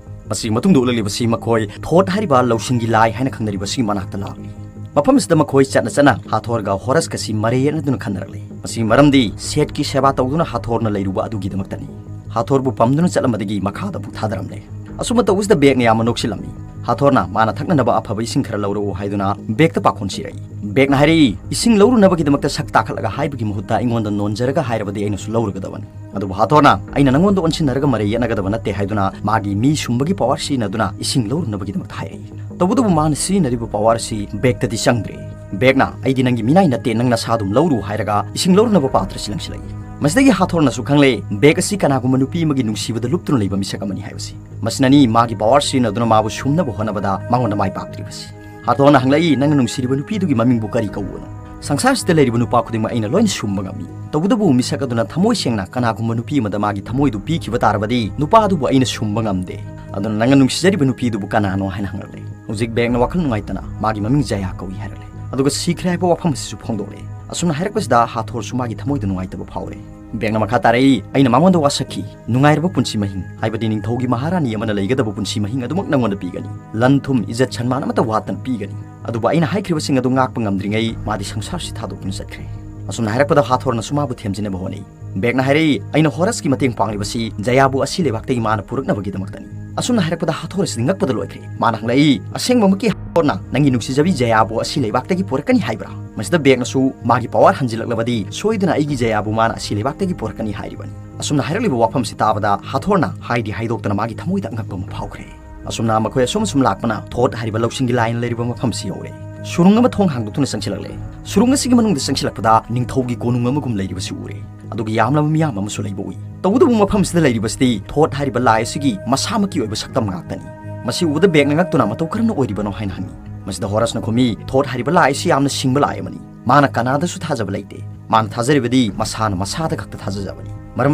ꯃꯁꯤꯒꯤ ꯃꯇꯨꯡꯗ ꯎꯠꯂꯛꯂꯤꯕꯁꯤ ꯃꯈꯣꯏ ꯊꯣꯠ ꯍꯥꯏꯔꯤꯕ ꯂꯧꯁꯤꯡꯒꯤ ꯂꯥꯏ ꯍꯥꯏꯅ ꯈꯪꯅꯔꯤꯕꯁꯤꯒꯤ ꯃꯅꯥꯛꯇ ꯂꯥꯛꯂꯤ꯫ ꯃꯐꯝ ꯑꯁꯤꯗ ꯃꯈꯣꯏ ꯆꯠꯅ ꯆꯠꯅ ꯍꯥꯊꯣꯔꯒ ꯍꯣꯔꯁꯀꯁꯤ ꯃꯔꯩ ꯌꯦꯠꯅꯗꯨꯅ ꯈꯟꯅꯔꯛꯂꯤ꯫ ꯃꯁꯤꯒꯤ ꯃꯔꯝꯗꯤ ꯁꯦꯠꯀꯤ ꯁꯦꯕꯥ ꯇꯧꯗꯨꯅ ꯍꯥꯊꯣꯔꯅ ꯂꯩꯔꯨꯕ ꯑꯗꯨꯒꯤꯗꯃꯛꯇꯅꯤ꯫ ꯍꯥꯊꯣꯔꯕꯨ ꯄꯝꯗꯨꯅ ꯆꯠꯂꯝꯕꯗꯒꯤ ꯃꯈꯥꯗ ꯑꯃꯨꯛ ꯊꯥꯗꯔꯝꯂꯦ꯫ ꯑꯁꯨꯝꯅ ꯇꯧꯕꯁꯤꯗ ꯕꯦꯛꯅ ꯌꯥꯝꯅ ꯅꯣꯛꯁꯤꯜꯂꯝꯃꯤ꯫ ꯍꯥꯊꯣꯔꯅ ꯃꯥꯅ ꯊꯛꯅꯅꯕ ꯑꯐꯕ ꯏꯁꯤꯡ ꯈꯔ ꯂꯧꯔꯛꯎ ꯍꯥꯏꯗꯨꯅ ꯕꯦꯛꯇ ꯄꯥꯈꯣꯟ ꯁꯤꯔꯛꯏ꯫ ꯕꯦꯛꯅ ꯍꯥꯏꯔꯛꯏ, "ꯏꯁꯤꯡ ꯂꯧꯔꯨꯅꯕꯒꯤꯗꯃꯛꯇ ꯁꯛ ꯇꯥꯈꯠꯂꯒ ꯍꯥꯏꯕꯒꯤ ꯃꯍꯨꯠꯇ ꯑꯩꯉꯣꯟꯗ ꯅꯣꯟꯖꯔꯒ ꯍꯥꯏꯔꯕꯗꯤ ꯑꯩꯅꯁꯨ ꯂꯧꯔꯒꯗꯕꯅꯤ"꯫ ꯑꯗꯨꯕꯨ ꯍꯥꯊꯣꯔꯅ, "ꯑꯩꯅ ꯅꯪꯉꯣꯟꯗ ꯑꯣꯟꯁꯤꯟꯅꯔꯒ ꯃꯔꯩ ꯌꯦꯠꯅꯒꯗꯕ ꯅꯠꯇꯦ" ꯍꯥꯏꯗꯨꯅ ꯃꯥꯒꯤ ꯃꯤ ꯁꯨꯝꯕꯒꯤ ꯄꯋꯥꯔ ꯁꯤꯖꯤꯟꯅꯗꯨꯅ ꯏꯁꯤꯡ ꯂꯧꯔꯨꯅꯕꯒꯤꯗꯃꯛꯇ ꯍꯥꯏꯔꯛꯏ꯫ ꯇꯧꯕꯇꯕꯨ ꯃꯥꯅ ꯁꯤꯖꯤꯟꯅꯔꯤꯕ ꯄꯋꯥꯔ ꯑꯁꯤ ꯕꯦꯛꯇꯗꯤ ꯆꯪꯗ꯭ꯔꯦ꯫ ꯕꯦꯛꯅ, "ꯑꯩꯗꯤ ꯅꯪꯒꯤ ꯃꯤꯅꯥꯏ ꯅꯠꯇꯦ, ꯅꯪ ꯅꯁꯥ ꯑꯗꯨꯝ ꯂꯧꯔꯨ" ꯍꯥꯏꯔꯒ ꯏꯁꯤꯡ ꯂꯧꯔꯨꯅꯕ ꯄꯥꯇ꯭ꯔꯁꯤ ꯂꯪꯁꯤꯜꯂꯛꯏ꯫ ꯃꯁꯤꯗꯒꯤ ꯍꯥꯊꯣꯔꯅꯁꯨ ꯈꯪꯂꯦ, ꯕꯦꯛ ꯑꯁꯤ ꯀꯅꯥꯒꯨꯝꯕ ꯅꯨꯄꯤ ꯑꯃꯒꯤ ꯅꯨꯡꯁꯤꯕꯗ ꯂꯨꯞꯇꯨꯅ ꯂꯩꯕ ꯃꯤꯁꯛ ꯑꯃꯅꯤ ꯍꯥꯏꯕꯁꯤ꯫ ꯃꯁꯤꯅꯅꯤ ꯃꯥꯒꯤ ꯄꯋꯥꯔ ꯁꯤꯖꯤꯟꯅꯗꯨꯅ ꯃꯥꯕꯨ ꯁꯨꯝꯅꯕ ꯍꯣꯠꯅꯕꯗ ꯃꯉꯣꯟꯗ ꯃꯥꯏ ꯄꯥꯛꯇ꯭ꯔꯤꯕꯁꯤ꯫ ꯍꯥꯊꯣꯔꯅ ꯍꯪꯂꯛꯏ, "ꯅꯪꯅ ꯅꯨꯡꯁꯤꯔꯤꯕ ꯅꯨꯄꯤꯗꯨꯒꯤ ꯃꯃꯤꯡꯕꯨ ꯀꯔꯤ ꯀꯧꯕꯅꯣ?" "ꯁꯪꯁꯥꯔꯁꯤꯗ ꯂꯩꯔꯤꯕ ꯅꯨꯄꯥ ꯈꯨꯗꯤꯡꯃꯛ ꯑꯩꯅ ꯂꯣꯏꯅ ꯁꯨꯝꯕ ꯉꯝꯃꯤ꯫ ꯇꯧꯕꯇꯕꯨ ꯃꯤꯁꯛ ꯑꯗꯨꯅ ꯊꯃꯣꯏ ꯁꯦꯡꯅ ꯀꯅꯥꯒꯨꯝꯕ ꯅꯨꯄꯤ ꯑꯃꯗ ꯃꯥꯒꯤ ꯊꯃꯣꯏꯗꯨ ꯄꯤꯈꯤꯕ ꯇꯥꯔꯕꯗꯤ, ꯅꯨꯄꯥ ꯑꯗꯨꯕꯨ ꯑꯩꯅ ꯁꯨꯝꯕ ꯉꯝꯗꯦ꯫ ꯑꯗꯨꯅ ꯅꯪꯅ ꯅꯨꯡꯁꯤꯖꯔꯤꯕ ꯅꯨꯄꯤꯗꯨꯕꯨ ꯀꯅꯥꯅꯣ?" ꯍꯥꯏꯅ ꯍꯪꯂꯛꯂꯦ꯫ ꯍꯧꯖꯤꯛ ꯕꯦꯛꯅ ꯋꯥꯈꯜ ꯅꯨꯡꯉꯥꯏꯇꯅ, "ꯃꯥꯒꯤ ꯃꯃꯤꯡ ꯖꯌꯥ ꯀꯧꯏ" ꯍꯥꯏꯔꯛꯂꯦ꯫ ꯑꯗꯨꯒ ꯁꯤꯈ꯭ꯔꯦ ꯍꯥꯏꯕ ꯋꯥꯐꯝ ꯑꯁꯤꯁꯨ ꯐꯣꯡꯗꯣꯛꯂꯦ꯫ ꯑꯁꯨꯝꯅ ꯍꯥꯏꯔꯛꯄꯁꯤꯗ ꯍꯥꯊꯣꯔꯁꯨ ꯃꯥꯒꯤ ꯊꯃꯣꯏꯗ ꯅꯨꯡꯉꯥꯏꯇꯕ ꯐꯥꯎꯔꯦ꯫ ꯕꯦꯛꯅ ꯃꯈꯥ ꯇꯥꯔꯛꯏ, "ꯑꯩꯅ ꯃꯉꯣꯟꯗ ꯋꯥꯁꯛꯈꯤ꯫ ꯅꯨꯡꯉꯥꯏꯔꯕ ꯄꯨꯟꯁꯤ ꯃꯍꯤꯡ, ꯍꯥꯏꯕꯗꯤ ꯅꯤꯡꯊꯧꯒꯤ ꯃꯍꯥꯔꯥꯅꯤ ꯑꯃꯅ ꯂꯩꯒꯗꯕ ꯄꯨꯟꯁꯤ ꯃꯍꯤꯡ ꯑꯗꯨꯃꯛ ꯅꯪꯉꯣꯟꯗ ꯄꯤꯒꯅꯤ꯫ ꯂꯟ ꯊꯨꯝ, ꯏꯖꯠ ꯁꯟꯃꯥꯟ ꯑꯃꯠꯇ ꯋꯥꯠꯇꯅ ꯄꯤꯒꯅꯤ꯫ ꯑꯗꯨꯕꯨ ꯑꯩꯅ ꯍꯥꯏꯈ꯭ꯔꯤꯕꯁꯤꯡ ꯑꯗꯨ ꯉꯥꯛꯄ ꯉꯝꯗ꯭ꯔꯤꯉꯩ ꯃꯥꯗꯤ ꯁꯪꯁꯥꯔꯁꯤ ꯊꯥꯗꯣꯛꯇꯨꯅ ꯆꯠꯈ꯭ꯔꯦ"꯫ ꯑꯁꯨꯝꯅ ꯍꯥꯏꯔꯛꯄꯗ ꯍꯥꯊꯣꯔꯅꯁꯨ ꯃꯥꯕꯨ ꯊꯦꯝꯖꯤꯟꯅꯕ ꯍꯣꯠꯅꯩ꯫ ꯕꯦꯛꯅ ꯍꯥꯏꯔꯛꯏ, "ꯑꯩꯅ ꯍꯣꯔꯁꯀꯤ ꯃꯇꯦꯡ ꯄꯥꯡꯂꯤꯕꯁꯤ ꯖꯌꯥꯕꯨ ꯑꯁꯤ ꯂꯩꯕꯥꯛꯇꯒꯤ ꯃꯥꯅ ꯄꯨꯔꯛꯅꯕꯒꯤꯗꯃꯛꯇꯅꯤ"꯫ ꯑꯁꯨꯝꯅ ꯍꯥꯏꯔꯛꯄꯗ ꯍꯥꯊꯣꯔꯁꯤꯗꯤ ꯉꯛꯄꯗ ꯂꯣꯏꯈ꯭ꯔꯦ꯫ ꯃꯥꯅ ꯍꯪꯂꯛꯏ, "ꯑꯁꯦꯡꯕꯃꯛꯀꯤ ꯍꯥꯊꯣꯔꯅ ꯅꯪꯒꯤ ꯅꯨꯡꯁꯤꯖꯕꯤ ꯖꯌꯥꯕꯨ ꯑꯁꯤ ꯂꯩꯕꯥꯛꯇꯒꯤ ꯄꯨꯔꯛꯀꯅꯤ ꯍꯥꯏꯕ꯭ꯔꯥ?" ꯃꯁꯤꯗ ꯕꯦꯛꯅꯁꯨ, "ꯃꯥꯒꯤ ꯄꯋꯥꯔ ꯍꯟꯖꯤꯜꯂꯛꯂꯕꯗꯤ ꯁꯣꯏꯗꯅ ꯑꯩꯒꯤ ꯖꯌꯥꯕꯨ ꯃꯥꯅ ꯑꯁꯤ ꯂꯩꯕꯥꯛꯇꯒꯤ ꯄꯨꯔꯛꯀꯅꯤ" ꯍꯥꯏꯔꯤꯕꯅꯤ꯫ ꯑꯁꯨꯝꯅ ꯍꯥꯏꯔꯛꯂꯤꯕ ꯋꯥꯐꯝꯁꯤ ꯇꯥꯕꯗ ꯍꯥꯊꯣꯔꯅ ꯍꯥꯏꯗꯤ ꯍꯥꯏꯗꯣꯛꯇꯅ ꯃꯥꯒꯤ ꯊꯃꯣꯏꯗ ꯑꯉꯛꯄ ꯑꯃ ꯐꯥꯎꯈ꯭ꯔꯦ꯫ ꯑꯁꯨꯝꯅ ꯃꯈꯣꯏ ꯑꯁꯨꯝ ꯑꯁꯨꯝ ꯂꯥꯛꯄꯅ ꯊꯣꯠ ꯍꯥꯏꯔꯤꯕ ꯂꯧꯁꯤꯡꯒꯤ ꯂꯥꯏꯟ ꯂꯩꯔꯤꯕ ꯃꯐꯝꯁꯤ ꯌꯧꯔꯦ꯫ ꯁꯨꯔꯨꯡ ꯑꯃ ꯊꯣꯡ ꯍꯥꯡꯗꯣꯛꯇꯨꯅ ꯆꯪꯁꯤꯜꯂꯛꯂꯦ꯫ ꯁꯨꯔꯨꯡ ꯑꯁꯤꯒꯤ ꯃꯅꯨꯡꯗ ꯆꯪꯁꯤꯜꯂꯛꯄꯗ ꯅꯤꯡꯊꯧꯒꯤ ꯀꯣꯅꯨꯡ ꯑꯃꯒꯨꯝ ꯂꯩꯔꯤꯕꯁꯤ ꯎꯔꯦ꯫ ꯑꯗꯨꯒ ꯌꯥꯝꯂꯕ ꯃꯤꯌꯥꯝ ꯑꯃꯁꯨ ꯂꯩꯕ ꯎꯏ꯫ ꯇꯧꯕꯇꯕꯨ ꯃꯐꯝꯁꯤꯗ ꯂꯩꯔꯤꯕꯁꯤꯗꯤ ꯊꯣꯠ ꯍꯥꯏꯔꯤꯕ ꯂꯥꯏ ꯑꯁꯤꯒꯤ ꯃꯁꯥꯃꯛꯀꯤ ꯑꯣꯏꯕ ꯁꯛꯇꯝ ꯉꯥꯛꯇꯅꯤ꯫ ꯃꯁꯤ ꯎꯕꯗ ꯕꯦꯛꯅ ꯉꯛꯇꯨꯅ, "ꯃꯇꯧ ꯀꯔꯝꯅ ꯑꯣꯏꯔꯤꯕꯅꯣ?" ꯍꯥꯏꯅ ꯍꯪꯉꯤ꯫ ꯃꯁꯤꯗ ꯍꯣꯔꯁꯅ ꯈꯨꯝꯃꯤ, "ꯊꯣꯠ ꯍꯥꯏꯔꯤꯕ ꯂꯥꯏ ꯑꯁꯤ ꯌꯥꯝꯅ ꯁꯤꯡꯕ ꯂꯥꯏ ꯑꯃꯅꯤ꯫ ꯃꯥꯅ ꯀꯅꯥꯗꯁꯨ ꯊꯥꯖꯕ ꯂꯩꯇꯦ꯫ ꯃꯥꯅ ꯊꯥꯖꯔꯤꯕꯗꯤ ꯃꯁꯥꯅ ꯃꯁꯥꯗ ꯈꯛꯇ ꯊꯥꯖꯖꯕꯅꯤ꯫ ꯃꯔꯝ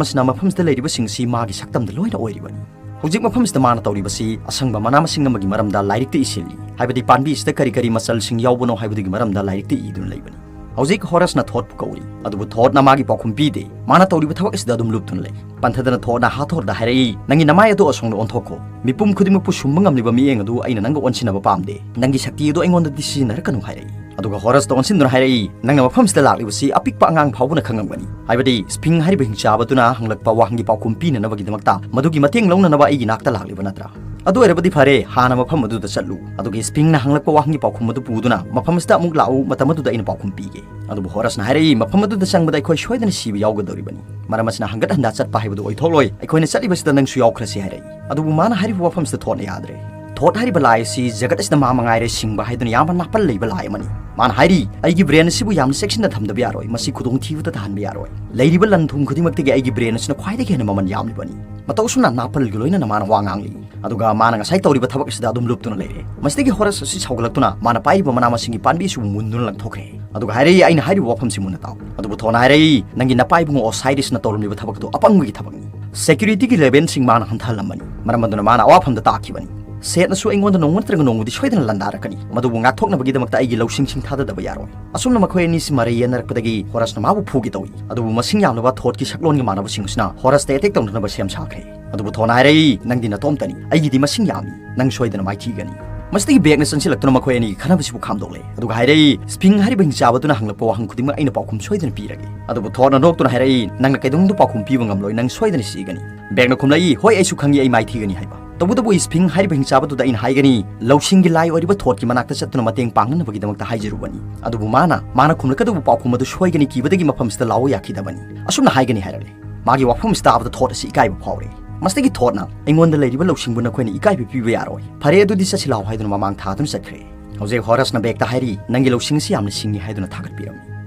ꯑꯁꯤꯅ ꯃꯐꯝꯁꯤꯗ ꯂꯩꯔꯤꯕꯁꯤꯡ ꯑꯁꯤ ꯃꯥꯒꯤ ꯁꯛꯇꯝꯗ ꯂꯣꯏꯅ ꯑꯣꯏꯔꯤꯕꯅꯤ꯫ ꯍꯧꯖꯤꯛ ꯃꯐꯝꯁꯤꯗ ꯃꯥꯅ ꯇꯧꯔꯤꯕꯁꯤ ꯑꯁꯪꯕ ꯃꯅꯥ ꯃꯁꯤꯡ ꯑꯃꯒꯤ ꯃꯔꯝꯗ ꯂꯥꯏꯔꯤꯛꯇ ꯏꯁꯤꯜꯂꯤ, ꯍꯥꯏꯕꯗꯤ ꯄꯥꯝꯕꯤ ꯑꯁꯤꯗ ꯀꯔꯤ ꯀꯔꯤ ꯃꯆꯜꯁꯤꯡ ꯌꯥꯎꯕꯅꯣ ꯍꯥꯏꯕꯗꯨꯒꯤ ꯃꯔꯝꯗ ꯂꯥꯏꯔꯤꯛꯇ ꯏꯗꯨꯅ ꯂꯩꯕꯅꯤ"꯫ ꯍꯧꯖꯤꯛ ꯍꯣꯔꯁꯅ ꯊꯣꯠꯄꯨ ꯀꯧꯔꯤ, ꯑꯗꯨꯕꯨ ꯊꯣꯠꯅ ꯃꯥꯒꯤ ꯄꯥꯎꯈꯨꯝ ꯄꯤꯗꯦ꯫ ꯃꯥꯅ ꯇꯧꯔꯤꯕ ꯊꯕꯛ ꯑꯁꯤꯗ ꯑꯗꯨꯝ ꯂꯨꯞꯇꯨꯅ ꯂꯩ꯫ ꯄꯟꯊꯗꯅ ꯊꯣꯠꯅ ꯍꯥꯊꯣꯔꯗ ꯍꯥꯏꯔꯛꯏ, "ꯅꯪꯒꯤ ꯅꯃꯥꯏ ꯑꯗꯨ ꯑꯁꯣꯝꯗ ꯑꯣꯟꯊꯣꯛꯈꯣ꯫ ꯃꯤꯄꯨꯝ ꯈꯨꯗꯤꯡꯃꯛꯄꯨ ꯁꯨꯝꯕ ꯉꯝꯂꯤꯕ ꯃꯤꯠꯌꯦꯡ ꯑꯗꯨ ꯑꯩꯅ ꯅꯪꯒ ꯑꯣꯟꯁꯤꯟꯅꯕ ꯄꯥꯝꯗꯦ꯫ ꯅꯪꯒꯤ ꯁꯛꯇꯤ ꯑꯗꯨ ꯑꯩꯉꯣꯟꯗꯗꯤ ꯁꯤꯖꯤꯟꯅꯔꯛꯀꯅꯨ" ꯍꯥꯏꯔꯛꯏ꯫ ꯑꯗꯨꯒ ꯍꯣꯔꯁꯇ ꯑꯣꯟꯁꯤꯟꯗꯨꯅ ꯍꯥꯏꯔꯛꯏ, "ꯅꯪꯅ ꯃꯐꯝꯁꯤꯗ ꯂꯥꯛꯂꯤꯕꯁꯤ ꯑꯄꯤꯛꯄ ꯑꯉꯥꯡ ꯐꯥꯎꯕꯅ ꯈꯪꯂꯝꯒꯅꯤ꯫ ꯍꯥꯏꯕꯗꯤ ꯁ꯭ꯐꯤꯡ ꯍꯥꯏꯔꯤꯕ ꯍꯤꯡꯆꯥꯕ ꯑꯗꯨꯅ ꯍꯪꯂꯛꯄ ꯋꯥꯍꯪꯒꯤ ꯄꯥꯎꯈꯨꯝ ꯄꯤꯅꯅꯕꯒꯤꯗꯃꯛꯇ ꯃꯗꯨꯒꯤ ꯃꯇꯦꯡ ꯂꯧꯅꯅꯕ ꯑꯩꯒꯤ ꯅꯥꯛꯇ ꯂꯥꯛꯂꯤꯕ ꯅꯠꯇ꯭ꯔꯥ? ꯑꯗꯨ ꯑꯣꯏꯔꯕꯗꯤ ꯐꯔꯦ, ꯍꯥꯟꯅ ꯃꯐꯝ ꯑꯗꯨꯗ ꯆꯠꯂꯨ꯫ ꯑꯗꯨꯒ ꯁ꯭ꯐꯤꯡꯅ ꯍꯪꯂꯛꯄ ꯋꯥꯍꯪꯒꯤ ꯄꯥꯎꯈꯨꯝ ꯑꯗꯨ ꯄꯨꯗꯨꯅ ꯃꯐꯝ ꯑꯁꯤꯗ ꯑꯃꯨꯛ ꯂꯥꯛꯎ, ꯃꯇꯝ ꯑꯗꯨꯗ ꯑꯩꯅ ꯄꯥꯎꯈꯨꯝ ꯄꯤꯒꯦ"꯫ ꯑꯗꯨꯕꯨ ꯍꯣꯔꯁꯅ ꯍꯥꯏꯔꯛꯏ, "ꯃꯐꯝ ꯑꯗꯨꯗ ꯆꯪꯕꯗ ꯑꯩꯈꯣꯏ ꯁꯣꯏꯗꯅ ꯁꯤꯕ ꯌꯥꯎꯒꯗꯧꯔꯤꯕꯅꯤ꯫ ꯃꯔꯝ ꯑꯁꯤꯅ ꯍꯪꯒꯠ ꯍꯟꯗꯥ ꯆꯠꯄ ꯍꯥꯏꯕꯗꯨ ꯑꯣꯏꯊꯣꯛꯂꯣꯏ꯫ ꯑꯩꯈꯣꯏꯅ ꯆꯠꯂꯤꯕꯁꯤꯗ ꯅꯪꯁꯨ ꯌꯥꯎꯈ꯭ꯔꯁꯤ" ꯍꯥꯏꯔꯛꯏ꯫ ꯑꯗꯨꯕꯨ ꯃꯥꯅ ꯍꯥꯏꯔꯤꯕ ꯋꯥꯐꯝꯁꯤꯗ ꯊꯣꯠꯅ ꯌꯥꯗ꯭ꯔꯦ꯫ ꯊꯣꯠ ꯍꯥꯏꯔꯤꯕ ꯂꯥꯏ ꯑꯁꯤ ꯖꯒꯠ ꯑꯁꯤꯗ ꯃꯥ ꯃꯉꯥꯏꯔꯦ ꯁꯤꯡꯕ ꯍꯥꯏꯗꯨꯅ ꯌꯥꯝꯅ ꯅꯥꯄꯜ ꯂꯩꯕ ꯂꯥꯏ ꯑꯃꯅꯤ꯫ ꯃꯥꯅ ꯍꯥꯏꯔꯤ, "ꯑꯩꯒꯤ ꯕ꯭ꯔꯦꯟ ꯑꯁꯤꯕꯨ ꯌꯥꯝꯅ ꯆꯦꯛꯁꯤꯟꯅ ꯊꯝꯗꯕ ꯌꯥꯔꯣꯏ, ꯃꯁꯤ ꯈꯨꯗꯣꯡꯊꯤꯕꯗ ꯇꯥꯍꯟꯕ ꯌꯥꯔꯣꯏ꯫ ꯂꯩꯔꯤꯕ ꯂꯟ ꯊꯨꯝ ꯈꯨꯗꯤꯡꯃꯛꯇꯒꯤ ꯑꯩꯒꯤ ꯕ꯭ꯔꯦꯟ ꯑꯁꯤꯅ ꯈ꯭ꯋꯥꯏꯗꯒꯤ ꯍꯦꯟꯅ ꯃꯃꯜ ꯌꯥꯝꯂꯤꯕꯅꯤ"꯫ ꯃꯇꯧ ꯑꯁꯨꯝꯅ ꯅꯥꯄꯜꯒ ꯂꯣꯏꯅꯅ ꯃꯥꯅ ꯋꯥ ꯉꯥꯡꯂꯤ꯫ ꯑꯗꯨꯒ ꯃꯥꯅ ꯉꯁꯥꯏ ꯇꯧꯔꯤꯕ ꯊꯕꯛ ꯑꯁꯤꯗ ꯑꯗꯨꯝ ꯂꯨꯞꯇꯨꯅ ꯂꯩꯔꯦ꯫ ꯃꯁꯤꯗꯒꯤ ꯍꯣꯔꯁ ꯑꯁꯤ ꯁꯥꯎꯒꯠꯂꯛꯇꯨꯅ ꯃꯥꯅ ꯄꯥꯏꯔꯤꯕ ꯃꯅꯥ ꯃꯁꯤꯡꯒꯤ ꯄꯥꯝꯕꯤ ꯑꯁꯤꯕꯨ ꯃꯨꯟꯗꯨꯅ ꯂꯪꯊꯣꯛꯈ꯭ꯔꯦ꯫ ꯑꯗꯨꯒ ꯍꯥꯏꯔꯛꯏ, "ꯑꯩꯅ ꯍꯥꯏꯔꯤꯕ ꯋꯥꯐꯝꯁꯤ ꯃꯨꯟꯅ ꯇꯥꯎ"꯫ ꯑꯗꯨꯕꯨ ꯊꯣꯠꯅ ꯍꯥꯏꯔꯛꯏ, "ꯅꯪꯒꯤ ꯅꯄꯥ ꯏꯕꯨꯡꯉꯣ ꯑꯣꯁꯥꯏꯔꯤꯁꯅ ꯇꯧꯔꯝꯂꯤꯕ ꯊꯕꯛ ꯑꯗꯨ ꯑꯄꯪꯕꯒꯤ ꯊꯕꯛꯅꯤ꯫ ꯁꯦꯀ꯭ꯌꯨꯔꯤꯇꯤꯒꯤ ꯂꯦꯚꯦꯜꯁꯤꯡ ꯃꯥꯅ ꯍꯟꯊꯍꯜꯂꯝꯕꯅꯤ꯫ ꯃꯔꯝ ꯑꯗꯨꯅ ꯃꯥꯅ ꯑꯋꯥꯐꯝꯗ ꯇꯥꯈꯤꯕꯅꯤ꯫ ꯁꯦꯠꯅꯁꯨ ꯑꯩꯉꯣꯟꯗ ꯅꯣꯡꯃ ꯅꯠꯇ꯭ꯔꯒ ꯅꯣꯡꯃꯗꯤ ꯁꯣꯏꯗꯅ ꯂꯥꯟꯗꯥꯔꯛꯀꯅꯤ꯫ ꯃꯗꯨꯕꯨ ꯉꯥꯛꯊꯣꯛꯅꯕꯒꯤꯗꯃꯛꯇ ꯑꯩꯒꯤ ꯂꯧꯁꯤꯡꯁꯤꯡ ꯊꯥꯗꯗꯕ ꯌꯥꯔꯣꯏ"꯫ ꯑꯁꯨꯝꯅ ꯃꯈꯣꯏ ꯑꯅꯤꯁꯤ ꯃꯔꯩ ꯌꯦꯠꯅꯔꯛꯄꯗꯒꯤ ꯍꯣꯔꯁꯅ ꯃꯥꯕꯨ ꯐꯨꯒꯦ ꯇꯧꯏ꯫ ꯑꯗꯨꯕꯨ ꯃꯁꯤꯡ ꯌꯥꯝꯂꯕ ꯊꯣꯠꯀꯤ ꯁꯛꯂꯣꯟꯒ ꯃꯥꯟꯅꯕꯁꯤꯡ ꯑꯁꯤꯅ ꯍꯣꯔꯁꯇ ꯑꯦꯇꯦꯛ ꯇꯧꯅꯅꯕ ꯁꯦꯝ ꯁꯥꯈ꯭ꯔꯦ꯫ ꯑꯗꯨꯕꯨ ꯊꯣꯠꯅ ꯍꯥꯏꯔꯛꯏ, "ꯅꯪꯗꯤ ꯅꯇꯣꯝꯇꯅꯤ, ꯑꯩꯒꯤꯗꯤ ꯃꯁꯤꯡ ꯌꯥꯝꯃꯤ, ꯅꯪ ꯁꯣꯏꯗꯅ ꯃꯥꯏꯊꯤꯒꯅꯤ"꯫ ꯃꯁꯤꯗꯒꯤ ꯕꯦꯛꯅ ꯆꯪꯁꯤꯜꯂꯛꯇꯨꯅ ꯃꯈꯣꯏ ꯑꯅꯤꯒꯤ ꯈꯟꯅꯕꯁꯤꯕꯨ ꯈꯥꯝꯗꯣꯛꯂꯦ꯫ ꯑꯗꯨꯒ ꯍꯥꯏꯔꯛꯏ, "ꯁ꯭ꯐꯤꯡ ꯍꯥꯏꯔꯤꯕ ꯍꯤꯡꯆꯥꯕꯗꯨꯅ ꯍꯪꯂꯛꯄ ꯋꯥꯍꯪ ꯈꯨꯗꯤꯡꯃꯛ ꯑꯩꯅ ꯄꯥꯎꯈꯨꯝ ꯁꯣꯏꯗꯅ ꯄꯤꯔꯒꯦ"꯫ ꯑꯗꯨꯕꯨ ꯊꯣꯠꯅ ꯅꯣꯛꯇꯨꯅ ꯍꯥꯏꯔꯛꯏ, "ꯅꯪꯅ ꯀꯩꯗꯧꯅꯨꯡꯗ ꯄꯥꯎꯈꯨꯝ ꯄꯤꯕ ꯉꯝꯂꯣꯏ, ꯅꯪ ꯁꯣꯏꯗꯅ ꯁꯤꯒꯅꯤ"꯫ ꯕꯦꯛꯅ ꯈꯨꯝꯂꯛꯏ, "ꯍꯣꯏ, ꯑꯩꯁꯨ ꯈꯪꯏ ꯑꯩ ꯃꯥꯏꯊꯤꯒꯅꯤ ꯍꯥꯏꯕ꯫ ꯇꯧꯕꯇꯕꯨ ꯁ꯭ꯐꯤꯡ ꯍꯥꯏꯔꯤꯕ ꯍꯤꯡꯆꯥꯕꯗꯨꯗ ꯑꯩꯅ ꯍꯥꯏꯒꯅꯤ, ꯂꯧꯁꯤꯡꯒꯤ ꯂꯥꯏ ꯑꯣꯏꯔꯤꯕ ꯊꯣꯠꯀꯤ ꯃꯅꯥꯛꯇ ꯆꯠꯇꯨꯅ ꯃꯇꯦꯡ ꯄꯥꯡꯅꯅꯕꯒꯤꯗꯃꯛꯇ ꯍꯥꯏꯖꯔꯨꯕꯅꯤ꯫ ꯑꯗꯨꯕꯨ ꯃꯥꯅ, ꯃꯥꯅ ꯈꯨꯝꯂꯛꯀꯗꯧꯕ ꯄꯥꯎꯈꯨꯝ ꯑꯗꯨ ꯁꯣꯏꯒꯅꯤ ꯀꯤꯕꯗꯒꯤ ꯃꯐꯝꯁꯤꯗ ꯂꯥꯎꯕ ꯌꯥꯈꯤꯗꯕꯅꯤ"꯫ ꯑꯁꯨꯝꯅ ꯍꯥꯏꯒꯅꯤ ꯍꯥꯏꯔꯛꯂꯦ꯫ ꯃꯥꯒꯤ ꯋꯥꯐꯝ ꯑꯁꯤ ꯇꯥꯕꯗ ꯊꯣꯠ ꯑꯁꯤ ꯏꯀꯥꯏꯕ ꯐꯥꯎꯔꯦ꯫ ꯃꯁꯤꯗꯒꯤ ꯊꯣꯠꯅ, "ꯑꯩꯉꯣꯟꯗ ꯂꯩꯔꯤꯕ ꯂꯧꯁꯤꯡꯕꯨ ꯅꯈꯣꯏꯅ ꯏꯀꯥꯏꯕ ꯄꯤꯕ ꯌꯥꯔꯣꯏ꯫ ꯐꯔꯦ, ꯑꯗꯨꯗꯤ ꯆꯠꯁꯤ ꯂꯥꯎ" ꯍꯥꯏꯗꯨꯅ ꯃꯃꯥꯡ ꯊꯥꯗꯨꯅ ꯆꯠꯈ꯭ꯔꯦ꯫ ꯍꯧꯖꯤꯛ ꯍꯣꯔꯁꯅ ꯕꯦꯛꯇ ꯍꯥꯏꯔꯤ, "ꯅꯪꯒꯤ ꯂꯧꯁꯤꯡ ꯑꯁꯤ ꯌꯥꯝꯅ ꯁꯤꯡꯉꯤ" ꯍꯥꯏꯗꯨꯅ ꯊꯥꯒꯠꯄꯤꯔꯝꯃꯤ꯫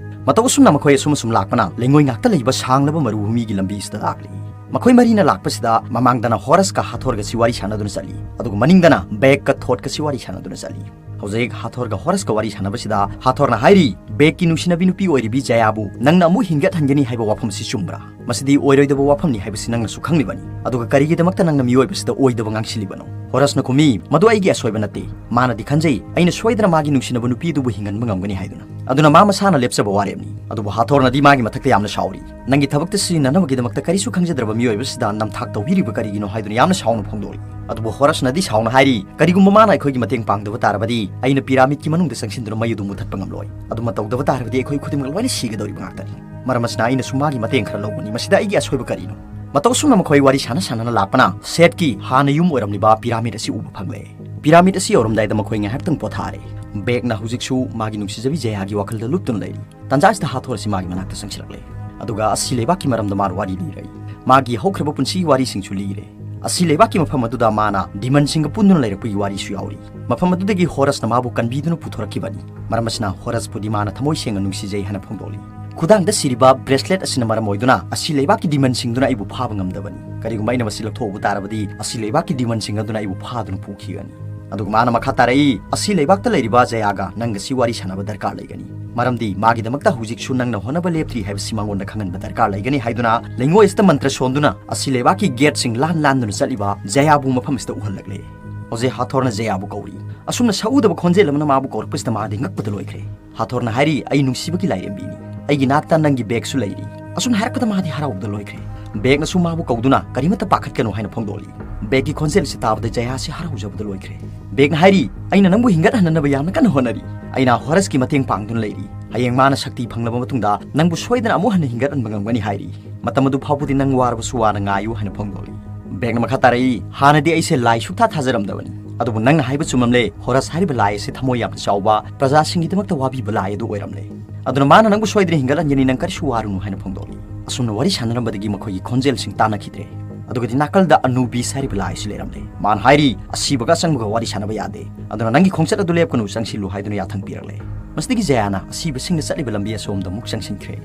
ꯃꯇꯧ ꯑꯁꯨꯝꯅ ꯃꯈꯣꯏ ꯑꯁꯨꯝ ꯑꯁꯨꯝ ꯂꯥꯛꯄꯅ ꯂꯩꯉꯣꯏ ꯉꯥꯛꯇ ꯂꯩꯕ ꯁꯥꯡꯂꯕ ꯃꯔꯨꯚꯨꯃꯤꯒꯤ ꯂꯝꯕꯤ ꯑꯁꯤꯗ ꯂꯥꯛꯂꯤ꯫ ꯃꯈꯣꯏ ꯃꯔꯤꯅ ꯂꯥꯛꯄꯁꯤꯗ ꯃꯃꯥꯡꯗꯅ ꯍꯣꯔꯁꯀ ꯍꯥꯊꯣꯔꯒꯁꯤ ꯋꯥꯔꯤ ꯁꯥꯟꯅꯗꯨꯅ ꯆꯠꯂꯤ, ꯑꯗꯨꯒ ꯃꯅꯤꯡꯗꯅ ꯕꯦꯛꯀ ꯊꯣꯠꯀꯁꯤ ꯋꯥꯔꯤ ꯁꯥꯟꯅꯗꯨꯅ ꯆꯠꯂꯤ꯫ ꯍꯧꯖꯤꯛ ꯍꯥꯊꯣꯔꯒ ꯍꯣꯔꯁꯀ ꯋꯥꯔꯤ ꯁꯥꯟꯅꯕꯁꯤꯗ ꯍꯥꯊꯣꯔꯅ ꯍꯥꯏꯔꯤ, "ꯕꯦꯛꯀꯤ ꯅꯨꯡꯁꯤꯅꯕꯤ ꯅꯨꯄꯤ ꯑꯣꯏꯔꯤꯕꯤ ꯖꯌꯥꯕꯨ ꯅꯪꯅ ꯑꯃꯨꯛ ꯍꯤꯡꯒꯠꯍꯟꯒꯅꯤ ꯍꯥꯏꯕ ꯋꯥꯐꯝꯁꯤ ꯆꯨꯝꯕ꯭ꯔꯥ? ꯃꯁꯤꯗꯤ ꯑꯣꯏꯔꯣꯏꯗꯕ ꯋꯥꯐꯝꯅꯤ ꯍꯥꯏꯕꯁꯤ ꯅꯪꯅꯁꯨ ꯈꯪꯂꯤꯕꯅꯤ꯫ ꯑꯗꯨꯒ ꯀꯔꯤꯒꯤꯗꯃꯛꯇ ꯅꯪꯅ ꯃꯤꯑꯣꯏꯕꯁꯤꯗ ꯑꯣꯏꯗꯕ ꯉꯥꯡꯁꯤꯜꯂꯤꯕꯅꯣ?" ꯍꯣꯔꯁꯅ ꯈꯨꯝꯃꯤ, "ꯃꯗꯨ ꯑꯩꯒꯤ ꯑꯁꯣꯏꯕ ꯅꯠꯇꯦ꯫ ꯃꯥꯅꯗꯤ ꯈꯟꯖꯩ ꯑꯩꯅ ꯁꯣꯏꯗꯅ ꯃꯥꯒꯤ ꯅꯨꯡꯁꯤꯅꯕ ꯅꯨꯄꯤ ꯑꯗꯨꯕꯨ ꯍꯤꯡꯍꯟꯕ ꯉꯝꯒꯅꯤ ꯍꯥꯏꯗꯨꯅ꯫ ꯑꯗꯨꯅ ꯃꯥ ꯃꯁꯥꯅ ꯂꯦꯞꯆꯕ ꯋꯥꯔꯦꯞꯅꯤ"꯫ ꯑꯗꯨꯕꯨ ꯍꯥꯊꯣꯔꯅꯗꯤ ꯃꯥꯒꯤ ꯃꯊꯛꯇ ꯌꯥꯝꯅ ꯁꯥꯎꯔꯤ꯫ "ꯅꯪꯒꯤ ꯊꯕꯛꯇ ꯁꯤꯖꯤꯟꯅꯅꯕꯒꯤꯗꯃꯛꯇ ꯀꯔꯤꯁꯨ ꯈꯪꯖꯗ꯭ꯔꯕ ꯃꯤꯑꯣꯏꯕꯁꯤꯗ ꯅꯝꯊꯥꯛ ꯇꯧꯕꯤꯔꯤꯕ ꯀꯔꯤꯒꯤꯅꯣ?" ꯍꯥꯏꯗꯨꯅ ꯌꯥꯝꯅ ꯁꯥꯎꯅ ꯐꯣꯡꯗꯣꯛꯂꯤ꯫ ꯑꯗꯨꯕꯨ ꯍꯣꯔꯁꯅꯗꯤ ꯁꯥꯎꯅ ꯍꯥꯏꯔꯤ, "ꯀꯔꯤꯒꯨꯝꯕ ꯃꯥꯅ ꯑꯩꯈꯣꯏꯒꯤ ꯃꯇꯦꯡ ꯄꯥꯡꯗꯕ ꯇꯥꯔꯕꯗꯤ ꯑꯩꯅ ꯄꯤꯔꯥꯃꯤꯗꯀꯤ ꯃꯅꯨꯡꯗ ꯆꯪꯁꯤꯟꯗꯨꯅ ꯃꯩ ꯑꯗꯨ ꯃꯨꯊꯠꯄ ꯉꯝꯂꯣꯏ꯫ ꯑꯗꯨꯃ ꯇꯧꯗꯕ ꯇꯥꯔꯕꯗꯤ ꯑꯩꯈꯣꯏ ꯈꯨꯗꯤꯡꯃꯛ ꯂꯣꯏꯅ ꯁꯤꯒꯗꯧꯔꯤꯕ ꯉꯥꯛꯇꯅꯤ꯫ ꯃꯔꯝ ꯑꯁꯤꯅ ꯑꯩꯅꯁꯨ ꯃꯥꯒꯤ ꯃꯇꯦꯡ ꯈꯔ ꯂꯧꯕꯅꯤ꯫ ꯃꯁꯤꯗ ꯑꯩꯒꯤ ꯑꯁꯣꯏꯕ ꯀꯔꯤꯅꯣ?" ꯃꯇꯧ ꯑꯁꯨꯝꯅ ꯃꯈꯣꯏ ꯋꯥꯔꯤ ꯁꯥꯟꯅ ꯁꯥꯟꯅꯅ ꯂꯥꯛꯄꯅ ꯁꯦꯠꯀꯤ ꯍꯥꯟꯅ ꯌꯨꯝ ꯑꯣꯏꯔꯝꯂꯤꯕ ꯄꯤꯔꯥꯃꯤꯗ ꯑꯁꯤ ꯎꯕ ꯐꯪꯂꯦ꯫ ꯄꯤꯔꯥꯃꯤꯗ ꯑꯁꯤ ꯌꯧꯔꯝꯗꯥꯏꯗ ꯃꯈꯣꯏ ꯉꯥꯏꯍꯥꯛꯇꯪ ꯄꯣꯊꯥꯔꯦ꯫ ꯕꯦꯛꯅ ꯍꯧꯖꯤꯛꯁꯨ ꯃꯥꯒꯤ ꯅꯨꯡꯁꯤꯖꯕꯤ ꯖꯌꯥꯒꯤ ꯋꯥꯈꯜꯗ ꯂꯨꯞꯇꯨꯅ ꯂꯩꯔꯤ꯫ ꯇꯥꯟꯖꯥ ꯑꯁꯤꯗ ꯍꯥꯊꯣꯔ ꯑꯁꯤ ꯃꯥꯒꯤ ꯃꯅꯥꯛꯇ ꯆꯪꯁꯤꯜꯂꯛꯂꯦ꯫ ꯑꯗꯨꯒ ꯑꯁꯤ ꯂꯩꯕꯥꯛꯀꯤ ꯃꯔꯝꯗ ꯃꯥꯅ ꯋꯥꯔꯤ ꯂꯤꯔꯦ꯫ ꯃꯥꯒꯤ ꯍꯧꯈ꯭ꯔꯕ ꯄꯨꯟꯁꯤꯒꯤ ꯋꯥꯔꯤꯁꯤꯡꯁꯨ ꯂꯤꯔꯦ꯫ ꯑꯁꯤ ꯂꯩꯕꯥꯛꯀꯤ ꯃꯐꯝ ꯑꯗꯨꯗ ꯃꯥꯅ ꯗꯤꯃꯟꯁꯤꯡꯒ ꯄꯨꯟꯗꯨꯅ ꯂꯩꯔꯛꯄꯒꯤ ꯋꯥꯔꯤꯁꯨ ꯌꯥꯎꯔꯤ꯫ ꯃꯐꯝ ꯑꯗꯨꯗꯒꯤ ꯍꯣꯔꯁꯅ ꯃꯥꯕꯨ ꯀꯟꯕꯤꯗꯨꯅ ꯄꯨꯊꯣꯔꯛꯈꯤꯕꯅꯤ꯫ ꯃꯔꯝ ꯑꯁꯤꯅ ꯍꯣꯔꯁꯄꯨꯗꯤ ꯃꯥꯅ ꯊꯃꯣꯏ ꯁꯦꯡꯅ ꯅꯨꯡꯁꯤꯖꯩ ꯍꯥꯏꯅ ꯐꯣꯡꯗꯣꯛꯂꯤ꯫ ꯈꯨꯗꯥꯡꯗ ꯁꯤꯔꯤꯕ ꯕ꯭ꯔꯦꯁꯂꯦꯠ ꯑꯁꯤꯅ ꯃꯔꯝ ꯑꯣꯏꯗꯨꯅ ꯑꯁꯤ ꯂꯩꯕꯥꯛꯀꯤ ꯗꯤꯃꯟꯁꯤꯡꯗꯨꯅ ꯑꯩꯕꯨ ꯐꯥꯕ ꯉꯝꯗꯕꯅꯤ꯫ ꯀꯔꯤꯒꯨꯝꯕ ꯑꯩꯅ ꯃꯁꯤ ꯂꯧꯊꯣꯛꯎꯕ ꯇꯥꯔꯕꯗꯤ ꯑꯁꯤ ꯂꯩꯕꯥꯛꯀꯤ ꯗꯤꯃꯟꯁꯤꯡ ꯑꯗꯨꯅ ꯑꯩꯕꯨ ꯐꯥꯗꯨꯅ ꯄꯨꯈꯤꯒꯅꯤ꯫ ꯑꯗꯨꯒ ꯃꯥꯅ ꯃꯈꯥ ꯇꯥꯔꯛꯏ, "ꯑꯁꯤ ꯂꯩꯕꯥꯛꯇ ꯂꯩꯔꯤꯕ ꯖꯌꯥꯒ ꯅꯪꯒꯁꯤ ꯋꯥꯔꯤ ꯁꯥꯟꯅꯕ ꯗꯔꯀꯥꯔ ꯂꯩꯒꯅꯤ꯫ ꯃꯔꯝꯗꯤ ꯃꯥꯒꯤꯗꯃꯛꯇ ꯍꯧꯖꯤꯛꯁꯨ ꯅꯪꯅ ꯍꯣꯠꯅꯕ ꯂꯦꯞꯇ꯭ꯔꯤ ꯍꯥꯏꯕꯁꯤ ꯃꯉꯣꯟꯗ ꯈꯪꯍꯟꯕ ꯗꯔꯀꯥꯔ ꯂꯩꯒꯅꯤ" ꯍꯥꯏꯗꯨꯅ ꯂꯩꯉꯣꯏ ꯑꯁꯤꯗ ꯃꯟꯇ꯭ꯔ ꯁꯣꯟꯗꯨꯅ ꯑꯁꯤ ꯂꯩꯕꯥꯛꯀꯤ ꯒꯦꯠꯁꯤꯡ ꯂꯥꯟ ꯂꯥꯟꯗꯨꯅ ꯆꯠꯂꯤꯕ ꯖꯌꯥꯕꯨ ꯃꯐꯝ ꯑꯁꯤꯗ ꯎꯍꯜꯂꯛꯂꯦ꯫ ꯍꯧꯖꯤꯛ ꯍꯥꯊꯣꯔꯅ ꯖꯌꯥꯕꯨ ꯀꯧꯔꯤ꯫ ꯑꯁꯨꯝꯅ ꯁꯛꯎꯗꯕ ꯈꯣꯟꯖꯦꯜ ꯑꯃꯅ ꯃꯥꯕꯨ ꯀꯧꯔꯛꯄꯁꯤꯗ ꯃꯥꯗꯤ ꯉꯛꯄꯗ ꯂꯣꯏꯈ꯭ꯔꯦ꯫ ꯍꯥꯊꯣꯔꯅ ꯍꯥꯏꯔꯤ, "ꯑꯩ ꯅꯨꯡꯁꯤꯕꯒꯤ ꯂꯥꯏꯔꯦꯝꯕꯤꯅꯤ꯫ ꯑꯩꯒꯤ ꯅꯥꯛꯇ ꯅꯪꯒꯤ ꯕꯦꯒꯁꯨ ꯂꯩꯔꯤ꯫" ꯑꯁꯨꯝꯅ ꯍꯥꯏꯔꯛꯄꯗ ꯃꯥꯗꯤ ꯍꯔꯥꯎꯕꯗ ꯂꯣꯏꯈ꯭ꯔꯦ꯫ ꯕꯦꯒꯅꯁꯨ ꯃꯥꯕꯨ ꯀꯧꯗꯨꯅ, "ꯀꯔꯤꯃꯠꯇ ꯄꯥꯈꯠꯀꯅꯨ" ꯍꯥꯏꯅ ꯐꯣꯡꯗꯣꯛꯂꯤ꯫ ꯕꯦꯒꯀꯤ ꯈꯣꯟꯖꯦꯜ ꯑꯁꯤ ꯇꯥꯕꯗ ꯖꯌꯥꯁꯤ ꯍꯔꯥꯎꯖꯕꯗ ꯂꯣꯏꯈ꯭ꯔꯦ꯫ ꯕꯦꯒꯅ ꯍꯥꯏꯔꯤ, "ꯑꯩꯅ ꯅꯪꯕꯨ ꯍꯤꯡꯒꯠꯍꯟꯅꯅꯕ ꯌꯥꯝꯅ ꯀꯟꯅ ꯍꯣꯠꯅꯔꯤ꯫ ꯑꯩꯅ ꯍꯣꯔꯁꯀꯤ ꯃꯇꯦꯡ ꯄꯥꯡꯗꯨꯅ ꯂꯩꯔꯤ꯫ ꯍꯌꯦꯡ ꯃꯥꯅ ꯁꯛꯇꯤ ꯐꯪꯂꯕ ꯃꯇꯨꯡꯗ ꯅꯪꯕꯨ ꯁꯣꯏꯗꯅ ꯑꯃꯨꯛ ꯍꯟꯅ ꯍꯤꯡꯒꯠꯍꯟꯕ ꯉꯝꯒꯅꯤ" ꯍꯥꯏꯔꯤ꯫ "ꯃꯇꯝ ꯑꯗꯨ ꯐꯥꯎꯕꯗꯤ ꯅꯪ ꯋꯥꯔꯕꯁꯨ ꯋꯥꯅ ꯉꯥꯏꯌꯨ" ꯍꯥꯏꯅ ꯐꯣꯡꯗꯣꯛꯂꯤ꯫ ꯕꯦꯒꯅ ꯃꯈꯥ ꯇꯥꯔꯛꯏ, "ꯍꯥꯟꯅꯗꯤ ꯑꯩꯁꯦ ꯂꯥꯏ ꯁꯨꯛꯊꯥ ꯊꯥꯖꯔꯝꯗꯕꯅꯤ, ꯑꯗꯨꯕꯨ ꯅꯪꯅ ꯍꯥꯏꯕ ꯆꯨꯝꯂꯝꯂꯦ꯫ ꯍꯣꯔꯁ ꯍꯥꯏꯔꯤꯕ ꯂꯥꯏ ꯑꯁꯤ ꯊꯃꯣꯏ ꯌꯥꯝꯅ ꯆꯥꯎꯕ, ꯄ꯭ꯔꯖꯥꯁꯤꯡꯒꯤꯗꯃꯛꯇ ꯋꯥꯕꯤꯕ ꯂꯥꯏ ꯑꯗꯨ ꯑꯣꯏꯔꯝꯂꯦ꯫ ꯑꯗꯨꯅ ꯃꯥꯅ ꯅꯪꯕꯨ ꯁꯣꯏꯗꯅ ꯍꯤꯡꯒꯠꯍꯟꯒꯅꯤ, ꯅꯪ ꯀꯔꯤꯁꯨ ꯋꯥꯔꯨꯅꯨ" ꯍꯥꯏꯅ ꯐꯣꯡꯗꯣꯛꯂꯤ꯫ ꯑꯁꯨꯝꯅ ꯋꯥꯔꯤ ꯁꯥꯟꯅꯔꯝꯕꯗꯒꯤ ꯃꯈꯣꯏꯒꯤ ꯈꯣꯟꯖꯦꯜꯁꯤꯡ ꯇꯥꯟꯅꯈꯤꯗ꯭ꯔꯦ꯫ ꯑꯗꯨꯒꯗꯤ ꯅꯥꯀꯜꯗ ꯑꯅꯨꯕꯤꯁ ꯍꯥꯏꯔꯤꯕ ꯂꯥꯏ ꯑꯁꯤ ꯂꯩꯔꯝꯂꯦ꯫ ꯃꯥꯅ ꯍꯥꯏꯔꯤ, "ꯑꯁꯤꯕꯒ ꯑꯆꯪꯕꯒ ꯋꯥꯔꯤ ꯁꯥꯟꯅꯕ ꯌꯥꯗꯦ꯫ ꯑꯗꯨꯅ ꯅꯪꯒꯤ ꯈꯣꯡꯆꯠ ꯑꯗꯨ ꯂꯦꯞꯀꯅꯨ, ꯆꯪꯁꯤꯜꯂꯨ" ꯍꯥꯏꯗꯨꯅ ꯌꯥꯊꯪ ꯄꯤꯔꯛꯂꯦ꯫ ꯃꯁꯤꯗꯒꯤ ꯖꯌꯥꯅ ꯑꯁꯤꯕꯁꯤꯡꯅ ꯆꯠꯂꯤꯕ ꯂꯝꯕꯤ ꯑꯁꯣꯝꯗ ꯑꯃꯨꯛ ꯆꯪꯁꯤꯟꯈ꯭ꯔꯦ꯫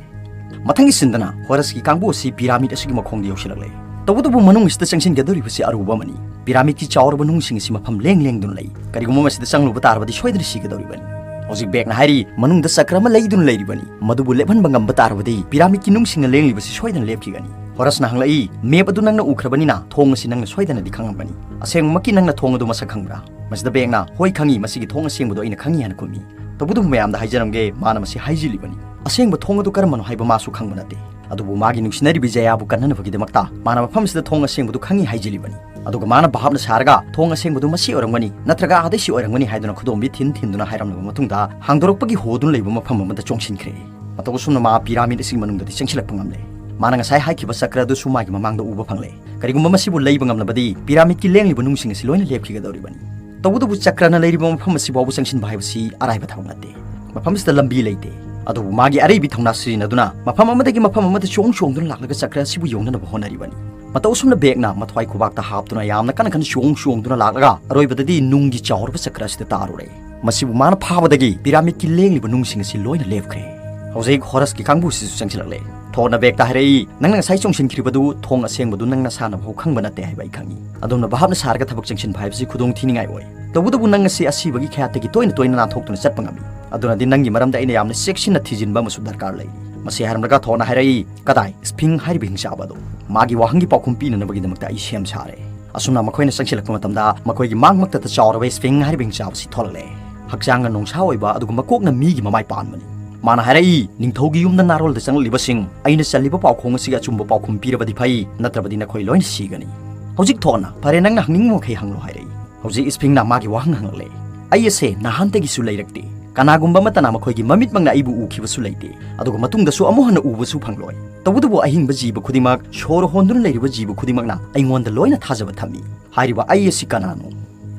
ꯃꯊꯪꯒꯤ ꯁꯤꯟꯗꯅ ꯍꯣꯔꯁꯀꯤ ꯀꯥꯡꯕꯨ ꯑꯁꯤ ꯄꯤꯔꯥꯃꯤꯗ ꯑꯁꯤꯒꯤ ꯃꯈꯣꯡꯗ ꯌꯧꯁꯤꯜꯂꯛꯂꯦ꯫ ꯇꯧꯕꯇꯕꯨ ꯃꯅꯨꯡ ꯑꯁꯤꯗ ꯆꯪꯁꯤꯟꯒꯗꯧꯔꯤꯕꯁꯤ ꯑꯔꯨꯕ ꯑꯃꯅꯤ꯫ ꯄꯤꯔꯥꯃꯤꯗꯀꯤ ꯆꯥꯎꯔꯕ ꯅꯨꯡꯁꯤꯡ ꯑꯁꯤ ꯃꯐꯝ ꯂꯦꯡ ꯂꯦꯡꯗꯨꯅ ꯂꯩ꯫ ꯀꯔꯤꯒꯨꯝꯕ ꯃꯁꯤꯗ ꯆꯪꯂꯨꯕ ꯇꯥꯔꯕꯗꯤ ꯁꯣꯏꯗꯅ ꯁꯤꯒꯗꯧꯔꯤꯕꯅꯤ꯫ ꯍꯧꯖꯤꯛ ꯕꯦꯒꯅ ꯍꯥꯏꯔꯤ, "ꯃꯅꯨꯡꯗ ꯆꯀ꯭ꯔ ꯑꯃ ꯂꯩꯗꯨꯅ ꯂꯩꯔꯤꯕꯅꯤ꯫ ꯃꯗꯨꯕꯨ ꯂꯦꯞꯍꯟꯕ ꯉꯝꯕ ꯇꯥꯔꯕꯗꯤ ꯄꯤꯔꯥꯃꯤꯗꯀꯤ ꯅꯨꯡꯁꯤꯡꯅ ꯂꯦꯡꯂꯤꯕꯁꯤ ꯁꯣꯏꯗꯅ ꯂꯦꯞꯈꯤꯒꯅꯤ꯫" ꯍꯣꯔꯁꯅ ꯍꯪꯂꯛꯏ, "ꯃꯦꯞ ꯑꯗꯨ ꯅꯪꯅ ꯎꯈ꯭ꯔꯕꯅꯤꯅ ꯊꯣꯡ ꯑꯁꯤ ꯅꯪꯅ ꯁꯣꯏꯗꯅꯗꯤ ꯈꯪꯂꯝꯒꯅꯤ꯫ ꯑꯁꯦꯡꯕꯃꯛꯀꯤ ꯅꯪꯅ ꯊꯣꯡ ꯑꯗꯨ ꯃꯁꯛ ꯈꯪꯕ꯭ꯔꯥ?" ꯃꯁꯤꯗ ꯕꯦꯒꯅ, "ꯍꯣꯏ ꯈꯪꯏ, ꯃꯁꯤꯒꯤ ꯊꯣꯡ ꯑꯁꯦꯡꯕꯗꯨ ꯑꯩꯅ ꯈꯪꯏ" ꯍꯥꯏꯅ ꯈꯨꯝꯃꯤ꯫ ꯇꯧꯕꯇꯕꯨ ꯃꯌꯥꯝꯗ ꯍꯥꯏꯖꯔꯝꯒꯦ, ꯃꯥꯅ ꯃꯁꯤ ꯍꯥꯏꯖꯤꯜꯂꯤꯕꯅꯤ꯫ ꯑꯁꯦꯡꯕ ꯊꯣꯡ ꯑꯗꯨ ꯀꯔꯝꯕꯅꯣ ꯍꯥꯏꯕ ꯃꯥꯁꯨ ꯈꯪꯕ ꯅꯠꯇꯦ꯫ ꯑꯗꯨꯕꯨ ꯃꯥꯒꯤ ꯅꯨꯡꯁꯤꯅꯔꯤꯕꯤ ꯖꯌꯥꯕꯨ ꯀꯟꯅꯅꯕꯒꯤꯗꯃꯛꯇ ꯃꯥꯅ ꯃꯐꯝ ꯑꯁꯤꯗ ꯊꯣꯡ ꯑꯁꯦꯡꯕꯗꯨ ꯈꯪꯏ ꯍꯥꯏꯖꯤꯜꯂꯤꯕꯅꯤ꯫ ꯑꯗꯨꯒ ꯃꯥꯅ ꯚꯥꯞꯅ ꯁꯥꯔꯒ ꯊꯣꯡ ꯑꯁꯦꯡꯕꯗꯨ ꯃꯁꯤ ꯑꯣꯏꯔꯝꯒꯅꯤ ꯅꯠꯇ꯭ꯔꯒ ꯑꯥꯗꯩꯁꯤ ꯑꯣꯏꯔꯝꯒꯅꯤ ꯍꯥꯏꯗꯨꯅ ꯈꯨꯗꯣꯝꯕꯤ ꯊꯤꯟ ꯊꯤꯟꯗꯨꯅ ꯍꯥꯏꯔꯝꯂꯕ ꯃꯇꯨꯡꯗ ꯍꯥꯡꯗꯣꯔꯛꯄꯒꯤ ꯍꯣꯗꯨꯅ ꯂꯩꯕ ꯃꯐꯝ ꯑꯃꯗ ꯆꯣꯡꯁꯤꯟꯈ꯭ꯔꯦ꯫ ꯃꯇꯧ ꯑꯁꯨꯝꯅ ꯃꯥ ꯄꯤꯔꯥꯃꯤꯗ ꯑꯁꯤꯒꯤ ꯃꯅꯨꯡꯗꯗꯤ ꯆꯪꯁꯤꯜꯂꯛꯄ ꯉꯝꯂꯦ꯫ ꯃꯥꯅ ꯉꯁꯥꯏ ꯍꯥꯏꯈꯤꯕ ꯆꯀ꯭ꯔ ꯑꯗꯨꯁꯨ ꯃꯥꯒꯤ ꯃꯃꯥꯡꯗ ꯎꯕ ꯐꯪꯂꯦ꯫ ꯀꯔꯤꯒꯨꯝꯕ ꯃꯁꯤꯕꯨ ꯂꯩꯕ ꯉꯝꯂꯕꯗꯤ ꯄꯤꯔꯥꯃꯤꯗꯀꯤ ꯂꯦꯡꯂꯤꯕ ꯅꯨꯡꯁꯤꯡ ꯑꯁꯤ ꯂꯣꯏꯅ ꯂꯦꯞꯈꯤꯒꯗꯧꯔꯤꯕꯅꯤ꯫ ꯇꯧꯕꯇꯕꯨ ꯆꯀ꯭ꯔꯅ ꯂꯩꯔꯤꯕ ꯃꯐꯝ ꯑꯁꯤ ꯐꯥꯎꯕ ꯆꯪꯁꯤꯟꯕ ꯍꯥꯏꯕꯁꯤ ꯑꯔꯥꯏꯕ ꯊꯕꯛ ꯅꯠꯇꯦ꯫ ꯃꯐꯝ ꯑꯁꯤꯗ ꯂꯝꯕꯤ ꯂꯩꯇꯦ꯫ ꯑꯗꯨꯕꯨ ꯃꯥꯒꯤ ꯑꯔꯩꯕꯤ ꯊꯧꯅꯥ ꯁꯤꯖꯤꯟꯅꯗꯨꯅ ꯃꯐꯝ ꯑꯃꯗꯒꯤ ꯃꯐꯝ ꯑꯃꯗ ꯆꯣꯡ ꯆꯣꯡꯗꯨꯅ ꯂꯥꯛꯂꯒ ꯆꯀ꯭ꯔ ꯑꯁꯤꯕꯨ ꯌꯧꯅꯅꯕ ꯍꯣꯠꯅꯔꯤꯕꯅꯤ꯫ ꯃꯇꯧ ꯑꯁꯨꯝꯅ ꯕꯦꯒꯅ ꯃꯊ꯭ꯋꯥꯏ ꯈꯨꯕꯥꯛꯇ ꯍꯥꯞꯇꯨꯅ ꯌꯥꯝꯅ ꯀꯟꯅ ꯀꯟꯅ ꯆꯣꯡ ꯆꯣꯡꯗꯨꯅ ꯂꯥꯛꯂꯒ ꯑꯔꯣꯏꯕꯗꯗꯤ ꯅꯨꯡꯒꯤ ꯆꯥꯎꯔꯕ ꯆꯀ꯭ꯔ ꯑꯁꯤꯗ ꯇꯥꯔꯨꯔꯦ꯫ ꯃꯁꯤꯕꯨ ꯃꯥꯅ ꯐꯥꯕꯗꯒꯤ ꯄꯤꯔꯥꯃꯤꯗꯀꯤ ꯂꯦꯡꯂꯤꯕ ꯅꯨꯡꯁꯤꯡ ꯑꯁꯤ ꯂꯣꯏꯅ ꯂꯦꯞꯈ꯭ꯔꯦ꯫ ꯍꯧꯖꯤꯛ ꯍꯣꯔꯁꯀꯤ ꯀꯥꯡꯕꯨꯁꯤꯁꯨ ꯆꯪꯁꯤꯜꯂꯛꯂꯦ꯫ ꯊꯣꯔꯅ ꯕꯦꯒꯇ ꯍꯥꯏꯔꯛꯏ, "ꯅꯪꯅ ꯉꯁꯥꯏ ꯆꯣꯡꯁꯤꯟꯈ꯭ꯔꯤꯕꯗꯨ ꯊꯣꯡ ꯑꯁꯦꯡꯕꯗꯨ ꯅꯪ ꯅꯁꯥꯅ ꯐꯥꯎ ꯈꯪꯕ ꯅꯠꯇꯦ ꯍꯥꯏꯕ ꯑꯩ ꯈꯪꯏ꯫ ꯑꯗꯣꯝꯅ ꯚꯥꯞꯅ ꯁꯥꯔꯒ ꯊꯕꯛ ꯆꯪꯁꯤꯟꯕ ꯍꯥꯏꯕꯁꯤ ꯈꯨꯗꯣꯡ ꯊꯤꯅꯤꯡꯉꯥꯏ ꯑꯣꯏ꯫ ꯇꯧꯕꯇꯕꯨ ꯅꯪ ꯑꯁꯤ ꯑꯁꯤꯕꯒꯤ ꯈꯌꯥꯠꯇꯒꯤ ꯇꯣꯏꯅ ꯇꯣꯏꯅ ꯅꯥꯟꯊꯣꯛꯇꯨꯅ ꯆꯠꯄ ꯉꯝꯃꯤ꯫ ꯑꯗꯨꯅꯗꯤ ꯅꯪꯒꯤ ꯃꯔꯝꯗ ꯑꯩꯅ ꯌꯥꯝꯅ ꯆꯦꯛꯁꯤꯟꯅ ꯊꯤꯖꯤꯟꯕ ꯑꯃꯁꯨ ꯗꯔꯀꯥꯔ ꯂꯩꯔꯤ꯫" ꯃꯁꯤ ꯍꯥꯏꯔꯝꯂꯒ ꯊꯣꯔꯅ ꯍꯥꯏꯔꯛꯏ, "ꯀꯗꯥꯏ, ꯁ꯭ꯐꯤꯡ ꯍꯥꯏꯔꯤꯕ ꯍꯤꯡꯆꯥꯕ ꯑꯗꯣ?" ꯃꯥꯒꯤ ꯋꯥꯍꯪꯒꯤ ꯄꯥꯎꯈꯨꯝ ꯄꯤꯅꯅꯕꯒꯤꯗꯃꯛꯇ ꯑꯩ ꯁꯦꯝ ꯁꯥꯔꯦ꯫ ꯑꯁꯨꯝꯅ ꯃꯈꯣꯏꯅ ꯆꯪꯁꯤꯜꯂꯛꯄ ꯃꯇꯝꯗ ꯃꯈꯣꯏꯒꯤ ꯃꯥꯡꯃꯛꯇꯗ ꯆꯥꯎꯔꯕ ꯁ꯭ꯐꯤꯡ ꯍꯥꯏꯔꯤꯕ ꯍꯤꯡꯆꯥꯕ ꯑꯁꯤ ꯊꯣꯛꯂꯛꯂꯦ꯫ ꯍꯛꯆꯥꯡꯅ ꯅꯣꯡꯁꯥ ꯑꯣꯏꯕ, ꯑꯗꯨꯒ ꯃꯀꯣꯛꯅ ꯃꯤꯒꯤ ꯃꯃꯥꯏ ꯄꯥꯟꯕꯅꯤ꯫ ꯃꯥꯅ ꯍꯥꯏꯔꯛꯏ, "ꯅꯤꯡꯊꯧꯒꯤ ꯌꯨꯝꯗ ꯅꯥꯔꯣꯜꯗ ꯆꯪꯂꯛꯂꯤꯕꯁꯤꯡ, ꯑꯩꯅ ꯆꯜꯂꯤꯕ ꯄꯥꯎꯈꯣꯡ ꯑꯁꯤꯒꯤ ꯑꯆꯨꯝꯕ ꯄꯥꯎꯈꯨꯝ ꯄꯤꯔꯕꯗꯤ ꯐꯩ, ꯅꯠꯇ꯭ꯔꯕꯗꯤ ꯅꯈꯣꯏ ꯂꯣꯏꯅ ꯁꯤꯒꯅꯤ꯫" ꯍꯧꯖꯤꯛ ꯊꯣꯔꯅ, "ꯐꯔꯦ, ꯅꯪꯅ ꯍꯪꯅꯤꯡꯕ ꯃꯈꯩ ꯍꯪꯂꯣ" ꯍꯥꯏꯔꯛꯏ꯫ ꯍꯧꯖꯤꯛ ꯁ꯭ꯐꯤꯡꯅ ꯃꯥꯒꯤ ꯋꯥꯍꯪ ꯍꯪꯂꯛꯂꯦ꯫ "ꯑꯩ ꯑꯁꯦ ꯅꯍꯥꯟꯇꯒꯤꯁꯨ ꯂꯩꯔꯛꯇꯦ꯫ ꯀꯅꯥꯒꯨꯝꯕ ꯑꯃꯠꯇꯅ ꯃꯈꯣꯏꯒꯤ ꯃꯃꯤꯠꯃꯛꯅ ꯑꯩꯕꯨ ꯎꯈꯤꯕꯁꯨ ꯂꯩꯇꯦ꯫ ꯑꯗꯨꯒ ꯃꯇꯨꯡꯗꯁꯨ ꯑꯃꯨꯛ ꯍꯟꯅ ꯎꯕꯁꯨ ꯐꯪꯂꯣꯏ꯫ ꯇꯧꯕꯇꯕꯨ ꯑꯍꯤꯡꯕ ꯖꯤꯕ ꯈꯨꯗꯤꯡꯃꯛ, ꯁꯣꯔ ꯍꯣꯟꯗꯨꯅ ꯂꯩꯔꯤꯕ ꯖꯤꯕ ꯈꯨꯗꯤꯡꯃꯛꯅ ꯑꯩꯉꯣꯟꯗ ꯂꯣꯏꯅ ꯊꯥꯖꯕ ꯊꯝꯃꯤ꯫ ꯍꯥꯏꯔꯤꯕ ꯑꯩ ꯑꯁꯤ ꯀꯅꯥꯅꯣ?"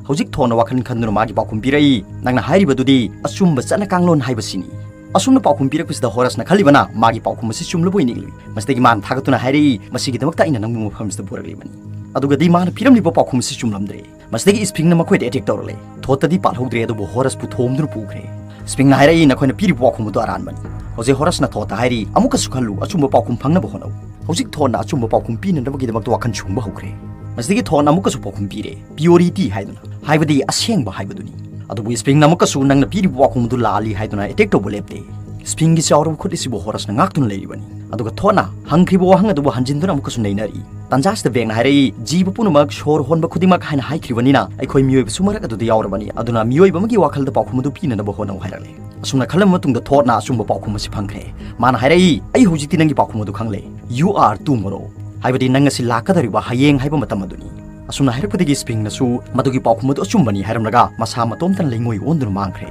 ꯍꯧꯖꯤꯛ ꯊꯣꯔꯅ ꯋꯥꯈꯜ ꯈꯟꯗꯨꯅ ꯃꯥꯒꯤ ꯄꯥꯎꯈꯨꯝ ꯄꯤꯔꯛꯏ, "ꯅꯪꯅ ꯍꯥꯏꯔꯤꯕꯗꯨꯗꯤ ꯑꯆꯨꯝꯕ ꯆꯠꯅ ꯀꯥꯡꯂꯣꯟ ꯍꯥꯏꯕꯁꯤꯅꯤ꯫" ꯑꯁꯨꯝꯅ ꯄꯥꯎꯈꯨꯝ ꯄꯤꯔꯛꯄꯁꯤꯗ ꯍꯣꯔꯁꯅ ꯈꯜꯂꯤꯕꯅ ꯃꯥꯒꯤ ꯄꯥꯎꯈꯨꯝ ꯑꯁꯤ ꯆꯨꯝꯂꯕꯣꯏ ꯅꯤꯡꯂꯨꯏ꯫ ꯃꯁꯤꯗꯒꯤ ꯃꯥꯅ ꯊꯥꯒꯠꯇꯨꯅ ꯍꯥꯏꯔꯛꯏ, "ꯃꯁꯤꯒꯤꯗꯃꯛꯇ ꯑꯩꯅ ꯅꯪꯕꯨ ꯃꯐꯝꯁꯤꯗ ꯄꯨꯔꯛꯂꯤꯕꯅꯤ꯫" ꯑꯗꯨꯒꯗꯤ ꯃꯥꯅ ꯄꯤꯔꯝꯂꯤꯕ ꯄꯥꯎꯈꯨꯝ ꯑꯁꯤ ꯆꯨꯝꯂꯝꯗ꯭ꯔꯦ꯫ ꯃꯁꯤꯗꯒꯤ ꯁ꯭ꯐꯤꯡꯅ ꯃꯈꯣꯏꯗ ꯑꯦꯇꯦꯛ ꯇꯧꯔꯛꯂꯦ꯫ ꯊꯣꯔꯇꯗꯤ ꯄꯥꯜꯍꯧꯗ꯭ꯔꯦ, ꯑꯗꯨꯕꯨ ꯍꯣꯔꯁꯄꯨ ꯊꯣꯝꯗꯨꯅ ꯄꯨꯈ꯭ꯔꯦ꯫ ꯁ꯭ꯐꯤꯡꯅ ꯍꯥꯏꯔꯛꯏ, "ꯅꯈꯣꯏꯅ ꯄꯤꯔꯤꯕ ꯄꯥꯎꯈꯨꯝ ꯑꯗꯨ ꯑꯔꯥꯟꯕꯅꯤ꯫" ꯍꯧꯖꯤꯛ ꯍꯣꯔꯁꯅ ꯊꯣꯔꯇ ꯍꯥꯏꯔꯤ, "ꯑꯃꯨꯛꯀꯁꯨ ꯈꯜꯂꯨ, ꯑꯆꯨꯝꯕ ꯄꯥꯎꯈꯨꯝ ꯐꯪꯅꯕ ꯍꯣꯠꯅꯧ꯫" ꯍꯧꯖꯤꯛ ꯊꯣꯔꯅ ꯑꯆꯨꯝꯕ ꯄꯥꯎꯈꯨꯝ ꯄꯤꯅꯅꯕꯒꯤꯗꯃꯛꯇ ꯋꯥꯈꯜ ꯁꯨꯡꯕ ꯍꯧꯈ꯭ꯔꯦ꯫ ꯃꯁꯤꯗꯒꯤ ꯊꯣꯔꯅ ꯑꯃꯨꯛꯀꯁꯨ ꯄꯥꯎꯈꯨꯝ ꯄꯤꯔꯦ, "ꯄ꯭ꯌꯨꯔꯤꯇꯤ" ꯍꯥꯏꯗꯨꯅ, ꯍꯥꯏꯕꯗꯤ ꯑꯁꯦꯡꯕ ꯍꯥꯏꯕꯗꯨꯅꯤ꯫ ꯑꯗꯨꯕꯨ ꯁ꯭ꯐꯤꯡꯅ ꯑꯃꯨꯛꯀꯁꯨ ꯅꯪꯅ ꯄꯤꯔꯤꯕ ꯄꯥꯎꯈꯨꯝ ꯑꯗꯨ ꯂꯥꯜꯂꯤ ꯍꯥꯏꯗꯨꯅ ꯑꯦꯇꯦꯛ ꯇꯧꯕ ꯂꯦꯞꯇꯦ꯫ ꯁ꯭ꯐꯤꯡꯒꯤ ꯆꯥꯎꯔꯕ ꯈꯨꯠ ꯑꯁꯤꯕꯨ ꯍꯣꯔꯁꯅ ꯉꯥꯛꯇꯨꯅ ꯂꯩꯔꯤꯕꯅꯤ꯫ ꯑꯗꯨꯒ ꯊꯣꯔꯅ ꯍꯪꯈ꯭ꯔꯤꯕ ꯋꯥꯍꯪ ꯑꯗꯨꯕꯨ ꯍꯟꯖꯤꯟꯗꯨꯅ ꯑꯃꯨꯛꯀꯁꯨ ꯅꯩꯅꯔꯤ꯫ ꯇꯟꯖꯥꯁꯤꯗ ꯕꯦꯒꯅ ꯍꯥꯏꯔꯛꯏ, "ꯖꯤꯕ ꯄꯨꯝꯅꯃꯛ ꯁꯣꯔ ꯍꯣꯟꯕ ꯈꯨꯗꯤꯡꯃꯛ" ꯍꯥꯏꯅ ꯍꯥꯏꯈ꯭ꯔꯤꯕꯅꯤꯅ ꯑꯩꯈꯣꯏ ꯃꯤꯑꯣꯏꯕꯁꯨ ꯃꯔꯛ ꯑꯗꯨꯗ ꯌꯥꯎꯔꯕꯅꯤ꯫ ꯑꯗꯨꯅ ꯃꯤꯑꯣꯏꯕ ꯑꯃꯒꯤ ꯋꯥꯈꯜꯗ ꯄꯥꯎꯈꯨꯝ ꯑꯗꯨ ꯄꯤꯅꯅꯕ ꯍꯣꯠꯅꯧ ꯍꯥꯏꯔꯛꯂꯦ꯫ ꯑꯁꯨꯝꯅ ꯈꯜꯂꯕ ꯃꯇꯨꯡꯗ ꯊꯣꯔꯅ ꯑꯆꯨꯝꯕ ꯄꯥꯎꯈꯨꯝ ꯑꯁꯤ ꯐꯪꯈ꯭ꯔꯦ꯫ ꯃꯥꯅ ꯍꯥꯏꯔꯛꯏ, "ꯑꯩ ꯍꯧꯖꯤꯛꯇꯤ ꯅꯪꯒꯤ ꯄꯥꯎꯈꯨꯝ ꯑꯗꯨ ꯈꯪꯂꯦ꯫ You are tomorrow꯫ ꯍꯥꯏꯕꯗꯤ ꯅꯪ ꯑꯁꯤ ꯂꯥꯛꯀꯗꯧꯔꯤꯕ ꯍꯌꯦꯡ ꯍꯥꯏꯕ ꯃꯇꯝ ꯑꯗꯨꯅꯤ꯫" ꯑꯁꯨꯝꯅ ꯍꯥꯏꯔꯛꯄꯗꯒꯤ ꯁ꯭ꯐꯤꯡꯅꯁꯨ ꯃꯗꯨꯒꯤ ꯄꯥꯎꯈꯨꯝ ꯑꯗꯨ ꯑꯆꯨꯝꯕꯅꯤ ꯍꯥꯏꯔꯝꯂꯒ ꯃꯁꯥ ꯃꯇꯣꯝꯇꯅ ꯂꯩꯉꯣꯏ ꯑꯣꯟꯗꯨꯅ ꯃꯥꯡꯈ꯭ꯔꯦ꯫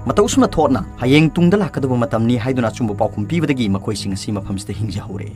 ꯃꯇꯧ ꯑꯁꯨꯝꯅ ꯊꯣꯔꯅ ꯍꯌꯦꯡ ꯇꯨꯡꯗ ꯂꯥꯛꯀꯗꯕ ꯃꯇꯝꯅꯤ ꯍꯥꯏꯗꯨꯅ ꯑꯆꯨꯝꯕ ꯄꯥꯎꯈꯨꯝ ꯄꯤꯕꯗꯒꯤ ꯃꯈꯣꯏꯁꯤꯡ ꯑꯁꯤ ꯃꯐꯝꯁꯤꯗ ꯍꯤꯡꯖꯍꯧꯔꯦ꯫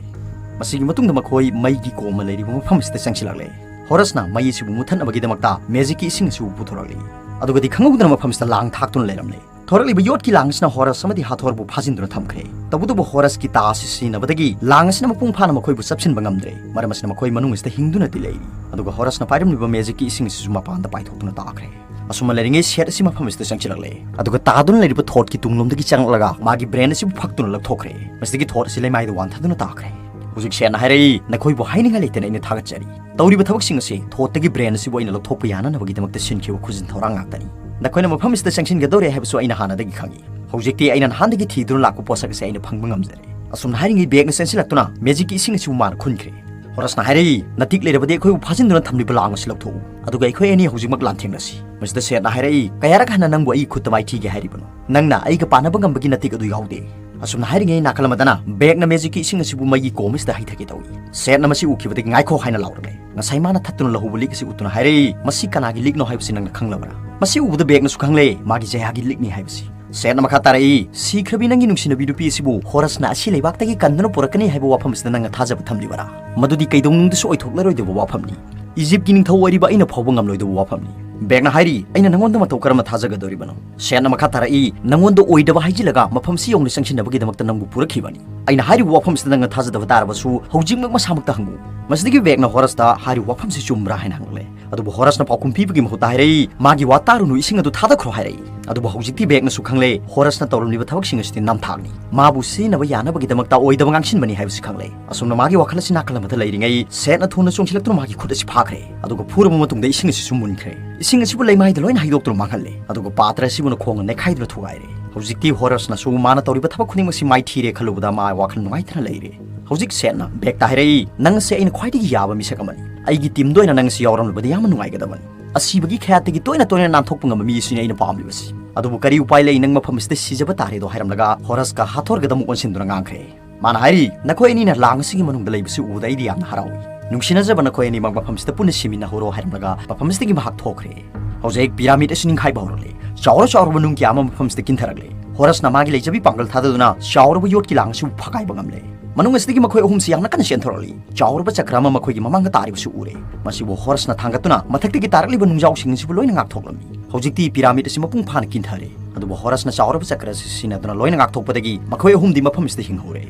ꯃꯁꯤꯒꯤ ꯃꯇꯨꯡꯗ ꯃꯈꯣꯏ ꯃꯩꯒꯤ ꯀꯣꯝ ꯑꯃ ꯂꯩꯔꯤꯕ ꯃꯐꯝ ꯑꯁꯤꯗ ꯆꯪꯁꯤꯜꯂꯛꯂꯦ꯫ ꯍꯣꯔꯁꯅ ꯃꯩ ꯑꯁꯤꯕꯨ ꯃꯨꯠꯊꯠꯅꯕꯒꯤꯗꯃꯛꯇ ꯃꯦꯖꯤꯛꯀꯤ ꯏꯁꯤꯡ ꯑꯁꯤꯕꯨ ꯄꯨꯊꯣꯔꯛꯂꯤ꯫ ꯑꯗꯨꯒꯗꯤ ꯈꯪꯍꯧꯗꯅ ꯃꯐꯝꯁꯤꯗ ꯂꯥꯡ ꯊꯥꯛꯇꯨꯅ ꯂꯩꯔꯝꯂꯦ꯫ ꯊꯣꯔꯛꯂꯤꯕ ꯌꯣꯠꯀꯤ ꯂꯥꯡ ꯑꯁꯤꯅ ꯍꯣꯔꯁ ꯑꯃꯗꯤ ꯍꯥꯊꯣꯔꯕꯨ ꯐꯥꯖꯤꯟꯗꯨꯅ ꯊꯝꯈ꯭ꯔꯦ꯫ ꯇꯧꯕꯇꯕꯨ ꯍꯣꯔꯁꯀꯤ ꯇꯥ ꯑꯁꯤ ꯁꯤꯖꯤꯟꯅꯕꯗꯒꯤ ꯂꯥꯡ ꯑꯁꯤꯅ ꯃꯄꯨꯡ ꯐꯥꯅ ꯃꯈꯣꯏꯕꯨ ꯆꯞꯁꯤꯟꯕ ꯉꯝꯗ꯭ꯔꯦ, ꯃꯔꯝ ꯑꯁꯤꯅ ꯃꯈꯣꯏ ꯃꯅꯨꯡ ꯑꯁꯤꯗ ꯍꯤꯡꯗꯨꯅꯗꯤ ꯂꯩꯔꯤ꯫ ꯑꯗꯨꯒ ꯍꯣꯔꯁꯅ ꯄꯥꯏꯔꯝꯂꯤꯕ ꯃꯦꯖꯤꯛꯀꯤ ꯏꯁꯤꯡ ꯑꯁꯤꯁꯨ ꯃꯄꯥꯟꯗ ꯄꯥꯏꯊꯣꯛꯇꯨꯅ ꯇꯥꯈ꯭ꯔꯦ꯫ ꯑꯁꯨꯝꯅ ꯂꯩꯔꯤꯉꯩ ꯁꯦꯠ ꯑꯁꯤ ꯃꯐꯝ ꯑꯁꯤꯗ ꯆꯪꯁꯤꯜꯂꯛꯂꯦ, ꯑꯗꯨꯒ ꯇꯥꯗꯨꯅ ꯂꯩꯔꯤꯕ ꯊꯣꯠꯀꯤ ꯇꯨꯡꯂꯣꯝꯗꯒꯤ ꯆꯪꯂꯛꯂꯒ ꯃꯥꯒꯤ ꯕ꯭ꯔꯦꯟ ꯑꯁꯤꯕꯨ ꯐꯛꯇꯨꯅ ꯂꯧꯊꯣꯛꯈ꯭ꯔꯦ꯫ ꯃꯁꯤꯗꯒꯤ ꯊꯣꯠ ꯑꯁꯤ ꯂꯩꯃꯥꯏꯗ ꯋꯥꯟꯊꯗꯨꯅ ꯇꯥꯈ꯭ꯔꯦ꯫ ꯍꯧꯖꯤꯛ ꯁꯦꯠꯅ ꯍꯥꯏꯔꯛꯏ, "ꯅꯈꯣꯏꯕꯨ ꯍꯥꯏꯅꯤꯡꯉꯥꯏ ꯂꯩꯇꯅ ꯑꯩꯅ ꯊꯥꯒꯠꯆꯔꯤ꯫ ꯇꯧꯔꯤꯕ ꯊꯕꯛꯁꯤꯡ ꯑꯁꯤ ꯊꯣꯠꯇꯒꯤ ꯕ꯭ꯔꯦꯟ ꯑꯁꯤꯕꯨ ꯑꯩꯅ ꯂꯧꯊꯣꯛꯄ ꯌꯥꯅꯅꯕꯒꯤꯗꯃꯛꯇ ꯁꯤꯟꯈꯤꯕ ꯈꯨꯖꯤꯟ ꯊꯧꯔꯥꯡ ꯉꯥꯛꯇꯅꯤ꯫ ꯅꯈꯣꯏꯅ ꯃꯐꯝ ꯑꯁꯤꯗ ꯆꯪꯁꯤꯟꯒꯗꯧꯔꯦ ꯍꯥꯏꯕꯁꯨ ꯑꯩꯅ ꯍꯥꯟꯅꯗꯒꯤ ꯈꯪꯏ꯫ ꯍꯧꯖꯤꯛꯇꯤ ꯑꯩꯅ ꯅꯍꯥꯟꯗꯒꯤ ꯊꯤꯗꯨꯅ ꯂꯥꯛꯄ ꯄꯣꯠꯁꯛ ꯑꯁꯤ ꯑꯩꯅ ꯐꯪꯕ ꯉꯝꯖꯔꯦ꯫" ꯑꯁꯨꯝꯅ ꯍꯥꯏꯔꯤꯉꯩ ꯕꯦꯒꯅ ꯆꯦꯟꯁꯤꯜꯂꯛꯇꯨꯅ ꯃꯦꯖꯤꯛꯀꯤ ꯏꯁꯤꯡ ꯑꯁꯤꯕꯨ ꯃꯥꯅ ꯈꯨꯟꯈ꯭ꯔꯦ꯫ ꯍꯣꯔꯁꯅ ꯍꯥꯏꯔꯛꯏ, "ꯅꯇꯤꯛ ꯂꯩꯔꯕꯗꯤ ꯑꯩꯈꯣꯏꯕꯨ ꯐꯥꯖꯤꯟꯗꯨꯅ ꯊꯝꯂꯤꯕ ꯂꯥꯡ ꯑꯁꯤ ꯂꯧꯊꯣꯛꯎ, ꯑꯗꯨꯒ ꯑꯩꯈꯣꯏ ꯑꯅꯤ ꯍꯧꯖꯤꯛꯃꯛ ꯂꯥꯟꯊꯦꯡꯅꯁꯤ꯫" ꯃꯁꯤꯗ ꯁꯦꯠꯅ ꯍꯥꯏꯔꯛꯏ, "ꯀꯌꯥꯔꯛ ꯍꯟꯅ ꯅꯪꯕꯨ ꯑꯩꯒꯤ ꯈꯨꯠꯇ ꯃꯥꯏꯊꯤꯒꯦ ꯍꯥꯏꯔꯤꯕꯅꯣ? ꯅꯪꯅ ꯑꯩꯒ ꯄꯥꯟꯅꯕ ꯉꯝꯕꯒꯤ ꯅꯇꯤꯛ ꯑꯗꯨ ꯌꯥꯎꯗꯦ꯫" ꯑꯁꯨꯝꯅ ꯍꯥꯏꯔꯤꯉꯩ ꯅꯥꯀꯜ ꯑꯃꯗꯅ ꯕꯦꯒꯅ ꯃꯦꯖꯤꯛꯀꯤ ꯏꯁꯤꯡ ꯑꯁꯤꯕꯨ ꯃꯩꯒꯤ ꯀꯣꯝ ꯑꯁꯤꯗ ꯍꯩꯊꯒꯦ ꯇꯧꯏ꯫ ꯁꯦꯠꯅ ꯃꯁꯤ ꯎꯈꯤꯕꯗꯒꯤ "ꯉꯥꯏꯈꯣ" ꯍꯥꯏꯅ ꯂꯥꯎꯔꯛꯂꯦ꯫ ꯉꯁꯥꯏ ꯃꯥꯅ ꯊꯠꯇꯨꯅ ꯂꯧꯍꯧꯕ ꯂꯤꯛ ꯑꯁꯤ ꯎꯠꯇꯨꯅ ꯍꯥꯏꯔꯛꯏ, "ꯃꯁꯤ ꯀꯅꯥꯒꯤ ꯂꯤꯛꯅꯣ ꯍꯥꯏꯕꯁꯤ ꯅꯪꯅ ꯈꯪꯂꯕ꯭ꯔꯥ?" ꯃꯁꯤ ꯎꯕꯗ ꯕꯦꯒꯅꯁꯨ ꯈꯪꯂꯦ, ꯃꯥꯒꯤ ꯖꯌꯥꯒꯤ ꯂꯤꯛꯅꯤ ꯍꯥꯏꯕꯁꯤ꯫ ꯁꯦꯠꯅ ꯃꯈꯥ ꯇꯥꯔꯛꯏ, "ꯁꯤꯈ꯭ꯔꯕꯤ ꯅꯪꯒꯤ ꯅꯨꯡꯁꯤꯅꯕꯤ ꯅꯨꯄꯤ ꯑꯁꯤꯕꯨ ꯍꯣꯔꯁꯅ ꯑꯁꯤ ꯂꯩꯕꯥꯛꯇꯒꯤ ꯀꯟꯗꯨꯅ ꯄꯨꯔꯛꯀꯅꯤ ꯍꯥꯏꯕ ꯋꯥꯐꯝ ꯑꯁꯤꯗ ꯅꯪꯅ ꯊꯥꯖꯕ ꯊꯝꯂꯤꯕꯔꯥ? ꯃꯗꯨꯗꯤ ꯀꯩꯗꯧꯅꯨꯡꯗꯁꯨ ꯑꯣꯏꯊꯣꯛꯂꯔꯣꯏꯗꯕ ꯋꯥꯐꯝꯅꯤ꯫ ꯏꯖꯤꯞꯀꯤ ꯅꯤꯡꯊꯧ ꯑꯣꯏꯔꯤꯕ ꯑꯩꯅ ꯐꯥꯎꯕ ꯉꯝꯂꯣꯏꯗꯕ ꯋꯥꯐꯝꯅꯤ꯫" ꯕꯦꯒꯅ ꯍꯥꯏꯔꯤ, "ꯑꯩꯅ ꯅꯪꯉꯣꯟꯗ ꯃꯇꯧ ꯀꯔꯝꯅ ꯊꯥꯖꯒꯗꯧꯔꯤꯕꯅꯣ?" ꯁꯦꯠꯅ ꯃꯈꯥ ꯇꯥꯔꯛꯏ, "ꯅꯪꯉꯣꯟꯗ ꯑꯣꯏꯗꯕ ꯍꯥꯏꯖꯤꯜꯂꯒ ꯃꯐꯝꯁꯤ ꯌꯧꯅ ꯆꯪꯁꯤꯟꯅꯕꯒꯤꯗꯃꯛꯇ ꯅꯪꯕꯨ ꯄꯨꯔꯛꯈꯤꯕꯅꯤ꯫ ꯑꯩꯅ ꯍꯥꯏꯔꯤꯕ ꯋꯥꯐꯝꯁꯤꯗ ꯅꯪꯅ ꯊꯥꯖꯗꯕ ꯇꯥꯔꯕꯁꯨ ꯍꯧꯖꯤꯛꯃꯛ ꯃꯁꯥꯃꯛꯇ ꯍꯪꯉꯨ꯫" ꯃꯁꯤꯗꯒꯤ ꯕꯦꯒꯅ ꯍꯣꯔꯁꯇ ꯍꯥꯏꯔꯤꯕ ꯋꯥꯐꯝꯁꯤ ꯆꯨꯝꯕ꯭ꯔꯥ ꯍꯥꯏꯅ ꯍꯪꯂꯦ꯫ ꯑꯗꯨꯕꯨ ꯍꯣꯔꯁꯅ ꯄꯥꯎꯈꯨꯝ ꯄꯤꯕꯒꯤ ꯃꯍꯨꯠꯇ ꯍꯥꯏꯔꯛꯏ, "ꯃꯥꯒꯤ ꯋꯥ ꯇꯥꯔꯨꯅꯨ, ꯏꯁꯤꯡ ꯑꯗꯨ ꯊꯥꯗꯈ꯭ꯔꯣ" ꯍꯥꯏꯔꯛꯏ꯫ ꯑꯗꯨꯕꯨ ꯍꯧꯖꯤꯛꯇꯤ ꯕꯦꯒꯅꯁꯨ ꯈꯪꯂꯦ, ꯍꯣꯔꯁꯅ ꯇꯧꯔꯝꯂꯤꯕ ꯊꯕꯛꯁꯤꯡ ꯑꯁꯤꯗꯤ ꯅꯝꯊꯥꯛꯅꯤ꯫ ꯃꯥꯕꯨ ꯁꯤꯖꯤꯟꯅꯕ ꯌꯥꯅꯕꯒꯤꯗꯃꯛꯇ ꯑꯣꯏꯗꯕ ꯉꯥꯡꯁꯤꯟꯕꯅꯤ ꯍꯥꯏꯕꯁꯤ ꯈꯪꯂꯦ꯫ ꯑꯁꯨꯝꯅ ꯃꯥꯒꯤ ꯋꯥꯈꯜ ꯑꯁꯤ ꯅꯥꯀꯜ ꯑꯃꯗ ꯂꯩꯔꯤꯉꯩ, ꯁꯦꯠꯅ ꯊꯨꯅ ꯆꯣꯡꯁꯤꯜꯂꯛꯇꯨꯅ ꯃꯥꯒꯤ ꯈꯨꯠ ꯑꯁꯤ ꯐꯥꯈ꯭ꯔꯦ꯫ ꯑꯗꯨꯒ ꯐꯨꯔꯕ ꯃꯇꯨꯡꯗ ꯏꯁꯤꯡ ꯑꯁꯤꯁꯨ ꯃꯨꯟꯈ꯭ꯔꯦ꯫ ꯏꯁꯤꯡ ꯑꯁꯤꯕꯨ ꯂꯩꯃꯥꯏꯗ ꯂꯣꯏꯅ ꯍꯩꯗꯣꯛꯇꯨꯅ ꯃꯥꯡꯍꯜꯂꯦ꯫ ꯑꯗꯨꯒ ꯄꯥꯇ꯭ꯔ ꯑꯁꯤꯕꯨꯅ ꯈꯣꯡꯅ ꯅꯦꯠꯈꯥꯏꯗꯨꯅ ꯊꯨꯒꯥꯏꯔꯦ꯫ ꯍꯧꯖꯤꯛꯇꯤ ꯍꯣꯔꯁꯅꯁꯨ ꯃꯥꯅ ꯇꯧꯔꯤꯕ ꯊꯕꯛ ꯈꯨꯗꯤꯡꯃꯛꯁꯤ ꯃꯥꯏꯊꯤꯔꯦ ꯈꯜꯂꯨꯕꯗ ꯃꯥ ꯋꯥꯈꯜ ꯅꯨꯡꯉꯥꯏꯇꯅ ꯂꯩꯔꯦ꯫ ꯍꯧꯖꯤꯛ ꯁꯦꯠꯅ ꯕꯦꯒꯇ ꯍꯥꯏꯔꯛꯏ, "ꯅꯪ ꯑꯁꯦ ꯑꯩꯅ ꯈ꯭ꯋꯥꯏꯗꯒꯤ ꯌꯥꯕ ꯃꯤꯁꯛ ꯑꯃꯅꯤ꯫ ꯑꯩꯒꯤ ꯇꯤꯝꯗ ꯑꯣꯏꯅ ꯅꯪ ꯑꯁꯤ ꯌꯥꯎꯔꯝꯂꯕꯗꯤ ꯌꯥꯝꯅ ꯅꯨꯡꯉꯥꯏꯒꯗꯕꯅꯤ꯫ ꯑꯁꯤꯕꯒꯤ ꯈꯌꯥꯠꯇꯒꯤ ꯇꯣꯏꯅ ꯇꯣꯏꯅ ꯅꯥꯟꯊꯣꯛꯄ ꯉꯝꯕ ꯃꯤ ꯑꯁꯤꯅꯤ ꯑꯩꯅ ꯄꯥꯝꯂꯤꯕꯁꯤ꯫ ꯑꯗꯨꯕꯨ ꯀꯔꯤ ꯎꯄꯥꯏ ꯂꯩ, ꯅꯪ ꯃꯐꯝ ꯑꯁꯤꯗ ꯁꯤꯖꯕ ꯇꯥꯔꯦꯗꯣ" ꯍꯥꯏꯔꯝꯂꯒ ꯍꯣꯔꯁꯀ ꯍꯥꯊꯣꯔꯒꯗ ꯑꯃꯨꯛ ꯑꯣꯟꯁꯤꯟꯗꯨꯅ ꯉꯥꯡꯈ꯭ꯔꯦ꯫ ꯃꯥꯅ ꯍꯥꯏꯔꯤ, "ꯅꯈꯣꯏ ꯑꯅꯤꯅ ꯂꯥꯡ ꯑꯁꯤꯒꯤ ꯃꯅꯨꯡꯗ ꯂꯩꯕꯁꯤ ꯎꯕꯗ ꯑꯩꯗꯤ ꯌꯥꯝꯅ ꯍꯔꯥꯎꯏ꯫ ꯅꯨꯡꯁꯤꯅꯖꯕ ꯅꯈꯣꯏ ꯑꯅꯤꯃꯛ ꯃꯐꯝꯁꯤꯗ ꯄꯨꯟꯅ ꯁꯤꯃꯤꯟꯅꯍꯧꯔꯣ" ꯍꯥꯏꯔꯝꯂꯒ ꯃꯐꯝ ꯑꯁꯤꯗꯒꯤ ꯃꯍꯥꯛ ꯊꯣꯛꯈ꯭ꯔꯦ꯫ ꯍꯧꯖꯤꯛ ꯄꯤꯔꯥꯃꯤꯗ ꯑꯁꯤ ꯅꯤꯡꯈꯥꯏꯕ ꯍꯧꯔꯛꯂꯦ꯫ ꯆꯥꯎꯔ ꯆꯥꯎꯔꯕ ꯅꯨꯡ ꯀꯌꯥ ꯑꯃ ꯃꯐꯝꯁꯤꯗ ꯀꯤꯟꯊꯔꯛꯂꯦ꯫ ꯍꯣꯔꯁꯅ ꯃꯥꯒꯤ ꯂꯩꯖꯕꯤ ꯄꯥꯡꯒꯜ ꯊꯥꯗꯗꯨꯅ ꯆꯥꯎꯔꯕ ꯌꯣꯠꯀꯤ ꯂꯥꯡ ꯑꯁꯤꯕꯨ ꯐꯒꯥꯏꯕ ꯉꯝꯂꯦ꯫ ꯃꯅꯨꯡ ꯑꯁꯤꯗꯒꯤ ꯃꯈꯣꯏ ꯑꯍꯨꯝꯁꯤ ꯌꯥꯝꯅ ꯀꯟꯅ ꯆꯦꯟꯊꯣꯔꯛꯂꯤ꯫ ꯆꯥꯎꯔꯕ ꯆꯀ꯭ꯔ ꯑꯃ ꯃꯈꯣꯏꯒꯤ ꯃꯃꯥꯡꯗ ꯇꯥꯔꯤꯕꯁꯨ ꯎꯔꯦ꯫ ꯃꯁꯤꯕꯨ ꯍꯣꯔꯁꯅ ꯊꯥꯡꯒꯠꯇꯨꯅ ꯃꯊꯛꯇꯒꯤ ꯇꯥꯔꯛꯂꯤꯕ ꯅꯨꯡꯖꯥꯎꯁꯤꯡ ꯑꯁꯤꯕꯨ ꯂꯣꯏꯅ ꯉꯥꯛꯊꯣꯛꯂꯝꯃꯤ꯫ ꯍꯧꯖꯤꯛꯇꯤ ꯄꯤꯔꯥꯃꯤꯗ ꯑꯁꯤ ꯃꯄꯨꯡ ꯐꯥꯅ ꯀꯤꯟꯊꯔꯦ꯫ ꯑꯗꯨꯕꯨ ꯍꯣꯔꯁꯅ ꯆꯥꯎꯔꯕ ꯆꯀ꯭ꯔ ꯑꯁꯤ ꯁꯤꯖꯤꯟꯅꯗꯨꯅ ꯂꯣꯏꯅ ꯉꯥꯛꯊꯣꯛꯄꯗꯒꯤ ꯃꯈꯣꯏ ꯑꯍꯨꯝꯗꯤ ꯃꯐꯝꯁꯤꯗ ꯍꯤꯡꯍꯧꯔꯦ꯫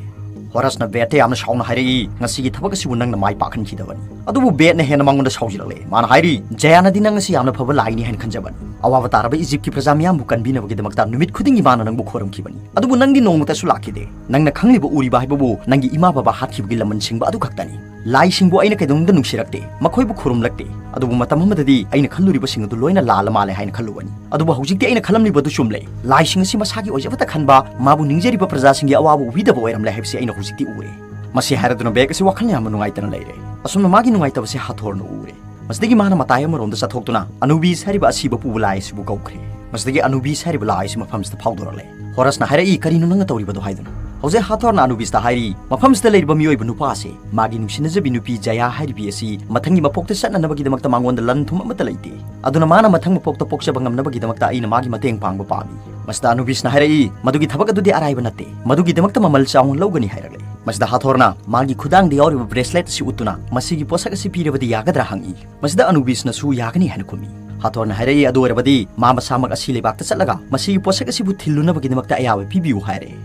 ꯍꯣꯔꯁꯅ ꯕꯦꯠꯇ ꯌꯥꯝꯅ ꯁꯥꯎꯅ ꯍꯥꯏꯔꯛꯏ, "ꯉꯁꯤꯒꯤ ꯊꯕꯛ ꯑꯁꯤꯕꯨ ꯅꯪꯅ ꯃꯥꯏ ꯄꯥꯛꯍꯟꯈꯤꯗꯕꯅꯤ"꯫ ꯑꯗꯨꯕꯨ ꯕꯦꯠꯅ ꯍꯦꯟꯅ ꯃꯉꯣꯟꯗ ꯁꯥꯎꯖꯤꯜꯂꯛꯂꯦ꯫ ꯃꯥꯅ ꯍꯥꯏꯔꯤ, "ꯖꯌꯥꯅꯗꯤ ꯅꯪ ꯑꯁꯤ ꯌꯥꯝꯅ ꯐꯕ ꯂꯥꯏꯅꯤ ꯍꯥꯏꯅ ꯈꯟꯖꯕꯅꯤ꯫ ꯑꯋꯥꯕ ꯇꯥꯔꯕ ꯏꯖꯤꯞꯀꯤ ꯄ꯭ꯔꯖꯥ ꯃꯤꯌꯥꯝꯕꯨ ꯀꯟꯕꯤꯅꯕꯒꯤꯗꯃꯛꯇ ꯅꯨꯃꯤꯠ ꯈꯨꯗꯤꯡꯒꯤ ꯃꯥꯅ ꯅꯪꯕꯨ ꯈꯣꯏꯔꯝꯈꯤꯕꯅꯤ꯫ ꯑꯗꯨꯕꯨ ꯅꯪꯗꯤ ꯅꯣꯡꯃꯇꯁꯨ ꯂꯥꯛꯈꯤꯗꯦ꯫ ꯅꯪꯅ ꯈꯪꯂꯤꯕ ꯎꯔꯤꯕ ꯍꯥꯏꯕꯕꯨ ꯅꯪꯒꯤ ꯏꯃꯥ ꯕꯕꯥ ꯍꯥꯠꯈꯤꯕꯒꯤ ꯂꯃꯟ ꯁꯤꯡꯕ ꯑꯗꯨ ꯈꯛꯇꯅꯤ꯫ ꯂꯥꯏꯁꯤꯡꯕꯨ ꯑꯩꯅ ꯀꯩꯗꯧꯅꯨꯡꯗ ꯅꯨꯡꯁꯤꯔꯛꯇꯦ, ꯃꯈꯣꯏꯕꯨ ꯈꯨꯔꯨꯝꯂꯛꯇꯦ꯫ ꯑꯗꯨꯕꯨ ꯃꯇꯝ ꯑꯃꯗꯗꯤ ꯑꯩꯅ ꯈꯜꯂꯨꯔꯤꯕꯁꯤꯡ ꯑꯗꯨ ꯂꯣꯏꯅ ꯂꯥꯜꯂ ꯃꯥꯜꯂꯦ ꯍꯥꯏꯅ ꯈꯜꯂꯨꯕꯅꯤ꯫ ꯑꯗꯨꯕꯨ ꯍꯧꯖꯤꯛꯇꯤ ꯑꯩꯅ ꯈꯜꯂꯝꯂꯤꯕ ꯑꯗꯨ ꯆꯨꯝꯂꯦ꯫ ꯂꯥꯏꯁꯤꯡ ꯑꯁꯤ ꯃꯁꯥꯒꯤ ꯑꯣꯏꯖꯕꯇ ꯈꯟꯕ, ꯃꯥꯕꯨ ꯅꯤꯡꯖꯔꯤꯕ ꯄ꯭ꯔꯖꯥꯁꯤꯡꯒꯤ ꯑꯋꯥꯕ ꯎꯕꯤꯗꯕ ꯑꯣꯏꯔꯝꯂꯦ ꯍꯥꯏꯕꯁꯤ ꯑꯩꯅ ꯍꯧꯖꯤꯛꯇꯤ ꯎꯔꯦ"꯫ ꯃꯁꯤ ꯍꯥꯏꯔꯗꯨꯅ ꯕꯦꯛ ꯑꯁꯤ ꯋꯥꯈꯜꯅ ꯌꯥꯝꯅ ꯅꯨꯡꯉꯥꯏꯇꯅ ꯂꯩꯔꯦ꯫ ꯑꯁꯨꯝꯅ ꯃꯥꯒꯤ ꯅꯨꯡꯉꯥꯏꯇꯕꯁꯤ ꯍꯥꯊꯣꯔꯅ ꯎꯔꯦ꯫ ꯃꯁꯤꯗꯒꯤ ꯃꯥꯅ ꯃꯇꯥꯏ ꯑꯃꯔꯣꯝꯗ ꯆꯠꯊꯣꯛꯇꯨꯅ ꯑꯅꯨꯕꯤꯁ ꯍꯥꯏꯔꯤꯕ ꯑꯁꯤꯕ ꯄꯨꯕ ꯂꯥꯏ ꯑꯁꯤꯕꯨ ꯀꯧꯈ꯭ꯔꯦ꯫ ꯃꯁꯤꯗꯒꯤ ꯑꯅꯨꯕꯤꯁ ꯍꯥꯏꯔꯤꯕ ꯂꯥꯏ ꯑꯁꯤ ꯃꯐꯝꯁꯤꯗ ꯐꯥꯎꯗꯣꯔꯛꯂꯦ꯫ ꯍꯣꯔꯁꯅ ꯍꯥꯏꯔꯛꯏ, "ꯀꯔꯤꯅꯣ ꯅꯪꯅ ꯇꯧꯔꯤꯕꯗꯣ?" ꯍꯥꯏꯗꯨꯅ꯫ ꯍꯧꯖꯤꯛ ꯍꯥꯊꯣꯔꯅ ꯑꯅꯨꯕꯤꯁꯇ ꯍꯥꯏꯔꯤ, "ꯃꯐꯝꯁꯤꯗ ꯂꯩꯔꯤꯕ ꯃꯤꯑꯣꯏꯕ ꯅꯨꯄꯥ ꯑꯁꯤ, ꯃꯥꯒꯤ ꯅꯨꯡꯁꯤꯅꯖꯕꯤ ꯅꯨꯄꯤ ꯖꯌꯥ ꯍꯥꯏꯔꯤꯕꯤ ꯑꯁꯤ ꯃꯊꯪꯒꯤ ꯃꯄꯣꯛꯇ ꯆꯠꯅꯅꯕꯒꯤꯗꯃꯛꯇ ꯃꯉꯣꯟꯗ ꯂꯟ ꯊꯨꯝ ꯑꯃꯠꯇ ꯂꯩꯇꯦ꯫ ꯑꯗꯨꯅ ꯃꯥꯅ ꯃꯊꯪ ꯃꯄꯣꯛꯇ ꯄꯣꯛꯆꯕ ꯉꯝꯅꯕꯒꯤꯗꯃꯛꯇ ꯑꯩꯅ ꯃꯥꯒꯤ ꯃꯇꯦꯡ ꯄꯥꯡꯕ ꯄꯥꯝꯃꯤ"꯫ ꯃꯁꯤꯗ ꯑꯅꯨꯕꯤꯁꯅ ꯍꯥꯏꯔꯛꯏ, "ꯃꯗꯨꯒꯤ ꯊꯕꯛ ꯑꯗꯨꯗꯤ ꯑꯔꯥꯏꯕ ꯅꯠꯇꯦ, ꯃꯗꯨꯒꯤꯗꯃꯛꯇ ꯃꯃꯜ ꯆꯥꯎꯅ ꯂꯧꯒꯅꯤ" ꯍꯥꯏꯔꯛꯂꯦ꯫ ꯃꯁꯤꯗ ꯍꯥꯊꯣꯔꯅ ꯃꯥꯒꯤ ꯈꯨꯗꯥꯡꯗ ꯌꯥꯎꯔꯤꯕ ꯕ꯭ꯔꯦꯁꯂꯦꯠ ꯑꯁꯤ ꯎꯠꯇꯨꯅ, "ꯃꯁꯤꯒꯤ ꯄꯣꯠꯁꯛ ꯑꯁꯤ ꯄꯤꯔꯕꯗꯤ ꯌꯥꯒꯗ꯭ꯔꯥ?" ꯍꯪꯏ꯫ ꯃꯁꯤꯗ ꯑꯅꯨꯕꯤꯁꯅꯁꯨ ꯌꯥꯒꯅꯤ ꯍꯥꯏꯅ ꯈꯨꯝꯃꯤ꯫ ꯍꯥꯊꯣꯔꯅ ꯍꯥꯏꯔꯛꯏ, "ꯑꯗꯨ ꯑꯣꯏꯔꯕꯗꯤ ꯃꯥ ꯃꯁꯥꯃꯛ ꯑꯁꯤ ꯂꯩꯕꯥꯛꯇ ꯆꯠꯂꯒ ꯃꯁꯤꯒꯤ ꯄꯣꯠꯁꯛ ꯑꯁꯤꯕꯨ ꯊꯤꯜꯂꯨꯅꯕꯒꯤꯗꯃꯛꯇ ꯑꯌꯥꯕ ꯄꯤꯕꯤꯌꯨ" ꯍꯥꯏꯔꯦ꯫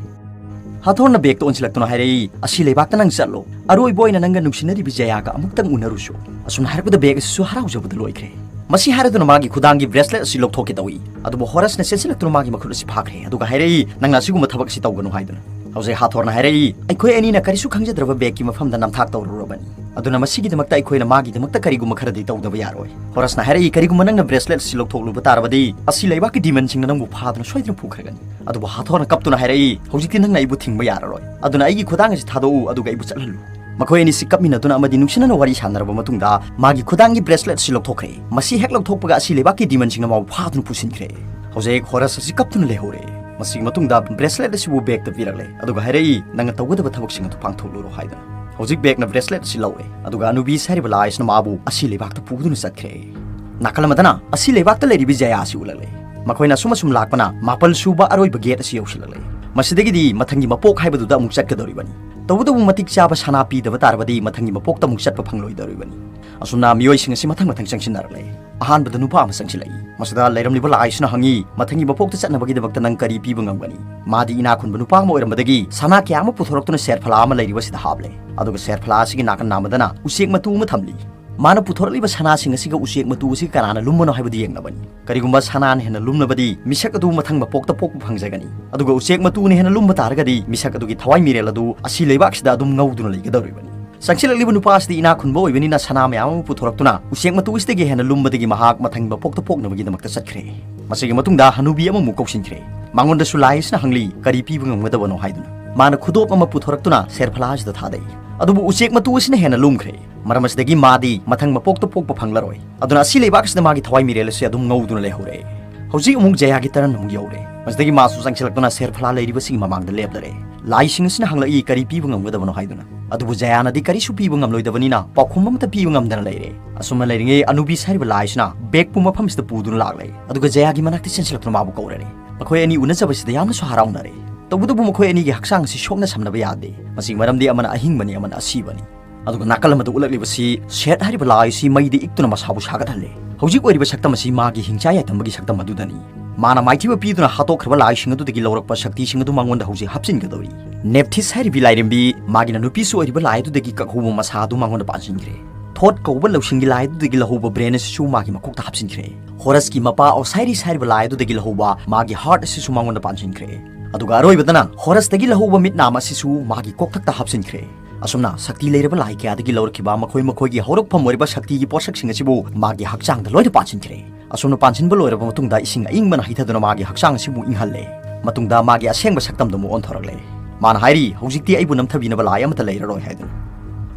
ꯍꯥꯊꯣꯔꯅ ꯕꯦꯛꯇ ꯑꯣꯟꯁꯤꯜꯂꯛꯇꯨꯅ ꯍꯥꯏꯔꯛꯏ, "ꯑꯁꯤ ꯂꯩꯕꯥꯛꯇ ꯅꯪ ꯆꯠꯂꯣ꯫ ꯑꯔꯣꯏꯕ ꯑꯣꯏꯅ ꯅꯪꯒ ꯅꯨꯡꯁꯤꯅꯔꯤꯕꯤ ꯖꯌꯥꯒ ꯑꯃꯨꯛꯇꯪ ꯎꯅꯔꯨꯁꯨ"꯫ ꯑꯁꯨꯝꯅ ꯍꯥꯏꯔꯛꯄꯗ ꯕꯦꯛ ꯑꯁꯤꯁꯨ ꯍꯔꯥꯎꯖꯕꯗ ꯂꯣꯏꯈ꯭ꯔꯦ꯫ ꯃꯁꯤ ꯍꯥꯏꯔꯗꯨꯅ ꯃꯥꯒꯤ ꯈꯨꯗꯥꯡꯒꯤ ꯕ꯭ꯔꯦꯁꯂꯦꯠ ꯑꯁꯤ ꯂꯧꯊꯣꯛꯀꯦ ꯇꯧꯏ꯫ ꯑꯗꯨꯕꯨ ꯍꯣꯔꯁꯅ ꯆꯦꯟꯁꯤꯜꯂꯛꯇꯨꯅ ꯃꯥꯒꯤ ꯃꯈꯨꯠ ꯑꯁꯤ ꯐꯥꯈ꯭ꯔꯦ꯫ ꯑꯗꯨꯒ ꯍꯥꯏꯔꯛꯏ, "ꯅꯪꯅ ꯑꯁꯤꯒꯨꯝꯕ ꯊꯕꯛ ꯑꯁꯤ ꯇꯧꯒꯅꯨ" ꯍꯥꯏꯗꯨꯅ꯫ ꯍꯧꯖꯤꯛ ꯍꯥꯊꯣꯔꯅ ꯍꯥꯏꯔꯛꯏ, "ꯑꯩꯈꯣꯏ ꯑꯅꯤꯅ ꯀꯔꯤꯁꯨ ꯈꯪꯖꯗ꯭ꯔꯕ ꯕꯦꯛꯀꯤ ꯃꯐꯝꯗ ꯅꯝꯊꯥꯛ ꯇꯧꯔꯨꯔꯕꯅꯤ꯫ ꯑꯗꯨꯅ ꯃꯁꯤꯒꯤꯗꯃꯛꯇ ꯑꯩꯈꯣꯏꯅ ꯃꯥꯒꯤꯗꯃꯛꯇ ꯀꯔꯤꯒꯨꯝꯕ ꯈꯔꯗꯤ ꯇꯧꯗꯕ ꯌꯥꯔꯣꯏ"꯫ ꯍꯣꯔꯁꯅ ꯍꯥꯏꯔꯛꯏ, "ꯀꯔꯤꯒꯨꯝꯕ ꯅꯪꯅ ꯕ꯭ꯔꯦꯁꯂꯦꯠ ꯑꯁꯤ ꯂꯧꯊꯣꯛꯂꯨꯕ ꯇꯥꯔꯕꯗꯤ ꯑꯁꯤ ꯂꯩꯕꯥꯛꯀꯤ ꯗꯤꯃꯟꯁꯤꯡꯅ ꯅꯪꯕꯨ ꯐꯥꯗꯨꯅ ꯁꯣꯏꯗꯅ ꯄꯨꯈ꯭ꯔꯒꯅꯤ"꯫ ꯑꯗꯨꯕꯨ ꯍꯥꯊꯣꯔꯅ ꯀꯞꯇꯨꯅ ꯍꯥꯏꯔꯛꯏ, "ꯍꯧꯖꯤꯛꯇꯤ ꯅꯪꯅ ꯑꯩꯕꯨ ꯊꯤꯡꯕ ꯌꯥꯔꯔꯣꯏ꯫ ꯑꯗꯨꯅ ꯑꯩꯒꯤ ꯈꯨꯗꯥꯡ ꯑꯁꯤ ꯊꯥꯗꯣꯛꯎ, ꯑꯗꯨꯒ ꯑꯩꯕꯨ ꯆꯠꯍꯜꯂꯨ"꯫ ꯃꯈꯣꯏ ꯑꯅꯤꯁꯤ ꯀꯞꯃꯤꯟꯅꯗꯨꯅ ꯑꯃꯗꯤ ꯅꯨꯡꯁꯤꯅꯅ ꯋꯥꯔꯤ ꯁꯥꯟꯅꯔꯕ ꯃꯇꯨꯡꯗ ꯃꯥꯒꯤ ꯈꯨꯗꯥꯡꯒꯤ ꯕ꯭ꯔꯦꯁꯂꯦꯠ ꯑꯁꯤ ꯂꯧꯊꯣꯛꯈ꯭ꯔꯦ꯫ ꯃꯁꯤ ꯍꯦꯛ ꯂꯧꯊꯣꯛꯄꯒ ꯑꯁꯤ ꯂꯩꯕꯥꯛꯀꯤ ꯗꯤꯃꯟꯁꯤꯡꯅ ꯃꯥꯕꯨ ꯐꯥꯗꯨꯅ ꯄꯨꯁꯤꯟꯈ꯭ꯔꯦ꯫ ꯍꯧꯖꯤꯛ ꯍꯣꯔꯁ ꯑꯁꯤ ꯀꯞꯇꯨꯅ ꯂꯩꯍꯧꯔꯦ꯫ ꯃꯁꯤꯒꯤ ꯃꯇꯨꯡꯗ ꯕ꯭ꯔꯦꯁꯂꯦꯠ ꯑꯁꯤꯕꯨ ꯕꯦꯛꯇ ꯄꯤꯔꯛꯂꯦ, ꯑꯗꯨꯒ ꯍꯥꯏꯔꯛꯏ, "ꯅꯪꯅ ꯇꯧꯒꯗꯕ ꯊꯕꯛꯁꯤꯡ ꯑꯗꯨ ꯄꯥꯡꯊꯣꯛꯂꯨꯔꯣ" ꯍꯥꯏꯗꯨꯅ꯫ ꯍꯧꯖꯤꯛ ꯕꯦꯛꯅ ꯕ꯭ꯔꯦꯁꯂꯦꯠ ꯑꯁꯤ ꯂꯧꯔꯦ, ꯑꯗꯨꯒ ꯑꯅꯨꯕꯤꯁ ꯍꯥꯏꯔꯤꯕ ꯂꯥꯏ ꯑꯁꯤꯅ ꯃꯥꯕꯨ ꯑꯁꯤ ꯂꯩꯕꯥꯛꯇ ꯄꯨꯗꯨꯅ ꯆꯠꯈ꯭ꯔꯦ꯫ ꯅꯥꯀꯜ ꯑꯃꯗꯅ ꯑꯁꯤ ꯂꯩꯕꯥꯛꯇ ꯂꯩꯔꯤꯕꯤ ꯖꯌꯥ ꯑꯁꯤ ꯎꯠꯂꯛꯂꯦ꯫ ꯃꯈꯣꯏꯅ ꯑꯁꯨꯝ ꯑꯁꯨꯝ ꯂꯥꯛꯄꯅ ꯃꯥꯄꯜ ꯁꯨꯕ ꯑꯔꯣꯏꯕ ꯒꯦꯠ ꯑꯁꯤ ꯌꯧꯁꯤꯜꯂꯛꯂꯦ꯫ ꯃꯁꯤꯗꯒꯤꯗꯤ ꯃꯊꯪꯒꯤ ꯃꯄꯣꯛ ꯍꯥꯏꯕꯗꯨꯗ ꯑꯃꯨꯛ ꯆꯠꯀꯗꯧꯔꯤꯕꯅꯤ꯫ ꯇꯧꯕꯇꯕꯨ ꯃꯇꯤꯛ ꯆꯥꯕ ꯁꯅꯥ ꯄꯤꯗꯕ ꯇꯥꯔꯕꯗꯤ ꯃꯊꯪꯒꯤ ꯃꯄꯣꯛꯇ ꯑꯃꯨꯛ ꯆꯠꯄ ꯐꯪꯂꯣꯏꯗꯧꯔꯤꯕꯅꯤ꯫ ꯑꯁꯨꯝꯅ ꯃꯤꯑꯣꯏꯁꯤꯡ ꯑꯁꯤ ꯃꯊꯪ ꯃꯊꯪ ꯆꯪꯁꯤꯟꯅꯔꯛꯂꯦ꯫ ꯑꯍꯥꯟꯕꯗ ꯅꯨꯄꯥ ꯑꯃ ꯆꯪꯁꯤꯜꯂꯛꯏ꯫ ꯃꯁꯤꯗ ꯂꯩꯔꯝꯂꯤꯕ ꯂꯥꯏꯁꯤꯅ ꯍꯪꯉꯤ, "ꯃꯊꯪꯒꯤ ꯃꯄꯣꯛꯇ ꯆꯠꯅꯕꯒꯤꯗꯃꯛꯇ ꯅꯪ ꯀꯔꯤ ꯄꯤꯕ ꯉꯝꯒꯅꯤ?" ꯃꯥꯗꯤ ꯏꯅꯥꯛ ꯈꯨꯟꯕ ꯅꯨꯄꯥ ꯑꯃ ꯑꯣꯏꯔꯝꯕꯗꯒꯤ ꯁꯅꯥ ꯀꯌꯥ ꯑꯃ ꯄꯨꯊꯣꯔꯛꯇꯨꯅ ꯁꯦꯔꯐꯂꯥ ꯑꯃ ꯂꯩꯔꯤꯕꯁꯤꯗ ꯍꯥꯞꯂꯦ꯫ ꯑꯗꯨꯒ ꯁꯦꯔꯐꯂꯥ ꯑꯁꯤꯒꯤ ꯅꯥꯀꯟ ꯅꯥꯝꯃꯗꯅ ꯎꯆꯦꯛ ꯃꯇꯨ ꯑꯃ ꯊꯝꯂꯤ꯫ ꯃꯥꯅ ꯄꯨꯊꯣꯔꯛꯂꯤꯕ ꯁꯅꯥꯁꯤꯡ ꯑꯁꯤꯒ ꯎꯆꯦꯛ ꯃꯇꯨ ꯑꯁꯤꯒ ꯀꯅꯥꯅ ꯂꯨꯝꯕꯅꯣ ꯍꯥꯏꯕꯗꯨ ꯌꯦꯡꯅꯕꯅꯤ꯫ ꯀꯔꯤꯒꯨꯝꯕ ꯁꯅꯥꯅ ꯍꯦꯟꯅ ꯂꯨꯝꯂꯕꯗꯤ ꯃꯤꯁꯛ ꯑꯗꯨ ꯃꯊꯪ ꯃꯄꯣꯛꯇ ꯄꯣꯛꯄ ꯐꯪꯖꯒꯅꯤ꯫ ꯑꯗꯨꯒ ꯎꯆꯦꯛ ꯃꯇꯨꯅ ꯍꯦꯟꯅ ꯂꯨꯝꯕ ꯇꯥꯔꯒꯗꯤ ꯃꯤꯁꯛ ꯑꯗꯨꯒꯤ ꯊꯋꯥꯏ ꯃꯤꯔꯦꯜ ꯑꯗꯨ ꯑꯁꯤ ꯂꯩꯕꯥꯛꯁꯤꯗ ꯑꯗꯨꯝ ꯉꯧꯗꯨꯅ ꯂꯩꯒꯗꯧꯔꯤꯕꯅꯤ꯫ ꯆꯪꯁꯤꯜꯂꯛꯂꯤꯕ ꯅꯨꯄꯥ ꯑꯁꯤꯗꯤ ꯏꯅꯥꯛ ꯈꯨꯟꯕ ꯑꯣꯏꯕꯅꯤꯅ ꯁꯅꯥ ꯃꯌꯥꯝ ꯑꯃ ꯄꯨꯊꯣꯔꯛꯇꯨꯅ ꯎꯆꯦꯛ ꯃꯇꯨ ꯑꯁꯤꯗꯒꯤ ꯍꯦꯟꯅ ꯂꯨꯝꯕꯗꯒꯤ ꯃꯍꯥꯛ ꯃꯊꯪꯒꯤ ꯃꯄꯣꯛꯇ ꯄꯣꯛꯅꯕꯒꯤꯗꯃꯛꯇ ꯆꯠꯈ꯭ꯔꯦ꯫ ꯃꯁꯤꯒꯤ ꯃꯇꯨꯡꯗ ꯍꯅꯨꯕꯤ ꯑꯃꯃꯨꯛ ꯀꯧꯁꯤꯟꯈ꯭ꯔꯦ꯫ ꯃꯉꯣꯟꯗꯁꯨ ꯂꯥꯏ ꯑꯁꯤꯅ ꯍꯪꯂꯤ, "ꯀꯔꯤ ꯄꯤꯕ ꯉꯝꯒꯗꯕꯅꯣ?" ꯍꯥꯏꯗꯨꯅ꯫ ꯃꯥꯅ ꯈꯨꯗꯣꯞ ꯑꯃ ꯄꯨꯊꯣꯔꯛꯇꯨꯅ ꯁꯦꯔꯐꯂꯥ ꯑꯁꯤꯗ ꯊꯥꯗꯩ꯫ ꯑꯗꯨꯕꯨ ꯎꯆꯦꯛ ꯃꯇꯨ ꯑꯁꯤꯅ ꯍꯦꯟꯅ ꯂꯨꯝꯈ꯭ꯔꯦ꯫ ꯃꯔꯝ ꯑꯁꯤꯗꯒꯤ ꯃꯥꯗꯤ ꯃꯊꯪ ꯃꯄꯣꯛꯇ ꯄꯣꯛꯄ ꯐꯪꯂꯔꯣꯏ꯫ ꯑꯗꯨꯅ ꯑꯁꯤ ꯂꯩꯕꯥꯛ ꯑꯁꯤꯗ ꯃꯥꯒꯤ ꯊꯋꯥꯏ ꯃꯤꯔꯦꯜ ꯑꯁꯤ ꯑꯗꯨꯝ ꯉꯧꯗꯨꯅ ꯂꯩꯍꯧꯔꯦ꯫ ꯍꯧꯖꯤꯛ ꯑꯃꯨꯛ ꯖꯌꯥꯒꯤ ꯇꯔꯟ ꯑꯃꯨꯛ ꯌꯧꯔꯦ꯫ ꯃꯁꯤꯗꯒꯤ ꯃꯥꯁꯨ ꯆꯪꯁꯤꯜꯂꯛꯇꯨꯅ ꯁꯦꯔꯐꯂꯥ ꯂꯩꯔꯤꯕꯁꯤꯒꯤ ꯃꯃꯥꯡꯗ ꯂꯦꯞꯂꯔꯦ꯫ ꯂꯥꯏꯁꯤꯡ ꯑꯁꯤꯅ ꯍꯪꯂꯛꯏ, "ꯀꯔꯤ ꯄꯤꯕ ꯉꯝꯒꯗꯕꯅꯣ?" ꯍꯥꯏꯗꯨꯅ꯫ ꯑꯗꯨꯕꯨ ꯖꯌꯥꯅꯗꯤ ꯀꯔꯤꯁꯨ ꯄꯤꯕ ꯉꯝꯂꯣꯏꯗꯕꯅꯤꯅ ꯄꯥꯎꯈꯨꯝ ꯑꯃꯠꯇ ꯄꯤꯕ ꯉꯝꯗꯅ ꯂꯩꯔꯦ꯫ ꯑꯁꯨꯝꯅ ꯂꯩꯔꯤꯉꯩ ꯑꯅꯨꯕꯤꯁ ꯍꯥꯏꯔꯤꯕ ꯂꯥꯏꯁꯤꯅ ꯕꯦꯒꯄꯨ ꯃꯐꯝꯁꯤꯗ ꯄꯨꯗꯨꯅ ꯂꯥꯛꯂꯦ꯫ ꯑꯗꯨꯒ ꯖꯌꯥꯒꯤ ꯃꯅꯥꯛꯇ ꯆꯦꯟꯁꯤꯜꯂꯛꯇꯨꯅ ꯃꯥꯕꯨ ꯀꯧꯔꯔꯦ꯫ ꯃꯈꯣꯏ ꯑꯅꯤ ꯎꯅꯖꯕꯁꯤꯗ ꯌꯥꯝꯅꯁꯨ ꯍꯔꯥꯎꯅꯔꯦ꯫ ꯇꯧꯕꯇꯕꯨ ꯃꯈꯣꯏ ꯑꯅꯤꯒꯤ ꯍꯛꯆꯥꯡ ꯑꯁꯤ ꯁꯣꯛꯅ ꯁꯝꯅꯕ ꯌꯥꯗꯦ꯫ ꯃꯁꯤꯒꯤ ꯃꯔꯝꯗꯤ ꯑꯃꯅ ꯑꯍꯤꯡꯕꯅꯤ, ꯑꯃꯅ ꯑꯁꯤꯕꯅꯤ꯫ ꯑꯗꯨꯒ ꯅꯥꯀꯜ ꯑꯃꯗ ꯎꯠꯂꯛꯂꯤꯕꯁꯤ ꯁꯦꯠ ꯍꯥꯏꯔꯤꯕ ꯂꯥꯏ ꯑꯁꯤ ꯃꯩꯗ ꯏꯛꯇꯨꯅ ꯃꯁꯥꯕꯨ ꯁꯥꯒꯠꯍꯜꯂꯦ꯫ ꯍꯧꯖꯤꯛ ꯑꯣꯏꯔꯤꯕ ꯁꯛꯇꯝ ꯑꯁꯤ ꯃꯥꯒꯤ ꯍꯤꯡꯆꯥ ꯌꯥꯏꯇꯝꯕꯒꯤ ꯁꯛꯇꯝ ꯑꯗꯨꯗꯅꯤ꯫ ꯃꯥꯅ ꯃꯥꯏꯊꯤꯕ ꯄꯤꯗꯨꯅ ꯍꯥꯠꯇꯣꯛꯈ꯭ꯔꯕ ꯂꯥꯏꯁꯤꯡ ꯑꯗꯨꯗꯒꯤ ꯂꯧꯔꯛꯄ ꯁꯛꯇꯤꯁꯤꯡ ꯑꯗꯨ ꯃꯉꯣꯟꯗ ꯍꯧꯖꯤꯛ ꯍꯥꯞꯆꯤꯟꯒꯗꯧꯔꯤ꯫ ꯅꯦꯞꯊꯤꯁ ꯍꯥꯏꯔꯤꯕꯤ ꯂꯥꯏꯔꯦꯝꯕꯤ ꯃꯥꯒꯤꯅ ꯅꯨꯄꯤꯁꯨ ꯑꯣꯏꯔꯤꯕ ꯂꯥꯏ ꯑꯗꯨꯗꯒꯤ ꯀꯛꯍꯧꯕ ꯃꯁꯥ ꯑꯗꯨ ꯃꯉꯣꯟꯗ ꯄꯥꯟꯁꯤꯟꯈ꯭ꯔꯦ꯫ ꯊꯣꯠ ꯀꯧꯕ ꯂꯧꯁꯤꯡꯒꯤ ꯂꯥꯏ ꯑꯗꯨꯗꯒꯤ ꯂꯧꯍꯧꯕ ꯕ꯭ꯔꯦꯟ ꯑꯁꯤꯁꯨ ꯃꯥꯒꯤ ꯃꯀꯣꯛꯇ ꯍꯥꯞꯆꯤꯟꯈ꯭ꯔꯦ꯫ ꯍꯣꯔꯁꯀꯤ ꯃꯄꯥ ꯑꯣꯁꯥꯏꯔꯤꯁ ꯍꯥꯏꯔꯤꯕ ꯂꯥꯏ ꯑꯗꯨꯗꯒꯤ ꯂꯧꯍꯧꯕ ꯃꯥꯒꯤ ꯍꯥꯔꯠ ꯑꯁꯤꯁꯨ ꯃꯉꯣꯟꯗ ꯄꯥꯟꯁꯤꯟꯈ꯭ꯔꯦ꯫ ꯑꯗꯨꯒ ꯑꯔꯣꯏꯕꯗꯅ ꯍꯣꯔꯁꯇꯒꯤ ꯂꯧꯍꯧꯕ ꯃꯤꯠ ꯅꯥꯝ ꯑꯁꯤꯁꯨ ꯃꯥꯒꯤ ꯀꯣꯛꯊꯛꯇ ꯍꯥꯞꯆꯤꯟꯈ꯭ꯔꯦ꯫ ꯑꯁꯨꯝꯅ ꯁꯛꯇꯤ ꯂꯩꯔꯕ ꯂꯥꯏ ꯀꯌꯥꯗꯒꯤ ꯂꯧꯔꯛꯈꯤꯕ ꯃꯈꯣꯏ ꯃꯈꯣꯏꯒꯤ ꯍꯧꯔꯛꯐꯝ ꯑꯣꯏꯔꯤꯕ ꯁꯛꯇꯤꯒꯤ ꯄꯣꯠꯁꯛꯁꯤꯡ ꯑꯁꯤꯕꯨ ꯃꯥꯒꯤ ꯍꯛꯆꯥꯡꯗ ꯂꯣꯏꯅ ꯄꯥꯟꯁꯤꯟꯈ꯭ꯔꯦ꯫ ꯑꯁꯨꯝꯅ ꯄꯥꯟꯁꯤꯟꯕ ꯂꯣꯏꯔꯕ ꯃꯇꯨꯡꯗ ꯏꯁꯤꯡ ꯑꯏꯪꯕꯅ ꯍꯩꯊꯗꯨꯅ ꯃꯥꯒꯤ ꯍꯛꯆꯥꯡ ꯑꯁꯤꯕꯨ ꯏꯪꯍꯜꯂꯦ꯫ ꯃꯇꯨꯡꯗ ꯃꯥꯒꯤ ꯑꯁꯦꯡꯕ ꯁꯛꯇꯝꯗ ꯑꯃꯨꯛ ꯑꯣꯟꯊꯣꯔꯛꯂꯦ꯫ ꯃꯥꯅ ꯍꯥꯏꯔꯤ, "ꯍꯧꯖꯤꯛꯇꯤ ꯑꯩꯕꯨ ꯅꯝꯊꯕꯤꯅꯕ ꯂꯥꯏ ꯑꯃꯠꯇ ꯂꯩꯔꯔꯣꯏ" ꯍꯥꯏꯗꯨꯅ꯫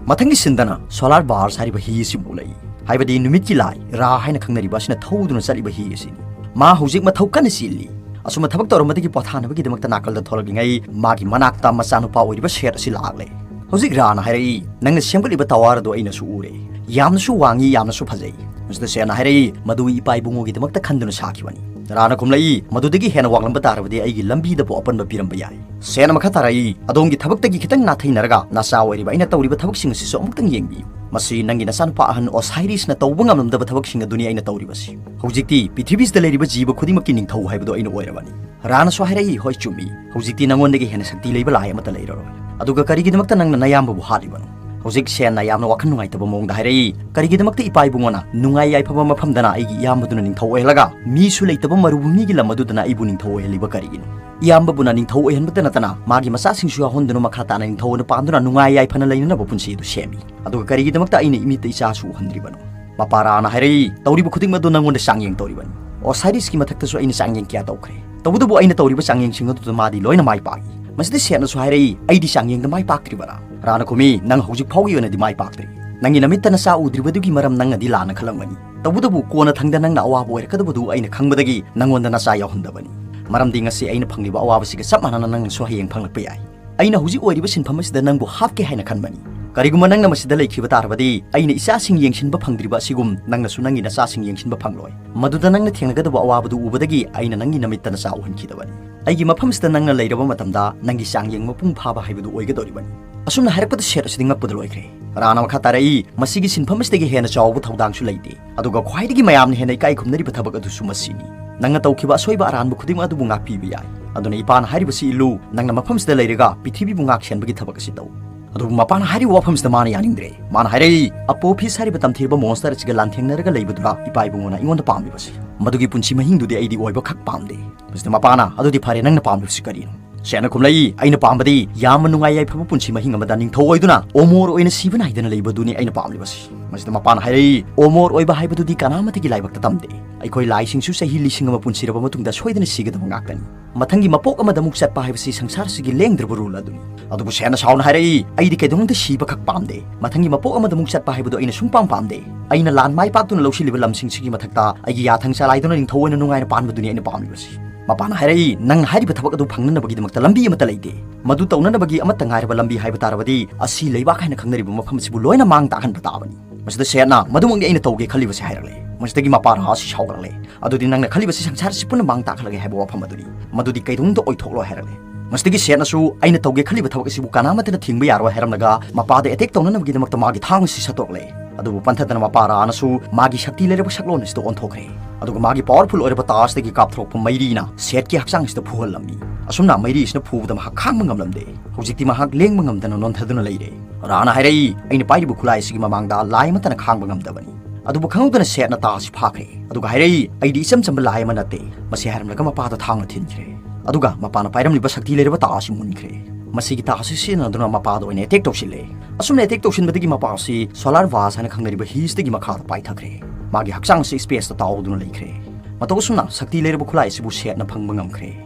ꯃꯊꯪꯒꯤ ꯁꯤꯟꯗꯅ ꯁꯣꯂꯥꯔ ꯕꯥꯔꯁ ꯍꯥꯏꯔꯤꯕ ꯍꯤ ꯑꯁꯤꯕꯨ ꯎꯠꯂꯛꯏ꯫ ꯍꯥꯏꯕꯗꯤ ꯅꯨꯃꯤꯠꯀꯤ ꯂꯥꯏ ꯔꯥ ꯍꯥꯏꯅ ꯈꯪꯅꯔꯤꯕ ꯑꯁꯤꯅ ꯊꯧꯗꯨꯅ ꯆꯠꯂꯤꯕ ꯍꯤ ꯑꯁꯤꯅꯤ꯫ ꯃꯥ ꯍꯧꯖꯤꯛ ꯃꯊꯧ ꯀꯟꯅ ꯆꯦꯜꯂꯤ꯫ ꯑꯁꯨꯝꯅ ꯊꯕꯛ ꯇꯧꯔꯝꯕꯗꯒꯤ ꯄꯣꯊꯥꯅꯕꯒꯤꯗꯃꯛꯇ ꯅꯥꯀꯜꯗ ꯊꯣꯛꯂꯛꯂꯤꯉꯩ ꯃꯥꯒꯤ ꯃꯅꯥꯛꯇ ꯃꯆꯥꯅꯨꯄꯥ ꯑꯣꯏꯔꯤꯕ ꯁꯦꯠ ꯑꯁꯤ ꯂꯥꯛꯂꯦ꯫ ꯍꯧꯖꯤꯛ ꯔꯥꯅ ꯍꯥꯏꯔꯛꯏ, "ꯅꯪꯅ ꯁꯦꯝꯒꯠꯂꯤꯕ ꯇꯋꯥꯔ ꯑꯗꯨ ꯑꯩꯅꯁꯨ ꯎꯔꯦ꯫ ꯌꯥꯝꯅꯁꯨ ꯋꯥꯡꯉꯤ, ꯌꯥꯝꯅꯁꯨ ꯐꯖꯩ꯫" ꯃꯁꯤꯗ ꯁꯦꯠꯅ ꯍꯥꯏꯔꯛꯏ, "ꯃꯗꯨ ꯏꯄꯥ ꯏꯕꯨꯡꯉꯣꯒꯤꯗꯃꯛꯇ ꯈꯟꯗꯨꯅ ꯁꯥꯈꯤꯕꯅꯤ꯫" ꯔꯥꯅ ꯈꯨꯝꯂꯛꯏ, "ꯃꯗꯨꯗꯒꯤ ꯍꯦꯟꯅ ꯋꯥꯡꯂꯝꯕ ꯇꯥꯔꯕꯗꯤ ꯑꯩꯒꯤ ꯂꯝꯕꯤꯗꯕꯨ ꯑꯄꯟꯕ ꯄꯤꯔꯝꯕ ꯌꯥꯏ꯫" ꯁꯦꯠꯅ ꯃꯈꯥ ꯇꯥꯔꯛꯏ, "ꯑꯗꯣꯝꯒꯤ ꯊꯕꯛꯇꯒꯤ ꯈꯤꯇꯪ ꯅꯥꯊꯩꯅꯔꯒ ꯅꯆꯥ ꯑꯣꯏꯔꯤꯕ ꯑꯩꯅ ꯇꯧꯔꯤꯕ ꯊꯕꯛꯁꯤꯡ ꯑꯁꯤꯁꯨ ꯑꯃꯨꯛꯇꯪ ꯌꯦꯡꯕꯤꯌꯨ꯫" "ꯃꯁꯤ ꯅꯪꯒꯤ ꯅꯆꯥꯅꯨꯄꯥ ꯑꯍꯟ ꯑꯣꯁꯥꯏꯔꯤꯁꯅ ꯇꯧꯕ ꯉꯝꯂꯝꯗꯕ ꯊꯕꯛꯁꯤꯡ ꯑꯗꯨꯅꯤ ꯑꯩꯅ ꯇꯧꯔꯤꯕꯁꯤ꯫ ꯍꯧꯖꯤꯛꯇꯤ ꯄ꯭ꯔꯤꯊꯤꯕꯤꯁꯤꯗ ꯂꯩꯔꯤꯕ ꯖꯤꯕ ꯈꯨꯗꯤꯡꯃꯛꯀꯤ ꯅꯤꯡꯊꯧ ꯍꯥꯏꯕꯗꯨ ꯑꯩꯅ ꯑꯣꯏꯔꯕꯅꯤ꯫" ꯔꯥꯅꯁꯨ ꯍꯥꯏꯔꯛꯏ, "ꯍꯣꯏ, ꯆꯨꯝꯃꯤ꯫ ꯍꯧꯖꯤꯛꯇꯤ ꯅꯉꯣꯟꯗꯒꯤ ꯍꯦꯟꯅ ꯁꯛꯇꯤ ꯂꯩꯕ ꯂꯥꯏ ꯑꯃꯠꯇ ꯂꯩꯔꯔꯣꯏ꯫ ꯑꯗꯨꯒ ꯀꯔꯤꯒꯤꯗꯃꯛꯇ ꯅꯪꯅ ꯅꯌꯥꯝꯕꯕꯨ ꯍꯥꯠꯂꯤꯕꯅꯣ?" ꯍꯧꯖꯤꯛ ꯁꯦꯟꯅ ꯌꯥꯝꯅ ꯋꯥꯈꯜ ꯅꯨꯡꯉꯥꯏꯇꯕ ꯃꯑꯣꯡꯗ ꯍꯥꯏꯔꯛꯏ, "ꯀꯔꯤꯒꯤꯗꯃꯛꯇ ꯏꯄꯥ ꯏꯕꯨꯡꯉꯣꯅ ꯅꯨꯡꯉꯥꯏ ꯌꯥꯏꯐꯕ ꯃꯐꯝꯗꯅ ꯑꯩꯒꯤ ꯏꯌꯥꯝꯕꯗꯨꯅ ꯅꯤꯡꯊꯧ ꯑꯣꯏꯍꯜꯂꯒ ꯃꯤꯁꯨ ꯂꯩꯇꯕ ꯃꯔꯨꯚꯨꯃꯤꯒꯤ ꯂꯝ ꯑꯗꯨꯗꯅ ꯑꯩꯕꯨ ꯅꯤꯡꯊꯧ ꯑꯣꯏꯍꯜꯂꯤꯕ ꯀꯔꯤꯒꯤꯅꯣ? ꯏꯌꯥꯝꯕꯕꯨꯅ ꯅꯤꯡꯊꯧ ꯑꯣꯏꯍꯟꯕꯇ ꯅꯠꯇꯅ ꯃꯥꯒꯤ ꯃꯆꯥꯁꯤꯡꯁꯨ ꯌꯥꯎꯍꯟꯗꯨꯅ ꯃꯈꯥ ꯇꯥꯅ ꯅꯤꯡꯊꯧ ꯑꯣꯏꯅ ꯄꯥꯟꯗꯨꯅ ꯅꯨꯡꯉꯥꯏ ꯌꯥꯏꯐꯅ ꯂꯩꯅꯅꯕ ꯄꯨꯟꯁꯤ ꯑꯗꯨ ꯁꯦꯝꯃꯤ꯫ ꯑꯗꯨꯒ ꯀꯔꯤꯒꯤꯗꯃꯛꯇ ꯑꯩꯅ ꯏꯃꯤꯠꯇ ꯏꯆꯥꯁꯨ ꯎꯍꯟꯗ꯭ꯔꯤꯕꯅꯣ?" ꯃꯄꯥ ꯔꯥꯅ ꯍꯥꯏꯔꯛꯏ, "ꯇꯧꯔꯤꯕ ꯈꯨꯗꯤꯡꯃꯛ ꯑꯗꯨ ꯅꯪꯉꯣꯟꯗ ꯆꯥꯡꯌꯦꯡ ꯇꯧꯔꯤꯕꯅꯤ꯫ ꯑꯣꯁꯥꯏꯔꯤꯁꯀꯤ ꯃꯊꯛꯇꯁꯨ ꯑꯩꯅ ꯆꯥꯡꯌꯦꯡ ꯀꯌꯥ ꯇꯧꯈ꯭ꯔꯦ꯫ ꯇꯧꯕꯇꯕꯨ ꯑꯩꯅ ꯇꯧꯔꯤꯕ ꯆꯥꯡꯌꯦꯡꯁꯤꯡ ꯑꯗꯨꯗ ꯃꯥꯗꯤ ꯂꯣꯏꯅ ꯃꯥꯏ ꯄꯥꯛꯏ꯫" ꯃꯁꯤꯗ ꯁꯦꯠꯅꯁꯨ ꯍꯥꯏꯔꯛꯏ, "ꯑꯩꯗꯤ ꯆꯥꯡꯌꯦꯡꯗ ꯃꯥꯏ ꯄꯥꯛꯇ꯭ꯔꯤꯕꯔꯥ?" ꯔꯥꯅ ꯈꯨꯝꯃꯤ, "ꯅꯪ ꯍꯧꯖꯤꯛ ꯐꯥꯎꯒꯤ ꯑꯣꯏꯅꯗꯤ ꯃꯥꯏ ꯄꯥꯛꯇ꯭ꯔꯤ꯫ ꯅꯪꯒꯤ ꯅꯃꯤꯠꯇ ꯅꯆꯥ ꯎꯗ꯭ꯔꯤꯕꯗꯨꯒꯤ ꯃꯔꯝ ꯅꯪꯅꯗꯤ ꯂꯥꯟꯅ ꯈꯜꯂꯝꯒꯅꯤ꯫ ꯇꯧꯕꯇꯕꯨ ꯀꯣꯟꯅ ꯊꯪꯗ ꯅꯪꯅ ꯑꯋꯥꯕ ꯑꯣꯏꯔꯛꯀꯗꯕꯗꯨ ꯑꯩꯅ ꯈꯪꯕꯗꯒꯤ ꯅꯪꯉꯣꯟꯗ ꯅꯆꯥ ꯌꯥꯎꯍꯟꯗꯕꯅꯤ꯫ ꯃꯔꯝꯗꯤ ꯉꯁꯤ ꯑꯩꯅ ꯐꯪꯂꯤꯕ ꯑꯋꯥꯕꯁꯤꯒ ꯆꯞ ꯃꯥꯟꯅꯅ ꯅꯪꯅꯁꯨ ꯍꯌꯦꯡ ꯐꯪꯂꯛꯄ ꯌꯥꯏ꯫ ꯑꯩꯅ ꯍꯧꯖꯤꯛ ꯑꯣꯏꯔꯤꯕ ꯁꯤꯟꯐꯝ ꯑꯁꯤꯗ ꯅꯪꯕꯨ ꯍꯥꯞꯀꯦ ꯍꯥꯏꯅ ꯈꯟꯕꯅꯤ꯫ ꯀꯔꯤꯒꯨꯝꯕ ꯅꯪꯅ ꯃꯁꯤꯗ ꯂꯩꯈꯤꯕ ꯇꯥꯔꯕꯗꯤ ꯑꯩꯅ ꯏꯆꯥꯁꯤꯡ ꯌꯦꯡꯁꯤꯟꯕ ꯐꯪꯗ꯭ꯔꯤꯕ ꯑꯁꯤꯒꯨꯝ ꯅꯪꯅꯁꯨ ꯅꯪꯒꯤ ꯅꯆꯥꯁꯤꯡ ꯌꯦꯡꯁꯤꯟꯕ ꯐꯪꯂꯣꯏ꯫ ꯃꯗꯨꯗ ꯅꯪꯅ ꯊꯦꯡꯅꯒꯗꯕ ꯑꯋꯥꯕꯗꯨ ꯎꯕꯗꯒꯤ ꯑꯩꯅ ꯅꯪꯒꯤ ꯅꯃꯤꯠꯇ ꯅꯆꯥ ꯎꯍꯟꯈꯤꯗꯕꯅꯤ꯫ ꯑꯩꯒꯤ ꯃꯐꯝꯁꯤꯗ ꯅꯪꯅ ꯂꯩꯔꯕ ꯃꯇꯝꯗ ꯅꯪꯒꯤ ꯆꯥꯡꯌꯦꯡ ꯃꯄꯨꯡ ꯐꯥꯕ ꯍꯥꯏꯕꯗꯨ ꯑꯣꯏꯒꯗꯧꯔꯤꯕꯅꯤ꯫" ꯑꯁꯨꯝꯅ ꯍꯥꯏꯔꯛꯄꯗ ꯁꯦꯠ ꯑꯁꯤꯗꯤ ꯉꯛꯄꯗ ꯂꯣꯏꯈ꯭ꯔꯦ꯫ ꯔꯥꯅ ꯃꯈꯥ ꯇꯥꯔꯛꯏ, "ꯃꯁꯤꯒꯤ ꯁꯤꯟꯐꯝ ꯑꯁꯤꯗꯒꯤ ꯍꯦꯟꯅ ꯆꯥꯎꯕ ꯊꯧꯗꯥꯡꯁꯨ ꯂꯩꯇꯦ꯫ ꯑꯗꯨꯒ ꯈ꯭ꯋꯥꯏꯗꯒꯤ ꯃꯌꯥꯝꯅ ꯍꯦꯟꯅ ꯏꯀꯥꯏ ꯈꯨꯝꯅꯔꯤꯕ ꯊꯕꯛ ꯑꯗꯨꯁꯨ ꯃꯁꯤꯅꯤ꯫ ꯅꯪꯅ ꯇꯧꯈꯤꯕ ꯑꯁꯣꯏꯕ ꯑꯔꯥꯟꯕ ꯈꯨꯗꯤꯡꯃꯛ ꯑꯗꯨꯕꯨ ꯉꯥꯛꯄꯤꯕ ꯌꯥꯏ꯫ ꯑꯗꯨꯅ ꯏꯄꯥꯅ ꯍꯥꯏꯔꯤꯕꯁꯤ ꯏꯜꯂꯨ, ꯅꯪꯅ ꯃꯐꯝꯁꯤꯗ ꯂꯩꯔꯒ ꯄ꯭ꯔꯤꯊꯤꯕꯤꯕꯨ ꯉꯥꯛ ꯁꯦꯟꯕꯒꯤ ꯊꯕꯛ ꯑꯁꯤ ꯇꯧ꯫" ꯑꯗꯨꯕꯨ ꯃꯄꯥꯅ ꯍꯥꯏꯔꯤꯕ ꯋꯥꯐꯝꯁꯤꯗ ꯃꯥꯅ ꯌꯥꯅꯤꯡꯗ꯭ꯔꯦ꯫ ꯃꯥꯅ ꯍꯥꯏꯔꯛꯏ, "ꯑꯄꯣꯐꯤꯁ ꯍꯥꯏꯔꯤꯕ ꯇꯝꯊꯤꯔꯕ ꯃꯣꯟꯁꯇꯔ ꯑꯁꯤꯒ ꯂꯥꯟꯊꯦꯡꯅꯔꯒ ꯂꯩꯕꯗꯨꯔꯥ ꯏꯄꯥ ꯏꯕꯨꯡꯉꯣꯅ ꯑꯩꯉꯣꯟꯗ ꯄꯥꯝꯂꯤꯕꯁꯤ? ꯃꯗꯨꯒꯤ ꯄꯨꯟꯁꯤ ꯃꯍꯤꯡꯗꯨꯗꯤ ꯑꯩꯗꯤ ꯑꯣꯏꯕ ꯈꯛ ꯄꯥꯝꯗꯦ꯫" ꯃꯁꯤꯗ ꯃꯄꯥꯅ, "ꯑꯗꯨꯗꯤ ꯐꯔꯦ, ꯅꯪꯅ ꯄꯥꯝꯂꯤꯕꯁꯤ ꯀꯔꯤꯅꯣ?" ꯁꯦꯠꯅ ꯈꯨꯝꯂꯛꯏ, "ꯑꯩꯅ ꯄꯥꯝꯕꯗꯤ ꯌꯥꯝꯅ ꯅꯨꯡꯉꯥꯏ ꯌꯥꯏꯐꯕ ꯄꯨꯟꯁꯤ ꯃꯍꯤꯡ ꯑꯃꯗ ꯅꯤꯡꯊꯧ ꯑꯣꯏꯗꯨꯅ ꯑꯣꯃꯣꯔ ꯑꯣꯏꯅ ꯁꯤꯕ ꯅꯥꯏꯗꯅ ꯂꯩꯕꯗꯨꯅꯤ ꯑꯩꯅ ꯄꯥꯝꯂꯤꯕꯁꯤ꯫" ꯃꯁꯤꯗ ꯃꯄꯥꯅ ꯍꯥꯏꯔꯛꯏ, "ꯑꯣꯃꯣꯔ ꯑꯣꯏꯕ ꯍꯥꯏꯕꯗꯨꯗꯤ ꯀꯅꯥꯃꯠꯇꯒꯤ ꯂꯥꯏꯕꯛꯇ ꯇꯝꯗꯦ꯫ ꯑꯩꯈꯣꯏ ꯂꯥꯏꯁꯤꯡꯁꯨ ꯆꯍꯤ ꯂꯤꯁꯤꯡ ꯑꯃ ꯄꯨꯟꯁꯤꯔꯕ ꯃꯇꯨꯡꯗ ꯁꯣꯏꯗꯅ ꯁꯤꯒꯗꯕ ꯉꯥꯛꯇꯅꯤ꯫ ꯃꯊꯪꯒꯤ ꯃꯄꯣꯛ ꯑꯃꯗ ꯑꯃꯨꯛ ꯆꯠꯄ ꯍꯥꯏꯕꯁꯤ ꯁꯪꯁꯥꯔꯁꯤꯒꯤ ꯂꯦꯡꯗ꯭ꯔꯕ ꯔꯨꯜ ꯑꯗꯨꯅꯤ꯫" ꯑꯗꯨꯕꯨ ꯁꯦꯠꯅ ꯁꯥꯎꯅ ꯍꯥꯏꯔꯛꯏ, "ꯑꯩꯗꯤ ꯀꯩꯗꯧꯅꯨꯡꯗ ꯁꯤꯕ ꯈꯛ ꯄꯥꯝꯗꯦ꯫ ꯃꯊꯪꯒꯤ ꯃꯄꯣꯛ ꯑꯃꯗ ꯑꯃꯨꯛ ꯆꯠꯄ ꯍꯥꯏꯕꯗꯨ ꯑꯩꯅ ꯁꯨꯡꯄꯥꯝ ꯄꯥꯝꯗꯦ꯫ ꯑꯩꯅ ꯂꯥꯟ ꯃꯥꯏ ꯄꯥꯛꯇꯨꯅ ꯂꯧꯁꯤꯜꯂꯤꯕ ꯂꯝꯁꯤꯡꯁꯤꯒꯤ ꯃꯊꯛꯇ ꯑꯩꯒꯤ ꯌꯥꯊꯪ ꯆꯂꯥꯏꯗꯨꯅ ꯅꯤꯡꯊꯧ ꯑꯣꯏꯅ ꯅꯨꯡꯉꯥꯏꯅ ꯄꯥꯟꯕꯗꯨꯅꯤ ꯑꯩꯅ ꯄꯥꯝꯂꯤꯕꯁꯤ꯫" ꯃꯄꯥꯅ ꯍꯥꯏꯔꯛꯏ, "ꯅꯪꯅ ꯍꯥꯏꯔꯤꯕ ꯊꯕꯛ ꯑꯗꯨ ꯐꯪꯅꯅꯕꯒꯤꯗꯃꯛꯇ ꯂꯝꯕꯤ ꯑꯃꯠꯇ ꯂꯩꯇꯦ꯫ ꯃꯗꯨ ꯇꯧꯅꯅꯕꯒꯤ ꯑꯃꯠꯇ ꯉꯥꯏꯔꯕ ꯂꯝꯕꯤ ꯍꯥꯏꯕ ꯇꯥꯔꯕꯗꯤ ꯑꯁꯤ ꯂꯩꯕꯥꯛ ꯍꯥꯏꯅ ꯈꯪꯅꯔꯤꯕ ꯃꯐꯝ ꯑꯁꯤꯕꯨ ꯂꯣꯏꯅ ꯃꯥꯡ ꯇꯥꯛꯍꯟꯕ ꯇꯥꯕꯅꯤ꯫" ꯃꯁꯤꯗ ꯁꯦꯠꯅ, "ꯃꯗꯨꯃꯛꯅꯤ ꯑꯩꯅ ꯇꯧꯒꯦ ꯈꯜꯂꯤꯕꯁꯤ" ꯍꯥꯏꯔꯛꯂꯦ꯫ ꯃꯁꯤꯗꯒꯤ ꯃꯄꯥ ꯔꯥꯁꯤ ꯁꯥꯎꯒꯠꯂꯛꯂꯦ꯫ "ꯑꯗꯨꯗꯤ ꯅꯪꯅ ꯈꯜꯂꯤꯕꯁꯤ ꯁꯪꯁꯥꯔꯁꯤ ꯄꯨꯟꯅ ꯃꯥꯡ ꯇꯥꯛꯍꯜꯂꯒꯦ ꯍꯥꯏꯕ ꯋꯥꯐꯝ ꯑꯗꯨꯅꯤ꯫ ꯃꯗꯨꯗꯤ ꯀꯩꯗꯧꯅꯨꯡꯗ ꯑꯣꯏꯊꯣꯛꯂꯣꯏ" ꯍꯥꯏꯔꯛꯂꯦ꯫ ꯃꯁꯤꯗꯒꯤ ꯁꯦꯠꯅꯁꯨ ꯑꯩꯅ ꯇꯧꯒꯦ ꯈꯜꯂꯤꯕ ꯊꯕꯛ ꯑꯁꯤꯕꯨ ꯀꯅꯥꯃꯠꯇꯅ ꯊꯤꯡꯕ ꯌꯥꯔꯣꯏ ꯍꯥꯏꯔꯝꯂꯒ ꯃꯄꯥꯗ ꯑꯦꯇꯦꯛ ꯇꯧꯅꯅꯕꯒꯤꯗꯃꯛꯇ ꯃꯥꯒꯤ ꯊꯥꯡ ꯑꯁꯤ ꯁꯠꯇꯣꯔꯛꯂꯦ꯫ ꯑꯗꯨꯕꯨ ꯄꯟꯊꯗꯅ ꯃꯄꯥ ꯔꯥꯅꯁꯨ ꯃꯥꯒꯤ ꯁꯛꯇꯤ ꯂꯩꯔꯕ ꯁꯛꯂꯣꯟ ꯑꯁꯤꯗ ꯑꯣꯟꯊꯣꯛꯈ꯭ꯔꯦ꯫ ꯑꯗꯨꯒ ꯃꯥꯒꯤ ꯄꯥꯋꯔꯐꯨꯜ ꯑꯣꯏꯔꯕ ꯇꯥꯖꯇꯒꯤ ꯀꯥꯞꯊꯣꯔꯛꯄ ꯃꯩꯔꯤꯅ ꯁꯦꯠꯀꯤ ꯍꯛꯆꯥꯡ ꯑꯁꯤꯗ ꯐꯨꯍꯜꯂꯝꯃꯤ꯫ ꯑꯁꯨꯝꯅ ꯃꯩꯔꯤ ꯑꯁꯤꯅ ꯐꯨꯕꯗ ꯃꯍꯥꯛ ꯈꯥꯡꯕ ꯉꯝꯂꯝꯗꯦ꯫ ꯍꯧꯖꯤꯛꯇꯤ ꯃꯍꯥꯛ ꯂꯦꯡꯕ ꯉꯝꯗꯅ ꯅꯣꯟꯊꯗꯨꯅ ꯂꯩꯔꯦ꯫ ꯔꯥꯅ ꯍꯥꯏꯔꯛꯏ, "ꯑꯩꯅ ꯄꯥꯏꯔꯤꯕ ꯈꯨꯠꯂꯥꯏ ꯑꯁꯤꯒꯤ ꯃꯃꯥꯡꯗ ꯂꯥꯏ ꯑꯃꯠꯇꯅ ꯈꯥꯡꯕ ꯉꯝꯗꯕꯅꯤ"꯫ ꯑꯗꯨꯕꯨ ꯈꯪꯍꯧꯗꯅ ꯁꯦꯠꯅ ꯇꯥ ꯑꯁꯤ ꯐꯥꯈ꯭ꯔꯦ꯫ ꯑꯗꯨꯒ ꯍꯥꯏꯔꯛꯏ, "ꯑꯩꯗꯤ ꯏꯆꯝ ꯆꯝꯕ ꯂꯥꯏ ꯑꯃ ꯅꯠꯇꯦ"꯫ ꯃꯁꯤ ꯍꯥꯏꯔꯝꯂꯒ ꯃꯄꯥꯗ ꯊꯥꯡꯅ ꯊꯤꯟꯈ꯭ꯔꯦ꯫ ꯑꯗꯨꯒ ꯃꯄꯥꯅ ꯄꯥꯏꯔꯝꯂꯤꯕ ꯁꯛꯇꯤ ꯂꯩꯔꯕ ꯇꯥ ꯑꯁꯤ ꯃꯨꯟꯈ꯭ꯔꯦ꯫ ꯃꯁꯤꯒꯤ ꯇꯥ ꯑꯁꯤ ꯁꯤꯖꯤꯟꯅꯗꯨꯅ ꯃꯄꯥꯗ ꯑꯣꯏꯅ ꯑꯦꯇꯦꯛ ꯇꯧꯁꯤꯜꯂꯦ꯫ ꯑꯁꯨꯝꯅ ꯑꯦꯇꯦꯛ ꯇꯧꯁꯤꯟꯕꯗꯒꯤ ꯃꯄꯥ ꯑꯁꯤ ꯁꯣꯂꯥꯔ ꯚꯥꯁ ꯍꯥꯏꯅ ꯈꯪꯅꯔꯤꯕ ꯍꯤꯁꯇꯒꯤ ꯃꯈꯥꯗ ꯄꯥꯏꯊꯈ꯭ꯔꯦ꯫ ꯃꯥꯒꯤ ꯍꯛꯆꯥꯡ ꯑꯁꯤ ꯁ꯭ꯄꯦꯁꯇ ꯇꯥꯎꯗꯨꯅ ꯂꯩꯈ꯭ꯔꯦ꯫ ꯃꯇꯧ ꯑꯁꯨꯝꯅ ꯁꯛꯇꯤ ꯂꯩꯔꯕ ꯈꯨꯠꯂꯥꯏ ꯑꯁꯤꯕꯨ ꯁꯦꯠꯅ ꯐꯪꯕ ꯉꯝꯈ꯭ꯔꯦ꯫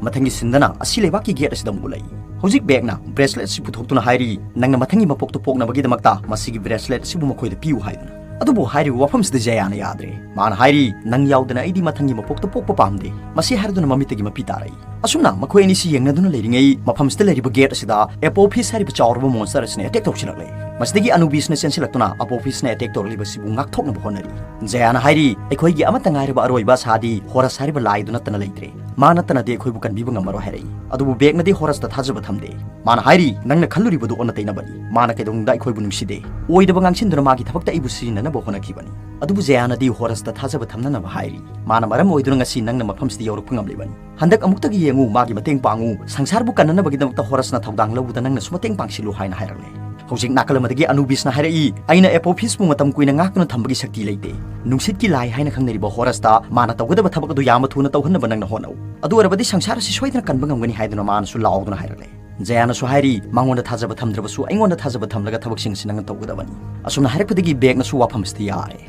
ꯃꯊꯪꯒꯤ ꯁꯤꯟꯗꯅ ꯑꯁꯤ ꯂꯩꯕꯥꯛꯀꯤ ꯒꯦꯠ ꯑꯁꯤꯗ ꯑꯃꯨꯛ ꯎꯠꯂꯛꯏ꯫ ꯍꯧꯖꯤꯛ ꯕꯦꯛꯅ ꯕ꯭ꯔꯦꯁꯂꯦꯠ ꯑꯁꯤ ꯄꯨꯊꯣꯛꯇꯨꯅ ꯍꯥꯏꯔꯤ, "ꯅꯪꯅ ꯃꯊꯪꯒꯤ ꯃꯄꯣꯛꯇ ꯄꯣꯛꯅꯕꯒꯤꯗꯃꯛꯇ ꯃꯁꯤꯒꯤ ꯕ꯭ꯔꯦꯁꯂꯦꯠ ꯑꯁꯤꯕꯨ ꯃꯈꯣꯏꯗ ꯄꯤꯌꯨ" ꯍꯥꯏꯗꯨꯅ꯫ ꯑꯗꯨꯕꯨ ꯍꯥꯏꯔꯤꯕ ꯋꯥꯐꯝꯁꯤꯗ ꯖꯌꯥꯅ ꯌꯥꯗ꯭ꯔꯦ꯫ ꯃꯥꯅ ꯍꯥꯏꯔꯤ, "ꯅꯪ ꯌꯥꯎꯗꯅ ꯑꯩꯗꯤ ꯃꯊꯪꯒꯤ ꯃꯄꯣꯛꯇ ꯄꯣꯛꯄ ꯄꯥꯝꯗꯦ"꯫ ꯃꯁꯤ ꯍꯥꯏꯔꯗꯨꯅ ꯃꯃꯤꯠꯇꯒꯤ ꯃꯄꯤ ꯇꯥꯔꯛꯏ꯫ ꯑꯁꯨꯝꯅ ꯃꯈꯣꯏ ꯑꯅꯤꯁꯤ ꯌꯦꯡꯅꯗꯨꯅ ꯂꯩꯔꯤꯉꯩ ꯃꯐꯝꯁꯤꯗ ꯂꯩꯔꯤꯕ ꯒꯦꯠ ꯑꯁꯤꯗ ꯑꯦꯄꯣꯐꯤꯁ ꯍꯥꯏꯔꯤꯕ ꯆꯥꯎꯔꯕ ꯃꯣꯟꯁꯇꯔ ꯑꯁꯤꯅ ꯑꯦꯇꯦꯛ ꯇꯧꯁꯤꯜꯂꯛꯂꯦ꯫ ꯃꯁꯤꯗꯒꯤ ꯑꯅꯨꯕꯤꯁꯅ ꯆꯦꯟꯁꯤꯜꯂꯛꯇꯨꯅ ꯑꯄꯣꯐꯤꯁꯅ ꯑꯦꯇꯦꯛ ꯇꯧꯔꯛꯂꯤꯕꯁꯤꯕꯨ ꯉꯥꯛꯊꯣꯛꯅꯕ ꯍꯣꯠꯅꯔꯤ꯫ ꯖꯌꯥꯅ ꯍꯥꯏꯔꯤ, "ꯑꯩꯈꯣꯏꯒꯤ ꯑꯃꯠꯇ ꯉꯥꯏꯔꯕ ꯑꯔꯣꯏꯕ ꯑꯁꯥꯗꯤ ꯍꯣꯔꯁ ꯍꯥꯏꯔꯤꯕ ꯂꯥꯏꯗꯨ ꯅꯠꯇꯅ ꯂꯩꯇ꯭ꯔꯦ꯫ ꯃꯥ ꯅꯠꯇꯅꯗꯤ ꯑꯩꯈꯣꯏꯕꯨ ꯀꯟꯕꯤꯕ ꯉꯝꯃꯔꯣꯏ" ꯍꯥꯏꯔꯛꯏ꯫ ꯑꯗꯨꯕꯨ ꯕꯦꯛꯅꯗꯤ ꯍꯣꯔꯁꯇ ꯊꯥꯖꯕ ꯊꯝꯗꯦ꯫ ꯃꯥꯅ ꯍꯥꯏꯔꯤ, "ꯅꯪꯅ ꯈꯜꯂꯨꯔꯤꯕꯗꯨ ꯑꯣꯟꯅ ꯇꯩꯅꯕꯅꯤ꯫ ꯃꯥꯅ ꯀꯩꯗꯧꯅꯨꯡꯗ ꯑꯩꯈꯣꯏꯕꯨ ꯅꯨꯡꯁꯤꯗꯦ꯫ ꯑꯣꯏꯗꯕ ꯉꯥꯡꯁꯤꯟꯗꯨꯅ ꯃꯥꯒꯤ ꯊꯕꯛꯇ ꯑꯩꯕꯨ ꯁꯤꯖꯤꯟꯅꯅꯕ ꯍꯣꯠꯅꯈꯤꯕꯅꯤ"꯫ ꯑꯗꯨꯕꯨ ꯖꯌꯥꯅꯗꯤ ꯍꯣꯔꯁꯇ ꯊꯥꯖꯕ ꯊꯝꯅꯅꯕ ꯍꯥꯏꯔꯤ꯫ "ꯃꯥꯅ ꯃꯔꯝ ꯑꯣꯏꯗꯨꯅ ꯉꯁꯤ ꯅꯪꯅ ꯃꯐꯝꯁꯤꯗ ꯌꯧꯔꯛꯄ ꯉꯝꯂꯤꯕꯅꯤ꯫ ꯍꯟꯗꯛ ꯑꯃꯨꯛꯇꯒꯤ ꯌꯦꯡꯉꯨ, ꯃꯥꯒꯤ ꯃꯇꯦꯡ ꯄꯥꯡꯉꯨ꯫ ꯁꯪꯁꯥꯔꯕꯨ ꯀꯟꯅꯅꯕꯒꯤꯗꯃꯛꯇ ꯍꯣꯔꯁꯅ ꯊꯧꯗꯥꯡ ꯂꯧꯕꯗ ꯅꯪꯅꯁꯨ ꯃꯇꯦꯡ ꯄꯥꯡꯁꯤꯜꯂꯨ" ꯍꯥꯏꯅ ꯍꯥꯏꯔꯛꯂꯦ꯫ ꯍꯧꯖꯤꯛ ꯅꯥꯀꯜ ꯑꯃꯗꯒꯤ ꯑꯅꯨꯕꯤꯁꯅ ꯍꯥꯏꯔꯛꯏ, "ꯑꯩꯅ ꯑꯦꯄꯣꯐꯤꯁꯄꯨ ꯃꯇꯝ ꯀꯨꯏꯅ ꯉꯥꯛꯇꯨꯅ ꯊꯝꯕꯒꯤ ꯁꯛꯇꯤ ꯂꯩꯇꯦ꯫ ꯅꯨꯡꯁꯤꯠꯀꯤ ꯂꯥꯏ ꯍꯥꯏꯅ ꯈꯪꯅꯔꯤꯕ ꯍꯣꯔꯁꯇ ꯃꯥꯅ ꯇꯧꯒꯗꯕ ꯊꯕꯛ ꯑꯗꯨ ꯌꯥꯝꯅ ꯊꯨꯅ ꯇꯧꯍꯟꯅꯕ ꯅꯪꯅ ꯍꯣꯠꯅꯧ꯫ ꯑꯗꯨ ꯑꯣꯏꯔꯕꯗꯤ ꯁꯪꯁꯥꯔ ꯑꯁꯤ ꯁꯣꯏꯗꯅ ꯀꯟꯕ ꯉꯝꯒꯅꯤ" ꯍꯥꯏꯗꯨꯅ ꯃꯥꯅꯁꯨ ꯂꯥꯎꯗꯨꯅ ꯍꯥꯏꯔꯛꯂꯦ꯫ ꯖꯌꯥꯅꯁꯨ ꯍꯥꯏꯔꯤ, "ꯃꯉꯣꯟꯗ ꯊꯥꯖꯕ ꯊꯝꯗ꯭ꯔꯕꯁꯨ ꯑꯩꯉꯣꯟꯗ ꯊꯥꯖꯕ ꯊꯝꯂꯒ ꯊꯕꯛꯁꯤꯡ ꯑꯁꯤ ꯅꯪꯅ ꯇꯧꯒꯗꯕꯅꯤ"꯫ ꯑꯁꯨꯝꯅ ꯍꯥꯏꯔꯛꯄꯗꯒꯤ ꯕꯦꯛꯅꯁꯨ ꯋꯥꯐꯝ ꯑꯁꯤꯗ ꯌꯥꯔꯦ꯫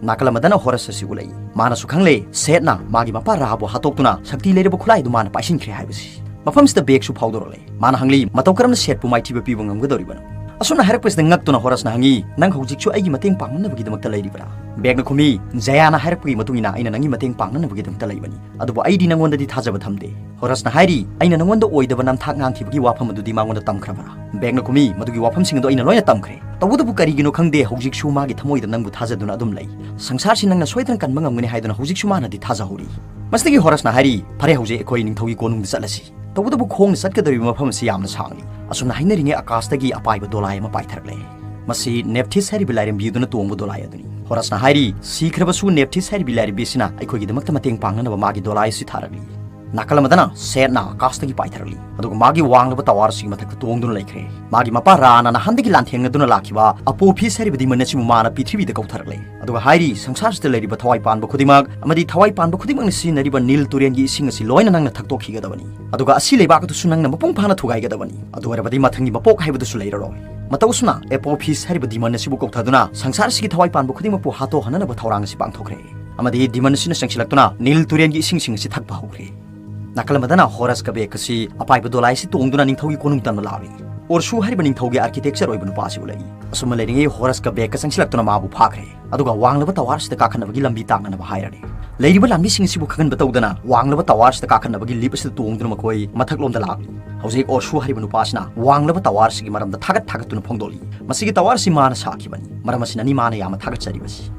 ꯅꯥꯀꯜ ꯑꯃꯗꯅ ꯍꯣꯔꯁ ꯑꯁꯤ ꯎꯠꯂꯛꯏ꯫ ꯃꯥꯅꯁꯨ ꯈꯪꯂꯦ, ꯁꯦꯠꯅ ꯃꯥꯒꯤ ꯃꯄꯥ ꯔꯥꯕꯨ ꯍꯥꯠꯇꯣꯛꯇꯨꯅ ꯁꯛꯇꯤ ꯂꯩꯔꯕ ꯈꯨꯠꯂꯥꯏꯗꯨ ꯃꯥꯅ ꯄꯥꯏꯁꯤꯟꯈ꯭ꯔꯦ ꯍꯥꯏꯕꯁꯤ꯫ ꯃꯐꯝꯁꯤꯗ ꯕꯦꯛꯁꯨ ꯐꯥꯎꯗꯣꯔꯛꯂꯦ꯫ ꯃꯥꯅ ꯍꯪꯂꯤ, "ꯃꯇꯧ ꯀꯔꯝꯅ ꯁꯦꯠꯄꯨ ꯃꯥꯏꯊꯤꯕ ꯄꯤꯕ ꯉꯝꯒꯗꯧꯔꯤꯕꯅꯣ?" ꯑꯁꯨꯝꯅ ꯍꯥꯏꯔꯛꯄꯁꯤꯗ ꯉꯛꯇꯨꯅ ꯍꯣꯔꯁꯅ ꯍꯪꯉꯤ, "ꯅꯪ ꯍꯧꯖꯤꯛꯁꯨ ꯑꯩꯒꯤ ꯃꯇꯦꯡ ꯄꯥꯡꯅꯅꯕꯒꯤꯗꯃꯛꯇ ꯂꯩꯔꯤꯕ꯭ꯔꯥ?" ꯕꯦꯛꯅ ꯈꯨꯝꯃꯤ, "ꯖꯌꯥꯅ ꯍꯥꯏꯔꯛꯄꯒꯤ ꯃꯇꯨꯡ ꯏꯟꯅ ꯑꯩꯅ ꯅꯪꯒꯤ ꯃꯇꯦꯡ ꯄꯥꯡꯅꯅꯕꯒꯤꯗꯃꯛꯇ ꯂꯩꯕꯅꯤ꯫ ꯑꯗꯨꯕꯨ ꯑꯩꯗꯤ ꯅꯪꯉꯣꯟꯗꯗꯤ ꯊꯥꯖꯕ ꯊꯝꯗꯦ"꯫ ꯍꯣꯔꯁꯅ ꯍꯥꯏꯔꯤ, "ꯑꯩꯅ ꯅꯪꯉꯣꯟꯗ ꯑꯣꯏꯗꯕ ꯅꯝꯊꯥꯛ ꯉꯥꯡꯈꯤꯕꯒꯤ ꯋꯥꯐꯝ ꯑꯗꯨꯗꯤ ꯃꯉꯣꯟꯗ ꯇꯝꯈ꯭ꯔꯕ꯭ꯔꯥ?" ꯕꯦꯛꯅ ꯈꯨꯝꯃꯤ, "ꯃꯗꯨꯒꯤ ꯋꯥꯐꯝꯁꯤꯡ ꯑꯗꯨ ꯑꯩꯅ ꯂꯣꯏꯅ ꯇꯝꯈ꯭ꯔꯦ꯫ ꯇꯧꯕꯇꯕꯨ ꯀꯔꯤꯒꯤꯅꯣ ꯈꯪꯗꯦ, ꯍꯧꯖꯤꯛꯁꯨ ꯃꯥꯒꯤ ꯊꯃꯣꯏꯗ ꯅꯪꯕꯨ ꯊꯥꯖꯗꯨꯅ ꯑꯗꯨꯝ ꯂꯩ꯫ ꯁꯪꯁꯥꯔꯁꯤ ꯅꯪꯅ ꯁꯣꯏꯗꯅ ꯀꯟꯕ ꯉꯝꯒꯅꯤ ꯍꯥꯏꯗꯨꯅ ꯍꯧꯖꯤꯛꯁꯨ ꯃꯥꯅꯗꯤ ꯊꯥꯖꯍꯧꯔꯤ"꯫ ꯃꯁꯤꯗꯒꯤ ꯍꯣꯔꯁꯅ ꯍꯥꯏꯔꯤ, "ꯐꯔꯦ, ꯍꯧꯖꯤꯛ ꯑꯩꯈꯣꯏ ꯅꯤꯡꯊꯧꯒꯤ ꯀꯣꯅꯨꯡꯗ ꯆꯠꯂꯁꯤ"꯫ ꯇꯧꯕꯇꯕꯨ ꯈꯣꯡꯅ ꯆꯠꯀꯗꯧꯔꯤꯕ ꯃꯐꯝ ꯑꯁꯤ ꯌꯥꯝꯅ ꯁꯥꯡꯂꯤ꯫ ꯑꯁꯨꯝꯅ ꯍꯥꯏꯅꯔꯤꯉꯩ ꯑꯀꯥꯁꯇꯒꯤ ꯑꯄꯥꯏꯕ ꯗꯣꯂꯥꯏ ꯑꯃ ꯄꯥꯏꯊꯔꯛꯂꯦ꯫ ꯃꯁꯤ ꯅꯦꯞꯊꯤꯁ ꯍꯥꯏꯔꯤꯕ ꯂꯥꯏꯔꯦꯝꯕꯤ ꯑꯗꯨꯅ ꯇꯣꯡꯕ ꯗꯣꯂꯥꯏ ꯑꯗꯨꯅꯤ꯫ ꯍꯣꯔꯁꯅ ꯍꯥꯏꯔꯤ, ꯁꯤꯈ꯭ꯔꯕꯁꯨ ꯅꯦꯞꯊꯤꯁ ꯍꯥꯏꯔꯤꯕ ꯂꯥꯏꯔꯦꯝꯕꯤ ꯑꯁꯤꯅ ꯑꯩꯈꯣꯏꯒꯤꯗꯃꯛꯇ ꯃꯇꯦꯡ ꯄꯥꯡꯅꯅꯕ ꯃꯥꯒꯤ ꯗꯣꯂꯥꯏ ꯑꯁꯤ ꯊꯥꯔꯛꯂꯤ꯫ ꯅꯥꯀꯜ ꯑꯃꯗꯅ ꯁꯦꯠꯅ ꯑꯀꯥꯁꯇꯒꯤ ꯄꯥꯏꯊꯔꯛꯂꯤ, ꯑꯗꯨꯒ ꯃꯥꯒꯤ ꯋꯥꯡꯂꯕ ꯇꯋꯥꯔ ꯑꯁꯤꯒꯤ ꯃꯊꯛꯇ ꯇꯣꯡꯗꯨꯅ ꯂꯩꯈ꯭ꯔꯦ꯫ ꯃꯥꯒꯤ ꯃꯄꯥ ꯔꯥꯅ ꯅꯍꯥꯟꯗꯒꯤ ꯂꯥꯟꯊꯦꯡꯅꯗꯨꯅ ꯂꯥꯛꯈꯤꯕ ꯑꯄꯣꯐꯤꯁ ꯍꯥꯏꯔꯤꯕ ꯗꯤꯃꯟ ꯑꯁꯤꯕꯨ ꯃꯥꯅ ꯄ꯭ꯔꯤꯊꯤꯕꯤꯗ ꯀꯧꯊꯔꯛꯂꯦ꯫ ꯑꯗꯨꯒ ꯍꯥꯏꯔꯤ, ꯁꯪꯁꯥꯔꯁꯤꯗ ꯂꯩꯔꯤꯕ ꯊꯋꯥꯏ ꯄꯥꯟꯕ ꯈꯨꯗꯤꯡꯃꯛ ꯑꯃꯗꯤ ꯊꯋꯥꯏ ꯄꯥꯟꯕ ꯈꯨꯗꯤꯡꯃꯛꯅ ꯁꯤꯖꯤꯟꯅꯔꯤꯕ ꯅꯤꯜ ꯇꯨꯔꯦꯜꯒꯤ ꯏꯁꯤꯡ ꯑꯁꯤ ꯂꯣꯏꯅ ꯅꯪꯅ ꯊꯛꯇꯣꯛꯈꯤꯒꯗꯕꯅꯤ꯫ ꯑꯗꯨꯒ ꯑꯁꯤ ꯂꯩꯕꯥꯛ ꯑꯗꯨꯁꯨ ꯅꯪꯅ ꯃꯄꯨꯡ ꯐꯥꯅ ꯊꯨꯒꯥꯏꯒꯗꯕꯅꯤ꯫ ꯑꯗꯨ ꯑꯣꯏꯔꯕꯗꯤ ꯃꯊꯪꯒꯤ ꯃꯄꯣꯛ ꯍꯥꯏꯕꯗꯨꯁꯨ ꯂꯩꯔꯔꯣꯏ꯫ ꯃꯇꯧ ꯑꯁꯨꯝꯅ ꯑꯦꯄꯣꯐꯤꯁ ꯍꯥꯏꯔꯤꯕ ꯗꯤꯃꯟ ꯑꯁꯤꯕꯨ ꯀꯧꯊꯗꯨꯅ ꯁꯪꯁꯥꯔ ꯑꯁꯤꯒꯤ ꯊꯋꯥꯏ ꯄꯥꯟꯕ ꯈꯨꯗꯤꯡꯃꯛꯄꯨ ꯍꯥꯠꯇꯣꯛꯍꯟꯅꯅꯕ ꯊꯧꯔꯥꯡ ꯑꯁꯤ ꯄꯥꯡꯊꯣꯛꯈ꯭ꯔꯦ꯫ ꯑꯃꯗꯤ ꯗꯤꯃꯟ ꯑꯁꯤꯅ ꯆꯪꯁꯤꯜꯂꯛꯇꯨꯅ ꯅꯤꯜ ꯇꯨꯔꯦꯜꯒꯤ ꯏꯁꯤꯡꯁꯤꯡ ꯑꯁꯤ ꯊꯛꯄ ꯍꯧꯈ꯭ꯔꯦ꯫ ꯅꯥꯀꯜ ꯑꯃꯗꯅ ꯍꯣꯔꯁꯀ ꯕꯦꯛ ꯑꯁꯤ ꯑꯄꯥꯏꯕ ꯗꯣꯂꯥꯏ ꯑꯁꯤ ꯇꯣꯡꯗꯨꯅ ꯅꯤꯡꯊꯧꯒꯤ ꯀꯣꯅꯨꯡ ꯇꯝꯅ ꯂꯥꯛꯂꯤ꯫ ꯑꯣꯔꯁꯨ ꯍꯥꯏꯔꯤꯕ ꯅꯤꯡꯊꯧꯒꯤ ꯑꯥꯔꯀꯤꯇꯦꯛꯆꯔ ꯑꯣꯏꯕ ꯅꯨꯄꯥ ꯑꯁꯤ ꯎꯠꯂꯛꯏ꯫ ꯑꯁꯨꯝꯅ ꯂꯩꯔꯤꯉꯩ ꯍꯣꯔꯁꯀ ꯕꯦꯛꯀ ꯆꯪꯁꯤꯜꯂꯛꯇꯨꯅ ꯃꯥꯕꯨ ꯐꯥꯈ꯭ꯔꯦ꯫ ꯑꯗꯨꯒ ꯋꯥꯡꯂꯕ ꯇꯋꯥꯔ ꯑꯁꯤꯗ ꯀꯥꯈꯠꯅꯕꯒꯤ ꯂꯝꯕꯤ ꯇꯥꯛꯅꯅꯕ ꯍꯥꯏꯔꯔꯦ꯫ ꯂꯩꯔꯤꯕ ꯂꯥꯟꯃꯤꯁꯤꯡ ꯑꯁꯤꯕꯨ ꯈꯪꯍꯟꯕ ꯇꯧꯗꯅ ꯋꯥꯡꯂꯕ ꯇꯋꯥꯔ ꯑꯁꯤꯗ ꯀꯥꯈꯠꯅꯕꯒꯤ ꯂꯤꯞ ꯑꯁꯤꯗ ꯇꯣꯡꯗꯨꯅ ꯃꯈꯣꯏ ꯃꯊꯛꯂꯣꯝꯗ ꯂꯥꯛꯂꯤ꯫ ꯍꯧꯖꯤꯛ ꯑꯣꯔꯁꯨ ꯍꯥꯏꯔꯤꯕ ꯅꯨꯄꯥ ꯑꯁꯤꯅ ꯋꯥꯡꯂꯕ ꯇꯋꯥꯔ ꯑꯁꯤꯒꯤ ꯃꯔꯝꯗ ꯊꯥꯒꯠ ꯊꯥꯒꯠꯇꯨꯅ ꯐꯣꯡꯗꯣꯛꯂꯤ꯫ ꯃꯁꯤꯒꯤ ꯇꯋꯥꯔ ꯑꯁꯤ ꯃꯥꯅ ꯁꯥꯈꯤꯕꯅꯤ꯫ ꯃꯔꯝ ꯑꯁꯤꯅꯅꯤ ꯃꯥꯅ ꯌꯥꯝꯅ ꯊꯥꯒꯠꯆꯔꯤꯕꯁꯤ꯫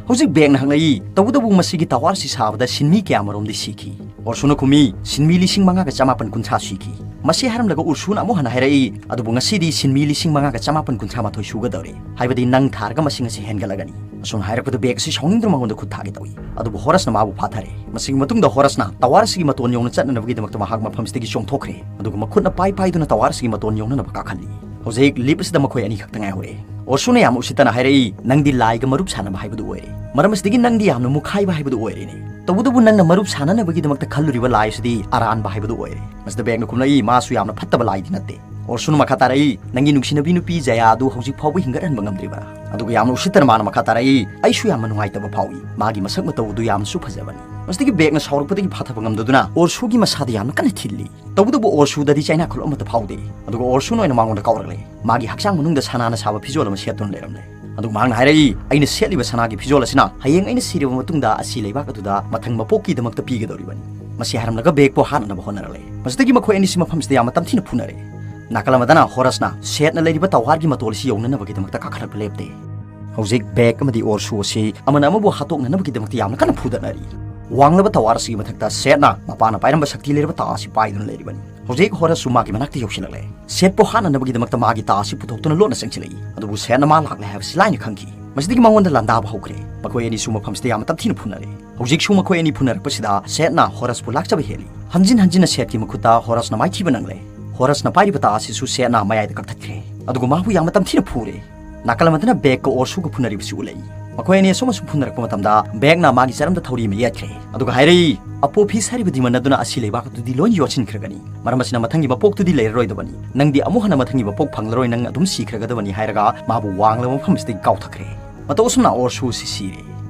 ꯍꯧꯖꯤꯛ ꯕꯦꯛꯅ ꯍꯪꯂꯛꯏ, "ꯇꯧꯕꯇꯕꯨ ꯃꯁꯤꯒꯤ ꯇꯋꯥꯔ ꯑꯁꯤ ꯁꯥꯕꯗ ꯁꯤꯟꯃꯤ ꯀꯌꯥ ꯑꯃꯔꯣꯝꯗꯤ ꯁꯤꯈꯤ?" ꯑꯣꯔꯁꯨꯅ ꯈꯨꯝꯃꯤ, "ꯁꯤꯟꯃꯤ ꯂꯤꯁꯤꯡ ꯃꯉꯥꯒ ꯆꯃꯥꯄꯟ ꯀꯨꯟꯊ꯭ꯔꯥ ꯁꯤꯈꯤ꯫" ꯃꯁꯤ ꯍꯥꯏꯔꯝꯂꯒ ꯎꯔꯁꯨꯅ ꯑꯃꯨꯛ ꯍꯟꯅ ꯍꯥꯏꯔꯛꯏ, "ꯑꯗꯨꯕꯨ ꯉꯁꯤꯗꯤ ꯁꯤꯟꯃꯤ ꯂꯤꯁꯤꯡ ꯃꯉꯥꯒ ꯆꯃꯥꯄꯟ ꯀꯨꯟꯊ꯭ꯔꯥ ꯃꯥꯊꯣꯏ ꯁꯨꯒꯗꯧꯔꯦ꯫ ꯍꯥꯏꯕꯗꯤ ꯅꯪ ꯊꯥꯔꯒ ꯃꯁꯤꯡ ꯑꯁꯤ ꯍꯦꯟꯒꯠꯂꯒꯅꯤ꯫" ꯑꯁꯨꯝꯅ ꯍꯥꯏꯔꯛꯄꯗ ꯕꯦꯛ ꯑꯁꯤ ꯁꯥꯎꯅꯤꯡꯗꯨꯅ ꯃꯉꯣꯟꯗ ꯈꯨꯠ ꯊꯥꯒꯦ ꯇꯧꯏ꯫ ꯑꯗꯨꯕꯨ ꯍꯣꯔꯁꯅ ꯃꯥꯕꯨ ꯐꯥꯊꯔꯦ꯫ ꯃꯁꯤꯒꯤ ꯃꯇꯨꯡꯗ ꯍꯣꯔꯁꯅ ꯇꯋꯥꯔ ꯑꯁꯤꯒꯤ ꯃꯇꯣꯟ ꯌꯧꯅ ꯆꯠꯅꯅꯕꯒꯤꯗꯃꯛꯇ ꯃꯍꯥꯛ ꯃꯐꯝꯁꯤꯗꯒꯤ ꯆꯣꯡꯊꯣꯛꯈ꯭ꯔꯦ꯫ ꯑꯗꯨꯒ ꯃꯈꯨꯠꯅ ꯄꯥꯏ ꯄꯥꯏꯗꯨꯅ ꯇꯋꯥꯔ ꯑꯁꯤꯒꯤ ꯃꯇꯣꯟ ꯌꯧꯅꯅꯕ ꯀꯥꯈꯠꯂꯤ꯫ ꯍꯧꯖꯤꯛ ꯂꯤꯞ ꯑꯁꯤꯗ ꯃꯈꯣꯏ ꯑꯅꯤ ꯈꯛꯇ ꯉꯥꯏꯍꯧꯔꯦ꯫ ꯑꯣꯔꯁꯨꯅ ꯌꯥꯝꯅ ꯎꯁꯤꯠꯇꯅ ꯍꯥꯏꯔꯛꯏ, "ꯅꯪꯗꯤ ꯂꯥꯏꯒ ꯃꯔꯨꯞ ꯁꯥꯟꯅꯕ ꯍꯥꯏꯕꯗꯨ ꯑꯣꯏꯔꯦ꯫ ꯃꯔꯝ ꯑꯁꯤꯗꯒꯤ ꯅꯪꯗꯤ ꯌꯥꯝꯅ ꯃꯨꯈꯥꯏꯕ ꯍꯥꯏꯕꯗꯨ ꯑꯣꯏꯔꯦꯅꯦ꯫ ꯇꯧꯕꯇꯕꯨ ꯅꯪꯅ ꯃꯔꯨꯞ ꯁꯥꯟꯅꯅꯕꯒꯤꯗꯃꯛꯇ ꯈꯜꯂꯨꯔꯤꯕ ꯂꯥꯏ ꯑꯁꯤꯗꯤ ꯑꯔꯥꯟꯕ ꯍꯥꯏꯕꯗꯨ ꯑꯣꯏꯔꯦ꯫" ꯃꯁꯤꯗ ꯕꯦꯛꯅ ꯈꯨꯝꯂꯛꯏ, "ꯃꯥꯁꯨ ꯌꯥꯝꯅ ꯐꯠꯇꯕ ꯂꯥꯏꯗꯤ ꯅꯠꯇꯦ꯫" ꯑꯣꯔꯁꯨꯅ ꯃꯈꯥ ꯇꯥꯔꯛꯏ, "ꯅꯪꯒꯤ ꯅꯨꯡꯁꯤꯅꯕꯤ ꯅꯨꯄꯤ ꯖꯌꯥ ꯑꯗꯨ ꯍꯧꯖꯤꯛ ꯐꯥꯎꯕ ꯍꯤꯡꯒꯠꯍꯟꯕ ꯉꯝꯗ꯭ꯔꯤꯕ꯭ꯔꯥ?" ꯑꯗꯨꯒ ꯌꯥꯝꯅ ꯎꯁꯤꯠꯇꯅ ꯃꯥꯅ ꯃꯈꯥ ꯇꯥꯔꯛꯏ, "ꯑꯩꯁꯨ ꯌꯥꯝꯅ ꯅꯨꯡꯉꯥꯏꯇꯕ ꯐꯥꯎꯏ꯫ ꯃꯥꯒꯤ ꯃꯁꯛ ꯃꯇꯧ ꯑꯗꯨ ꯌꯥꯝꯅꯁꯨ ꯐꯖꯕꯅꯤ꯫" ꯃꯁꯤꯗꯒꯤ ꯕꯦꯛꯅ ꯁꯥꯎꯔꯛꯄꯗꯒꯤ ꯐꯥꯊꯕ ꯉꯝꯗꯗꯨꯅ ꯑꯣꯔꯁꯨꯒꯤ ꯃꯁꯥꯗ ꯌꯥꯝꯅ ꯀꯟꯅ ꯊꯤꯜꯂꯤ꯫ ꯇꯧꯕꯇꯕꯨ ꯑꯣꯔꯁꯨꯗꯗꯤ ꯆꯩꯅꯥ ꯈꯨꯂꯣꯛ ꯑꯃꯠꯇ ꯐꯥꯎꯗꯦ꯫ ꯑꯗꯨꯒ ꯑꯣꯔꯁꯨꯅ ꯑꯣꯏꯅ ꯃꯉꯣꯟꯗ ꯀꯥꯎꯔꯛꯂꯦ꯫ ꯃꯥꯒꯤ ꯍꯛꯆꯥꯡ ꯃꯅꯨꯡꯗ ꯁꯅꯥꯅ ꯁꯥꯕ ꯐꯤꯖꯣꯜ ꯑꯃ ꯁꯦꯠꯇꯨꯅ ꯂꯩꯔꯝꯂꯦ꯫ ꯑꯗꯨꯒ ꯃꯍꯥꯛꯅ ꯍꯥꯏꯔꯛꯏ, "ꯑꯩꯅ ꯁꯦꯠꯂꯤꯕ ꯁꯅꯥꯒꯤ ꯐꯤꯖꯣꯜ ꯑꯁꯤꯅ ꯍꯌꯦꯡ ꯑꯩꯅ ꯁꯤꯔꯕ ꯃꯇꯨꯡꯗ ꯑꯁꯤ ꯂꯩꯕꯥꯛ ꯑꯗꯨꯗ ꯃꯊꯪ ꯃꯄꯣꯛꯀꯤꯗꯃꯛꯇ ꯄꯤꯒꯗꯧꯔꯤꯕꯅꯤ꯫" ꯃꯁꯤ ꯍꯥꯏꯔꯝꯂꯒ ꯕꯦꯛꯄꯨ ꯍꯥꯠꯅꯅꯕ ꯍꯣꯠꯅꯔꯛꯂꯦ꯫ ꯃꯁꯤꯗꯒꯤ ꯃꯈꯣꯏ ꯑꯅꯤꯁꯤ ꯃꯐꯝꯁꯤꯗ ꯌꯥꯝꯅ ꯇꯝꯊꯤꯅ ꯐꯨꯅꯔꯦ꯫ ꯅꯥꯀꯜ ꯑꯃꯗꯅ ꯍꯣꯔꯁꯅ ꯁꯦꯠꯅ ꯂꯩꯔꯤꯕ ꯇꯋꯥꯔꯒꯤ ꯃꯇꯣꯜ ꯑꯁꯤ ꯌꯧꯅꯅꯕꯒꯤꯗꯃꯛꯇ ꯀꯥꯈꯠꯂꯛꯄ ꯂꯦꯞꯇꯦ꯫ ꯍꯧꯖꯤꯛ ꯕꯦꯛ ꯑꯃꯗꯤ ꯑꯣꯔꯁꯨ ꯑꯁꯤ ꯑꯃꯅ ꯑꯃꯕꯨ ꯍꯥꯠꯇꯣꯛꯅꯅꯕꯒꯤꯗꯃꯛꯇ ꯌꯥꯝꯅ ꯀꯟꯅ ꯐꯨꯗꯠꯅꯔꯤ꯫ ꯋꯥꯡꯂꯕ ꯇꯋꯥꯔ ꯑꯁꯤꯒꯤ ꯃꯊꯛꯇ ꯁꯦꯠꯅ ꯃꯄꯥꯅ ꯄꯥꯏꯔꯝꯕ ꯁꯛꯇꯤ ꯂꯩꯔꯕ ꯇꯥ ꯑꯁꯤ ꯄꯥꯏꯗꯨꯅ ꯂꯩꯔꯤꯕꯅꯤ꯫ ꯍꯧꯖꯤꯛ ꯍꯣꯔꯁꯁꯨ ꯃꯥꯒꯤ ꯃꯅꯥꯛꯇ ꯌꯧꯁꯤꯜꯂꯛꯂꯦ꯫ ꯁꯦꯠꯄꯨ ꯍꯥꯠꯅꯅꯕꯒꯤꯗꯃꯛꯇ ꯃꯥꯒꯤ ꯇꯥ ꯑꯁꯤ ꯄꯨꯊꯣꯛꯇꯨꯅ ꯂꯣꯠꯅ ꯆꯪꯁꯤꯜꯂꯛꯏ꯫ ꯑꯗꯨꯕꯨ ꯁꯦꯠꯅ ꯃꯥ ꯂꯥꯛꯂꯦ ꯍꯥꯏꯕꯁꯤ ꯂꯥꯏꯅ ꯈꯪꯈꯤ꯫ ꯃꯁꯤꯗꯒꯤ ꯃꯉꯣꯟꯗ ꯂꯥꯟꯗꯥꯕ ꯍꯧꯈ꯭ꯔꯦ꯫ ꯃꯈꯣꯏ ꯑꯅꯤꯁꯨ ꯃꯐꯝꯁꯤꯗ ꯌꯥꯝꯅ ꯇꯝꯊꯤꯅ ꯐꯨꯅꯔꯦ꯫ ꯍꯧꯖꯤꯛꯁꯨ ꯃꯈꯣꯏ ꯑꯅꯤ ꯐꯨꯅꯔꯛꯄꯁꯤꯗ ꯁꯦꯠꯅ ꯍꯣꯔꯁꯄꯨ ꯂꯥꯛꯆꯕ ꯍꯦꯜꯂꯤ꯫ ꯍꯟꯖꯤꯟ ꯍꯟꯖꯤꯟꯅ ꯁꯦꯠꯀꯤ ꯃꯈꯨꯠꯇ ꯍꯣꯔꯁꯅ ꯃꯥꯏꯊꯤꯕ ꯅꯪꯂꯦ꯫ ꯍꯣꯔꯁꯅ ꯄꯥꯏꯔꯤꯕ ꯇꯥ ꯑꯁꯤꯁꯨ ꯁꯦꯠꯅ ꯃꯌꯥꯏꯗ ꯀꯛꯊꯠꯈ꯭ꯔꯦ꯫ ꯑꯗꯨꯒ ꯃꯥꯕꯨ ꯌꯥꯝꯅ ꯇꯝꯊꯤꯅ ꯐꯨꯔꯦ꯫ ꯅꯥꯀꯜ ꯑꯃꯗꯅ ꯕꯦꯛꯀ ꯑꯣꯔꯁꯨꯒ ꯐꯨꯅꯔꯤꯕꯁꯤ ꯎꯠꯂꯛꯏ꯫ ꯃꯈꯣꯏ ꯑꯅꯤ ꯑꯁꯨꯝ ꯑꯁꯨꯝ ꯐꯨꯅꯔꯛꯄ ꯃꯇꯝꯗ ꯕꯦꯛꯅ ꯃꯥꯒꯤ ꯆꯔꯝꯗ ꯊꯧꯔꯤ ꯑꯃ ꯌꯦꯠꯈ꯭ꯔꯦ꯫ ꯑꯗꯨꯒ ꯍꯥꯏꯔꯛꯏ, "ꯑꯄꯣꯐꯤꯁ ꯍꯥꯏꯔꯤꯕ ꯗꯤꯃꯟ ꯑꯗꯨꯅ ꯑꯁꯤ ꯂꯩꯕꯥꯛ ꯑꯗꯨꯗꯤ ꯂꯣꯏ ꯌꯣꯠꯁꯤꯟꯈ꯭ꯔꯒꯅꯤ꯫ ꯃꯔꯝ ꯑꯁꯤꯅ ꯃꯊꯪꯒꯤ ꯃꯄꯣꯛꯇꯨꯗꯤ ꯂꯩꯔꯔꯣꯏꯗꯕꯅꯤ꯫ ꯅꯪꯗꯤ ꯑꯃꯨꯛ ꯍꯟꯅ ꯃꯊꯪꯒꯤ ꯃꯄꯣꯛ ꯐꯪꯂꯔꯣꯏ, ꯅꯪ ꯑꯗꯨꯝ ꯁꯤꯈ꯭ꯔꯒꯗꯕꯅꯤ" ꯍꯥꯏꯔꯒ ꯃꯥꯕꯨ ꯋꯥꯡꯂꯕ ꯃꯐꯝ ꯑꯁꯤꯗꯒꯤ ꯀꯥꯎꯊꯛꯈ꯭ꯔꯦ꯫ ꯃꯇꯧ ꯑꯁꯨꯝꯅ ꯑꯣꯔꯁꯨ ꯑꯁꯤ ꯁꯤꯔꯦ꯫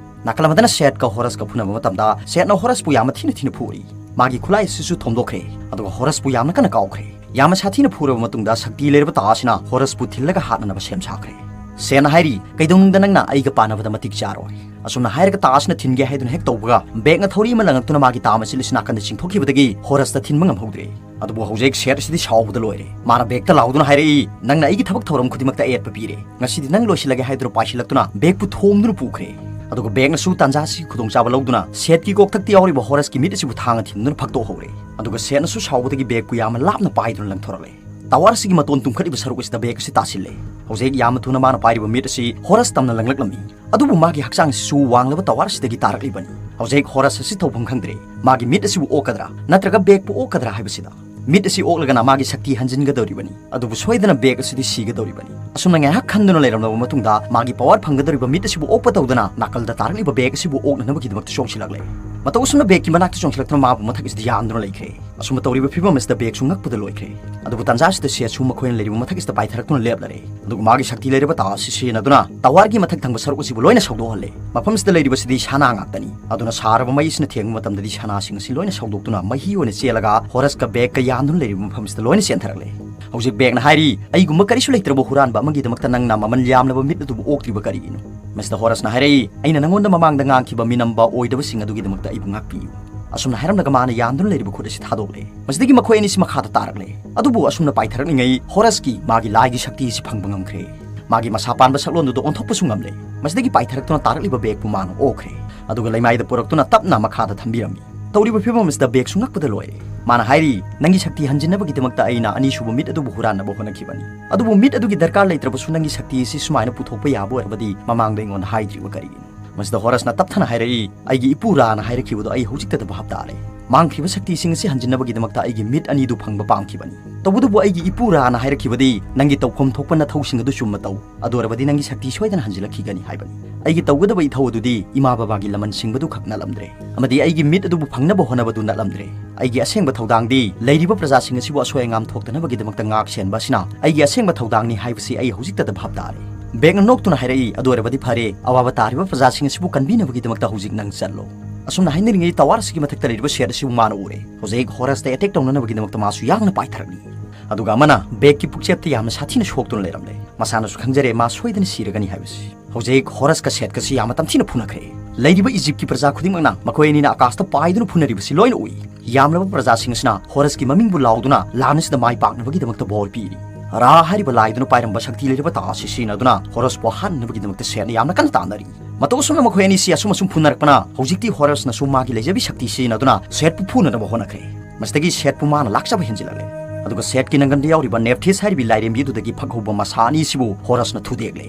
ꯅꯥꯀꯜ ꯑꯃꯗꯅ ꯁꯦꯠꯀ ꯍꯣꯔꯁꯀ ꯐꯨꯅꯕ ꯃꯇꯝꯗ ꯁꯦꯠꯅ ꯍꯣꯔꯁꯄꯨ ꯌꯥꯝꯅ ꯊꯤꯅ ꯊꯤꯅ ꯐꯨꯔꯤ꯫ ꯃꯥꯒꯤ ꯈꯨꯠꯂꯥꯏ ꯑꯁꯤꯁꯨ ꯊꯣꯝꯗꯣꯛꯈ꯭ꯔꯦ꯫ ꯑꯗꯨꯒ ꯍꯣꯔꯁꯄꯨ ꯌꯥꯝꯅ ꯀꯟꯅ ꯀꯥꯎꯈ꯭ꯔꯦ꯫ ꯌꯥꯝꯅ ꯁꯥꯊꯤꯅ ꯐꯨꯔꯕ ꯃꯇꯨꯡꯗ ꯁꯛꯇꯤ ꯂꯩꯔꯕ ꯇꯥ ꯑꯁꯤꯅ ꯍꯣꯔꯁꯄꯨ ꯊꯤꯜꯂꯒ ꯍꯥꯠꯅꯅꯕ ꯁꯦꯝ ꯁꯥꯈ꯭ꯔꯦ꯫ ꯁꯦꯠꯅ ꯍꯥꯏꯔꯤ, "ꯀꯩꯗꯧꯅꯨꯡꯗ ꯅꯪꯅ ꯑꯩꯒ ꯄꯥꯅꯕꯗ ꯃꯇꯤꯛ ꯆꯥꯔꯣꯏ"꯫ ꯑꯁꯨꯝꯅ ꯍꯥꯏꯔꯒ ꯇꯥ ꯑꯁꯤꯅ ꯊꯤꯟꯒꯦ ꯍꯥꯏꯗꯨꯅ ꯍꯦꯛ ꯇꯧꯕꯒ ꯕꯦꯛꯅ ꯊꯧꯔꯤ ꯑꯃ ꯂꯪꯉꯛꯇꯨꯅ ꯃꯥꯒꯤ ꯇꯥ ꯃꯆꯤꯜ ꯑꯁꯤ ꯅꯥꯀꯟꯗ ꯆꯤꯡꯊꯣꯛꯈꯤꯕꯗꯒꯤ ꯍꯣꯔꯁꯇ ꯊꯤꯟꯕ ꯉꯝꯍꯧꯗ꯭ꯔꯦ꯫ ꯑꯗꯨꯕꯨ ꯍꯧꯖꯤꯛ ꯁꯦꯠ ꯑꯁꯤꯗꯤ ꯁꯥꯎꯕꯗ ꯂꯣꯏꯔꯦ꯫ ꯃꯥꯅ ꯕꯦꯛꯇ ꯂꯥꯎꯗꯨꯅ ꯍꯥꯏꯔꯛꯏ, "ꯅꯪꯅ ꯑꯩꯒꯤ ꯊꯕꯛ ꯊꯧꯔꯝ ꯈꯨꯗꯤꯡꯃꯛꯇ ꯑꯌꯦꯠꯄ ꯄꯤꯔꯦ꯫ ꯉꯁꯤꯗꯤ ꯅꯪ ꯂꯣꯏꯁꯤꯜꯂꯒꯦ" ꯍꯥꯏꯗꯨꯅ ꯄꯥꯏꯁꯤꯜꯂꯛꯇꯨꯅ ꯕꯦꯛꯄꯨ ꯊꯣꯝꯗꯨꯅ ꯄꯨꯈ꯭ꯔꯦ꯫ ꯑꯗꯨꯒ ꯕꯦꯛꯅꯁꯨ ꯇꯥꯟꯖꯥ ꯑꯁꯤꯒꯤ ꯈꯨꯗꯣꯡꯆꯥꯕ ꯂꯧꯗꯨꯅ ꯁꯦꯠꯀꯤ ꯀꯣꯛꯊꯛꯇ ꯌꯥꯎꯔꯤꯕ ꯍꯣꯔꯁꯀꯤ ꯃꯤꯠ ꯑꯁꯤꯕꯨ ꯊꯥꯡꯅ ꯊꯤꯟꯗꯨꯅ ꯐꯛꯇꯣꯛꯍꯧꯔꯦ꯫ ꯑꯗꯨꯒ ꯁꯦꯠꯅꯁꯨ ꯁꯥꯎꯕꯗꯒꯤ ꯕꯦꯛꯄꯨ ꯌꯥꯝꯅ ꯂꯥꯞꯅ ꯄꯥꯏꯗꯨꯅ ꯂꯪꯊꯣꯔꯛꯂꯦ꯫ ꯇꯋꯥꯔ ꯑꯁꯤꯒꯤ ꯃꯇꯣꯟ ꯇꯨꯝꯈꯠꯂꯤꯕ ꯁꯔꯨꯛ ꯑꯁꯤꯗ ꯕꯦꯛ ꯑꯁꯤ ꯇꯥꯁꯤꯜꯂꯦ꯫ ꯍꯧꯖꯤꯛ ꯌꯥꯝꯅ ꯊꯨꯅ ꯃꯥꯅ ꯄꯥꯏꯔꯤꯕ ꯃꯤꯠ ꯑꯁꯤ ꯍꯣꯔꯁ ꯇꯝꯅ ꯂꯪꯂꯛꯂꯝꯃꯤ꯫ ꯑꯗꯨꯕꯨ ꯃꯥꯒꯤ ꯍꯛꯆꯥꯡ ꯑꯁꯤꯁꯨ ꯋꯥꯡꯂꯕ ꯇꯋꯥꯔ ꯑꯁꯤꯗꯒꯤ ꯇꯥꯔꯛꯂꯤꯕꯅꯤ꯫ ꯍꯧꯖꯤꯛ ꯍꯣꯔꯁ ꯑꯁꯤ ꯇꯧꯐꯝ ꯈꯪꯗ꯭ꯔꯦ꯫ ꯃꯥꯒꯤ ꯃꯤꯠ ꯑꯁꯤꯕꯨ ꯑꯣꯛꯀꯗ꯭ꯔꯥ ꯅꯠꯇ꯭ꯔꯒ ꯕꯦꯛꯄꯨ ꯑꯣꯛꯀꯗ꯭ꯔꯥ ꯍꯥꯏꯕꯁꯤꯗ꯫ ꯃꯤꯠ ꯑꯁꯤ ꯑꯣꯛꯂꯒꯅ ꯃꯥꯒꯤ ꯁꯛꯇꯤ ꯍꯟꯖꯤꯟꯒꯗꯧꯔꯤꯕꯅꯤ, ꯑꯗꯨꯕꯨ ꯁꯣꯏꯗꯅ ꯕꯦꯛ ꯑꯁꯤꯗꯤ ꯁꯤꯒꯗꯧꯔꯤꯕꯅꯤ꯫ ꯑꯁꯨꯝꯅ ꯉꯥꯏꯍꯥꯛ ꯈꯟꯗꯨꯅ ꯂꯩꯔꯝꯂꯕ ꯃꯇꯨꯡꯗ ꯃꯥꯒꯤ ꯄꯋꯥꯔ ꯐꯪꯒꯗꯧꯔꯤꯕ ꯃꯤꯠ ꯑꯁꯤꯕꯨ ꯑꯣꯛꯄ ꯇꯧꯗꯅ ꯅꯥꯀꯜꯗ ꯇꯥꯔꯛꯂꯤꯕ ꯕꯦꯛ ꯑꯁꯤꯕꯨ ꯑꯣꯛꯅꯅꯕꯒꯤꯗꯃꯛꯇ ꯆꯣꯡꯁꯤꯜꯂꯛꯂꯦ꯫ ꯃꯇꯧ ꯑꯁꯨꯝꯅ ꯕꯦꯛꯀꯤ ꯃꯅꯥꯛꯇ ꯆꯣꯡꯁꯤꯜꯂꯛꯇꯨꯅ ꯃꯥꯕꯨ ꯃꯊꯛ ꯑꯁꯤꯗ ꯌꯥꯟꯗꯨꯅ ꯂꯩꯈ꯭ꯔꯦ꯫ ꯑꯁꯨꯝꯅ ꯇꯧꯔꯤꯕ ꯐꯤꯕꯝ ꯑꯁꯤꯗ ꯕꯦꯛꯁꯨ ꯉꯛꯄꯗ ꯂꯣꯏꯈ꯭ꯔꯦ꯫ ꯑꯗꯨꯕꯨ ꯇꯥꯟꯖꯥ ꯑꯁꯤꯗ ꯁꯦꯠꯁꯨ ꯃꯈꯣꯏꯅ ꯂꯩꯔꯤꯕ ꯃꯊꯛ ꯑꯁꯤꯗ ꯄꯥꯏꯊꯔꯛꯇꯨꯅ ꯂꯦꯞꯂꯔꯦ꯫ ꯑꯗꯨꯒ ꯃꯥꯒꯤ ꯁꯛꯇꯤ ꯂꯩꯔꯕ ꯇꯥ ꯑꯁꯤ ꯁꯤꯖꯤꯟꯅꯗꯨꯅ ꯇꯋꯥꯔꯒꯤ ꯃꯊꯛ ꯊꯪꯕ ꯁꯔꯨꯛ ꯑꯁꯤꯕꯨ ꯂꯣꯏꯅ ꯁꯧꯗꯣꯛꯍꯜꯂꯦ꯫ ꯃꯐꯝꯁꯤꯗ ꯂꯩꯔꯤꯕꯁꯤꯗꯤ ꯁꯅꯥ ꯉꯥꯛꯇꯅꯤ꯫ ꯑꯗꯨꯅ ꯁꯥꯔꯕ ꯃꯩ ꯑꯁꯤꯅ ꯊꯦꯡꯕ ꯃꯇꯝꯗꯗꯤ ꯁꯅꯥꯁꯤꯡ ꯑꯁꯤ ꯂꯣꯏꯅ ꯁꯧꯗꯣꯛꯇꯨꯅ ꯃꯍꯤ ꯑꯣꯏꯅ ꯆꯦꯜꯂꯒ ꯍꯣꯔꯁꯀ ꯕꯦꯛꯀ ꯌꯥꯟꯗꯨꯅ ꯂꯩꯔꯤꯕ ꯃꯐꯝꯁꯤꯗ ꯂꯣꯏꯅ ꯆꯦꯟꯊꯔꯛꯂꯦ꯫ ꯍꯧꯖꯤꯛ ꯕꯦꯛꯅ ꯍꯥꯏꯔꯤ, "ꯑꯩꯒꯨꯝꯕ ꯀꯔꯤꯁꯨ ꯂꯩꯇ꯭ꯔꯕ ꯍꯨꯔꯥꯟꯕ ꯑꯃꯒꯤꯗꯃꯛꯇ ꯅꯪꯅ ꯃꯃꯜ ꯌꯥꯝꯂꯕ ꯃꯤꯠ ꯑꯗꯨꯕꯨ ꯑꯣꯛꯇ꯭ꯔꯤꯕ ꯀꯔꯤꯒꯤꯅꯣ?" ꯃꯁꯤꯗ ꯍꯣꯔꯁꯅ ꯍꯥꯏꯔꯛꯏ, "ꯑꯩꯅ ꯅꯉꯣꯟꯗ ꯃꯃꯥꯡꯗ ꯉꯥꯡꯈꯤꯕ ꯃꯤꯅꯝꯕ ꯑꯣꯏꯗꯕꯁꯤꯡ ꯑꯗꯨꯒꯤꯗꯃꯛꯇ ꯑꯩꯕꯨ ꯉꯥꯛꯄꯤꯌꯨ"꯫ ꯑꯁꯨꯝꯅ ꯍꯥꯏꯔꯝꯂꯒ ꯃꯥꯅ ꯌꯥꯟꯗꯨꯅ ꯂꯩꯔꯤꯕ ꯈꯨꯠ ꯑꯁꯤ ꯊꯥꯗꯣꯛꯂꯦ꯫ ꯃꯁꯤꯗꯒꯤ ꯃꯈꯣꯏ ꯑꯅꯤꯁꯤ ꯃꯈꯥꯗ ꯇꯥꯔꯛꯂꯦ꯫ ꯑꯗꯨꯕꯨ ꯑꯁꯨꯝꯅ ꯄꯥꯏꯊꯔꯛꯂꯤꯉꯩ ꯍꯣꯔꯁꯀꯤ ꯃꯥꯒꯤ ꯂꯥꯏꯒꯤ ꯁꯛꯇꯤ ꯑꯁꯤ ꯐꯪꯕ ꯉꯝꯈ꯭ꯔꯦ꯫ ꯃꯥꯒꯤ ꯃꯁꯥ ꯄꯥꯟꯕ ꯁꯛꯂꯣꯟꯗꯨꯗ ꯑꯣꯟꯊꯣꯛꯄꯁꯨ ꯉꯝꯂꯦ꯫ ꯃꯁꯤꯗꯒꯤ ꯄꯥꯏꯊꯔꯛꯇꯨꯅ ꯇꯥꯔꯛꯂꯤꯕ ꯕꯦꯛꯄꯨ ꯃꯥꯅ ꯑꯣꯛꯈ꯭ꯔꯦ꯫ ꯑꯗꯨꯒ ꯂꯩꯃꯥꯏꯗ ꯄꯨꯔꯛꯇꯨꯅ ꯇꯞꯅ ꯃꯈꯥꯗ ꯊꯝꯕꯤꯔꯝꯃꯤ꯫ ꯇꯧꯔꯤꯕ ꯐꯤꯕꯝ ꯑꯁꯤꯗ ꯕꯦꯒꯁꯨ ꯉꯛꯄꯗ ꯂꯣꯏꯔꯦ꯫ ꯃꯥꯅ ꯍꯥꯏꯔꯤ, "ꯅꯪꯒꯤ ꯁꯛꯇꯤ ꯍꯟꯖꯤꯟꯅꯕꯒꯤꯗꯃꯛꯇ ꯑꯩꯅ ꯑꯅꯤꯁꯨꯕ ꯃꯤꯠ ꯑꯗꯨꯕꯨ ꯍꯨꯔꯥꯟꯅꯕ ꯍꯣꯠꯅꯈꯤꯕꯅꯤ꯫ ꯑꯗꯨꯕꯨ ꯃꯤꯠ ꯑꯗꯨꯒꯤ ꯗꯔꯀꯥꯔ ꯂꯩꯇ꯭ꯔꯕꯁꯨ ꯅꯪꯒꯤ ꯁꯛꯇꯤ ꯑꯁꯤ ꯁꯨꯃꯥꯏꯅ ꯄꯨꯊꯣꯛꯄ ꯌꯥꯕ ꯑꯣꯏꯔꯕꯗꯤ ꯃꯃꯥꯡꯗ ꯑꯩꯉꯣꯟꯗ ꯍꯥꯏꯗ꯭ꯔꯤꯕ ꯀꯔꯤꯒꯤꯅꯣ?" ꯃꯁꯤꯗ ꯍꯣꯔꯁꯅ ꯇꯞꯊꯅ ꯍꯥꯏꯔꯛꯏ, "ꯑꯩꯒꯤ ꯏꯄꯨ ꯔꯥꯅ ꯍꯥꯏꯔꯛꯈꯤꯕꯗꯣ ꯑꯩ ꯍꯧꯖꯤꯛꯇꯗ ꯚꯥꯞ ꯇꯥꯔꯦ꯫ ꯃꯥꯡꯈ꯭ꯔꯤꯕ ꯁꯛꯇꯤꯁꯤꯡ ꯑꯁꯤ ꯍꯟꯖꯤꯟꯅꯕꯒꯤꯗꯃꯛꯇ ꯑꯩꯒꯤ ꯃꯤꯠ ꯑꯅꯤꯗꯨ ꯐꯪꯕ ꯄꯥꯝꯈꯤꯕꯅꯤ꯫ ꯇꯧꯕꯇꯕꯨ ꯑꯩꯒꯤ ꯏꯄꯨ ꯔꯥꯅ ꯍꯥꯏꯔꯛꯈꯤꯕꯗꯤ ꯅꯪꯒꯤ ꯇꯧꯐꯝ ꯊꯣꯛꯄ ꯅꯊꯧꯁꯤꯡ ꯑꯗꯨ ꯆꯨꯝꯅ ꯇꯧ, ꯑꯗꯨ ꯑꯣꯏꯔꯕꯗꯤ ꯅꯪꯒꯤ ꯁꯛꯇꯤ ꯁꯣꯏꯗꯅ ꯍꯟꯖꯤꯜꯂꯛꯈꯤꯒꯅꯤ ꯍꯥꯏꯕꯅꯤ꯫ ꯑꯩꯒꯤ ꯇꯧꯒꯗꯕ ꯏꯊꯧ ꯑꯗꯨꯗꯤ ꯏꯃꯥ ꯕꯕꯥꯒꯤ ꯂꯃꯟ ꯁꯤꯡꯕꯗꯨ ꯈꯛ ꯅꯠꯂꯝꯗ꯭ꯔꯦ, ꯑꯃꯗꯤ ꯑꯩꯒꯤ ꯃꯤꯠ ꯑꯗꯨꯕꯨ ꯐꯪꯅꯕ ꯍꯣꯠꯅꯕꯗꯨ ꯅꯠꯂꯝꯗ꯭ꯔꯦ꯫ ꯑꯩꯒꯤ ꯑꯁꯦꯡꯕ ꯊꯧꯗꯥꯡꯗꯤ ꯂꯩꯔꯤꯕ ꯄ꯭ꯔꯖꯥꯁꯤꯡ ꯑꯁꯤꯕꯨ ꯑꯁꯣꯏ ꯑꯉꯥꯝ ꯊꯣꯛꯇꯅꯕꯒꯤꯗꯃꯛꯇ ꯉꯥꯛ ꯁꯦꯟꯕ ꯑꯁꯤꯅ ꯑꯩꯒꯤ ꯑꯁꯦꯡꯕ ꯊꯧꯗꯥꯡꯅꯤ ꯍꯥꯏꯕꯁꯤ ꯑꯩ ꯍꯧꯖꯤꯛꯇꯗ ꯚꯥꯞ ꯇꯥꯔꯦ꯫" ꯕꯦꯒꯅ ꯅꯣꯛꯇꯨꯅ ꯍꯥꯏꯔꯛꯏ, "ꯑꯗꯨ ꯑꯣꯏꯔꯕꯗꯤ ꯐꯔꯦ, ꯑꯋꯥꯕ ꯇꯥꯔꯤꯕ ꯄ꯭ꯔꯖꯥꯁꯤꯡ ꯑꯁꯤꯕꯨ ꯀꯟꯕꯤꯅꯕꯒꯤꯗꯃꯛꯇ ꯍꯧꯖꯤꯛ ꯅꯪ ꯆꯠꯂꯣ꯫" ꯑꯁꯨꯝꯅ ꯍꯥꯏꯅꯔꯤꯉꯩ ꯇꯋꯥꯔ ꯑꯁꯤꯒꯤ ꯃꯊꯛꯇ ꯂꯩꯔꯤꯕ ꯁꯦꯠ ꯑꯁꯤꯕꯨ ꯃꯥꯅ ꯎꯔꯦ꯫ ꯍꯧꯖꯤꯛ ꯍꯣꯔꯁꯇ ꯑꯦꯇꯦꯛ ꯇꯧꯅꯅꯕꯒꯤꯗꯃꯛꯇ ꯃꯥꯁꯨ ꯌꯥꯡꯅ ꯄꯥꯏꯊꯔꯛꯂꯤ꯫ ꯑꯗꯨꯒ ꯑꯃꯅ ꯕꯦꯒꯀꯤ ꯄꯨꯛꯆꯦꯞꯇ ꯌꯥꯝꯅ ꯁꯥꯊꯤꯅ ꯁꯣꯛꯇꯨꯅ ꯂꯩꯔꯝꯂꯦ꯫ ꯃꯁꯥꯅꯁꯨ ꯈꯪꯖꯔꯦ ꯃꯥ ꯁꯣꯏꯗꯅ ꯁꯤꯔꯒꯅꯤ ꯍꯥꯏꯕꯁꯤ꯫ ꯍꯧꯖꯤꯛ ꯍꯣꯔꯁꯀ ꯁꯦꯠꯀꯁꯤ ꯌꯥꯝꯅ ꯇꯝꯊꯤꯅ ꯐꯨꯅꯈ꯭ꯔꯦ꯫ ꯂꯩꯔꯤꯕ ꯏꯖꯤꯞꯀꯤ ꯄ꯭ꯔꯖꯥ ꯈꯨꯗꯤꯡꯃꯛꯅ ꯃꯈꯣꯏ ꯑꯅꯤꯅ ꯑꯀꯥꯁꯇ ꯄꯥꯏꯗꯨꯅ ꯐꯨꯅꯔꯤꯕꯁꯤ ꯂꯣꯏꯅ ꯎꯏ꯫ ꯌꯥꯝꯂꯕ ꯄ꯭ꯔꯖꯥꯁꯤꯡ ꯑꯁꯤꯅ ꯍꯣꯔꯁꯀꯤ ꯃꯃꯤꯡꯕꯨ ꯂꯥꯎꯗꯨꯅ ꯂꯥꯟ ꯑꯁꯤꯗ ꯃꯥꯏ ꯄꯥꯛꯅꯕꯒꯤꯗꯃꯛꯇ ꯕꯣꯔ ꯄꯤꯔꯤ꯫ ꯔꯥ ꯍꯥꯏꯔꯤꯕ ꯂꯥꯏꯗꯨꯅ ꯄꯥꯏꯔꯝꯕ ꯁꯛꯇꯤ ꯂꯩꯔꯕ ꯇꯥ ꯑꯁꯤ ꯁꯤꯖꯤꯟꯅꯗꯨꯅ ꯍꯣꯔꯁꯄꯨ ꯍꯥꯠꯅꯕꯒꯤꯗꯃꯛꯇ ꯁꯦꯠꯅ ꯌꯥꯝꯅ ꯀꯟꯅ ꯇꯥꯟꯅꯔꯤ꯫ ꯃꯇꯧ ꯑꯁꯨꯝꯅ ꯃꯈꯣꯏ ꯑꯅꯤꯁꯤ ꯑꯁꯨꯝ ꯑꯁꯨꯝ ꯐꯨꯅꯔꯛꯄꯅ ꯍꯧꯖꯤꯛꯇꯤ ꯍꯣꯔꯁꯅꯁꯨ ꯃꯥꯒꯤ ꯂꯩꯖꯕꯤ ꯁꯛꯇꯤ ꯁꯤꯖꯤꯟꯅꯗꯨꯅ ꯁꯦꯠꯄꯨ ꯐꯨꯅꯅꯕ ꯍꯣꯠꯅꯈ꯭ꯔꯦ꯫ ꯃꯁꯤꯗꯒꯤ ꯁꯦꯠꯄꯨ ꯃꯥꯅ ꯂꯥꯛꯆꯕ ꯍꯦꯟꯖꯤꯜꯂꯛꯂꯦ꯫ ꯑꯗꯨꯒ ꯁꯦꯠꯀꯤ ꯅꯪꯒꯟꯗ ꯌꯥꯎꯔꯤꯕ ꯅꯦꯞꯊꯤꯁ ꯍꯥꯏꯔꯤꯕ ꯂꯥꯏꯔꯦꯝꯕꯤ ꯑꯗꯨꯗꯒꯤ ꯐꯛꯍꯧꯕ ꯃꯁꯥ ꯑꯅꯤꯁꯤꯕꯨ ꯍꯣꯔꯁꯅ ꯊꯨꯗꯦꯛꯂꯦ꯫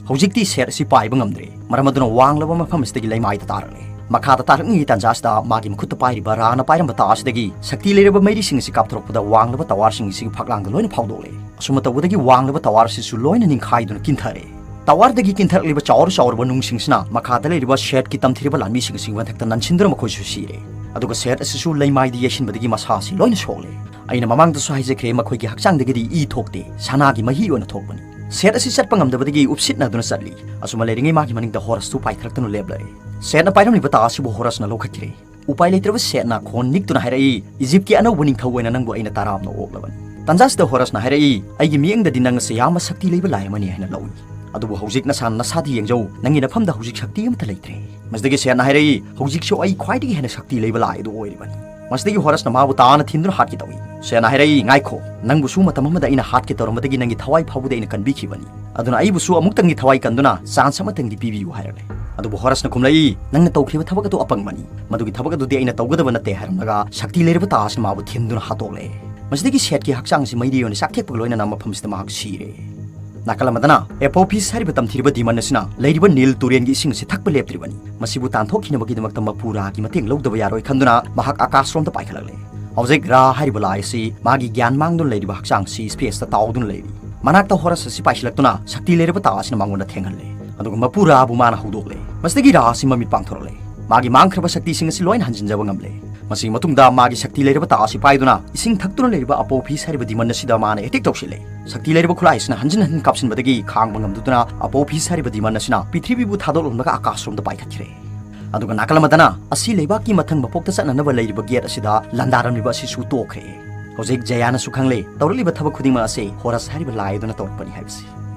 ꯍꯧꯖꯤꯛꯇꯤ ꯁꯦꯠ ꯑꯁꯤ ꯄꯥꯏꯕ ꯉꯝꯗ꯭ꯔꯦ꯫ ꯃꯔꯝ ꯑꯗꯨꯅ ꯋꯥꯡꯂꯕ ꯃꯐꯝ ꯑꯁꯤꯗꯒꯤ ꯂꯩꯃꯥꯏꯗ ꯇꯥꯔꯛꯂꯦ꯫ ꯃꯈꯥꯗ ꯇꯥꯔꯛꯂꯤꯉꯩ ꯇꯥꯟꯖꯥ ꯑꯁꯤꯗ ꯃꯥꯒꯤ ꯃꯈꯨꯠꯇ ꯄꯥꯏꯔꯤꯕ ꯔꯥꯅ ꯄꯥꯏꯔꯝꯕ ꯇꯥ ꯑꯁꯤꯗꯒꯤ ꯁꯛꯇꯤ ꯂꯩꯔꯕ ꯃꯩꯔꯤꯁꯤꯡ ꯑꯁꯤ ꯀꯥꯞꯊꯣꯔꯛꯄꯗ ꯋꯥꯡꯂꯕ ꯇꯋꯥꯔꯁꯤꯡ ꯑꯁꯤꯒꯤ ꯐꯛꯂꯥꯡꯗ ꯂꯣꯏꯅ ꯐꯥꯎꯗꯣꯛꯂꯦ꯫ ꯑꯁꯨꯝꯅ ꯇꯧꯕꯗꯒꯤ ꯋꯥꯡꯂꯕ ꯇꯋꯥꯔ ꯑꯁꯤꯁꯨ ꯂꯣꯏꯅ ꯅꯤꯡꯈꯥꯏꯗꯨꯅ ꯀꯤꯟꯊꯔꯦ꯫ ꯇꯋꯥꯔꯗꯒꯤ ꯀꯤꯟꯊꯔꯛꯂꯤꯕ ꯆꯥꯎꯔ ꯆꯥꯎꯔꯕ ꯅꯨꯡꯁꯤꯡꯁꯤꯅ ꯃꯈꯥꯗ ꯂꯩꯔꯤꯕ ꯁꯦꯠꯀꯤ ꯇꯝꯊꯤꯔꯕ ꯂꯥꯟꯃꯤꯁꯤꯡ ꯑꯁꯤꯒꯤ ꯃꯊꯛꯇ ꯅꯟꯁꯤꯟꯗꯨꯅ ꯃꯈꯣꯏꯁꯨ ꯁꯤꯔꯦ꯫ ꯑꯗꯨꯒ ꯁꯦꯠ ꯑꯁꯤꯁꯨ ꯂꯩꯃꯥꯏꯗ ꯌꯩꯁꯤꯟꯕꯗꯒꯤ ꯃꯁꯥ ꯑꯁꯤ ꯂꯣꯏꯅ ꯁꯣꯛꯂꯦ꯫ ꯑꯩꯅ ꯃꯃꯥꯡꯗꯁꯨ ꯍꯥꯏꯖꯈ꯭ꯔꯦ, ꯃꯈꯣꯏꯒꯤ ꯍꯛꯆꯥꯡꯗꯒꯤꯗꯤ ꯏ ꯊꯣꯛꯇꯦ, ꯁꯅꯥꯒꯤ ꯃꯍꯤ ꯑꯣꯏꯅ ꯊꯣꯛꯄꯅꯤ꯫ ꯁꯦꯠ ꯑꯁꯤ ꯆꯠꯄ ꯉꯝꯗꯕꯗꯒꯤ ꯎꯞꯁꯤꯠꯅꯗꯨꯅ ꯆꯠꯂꯤ꯫ ꯑꯁꯨꯝꯅ ꯂꯩꯔꯤꯉꯩ ꯃꯥꯒꯤ ꯃꯅꯤꯡꯗ ꯍꯣꯔꯁꯇꯨ ꯄꯥꯏꯊꯔꯛꯇꯨꯅ ꯂꯦꯞꯂꯔꯦ꯫ ꯁꯦꯠꯅ ꯄꯥꯏꯔꯝꯂꯤꯕ ꯇꯥ ꯑꯁꯤꯕꯨ ꯍꯣꯔꯁꯅ ꯂꯧꯈꯠꯈ꯭ꯔꯦ꯫ ꯎꯄꯥꯏ ꯂꯩꯇ꯭ꯔꯕ ꯁꯦꯠꯅ ꯈꯣꯟ ꯅꯤꯛꯇꯨꯅ ꯍꯥꯏꯔꯛꯏ, "ꯏꯖꯤꯞꯀꯤ ꯑꯅꯧꯕ ꯅꯤꯡꯊꯧ ꯑꯣꯏꯅ ꯅꯪꯕꯨ ꯑꯩꯅ ꯇꯔꯥꯝꯅ ꯑꯣꯛꯂꯕꯅꯤ꯫" ꯇꯥꯟꯖꯥꯁꯤꯗ ꯍꯣꯔꯁꯅ ꯍꯥꯏꯔꯛꯏ, "ꯑꯩꯒꯤ ꯃꯤꯠꯌꯦꯡꯗꯗꯤ ꯅꯪ ꯑꯁꯤ ꯌꯥꯝꯅ ꯁꯛꯇꯤ ꯂꯩꯕ ꯂꯥꯏ ꯑꯃꯅꯤ ꯍꯥꯏꯅ ꯂꯧꯏ꯫ ꯑꯗꯨꯕꯨ ꯍꯧꯖꯤꯛ ꯅꯁꯥꯅ ꯅꯁꯥꯗꯤ ꯌꯦꯡꯖꯧ, ꯅꯪꯒꯤ ꯅꯐꯝꯗ ꯍꯧꯖꯤꯛ ꯁꯛꯇꯤ ꯑꯃꯠꯇ ꯂꯩꯇ꯭ꯔꯦ꯫" ꯃꯁꯤꯗꯒꯤ ꯁꯦꯠꯅ ꯍꯥꯏꯔꯛꯏ, "ꯍꯧꯖꯤꯛꯁꯨ ꯑꯩ ꯈ꯭ꯋꯥꯏꯗꯒꯤ ꯍꯦꯟꯅ ꯁꯛꯇꯤ ꯂꯩꯕ ꯂꯥꯏ ꯑꯗꯨ ꯑꯣꯏꯔꯤꯕꯅꯤ꯫" ꯃꯁꯤꯗꯒꯤ ꯍꯣꯔꯁꯅ ꯃꯥꯕꯨ ꯇꯥꯅ ꯊꯤꯟꯗꯨꯅ ꯍꯥꯠꯀꯦ ꯇꯧꯏ꯫ ꯁꯦꯠꯅ ꯍꯥꯏꯔꯛꯏ, "ꯉꯥꯏꯈꯣ, ꯅꯪꯕꯨꯁꯨ ꯃꯇꯝ ꯑꯃꯗ ꯑꯩꯅ ꯍꯥꯠꯀꯦ ꯇꯧꯔꯝꯕꯗꯒꯤ ꯅꯪꯒꯤ ꯊꯋꯥꯏ ꯐꯥꯎꯕꯗꯤ ꯑꯩꯅ ꯀꯟꯕꯤꯈꯤꯕꯅꯤ꯫ ꯑꯗꯨꯅ ꯑꯩꯕꯨꯁꯨ ꯑꯃꯨꯛꯇꯪꯒꯤ ꯊꯋꯥꯏ ꯀꯟꯗꯨꯅ ꯆꯥꯟꯁ ꯑꯃꯇꯪꯗꯤ ꯄꯤꯕꯤꯌꯨ" ꯍꯥꯏꯔꯛꯂꯦ꯫ ꯑꯗꯨꯕꯨ ꯍꯣꯔꯁꯅ ꯈꯨꯝꯂꯛꯏ, "ꯅꯪꯅ ꯇꯧꯈ꯭ꯔꯤꯕ ꯊꯕꯛ ꯑꯗꯨ ꯑꯄꯪꯕꯅꯤ꯫ ꯃꯗꯨꯒꯤ ꯊꯕꯛ ꯑꯗꯨꯗꯤ ꯑꯩꯅ ꯇꯧꯒꯗꯕ ꯅꯠꯇꯦ" ꯍꯥꯏꯔꯝꯂꯒ ꯁꯛꯇꯤ ꯂꯩꯔꯕ ꯇꯥ ꯑꯁꯤꯅ ꯃꯥꯕꯨ ꯊꯤꯟꯗꯨꯅ ꯍꯥꯠꯇꯣꯛꯂꯦ꯫ ꯃꯁꯤꯗꯒꯤ ꯁꯦꯠꯀꯤ ꯍꯛꯆꯥꯡ ꯑꯁꯤ ꯃꯩꯔꯤ ꯑꯣꯏꯅ ꯆꯥꯛꯊꯦꯛꯄꯒ ꯂꯣꯏꯅꯅ ꯃꯐꯝꯁꯤꯗ ꯃꯍꯥꯛ ꯁꯤꯔꯦ꯫ ꯅꯥꯀꯜ ꯑꯃꯗꯅ ꯑꯦꯄꯣꯐꯤꯁ ꯍꯥꯏꯔꯤꯕ ꯇꯝꯊꯤꯔꯕ ꯗꯤꯃꯟ ꯑꯁꯤꯅ ꯂꯩꯔꯤꯕ ꯅꯤꯜ ꯇꯨꯔꯦꯟꯒꯤ ꯏꯁꯤꯡ ꯑꯁꯤ ꯊꯛꯄ ꯂꯦꯞꯇ꯭ꯔꯤꯕꯅꯤ꯫ ꯃꯁꯤꯕꯨ ꯇꯥꯟꯊꯣꯛꯈꯤꯅꯕꯒꯤꯗꯃꯛꯇ ꯃꯄꯨ ꯔꯥꯒꯤ ꯃꯇꯦꯡ ꯂꯧꯗꯕ ꯌꯥꯔꯣꯏ ꯈꯟꯗꯨꯅ ꯃꯍꯥꯛ ꯑꯀꯥꯁꯔꯣꯝꯗ ꯄꯥꯏꯈꯠꯂꯛꯂꯦ꯫ ꯍꯧꯖꯤꯛ ꯔꯥ ꯍꯥꯏꯔꯤꯕ ꯂꯥꯏ ꯑꯁꯤ ꯃꯥꯒꯤ ꯒ꯭ꯌꯥꯟ ꯃꯥꯡꯗꯨꯅ ꯂꯩꯔꯤꯕ ꯍꯛꯆꯥꯡ ꯑꯁꯤ ꯁ꯭ꯄꯦꯁꯇ ꯇꯥꯎꯗꯨꯅ ꯂꯩꯔꯤ꯫ ꯃꯅꯥꯛꯇ ꯍꯣꯔꯁ ꯑꯁꯤ ꯄꯥꯏꯁꯤꯜꯂꯛꯇꯨꯅ ꯁꯛꯇꯤ ꯂꯩꯔꯕ ꯇꯥ ꯑꯁꯤꯅ ꯃꯉꯣꯟꯗ ꯊꯦꯡꯍꯜꯂꯦ꯫ ꯑꯗꯨꯒ ꯃꯄꯨ ꯔꯥꯕꯨ ꯃꯥꯅ ꯍꯧꯗꯣꯛꯂꯦ꯫ ꯃꯁꯤꯗꯒꯤ ꯔꯥ ꯑꯁꯤ ꯃꯃꯤꯠ ꯄꯥꯡꯊꯣꯔꯛꯂꯦ꯫ ꯃꯥꯒꯤ ꯃꯥꯡꯈ꯭ꯔꯕ ꯁꯛꯇꯤꯁꯤꯡ ꯑꯁꯤ ꯂꯣꯏꯅ ꯍꯟꯖꯤꯟꯖꯕ ꯉꯝꯂꯦ꯫ ꯃꯁꯤꯒꯤ ꯃꯇꯨꯡꯗ ꯃꯥꯒꯤ ꯁꯛꯇꯤ ꯂꯩꯔꯕ ꯇꯥ ꯑꯁꯤ ꯄꯥꯏꯗꯨꯅ ꯏꯁꯤꯡ ꯊꯛꯇꯨꯅ ꯂꯩꯔꯤꯕ ꯑꯄꯣꯐꯤꯁ ꯍꯥꯏꯔꯤꯕ ꯗꯤꯃꯟ ꯑꯁꯤꯗ ꯃꯥꯅ ꯑꯦꯇꯦꯛ ꯇꯧꯁꯤꯜꯂꯦ꯫ ꯁꯛꯇꯤ ꯂꯩꯔꯕ ꯈꯨꯠꯂꯥꯏ ꯑꯁꯤꯅ ꯍꯟꯖꯤꯟ ꯍꯟꯖꯤꯟ ꯀꯥꯞꯁꯤꯟꯕꯗꯒꯤ ꯈꯥꯡꯕ ꯉꯝꯗꯗꯨꯅ ꯑꯄꯣꯐꯤꯁ ꯍꯥꯏꯔꯤꯕ ꯗꯤꯃꯟ ꯑꯁꯤꯅ ꯄ꯭ꯔꯤꯊꯤꯕꯤꯕꯨ ꯊꯥꯗꯣꯛꯂꯝꯂꯒ ꯑꯀꯥꯁꯔꯣꯝꯗ ꯄꯥꯏꯈꯠꯈ꯭ꯔꯦ꯫ ꯑꯗꯨꯒ ꯅꯥꯀꯜ ꯑꯃꯗꯅ ꯑꯁꯤ ꯂꯩꯕꯥꯛꯀꯤ ꯃꯊꯪ ꯃꯄꯣꯛꯇ ꯆꯠꯅꯅꯕ ꯂꯩꯔꯤꯕ ꯒꯦꯠ ꯑꯁꯤꯗ ꯂꯥꯟꯗꯥꯔꯝꯂꯤꯕ ꯑꯁꯤꯁꯨ ꯇꯣꯛꯈ꯭ꯔꯦ꯫ ꯍꯧꯖꯤꯛ ꯖꯌꯥꯅꯁꯨ ꯈꯪꯂꯦ, ꯇꯧꯔꯛꯂꯤꯕ ꯊꯕꯛ ꯈꯨꯗꯤꯡꯃꯛ ꯑꯁꯤ ꯍꯣꯔꯁ ꯍꯥꯏꯔꯤꯕ ꯂꯥꯏ ꯑꯗꯨꯅ ꯇꯧꯔꯛꯄꯅꯤ ꯍꯥꯏꯕꯁꯤ꯫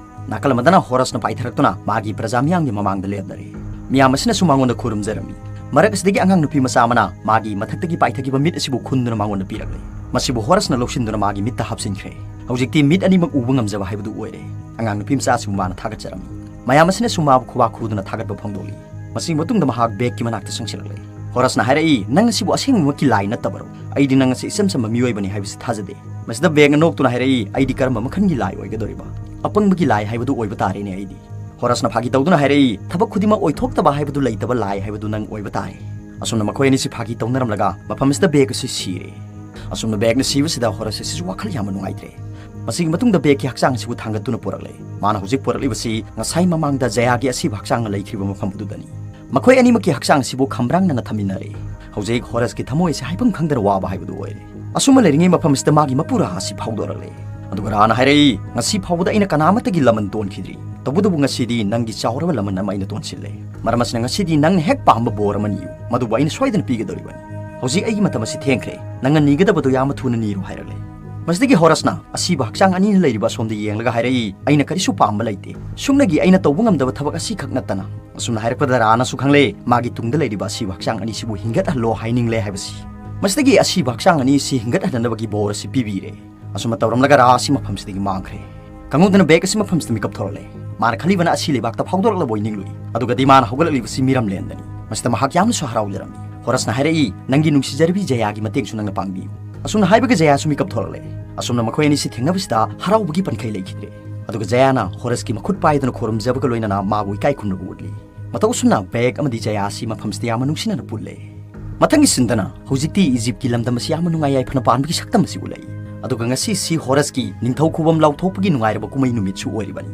ꯅꯥꯀꯜ ꯑꯃꯗꯅ ꯍꯣꯔꯁꯅ ꯄꯥꯏꯊꯔꯛꯇꯨꯅ ꯃꯥꯒꯤ ꯄ꯭ꯔꯖꯥ ꯃꯤꯌꯥꯝꯒꯤ ꯃꯃꯥꯡꯗ ꯂꯦꯞꯅꯔꯦ꯫ ꯃꯤꯌꯥꯝ ꯑꯁꯤꯅꯁꯨ ꯃꯉꯣꯟꯗ ꯈꯨꯔꯨꯝꯖꯔꯝꯃꯤ꯫ ꯃꯔꯛ ꯑꯁꯤꯗꯒꯤ ꯑꯉꯥꯡ ꯅꯨꯄꯤ ꯃꯆꯥ ꯑꯃꯅ ꯃꯥꯒꯤ ꯃꯊꯛꯇꯒꯤ ꯄꯥꯏꯊꯈꯤꯕ ꯃꯤꯠ ꯑꯁꯤꯕꯨ ꯈꯨꯟꯗꯨꯅ ꯃꯉꯣꯟꯗ ꯄꯤꯔꯛꯂꯦ꯫ ꯃꯁꯤꯕꯨ ꯍꯣꯔꯁꯅ ꯂꯧꯁꯤꯟꯗꯨꯅ ꯃꯥꯒꯤ ꯃꯤꯠꯇ ꯍꯥꯞꯆꯤꯟꯈ꯭ꯔꯦ꯫ ꯍꯧꯖꯤꯛꯇꯤ ꯃꯤꯠ ꯑꯅꯤꯃꯛ ꯎꯕ ꯉꯝꯖꯕ ꯍꯥꯏꯕꯗꯨ ꯑꯣꯏꯔꯦ꯫ ꯑꯉꯥꯡ ꯅꯨꯄꯤ ꯃꯆꯥ ꯑꯁꯤꯕꯨ ꯃꯥꯅ ꯊꯥꯒꯠꯆꯔꯝꯃꯤ꯫ ꯃꯌꯥꯝ ꯑꯁꯤꯅꯁꯨ ꯃꯥꯕꯨ ꯈꯨꯕꯥꯛ ꯈꯨꯗꯨꯅ ꯊꯥꯒꯠꯄ ꯐꯣꯡꯗꯣꯛꯂꯤ꯫ ꯃꯁꯤꯒꯤ ꯃꯇꯨꯡꯗ ꯃꯍꯥꯛ ꯕꯦꯒꯀꯤ ꯃꯅꯥꯛꯇ ꯆꯪꯁꯤꯜꯂꯛꯂꯦ꯫ ꯍꯣꯔꯁꯅ ꯍꯥꯏꯔꯛꯏ, "ꯅꯪ ꯑꯁꯤꯕꯨ ꯑꯁꯦꯡꯕꯃꯛꯀꯤ ꯂꯥꯏ ꯅꯠꯇꯕꯔꯣ? ꯑꯩꯗꯤ ꯅꯪ ꯑꯁꯤ ꯏꯆꯝ ꯆꯝꯕ ꯃꯤꯑꯣꯏꯕꯅꯤ ꯍꯥꯏꯕꯁꯤ ꯊꯥꯖꯗꯦ꯫" ꯃꯁꯤꯗ ꯕꯦꯒꯅ ꯅꯣꯛꯇꯨꯅ ꯍꯥꯏꯔꯛꯏ, "ꯑꯩꯗꯤ ꯀꯔꯝꯕ ꯃꯈꯜꯒꯤ ꯂꯥꯏ ꯑꯣꯏꯒꯗꯧꯔꯤꯕ? ꯑꯄꯪꯕꯒꯤ ꯂꯥꯏ ꯍꯥꯏꯕꯗꯨ ꯑꯣꯏꯕ ꯇꯥꯔꯦꯅꯦ ꯑꯩꯗꯤ꯫" ꯍꯣꯔꯁꯅ ꯐꯥꯒꯤ ꯇꯧꯗꯨꯅ ꯍꯥꯏꯔꯛꯏ, "ꯊꯕꯛ ꯈꯨꯗꯤꯡꯃꯛ ꯑꯣꯏꯊꯣꯛꯇꯕ ꯍꯥꯏꯕꯗꯨ ꯂꯩꯇꯕ ꯂꯥꯏ ꯍꯥꯏꯕꯗꯨ ꯅꯪ ꯑꯣꯏꯕ ꯇꯥꯔꯦ꯫" ꯑꯁꯨꯝꯅ ꯃꯈꯣꯏ ꯑꯅꯤꯁꯤ ꯐꯥꯒꯤ ꯇꯧꯅꯔꯝꯂꯒ ꯃꯐꯝ ꯑꯁꯤꯗ ꯕꯦꯒ ꯑꯁꯤ ꯁꯤꯔꯦ꯫ ꯑꯁꯨꯝꯅ ꯕꯦꯒꯅ ꯁꯤꯕꯁꯤꯗ ꯍꯣꯔꯁ ꯑꯁꯤꯁꯨ ꯋꯥꯈꯜ ꯌꯥꯝꯅ ꯅꯨꯡꯉꯥꯏꯇ꯭ꯔꯦ꯫ ꯃꯁꯤꯒꯤ ꯃꯇꯨꯡꯗ ꯕꯦꯒꯀꯤ ꯍꯛꯆꯥꯡ ꯑꯁꯤꯕꯨ ꯊꯥꯡꯒꯠꯇꯨꯅ ꯄꯨꯔꯛꯂꯦ꯫ ꯃꯥꯅ ꯍꯧꯖꯤꯛ ꯄꯨꯔꯛꯂꯤꯕꯁꯤ ꯉꯁꯥꯏ ꯃꯃꯥꯡꯗ ꯖꯌꯥꯒꯤ ꯑꯁꯤꯕ ꯍꯛꯆꯥꯡꯅ ꯂꯩꯈ꯭ꯔꯤꯕ ꯃꯐꯝ ꯑꯗꯨꯗꯅꯤ꯫ ꯃꯈꯣꯏ ꯑꯅꯤꯃꯛꯀꯤ ꯍꯛꯆꯥꯡ ꯑꯁꯤꯕꯨ ꯈꯝꯕ꯭ꯔꯥꯡꯅꯅ ꯊꯝꯃꯤꯟꯅꯔꯦ꯫ ꯍꯧꯖꯤꯛ ꯍꯣꯔꯁꯀꯤ ꯊꯃꯣꯏ ꯑꯁꯤ ꯍꯥꯏꯐꯝ ꯈꯪꯗꯅ ꯋꯥꯕ ꯍꯥꯏꯕꯗꯨ ꯑꯣꯏꯔꯦ꯫ ꯑꯁꯨꯝꯅ ꯂꯩꯔꯤꯉꯩ ꯃꯐꯝ ꯑꯁꯤꯗ ꯃꯥꯒꯤ ꯃꯄꯨ ꯔꯥ ꯑꯁꯤ ꯐꯥꯎꯗꯣꯔꯛꯂꯦ꯫ ꯑꯗꯨꯒ ꯔꯥꯅ ꯍꯥꯏꯔꯛꯏ, "ꯉꯁꯤ ꯐꯥꯎꯕꯗ ꯑꯩꯅ ꯀꯅꯥ ꯑꯃꯠꯇꯒꯤ ꯂꯃꯟ ꯇꯣꯟꯈꯤꯗ꯭ꯔꯤ꯫ ꯇꯧꯕꯇꯕꯨ ꯉꯁꯤꯗꯤ ꯅꯪꯒꯤ ꯆꯥꯎꯔꯕ ꯂꯃꯟ ꯑꯃ ꯑꯩꯅ ꯇꯣꯟꯁꯤꯜꯂꯦ꯫ ꯃꯔꯝ ꯑꯁꯤꯅ ꯉꯁꯤꯗꯤ ꯅꯪꯅ ꯍꯦꯛ ꯄꯥꯝꯕ ꯕꯣꯔ ꯑꯃ ꯅꯤꯌꯨ, ꯃꯗꯨꯕꯨ ꯑꯩꯅ ꯁꯣꯏꯗꯅ ꯄꯤꯒꯗꯧꯔꯤꯕꯅꯤ꯫ ꯍꯧꯖꯤꯛ ꯑꯩꯒꯤ ꯃꯇꯝ ꯑꯁꯤ ꯊꯦꯡꯈ꯭ꯔꯦ꯫ ꯅꯪꯅ ꯅꯤꯒꯗꯕꯗꯨ ꯌꯥꯝꯅ ꯊꯨꯅ ꯅꯤꯔꯨ" ꯍꯥꯏꯔꯛꯂꯦ꯫ ꯃꯁꯤꯗꯒꯤ ꯍꯣꯔꯁꯅ ꯑꯁꯤꯕ ꯍꯛꯆꯥꯡ ꯑꯅꯤꯅ ꯂꯩꯔꯤꯕ ꯑꯁꯣꯝꯗ ꯌꯦꯡꯂꯒ ꯍꯥꯏꯔꯛꯏ, "ꯑꯩꯅ ꯀꯔꯤꯁꯨ ꯄꯥꯝꯕ ꯂꯩꯇꯦ꯫ ꯁꯨꯞꯅꯒꯤ ꯑꯩꯅ ꯇꯧꯕ ꯉꯝꯗꯕ ꯊꯕꯛ ꯑꯁꯤꯈꯛ ꯅꯠꯇꯅ꯫" ꯑꯁꯨꯝꯅ ꯍꯥꯏꯔꯛꯄꯗ ꯔꯥꯅꯁꯨ ꯈꯪꯂꯦ, ꯃꯥꯒꯤ ꯇꯨꯡꯗ ꯂꯩꯔꯤꯕ ꯑꯁꯤꯕ ꯍꯛꯆꯥꯡ ꯑꯅꯤꯁꯤꯕꯨ ꯍꯤꯡꯒꯠꯍꯜꯂꯣ ꯍꯥꯏꯅꯤꯡꯂꯦ ꯍꯥꯏꯕꯁꯤ꯫ ꯃꯁꯤꯗꯒꯤ ꯑꯁꯤꯕ ꯍꯛꯆꯥꯡ ꯑꯅꯤ ꯑꯁꯤ ꯍꯤꯡꯒꯠꯍꯟꯅꯕꯒꯤ ꯕꯣꯔ ꯑꯁꯤ ꯄꯤꯕꯤꯔꯦ꯫ ꯑꯁꯨꯝꯅ ꯇꯧꯔꯝꯂꯒ ꯔꯥ ꯑꯁꯤ ꯃꯐꯝꯁꯤꯗꯒꯤ ꯃꯥꯡꯈ꯭ꯔꯦ꯫ ꯈꯪꯍꯧꯗꯅ ꯕꯦꯒ ꯑꯁꯤ ꯃꯐꯝꯁꯤꯗ ꯃꯤꯀꯞ ꯊꯣꯔꯛꯂꯦ꯫ ꯃꯥꯅ ꯈꯜꯂꯤꯕꯅ ꯑꯁꯤ ꯂꯩꯕꯥꯛꯇ ꯐꯥꯎꯗꯣꯔꯛꯂꯕꯣꯏ ꯅꯤꯡꯂꯨꯏ꯫ ꯑꯗꯨꯒꯗꯤ ꯃꯥꯅ ꯍꯧꯒꯠꯂꯛꯂꯤꯕꯁꯤ ꯃꯤꯔꯝꯂꯦꯟꯗꯅꯤ꯫ ꯃꯁꯤꯗ ꯃꯍꯥꯛ ꯌꯥꯝꯅꯁꯨ ꯍꯔꯥꯎꯖꯔꯝꯃꯤ꯫ ꯍꯣꯔꯁꯅ ꯍꯥꯏꯔꯛꯏ, "ꯅꯪꯒꯤ ꯅꯨꯡꯁꯤꯖꯔꯕꯤ ꯖꯌꯥꯒꯤ ꯃꯇꯦꯡꯁꯨ ꯅꯪꯅ ꯄꯥꯡꯕꯤꯌꯨ"꯫ ꯑꯁꯨꯝꯅ ꯍꯥꯏꯕꯒ ꯖꯌꯥꯁꯨ ꯃꯤꯀꯞ ꯊꯣꯛꯂꯛꯂꯦ꯫ ꯑꯁꯨꯝꯅ ꯃꯈꯣꯏ ꯑꯅꯤꯁꯤ ꯊꯦꯡꯅꯕꯁꯤꯗ ꯍꯔꯥꯎꯕꯒꯤ ꯄꯟꯈꯩ ꯂꯩꯈꯤꯗ꯭ꯔꯦ꯫ ꯑꯗꯨꯒ ꯖꯌꯥꯅ ꯍꯣꯔꯁꯀꯤ ꯃꯈꯨꯠ ꯄꯥꯏꯗꯨꯅ ꯈꯨꯔꯨꯝꯖꯕꯒ ꯂꯣꯏꯅꯅ ꯃꯥꯕꯨ ꯏꯀꯥꯏ ꯈꯨꯝꯅꯕ ꯎꯠꯂꯤ꯫ ꯃꯇꯧ ꯑꯁꯨꯝꯅ ꯕꯦꯛ ꯑꯃꯗꯤ ꯖꯌꯥ ꯑꯁꯤ ꯃꯐꯝꯁꯤꯗ ꯌꯥꯝꯅ ꯅꯨꯡꯁꯤꯅꯅ ꯄꯨꯜꯂꯦ꯫ ꯃꯊꯪꯒꯤ ꯁꯤꯟꯗꯅ ꯍꯧꯖꯤꯛꯇꯤ ꯏꯖꯤꯞꯀꯤ ꯂꯝꯗꯝ ꯑꯁꯤ ꯌꯥꯝꯅ ꯅꯨꯡꯉꯥꯏ ꯌꯥꯏꯐꯅ ꯄꯥꯟꯕꯒꯤ ꯁꯛꯇꯝ ꯑꯁꯤ ꯎꯠꯂꯛꯏ꯫ ꯑꯗꯨꯒ ꯉꯁꯤ ꯁꯤ ꯍꯣꯔꯁꯀꯤ ꯅꯤꯡꯊꯧ ꯈꯨꯕꯝ ꯂꯥꯎꯊꯣꯛꯄꯒꯤ ꯅꯨꯡꯉꯥꯏꯔꯕ ꯀꯨꯝꯍꯩ ꯅꯨꯃꯤꯠꯁꯨ ꯑꯣꯏꯔꯤꯕꯅꯤ꯫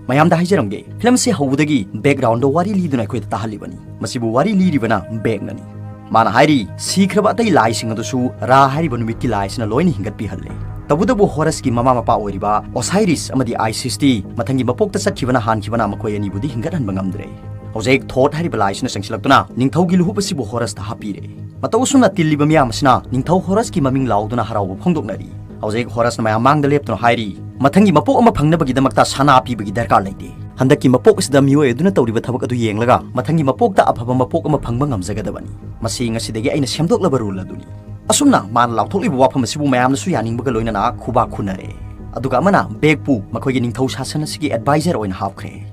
ꯃꯌꯥꯝꯗ ꯍꯥꯏꯖꯔꯝꯒꯦ, ꯐꯤꯂꯝ ꯑꯁꯤ ꯍꯧꯕꯗꯒꯤ ꯕꯦꯛꯒ꯭ꯔꯥꯎꯟꯗ ꯋꯥꯔꯤ ꯂꯤꯗꯨꯅ ꯑꯩꯈꯣꯏꯗ ꯇꯥꯍꯜꯂꯤꯕꯅꯤ꯫ ꯃꯁꯤꯕꯨ ꯋꯥꯔꯤ ꯂꯤꯔꯤꯕꯅ ꯕꯦꯛꯅꯅꯤ꯫ ꯃꯥꯅ ꯍꯥꯏꯔꯤ, ꯁꯤꯈ꯭ꯔꯕ ꯑꯇꯩ ꯂꯥꯏꯁꯤꯡ ꯑꯗꯨꯁꯨ ꯔꯥ ꯍꯥꯏꯔꯤꯕ ꯅꯨꯃꯤꯠꯀꯤ ꯂꯥꯏꯁꯤꯅ ꯂꯣꯏꯅ ꯍꯤꯡꯒꯠꯄꯤꯍꯜꯂꯦ꯫ ꯇꯧꯕꯇꯕꯨ ꯍꯣꯔꯁꯀꯤ ꯃꯃꯥ ꯃꯄꯥ ꯑꯣꯏꯔꯤꯕ ꯑꯣꯁꯥꯏꯔꯤꯁ ꯑꯃꯗꯤ ꯑꯥꯏꯁꯤꯁꯇꯤ ꯃꯊꯪꯒꯤ ꯃꯄꯣꯛꯇ ꯆꯠꯈꯤꯕꯅ ꯍꯥꯟꯈꯤꯕꯅ ꯃꯈꯣꯏ ꯑꯅꯤꯕꯨꯗꯤ ꯍꯤꯡꯒꯠꯍꯟꯕ ꯉꯝꯗ꯭ꯔꯦ꯫ ꯍꯧꯖꯤꯛ ꯊꯣꯠ ꯍꯥꯏꯔꯤꯕ ꯂꯥꯏꯁꯤꯅ ꯆꯪꯁꯤꯜꯂꯛꯇꯨꯅ ꯅꯤꯡꯊꯧꯒꯤ ꯂꯨꯍꯨꯞ ꯑꯁꯤꯕꯨ ꯍꯣꯔꯁꯇ ꯍꯥꯞꯄꯤꯔꯦ꯫ ꯃꯇꯧ ꯑꯁꯨꯝꯅ ꯇꯤꯜꯂꯤꯕ ꯃꯤꯌꯥꯝ ꯑꯁꯤꯅ ꯅꯤꯡꯊꯧ ꯍꯣꯔꯁꯀꯤ ꯃꯃꯤꯡ ꯂꯥꯎꯗꯨꯅ ꯍꯔꯥꯎꯕ ꯐꯣꯡꯗꯣꯛꯅꯔꯤ꯫ ꯍꯧꯖꯤꯛ ꯍꯣꯔꯁꯅ ꯃꯌꯥꯝ ꯃꯥꯡꯗ ꯂꯦꯞꯇꯨꯅ ꯍꯥꯏꯔꯤ, "ꯃꯊꯪꯒꯤ ꯃꯄꯣꯛ ꯑꯃ ꯐꯪꯅꯕꯒꯤꯗꯃꯛꯇ ꯁꯅꯥ ꯄꯤꯕꯒꯤ ꯗꯔꯀꯥꯔ ꯂꯩꯇꯦ꯫ ꯍꯟꯗꯛꯀꯤ ꯃꯄꯣꯛ ꯑꯁꯤꯗ ꯃꯤꯑꯣꯏ ꯑꯗꯨꯅ ꯇꯧꯔꯤꯕ ꯊꯕꯛ ꯑꯗꯨ ꯌꯦꯡꯂꯒ ꯃꯊꯪꯒꯤ ꯃꯄꯣꯛꯇ ꯑꯐꯕ ꯃꯄꯣꯛ ꯑꯃ ꯐꯪꯕ ꯉꯝꯖꯒꯗꯕꯅꯤ꯫ ꯃꯁꯤ ꯉꯁꯤꯗꯒꯤ ꯑꯩꯅ ꯁꯦꯝꯗꯣꯛꯂꯕ ꯔꯨꯜ ꯑꯗꯨꯅꯤ"꯫ ꯑꯁꯨꯝꯅ ꯃꯥꯅ ꯂꯥꯎꯊꯣꯛꯂꯤꯕ ꯋꯥꯐꯝ ꯑꯁꯤꯕꯨ ꯃꯌꯥꯝꯅꯁꯨ ꯌꯥꯅꯤꯡꯕꯒ ꯂꯣꯏꯅꯅ ꯈꯨꯕꯥꯛ ꯈꯨꯅꯔꯦ꯫ ꯑꯗꯨꯒ ꯑꯃꯅ ꯕꯦꯛꯄꯨ ꯃꯈꯣꯏꯒꯤ ꯅꯤꯡꯊꯧ ꯁꯥꯁꯟ ꯑꯁꯤꯒꯤ ꯑꯦꯗꯚꯥꯏꯖꯔ ꯑꯣꯏꯅ ꯍꯥꯞꯈ꯭ꯔꯦ꯫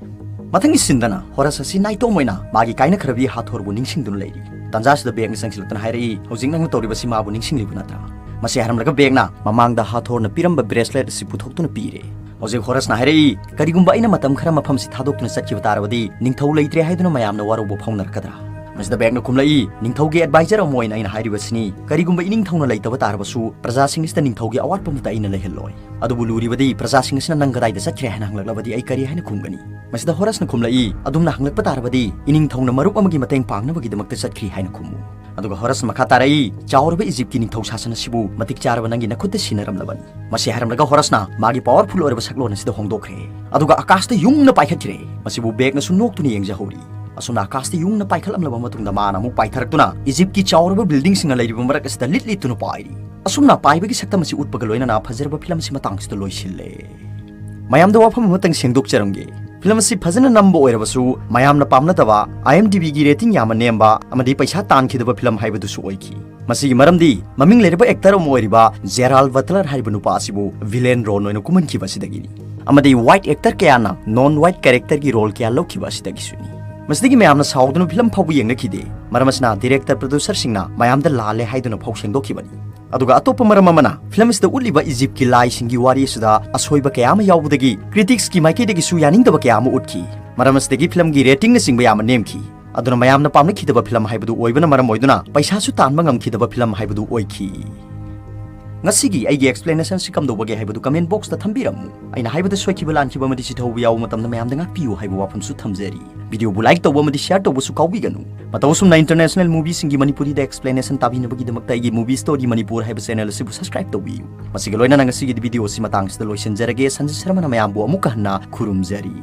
ꯃꯊꯪꯒꯤ ꯁꯤꯟꯗꯅ ꯍꯣꯔꯁ ꯑꯁꯤ ꯅꯥꯏꯇꯣꯝ ꯑꯣꯏꯅ ꯃꯥꯒꯤ ꯀꯥꯏꯅꯈ꯭ꯔꯕꯤ ꯍꯥꯊꯣꯔꯕꯨ ꯅꯤꯡꯁꯤꯡꯗꯨꯅ ꯂꯩꯔꯤ꯫ ꯇꯥꯟꯖꯥꯁꯤꯗ ꯕꯦꯛꯅ ꯆꯪꯁꯤꯜꯂꯛꯇꯨꯅ ꯍꯥꯏꯔꯛꯏ, "ꯍꯧꯖꯤꯛ ꯅꯪꯅ ꯇꯧꯔꯤꯕꯁꯤ ꯃꯥꯕꯨ ꯅꯤꯡꯁꯤꯡꯂꯤꯕ ꯅꯠꯇ꯭ꯔꯥ?" ꯃꯁꯤ ꯍꯥꯏꯔꯝꯂꯒ ꯕꯦꯛꯅ ꯃꯃꯥꯡꯗ ꯍꯥꯊꯣꯔꯅ ꯄꯤꯔꯝꯕ ꯕ꯭ꯔꯦꯁꯂꯦꯠ ꯑꯁꯤ ꯄꯨꯊꯣꯛꯇꯨꯅ ꯄꯤꯔꯦ꯫ ꯍꯧꯖꯤꯛ ꯍꯣꯔꯁꯅ ꯍꯥꯏꯔꯛꯏ, "ꯀꯔꯤꯒꯨꯝꯕ ꯑꯩꯅ ꯃꯇꯝ ꯈꯔ ꯃꯐꯝꯁꯤ ꯊꯥꯗꯣꯛꯇꯨꯅ ꯆꯠꯈꯤꯕ ꯇꯥꯔꯕꯗꯤ ꯅꯤꯡꯊꯧ ꯂꯩꯇ꯭ꯔꯦ ꯍꯥꯏꯗꯨꯅ ꯃꯌꯥꯝꯅ ꯋꯥꯔꯧꯕ ꯐꯥꯎꯅꯔꯛꯀꯗ꯭ꯔꯥ?" ꯃꯁꯤꯗ ꯕꯦꯛꯅ ꯈꯨꯝꯂꯛꯏ, "ꯅꯤꯡꯊꯧꯒꯤ ꯑꯦꯗꯚꯥꯏꯖꯔ ꯑꯃ ꯑꯣꯏꯅ ꯑꯩꯅ ꯍꯥꯏꯔꯤꯕꯁꯤꯅꯤ, ꯀꯔꯤꯒꯨꯝꯕ ꯏꯅꯤꯡꯊꯧꯅ ꯂꯩꯇꯕ ꯇꯥꯔꯕꯁꯨ ꯄ꯭ꯔꯖꯥꯁꯤꯡ ꯑꯁꯤꯗ ꯅꯤꯡꯊꯧꯒꯤ ꯑꯋꯥꯠꯄ ꯑꯃꯠꯇ ꯑꯩꯅ ꯂꯩꯍꯜꯂꯣꯏ꯫ ꯑꯗꯨꯕꯨ ꯂꯨꯔꯤꯕꯗꯤ ꯄ꯭ꯔꯖꯥꯁꯤꯡ ꯑꯁꯤꯅ ꯅꯪ ꯀꯗꯥꯏꯗ ꯆꯠꯈ꯭ꯔꯦ ꯍꯥꯏꯅ ꯍꯪꯂꯛꯂꯕꯗꯤ ꯑꯩ ꯀꯔꯤ ꯍꯥꯏꯅ ꯈꯨꯝꯒꯅꯤ?" ꯃꯁꯤꯗ ꯍꯣꯔꯁꯅ ꯈꯨꯝꯂꯛꯏ, "ꯑꯗꯨꯝꯅ ꯍꯪꯂꯛꯄ ꯇꯥꯔꯕꯗꯤ ꯏꯅꯤꯡꯊꯧꯅ ꯃꯔꯨꯞ ꯑꯃꯒꯤ ꯃꯇꯦꯡ ꯄꯥꯡꯅꯕꯒꯤꯗꯃꯛꯇ ꯆꯠꯈ꯭ꯔꯤ ꯍꯥꯏꯅ ꯈꯨꯝꯃꯨ"꯫ ꯑꯗꯨꯒ ꯍꯣꯔꯁ ꯃꯈꯥ ꯇꯥꯔꯛꯏ, "ꯆꯥꯎꯔꯕ ꯏꯖꯤꯞꯀꯤ ꯅꯤꯡꯊꯧ ꯁꯥꯁꯟ ꯑꯁꯤꯕꯨ ꯃꯇꯤꯛ ꯆꯥꯔꯕ ꯅꯪꯒꯤ ꯅꯈꯨꯠꯇ ꯁꯤꯟꯅꯔꯝꯂꯕꯅꯤ"꯫ ꯃꯁꯤ ꯍꯥꯏꯔꯝꯂꯒ ꯍꯣꯔꯁꯅ ꯃꯥꯒꯤ ꯄꯥꯋꯔꯐꯨꯜ ꯑꯣꯏꯔꯕ ꯁꯛꯂꯣꯟ ꯑꯁꯤꯗ ꯍꯣꯡꯗꯣꯛꯈ꯭ꯔꯦ꯫ ꯑꯗꯨꯒ ꯑꯀꯥꯁꯇ ꯌꯨꯡꯅ ꯄꯥꯏꯈꯠꯈ꯭ꯔꯦ꯫ ꯃꯁꯤꯕꯨ ꯕꯦꯛꯅꯁꯨ ꯅꯣꯛꯇꯨꯅ ꯌꯦꯡꯖꯍꯧꯔꯤ꯫ ꯑꯁꯨꯝꯅ ꯑꯀꯥꯁꯇ ꯌꯨꯡꯅ ꯄꯥꯏꯈꯠꯂꯝꯂꯕ ꯃꯇꯨꯡꯗ ꯃꯥꯅ ꯑꯃꯨꯛ ꯄꯥꯏꯊꯔꯛꯇꯨꯅ ꯏꯖꯤꯞꯀꯤ ꯆꯥꯎꯔꯕ ꯕꯤꯜꯗꯤꯡꯁꯤꯡꯅ ꯂꯩꯔꯤꯕ ꯃꯔꯛ ꯑꯁꯤꯗ ꯂꯤꯠ ꯂꯤꯠꯇꯨꯅ ꯄꯥꯏꯔꯤ꯫ ꯑꯁꯨꯝꯅ ꯄꯥꯏꯕꯒꯤ ꯁꯛꯇꯝ ꯑꯁꯤ ꯎꯠꯄꯒ ꯂꯣꯏꯅꯅ ꯐꯖꯔꯕ ꯐꯤꯂꯝ ꯑꯁꯤ ꯃꯇꯥꯡꯁꯤꯗ ꯂꯣꯏꯁꯤꯜꯂꯦ꯫ ꯃꯌꯥꯝꯗ ꯋꯥꯐꯝ ꯑꯃꯇꯪ ꯁꯦꯡꯗꯣꯛꯆꯔꯝꯒꯦ꯫ ꯐꯤꯂꯝ ꯑꯁꯤ ꯐꯖꯅ ꯅꯝꯕ ꯑꯣꯏꯔꯕꯁꯨ ꯃꯌꯥꯝꯅ ꯄꯥꯝꯅꯗꯕ, IMDb ꯒꯤ ꯔꯦꯇꯤꯡ ꯌꯥꯝꯅ ꯅꯦꯝꯕ ꯑꯃꯗꯤ ꯄꯩꯁꯥ ꯇꯥꯟꯈꯤꯗꯕ ꯐꯤꯂꯝ ꯍꯥꯏꯕꯗꯨꯁꯨ ꯑꯣꯏꯈꯤ꯫ ꯃꯁꯤꯒꯤ ꯃꯔꯝꯗꯤ ꯃꯃꯤꯡ ꯂꯩꯔꯕ ꯑꯦꯛꯇꯔ ꯑꯃ ꯑꯣꯏꯔꯤꯕ ꯖꯦꯔꯥꯜ ꯕꯇꯂꯔ ꯍꯥꯏꯔꯤꯕ ꯅꯨꯄꯥ ꯑꯁꯤꯕꯨ ꯚꯤꯂꯦꯟ ꯔꯣꯜ ꯑꯣꯏꯅ ꯀꯨꯝꯍꯟꯈꯤꯕ ꯑꯁꯤꯗꯒꯤꯅꯤ꯫ ꯑꯃꯗꯤ white actor ꯀꯌꯥꯅ non white characterꯒꯤ role ꯀꯌꯥ ꯂꯧꯈꯤꯕ ꯑꯁꯤꯗꯒꯤꯁꯨꯅꯤ꯫ ꯃꯁꯤꯗꯒꯤ ꯃꯌꯥꯝꯅ ꯁꯥꯎꯗꯨꯅ ꯐꯤꯂꯝ ꯐꯥꯎꯕ ꯌꯦꯡꯅꯈꯤꯗꯦ꯫ ꯃꯔꯝ ꯑꯁꯤꯅ director producerꯁꯤꯡꯅ ꯃꯌꯥꯝꯗ ꯂꯥꯜꯂꯦ ꯍꯥꯏꯗꯨꯅ ꯐꯥꯎ ꯁꯦꯡꯗꯣꯛꯈꯤꯕꯅꯤ꯫ ꯑꯗꯨꯒ ꯑꯇꯣꯞꯄ ꯃꯔꯝ ꯑꯃꯅ, ꯐꯤꯂꯝ ꯑꯁꯤꯗ ꯎꯠꯂꯤꯕ ꯏꯖꯤꯞꯀꯤ ꯂꯥꯏꯁꯤꯡꯒꯤ ꯋꯥꯔꯤ ꯑꯁꯤꯗ ꯑꯁꯣꯏꯕ ꯀꯌꯥ ꯑꯃ ꯌꯥꯎꯕꯗꯒꯤ criticsꯀꯤ ꯃꯥꯏꯀꯩꯗꯒꯤꯁꯨ ꯌꯥꯅꯤꯡꯗꯕ ꯀꯌꯥ ꯑꯃ ꯎꯠꯈꯤ꯫ ꯃꯔꯝ ꯑꯁꯤꯗꯒꯤ ꯐꯤꯂꯝꯒꯤ ratingꯅꯆꯤꯡꯕ ꯌꯥꯝꯅ ꯅꯦꯝꯈꯤ꯫ ꯑꯗꯨꯅ ꯃꯌꯥꯝꯅ ꯄꯥꯝꯅꯈꯤꯗꯕ ꯐꯤꯂꯝ ꯍꯥꯏꯕꯗꯨ ꯑꯣꯏꯕꯅ ꯃꯔꯝ ꯑꯣꯏꯗꯨꯅ ꯄꯩꯁꯥꯁꯨ ꯇꯥꯟꯕ ꯉꯝꯈꯤꯗꯕ ꯐꯤꯂꯝ ꯍꯥꯏꯕꯗꯨ ꯑꯣꯏꯈꯤ꯫ ꯉꯁꯤꯒꯤ ꯑꯩꯒꯤ explanationꯁꯤ ꯀꯝꯗꯧꯕꯒꯦ ꯍꯥꯏꯕꯗꯨ comment boxꯇ ꯊꯝꯕꯤꯔꯝꯃꯨ꯫ ꯑꯩꯅ ꯍꯥꯏꯕꯗ ꯁꯣꯏꯈꯤꯕ ꯂꯥꯟꯈꯤꯕ ꯑꯃꯗꯤ ꯆꯤꯊꯍꯧꯕ ꯌꯥꯎꯕ ꯃꯇꯝꯗ ꯃꯌꯥꯝꯗ ꯉꯥꯛꯄꯤꯌꯨ ꯍꯥꯏꯕ ꯋꯥꯐꯝꯁꯨ ꯊꯝꯖꯔꯤ꯫ Videoꯕꯨ like ꯇꯧꯕ ꯑꯃꯗꯤ share ꯇꯧꯕꯁꯨ ꯀꯥꯎꯕꯤꯒꯅꯨ꯫ ꯃꯇꯧ ꯑꯁꯨꯝꯅ international movieꯁꯤꯡꯒꯤ ꯃꯅꯤꯄꯨꯔꯤꯗ explanationꯇꯥꯕꯤꯅꯕꯒꯤꯗꯃꯛꯇ ꯑꯩꯒꯤ Movie Story Manipur ꯍꯥꯏꯕ channel ꯑꯁꯤꯕꯨ subscribe ꯇꯧꯕꯤꯌꯨ꯫ ꯃꯁꯤꯒ ꯂꯣꯏꯅꯅ ꯉꯁꯤꯒꯤꯗꯤ videoꯁꯤ ꯃꯇꯥꯡꯁꯤꯗ ꯂꯣꯏꯁꯤꯟꯖꯔꯒꯦ꯫ ꯁꯟꯖꯤꯠ ꯁꯔꯃꯅ ꯃꯌꯥꯝꯕꯨ ꯑꯃꯨꯛꯀ ꯍꯟꯅ ꯈꯨꯔꯨꯝꯖꯔꯤ꯫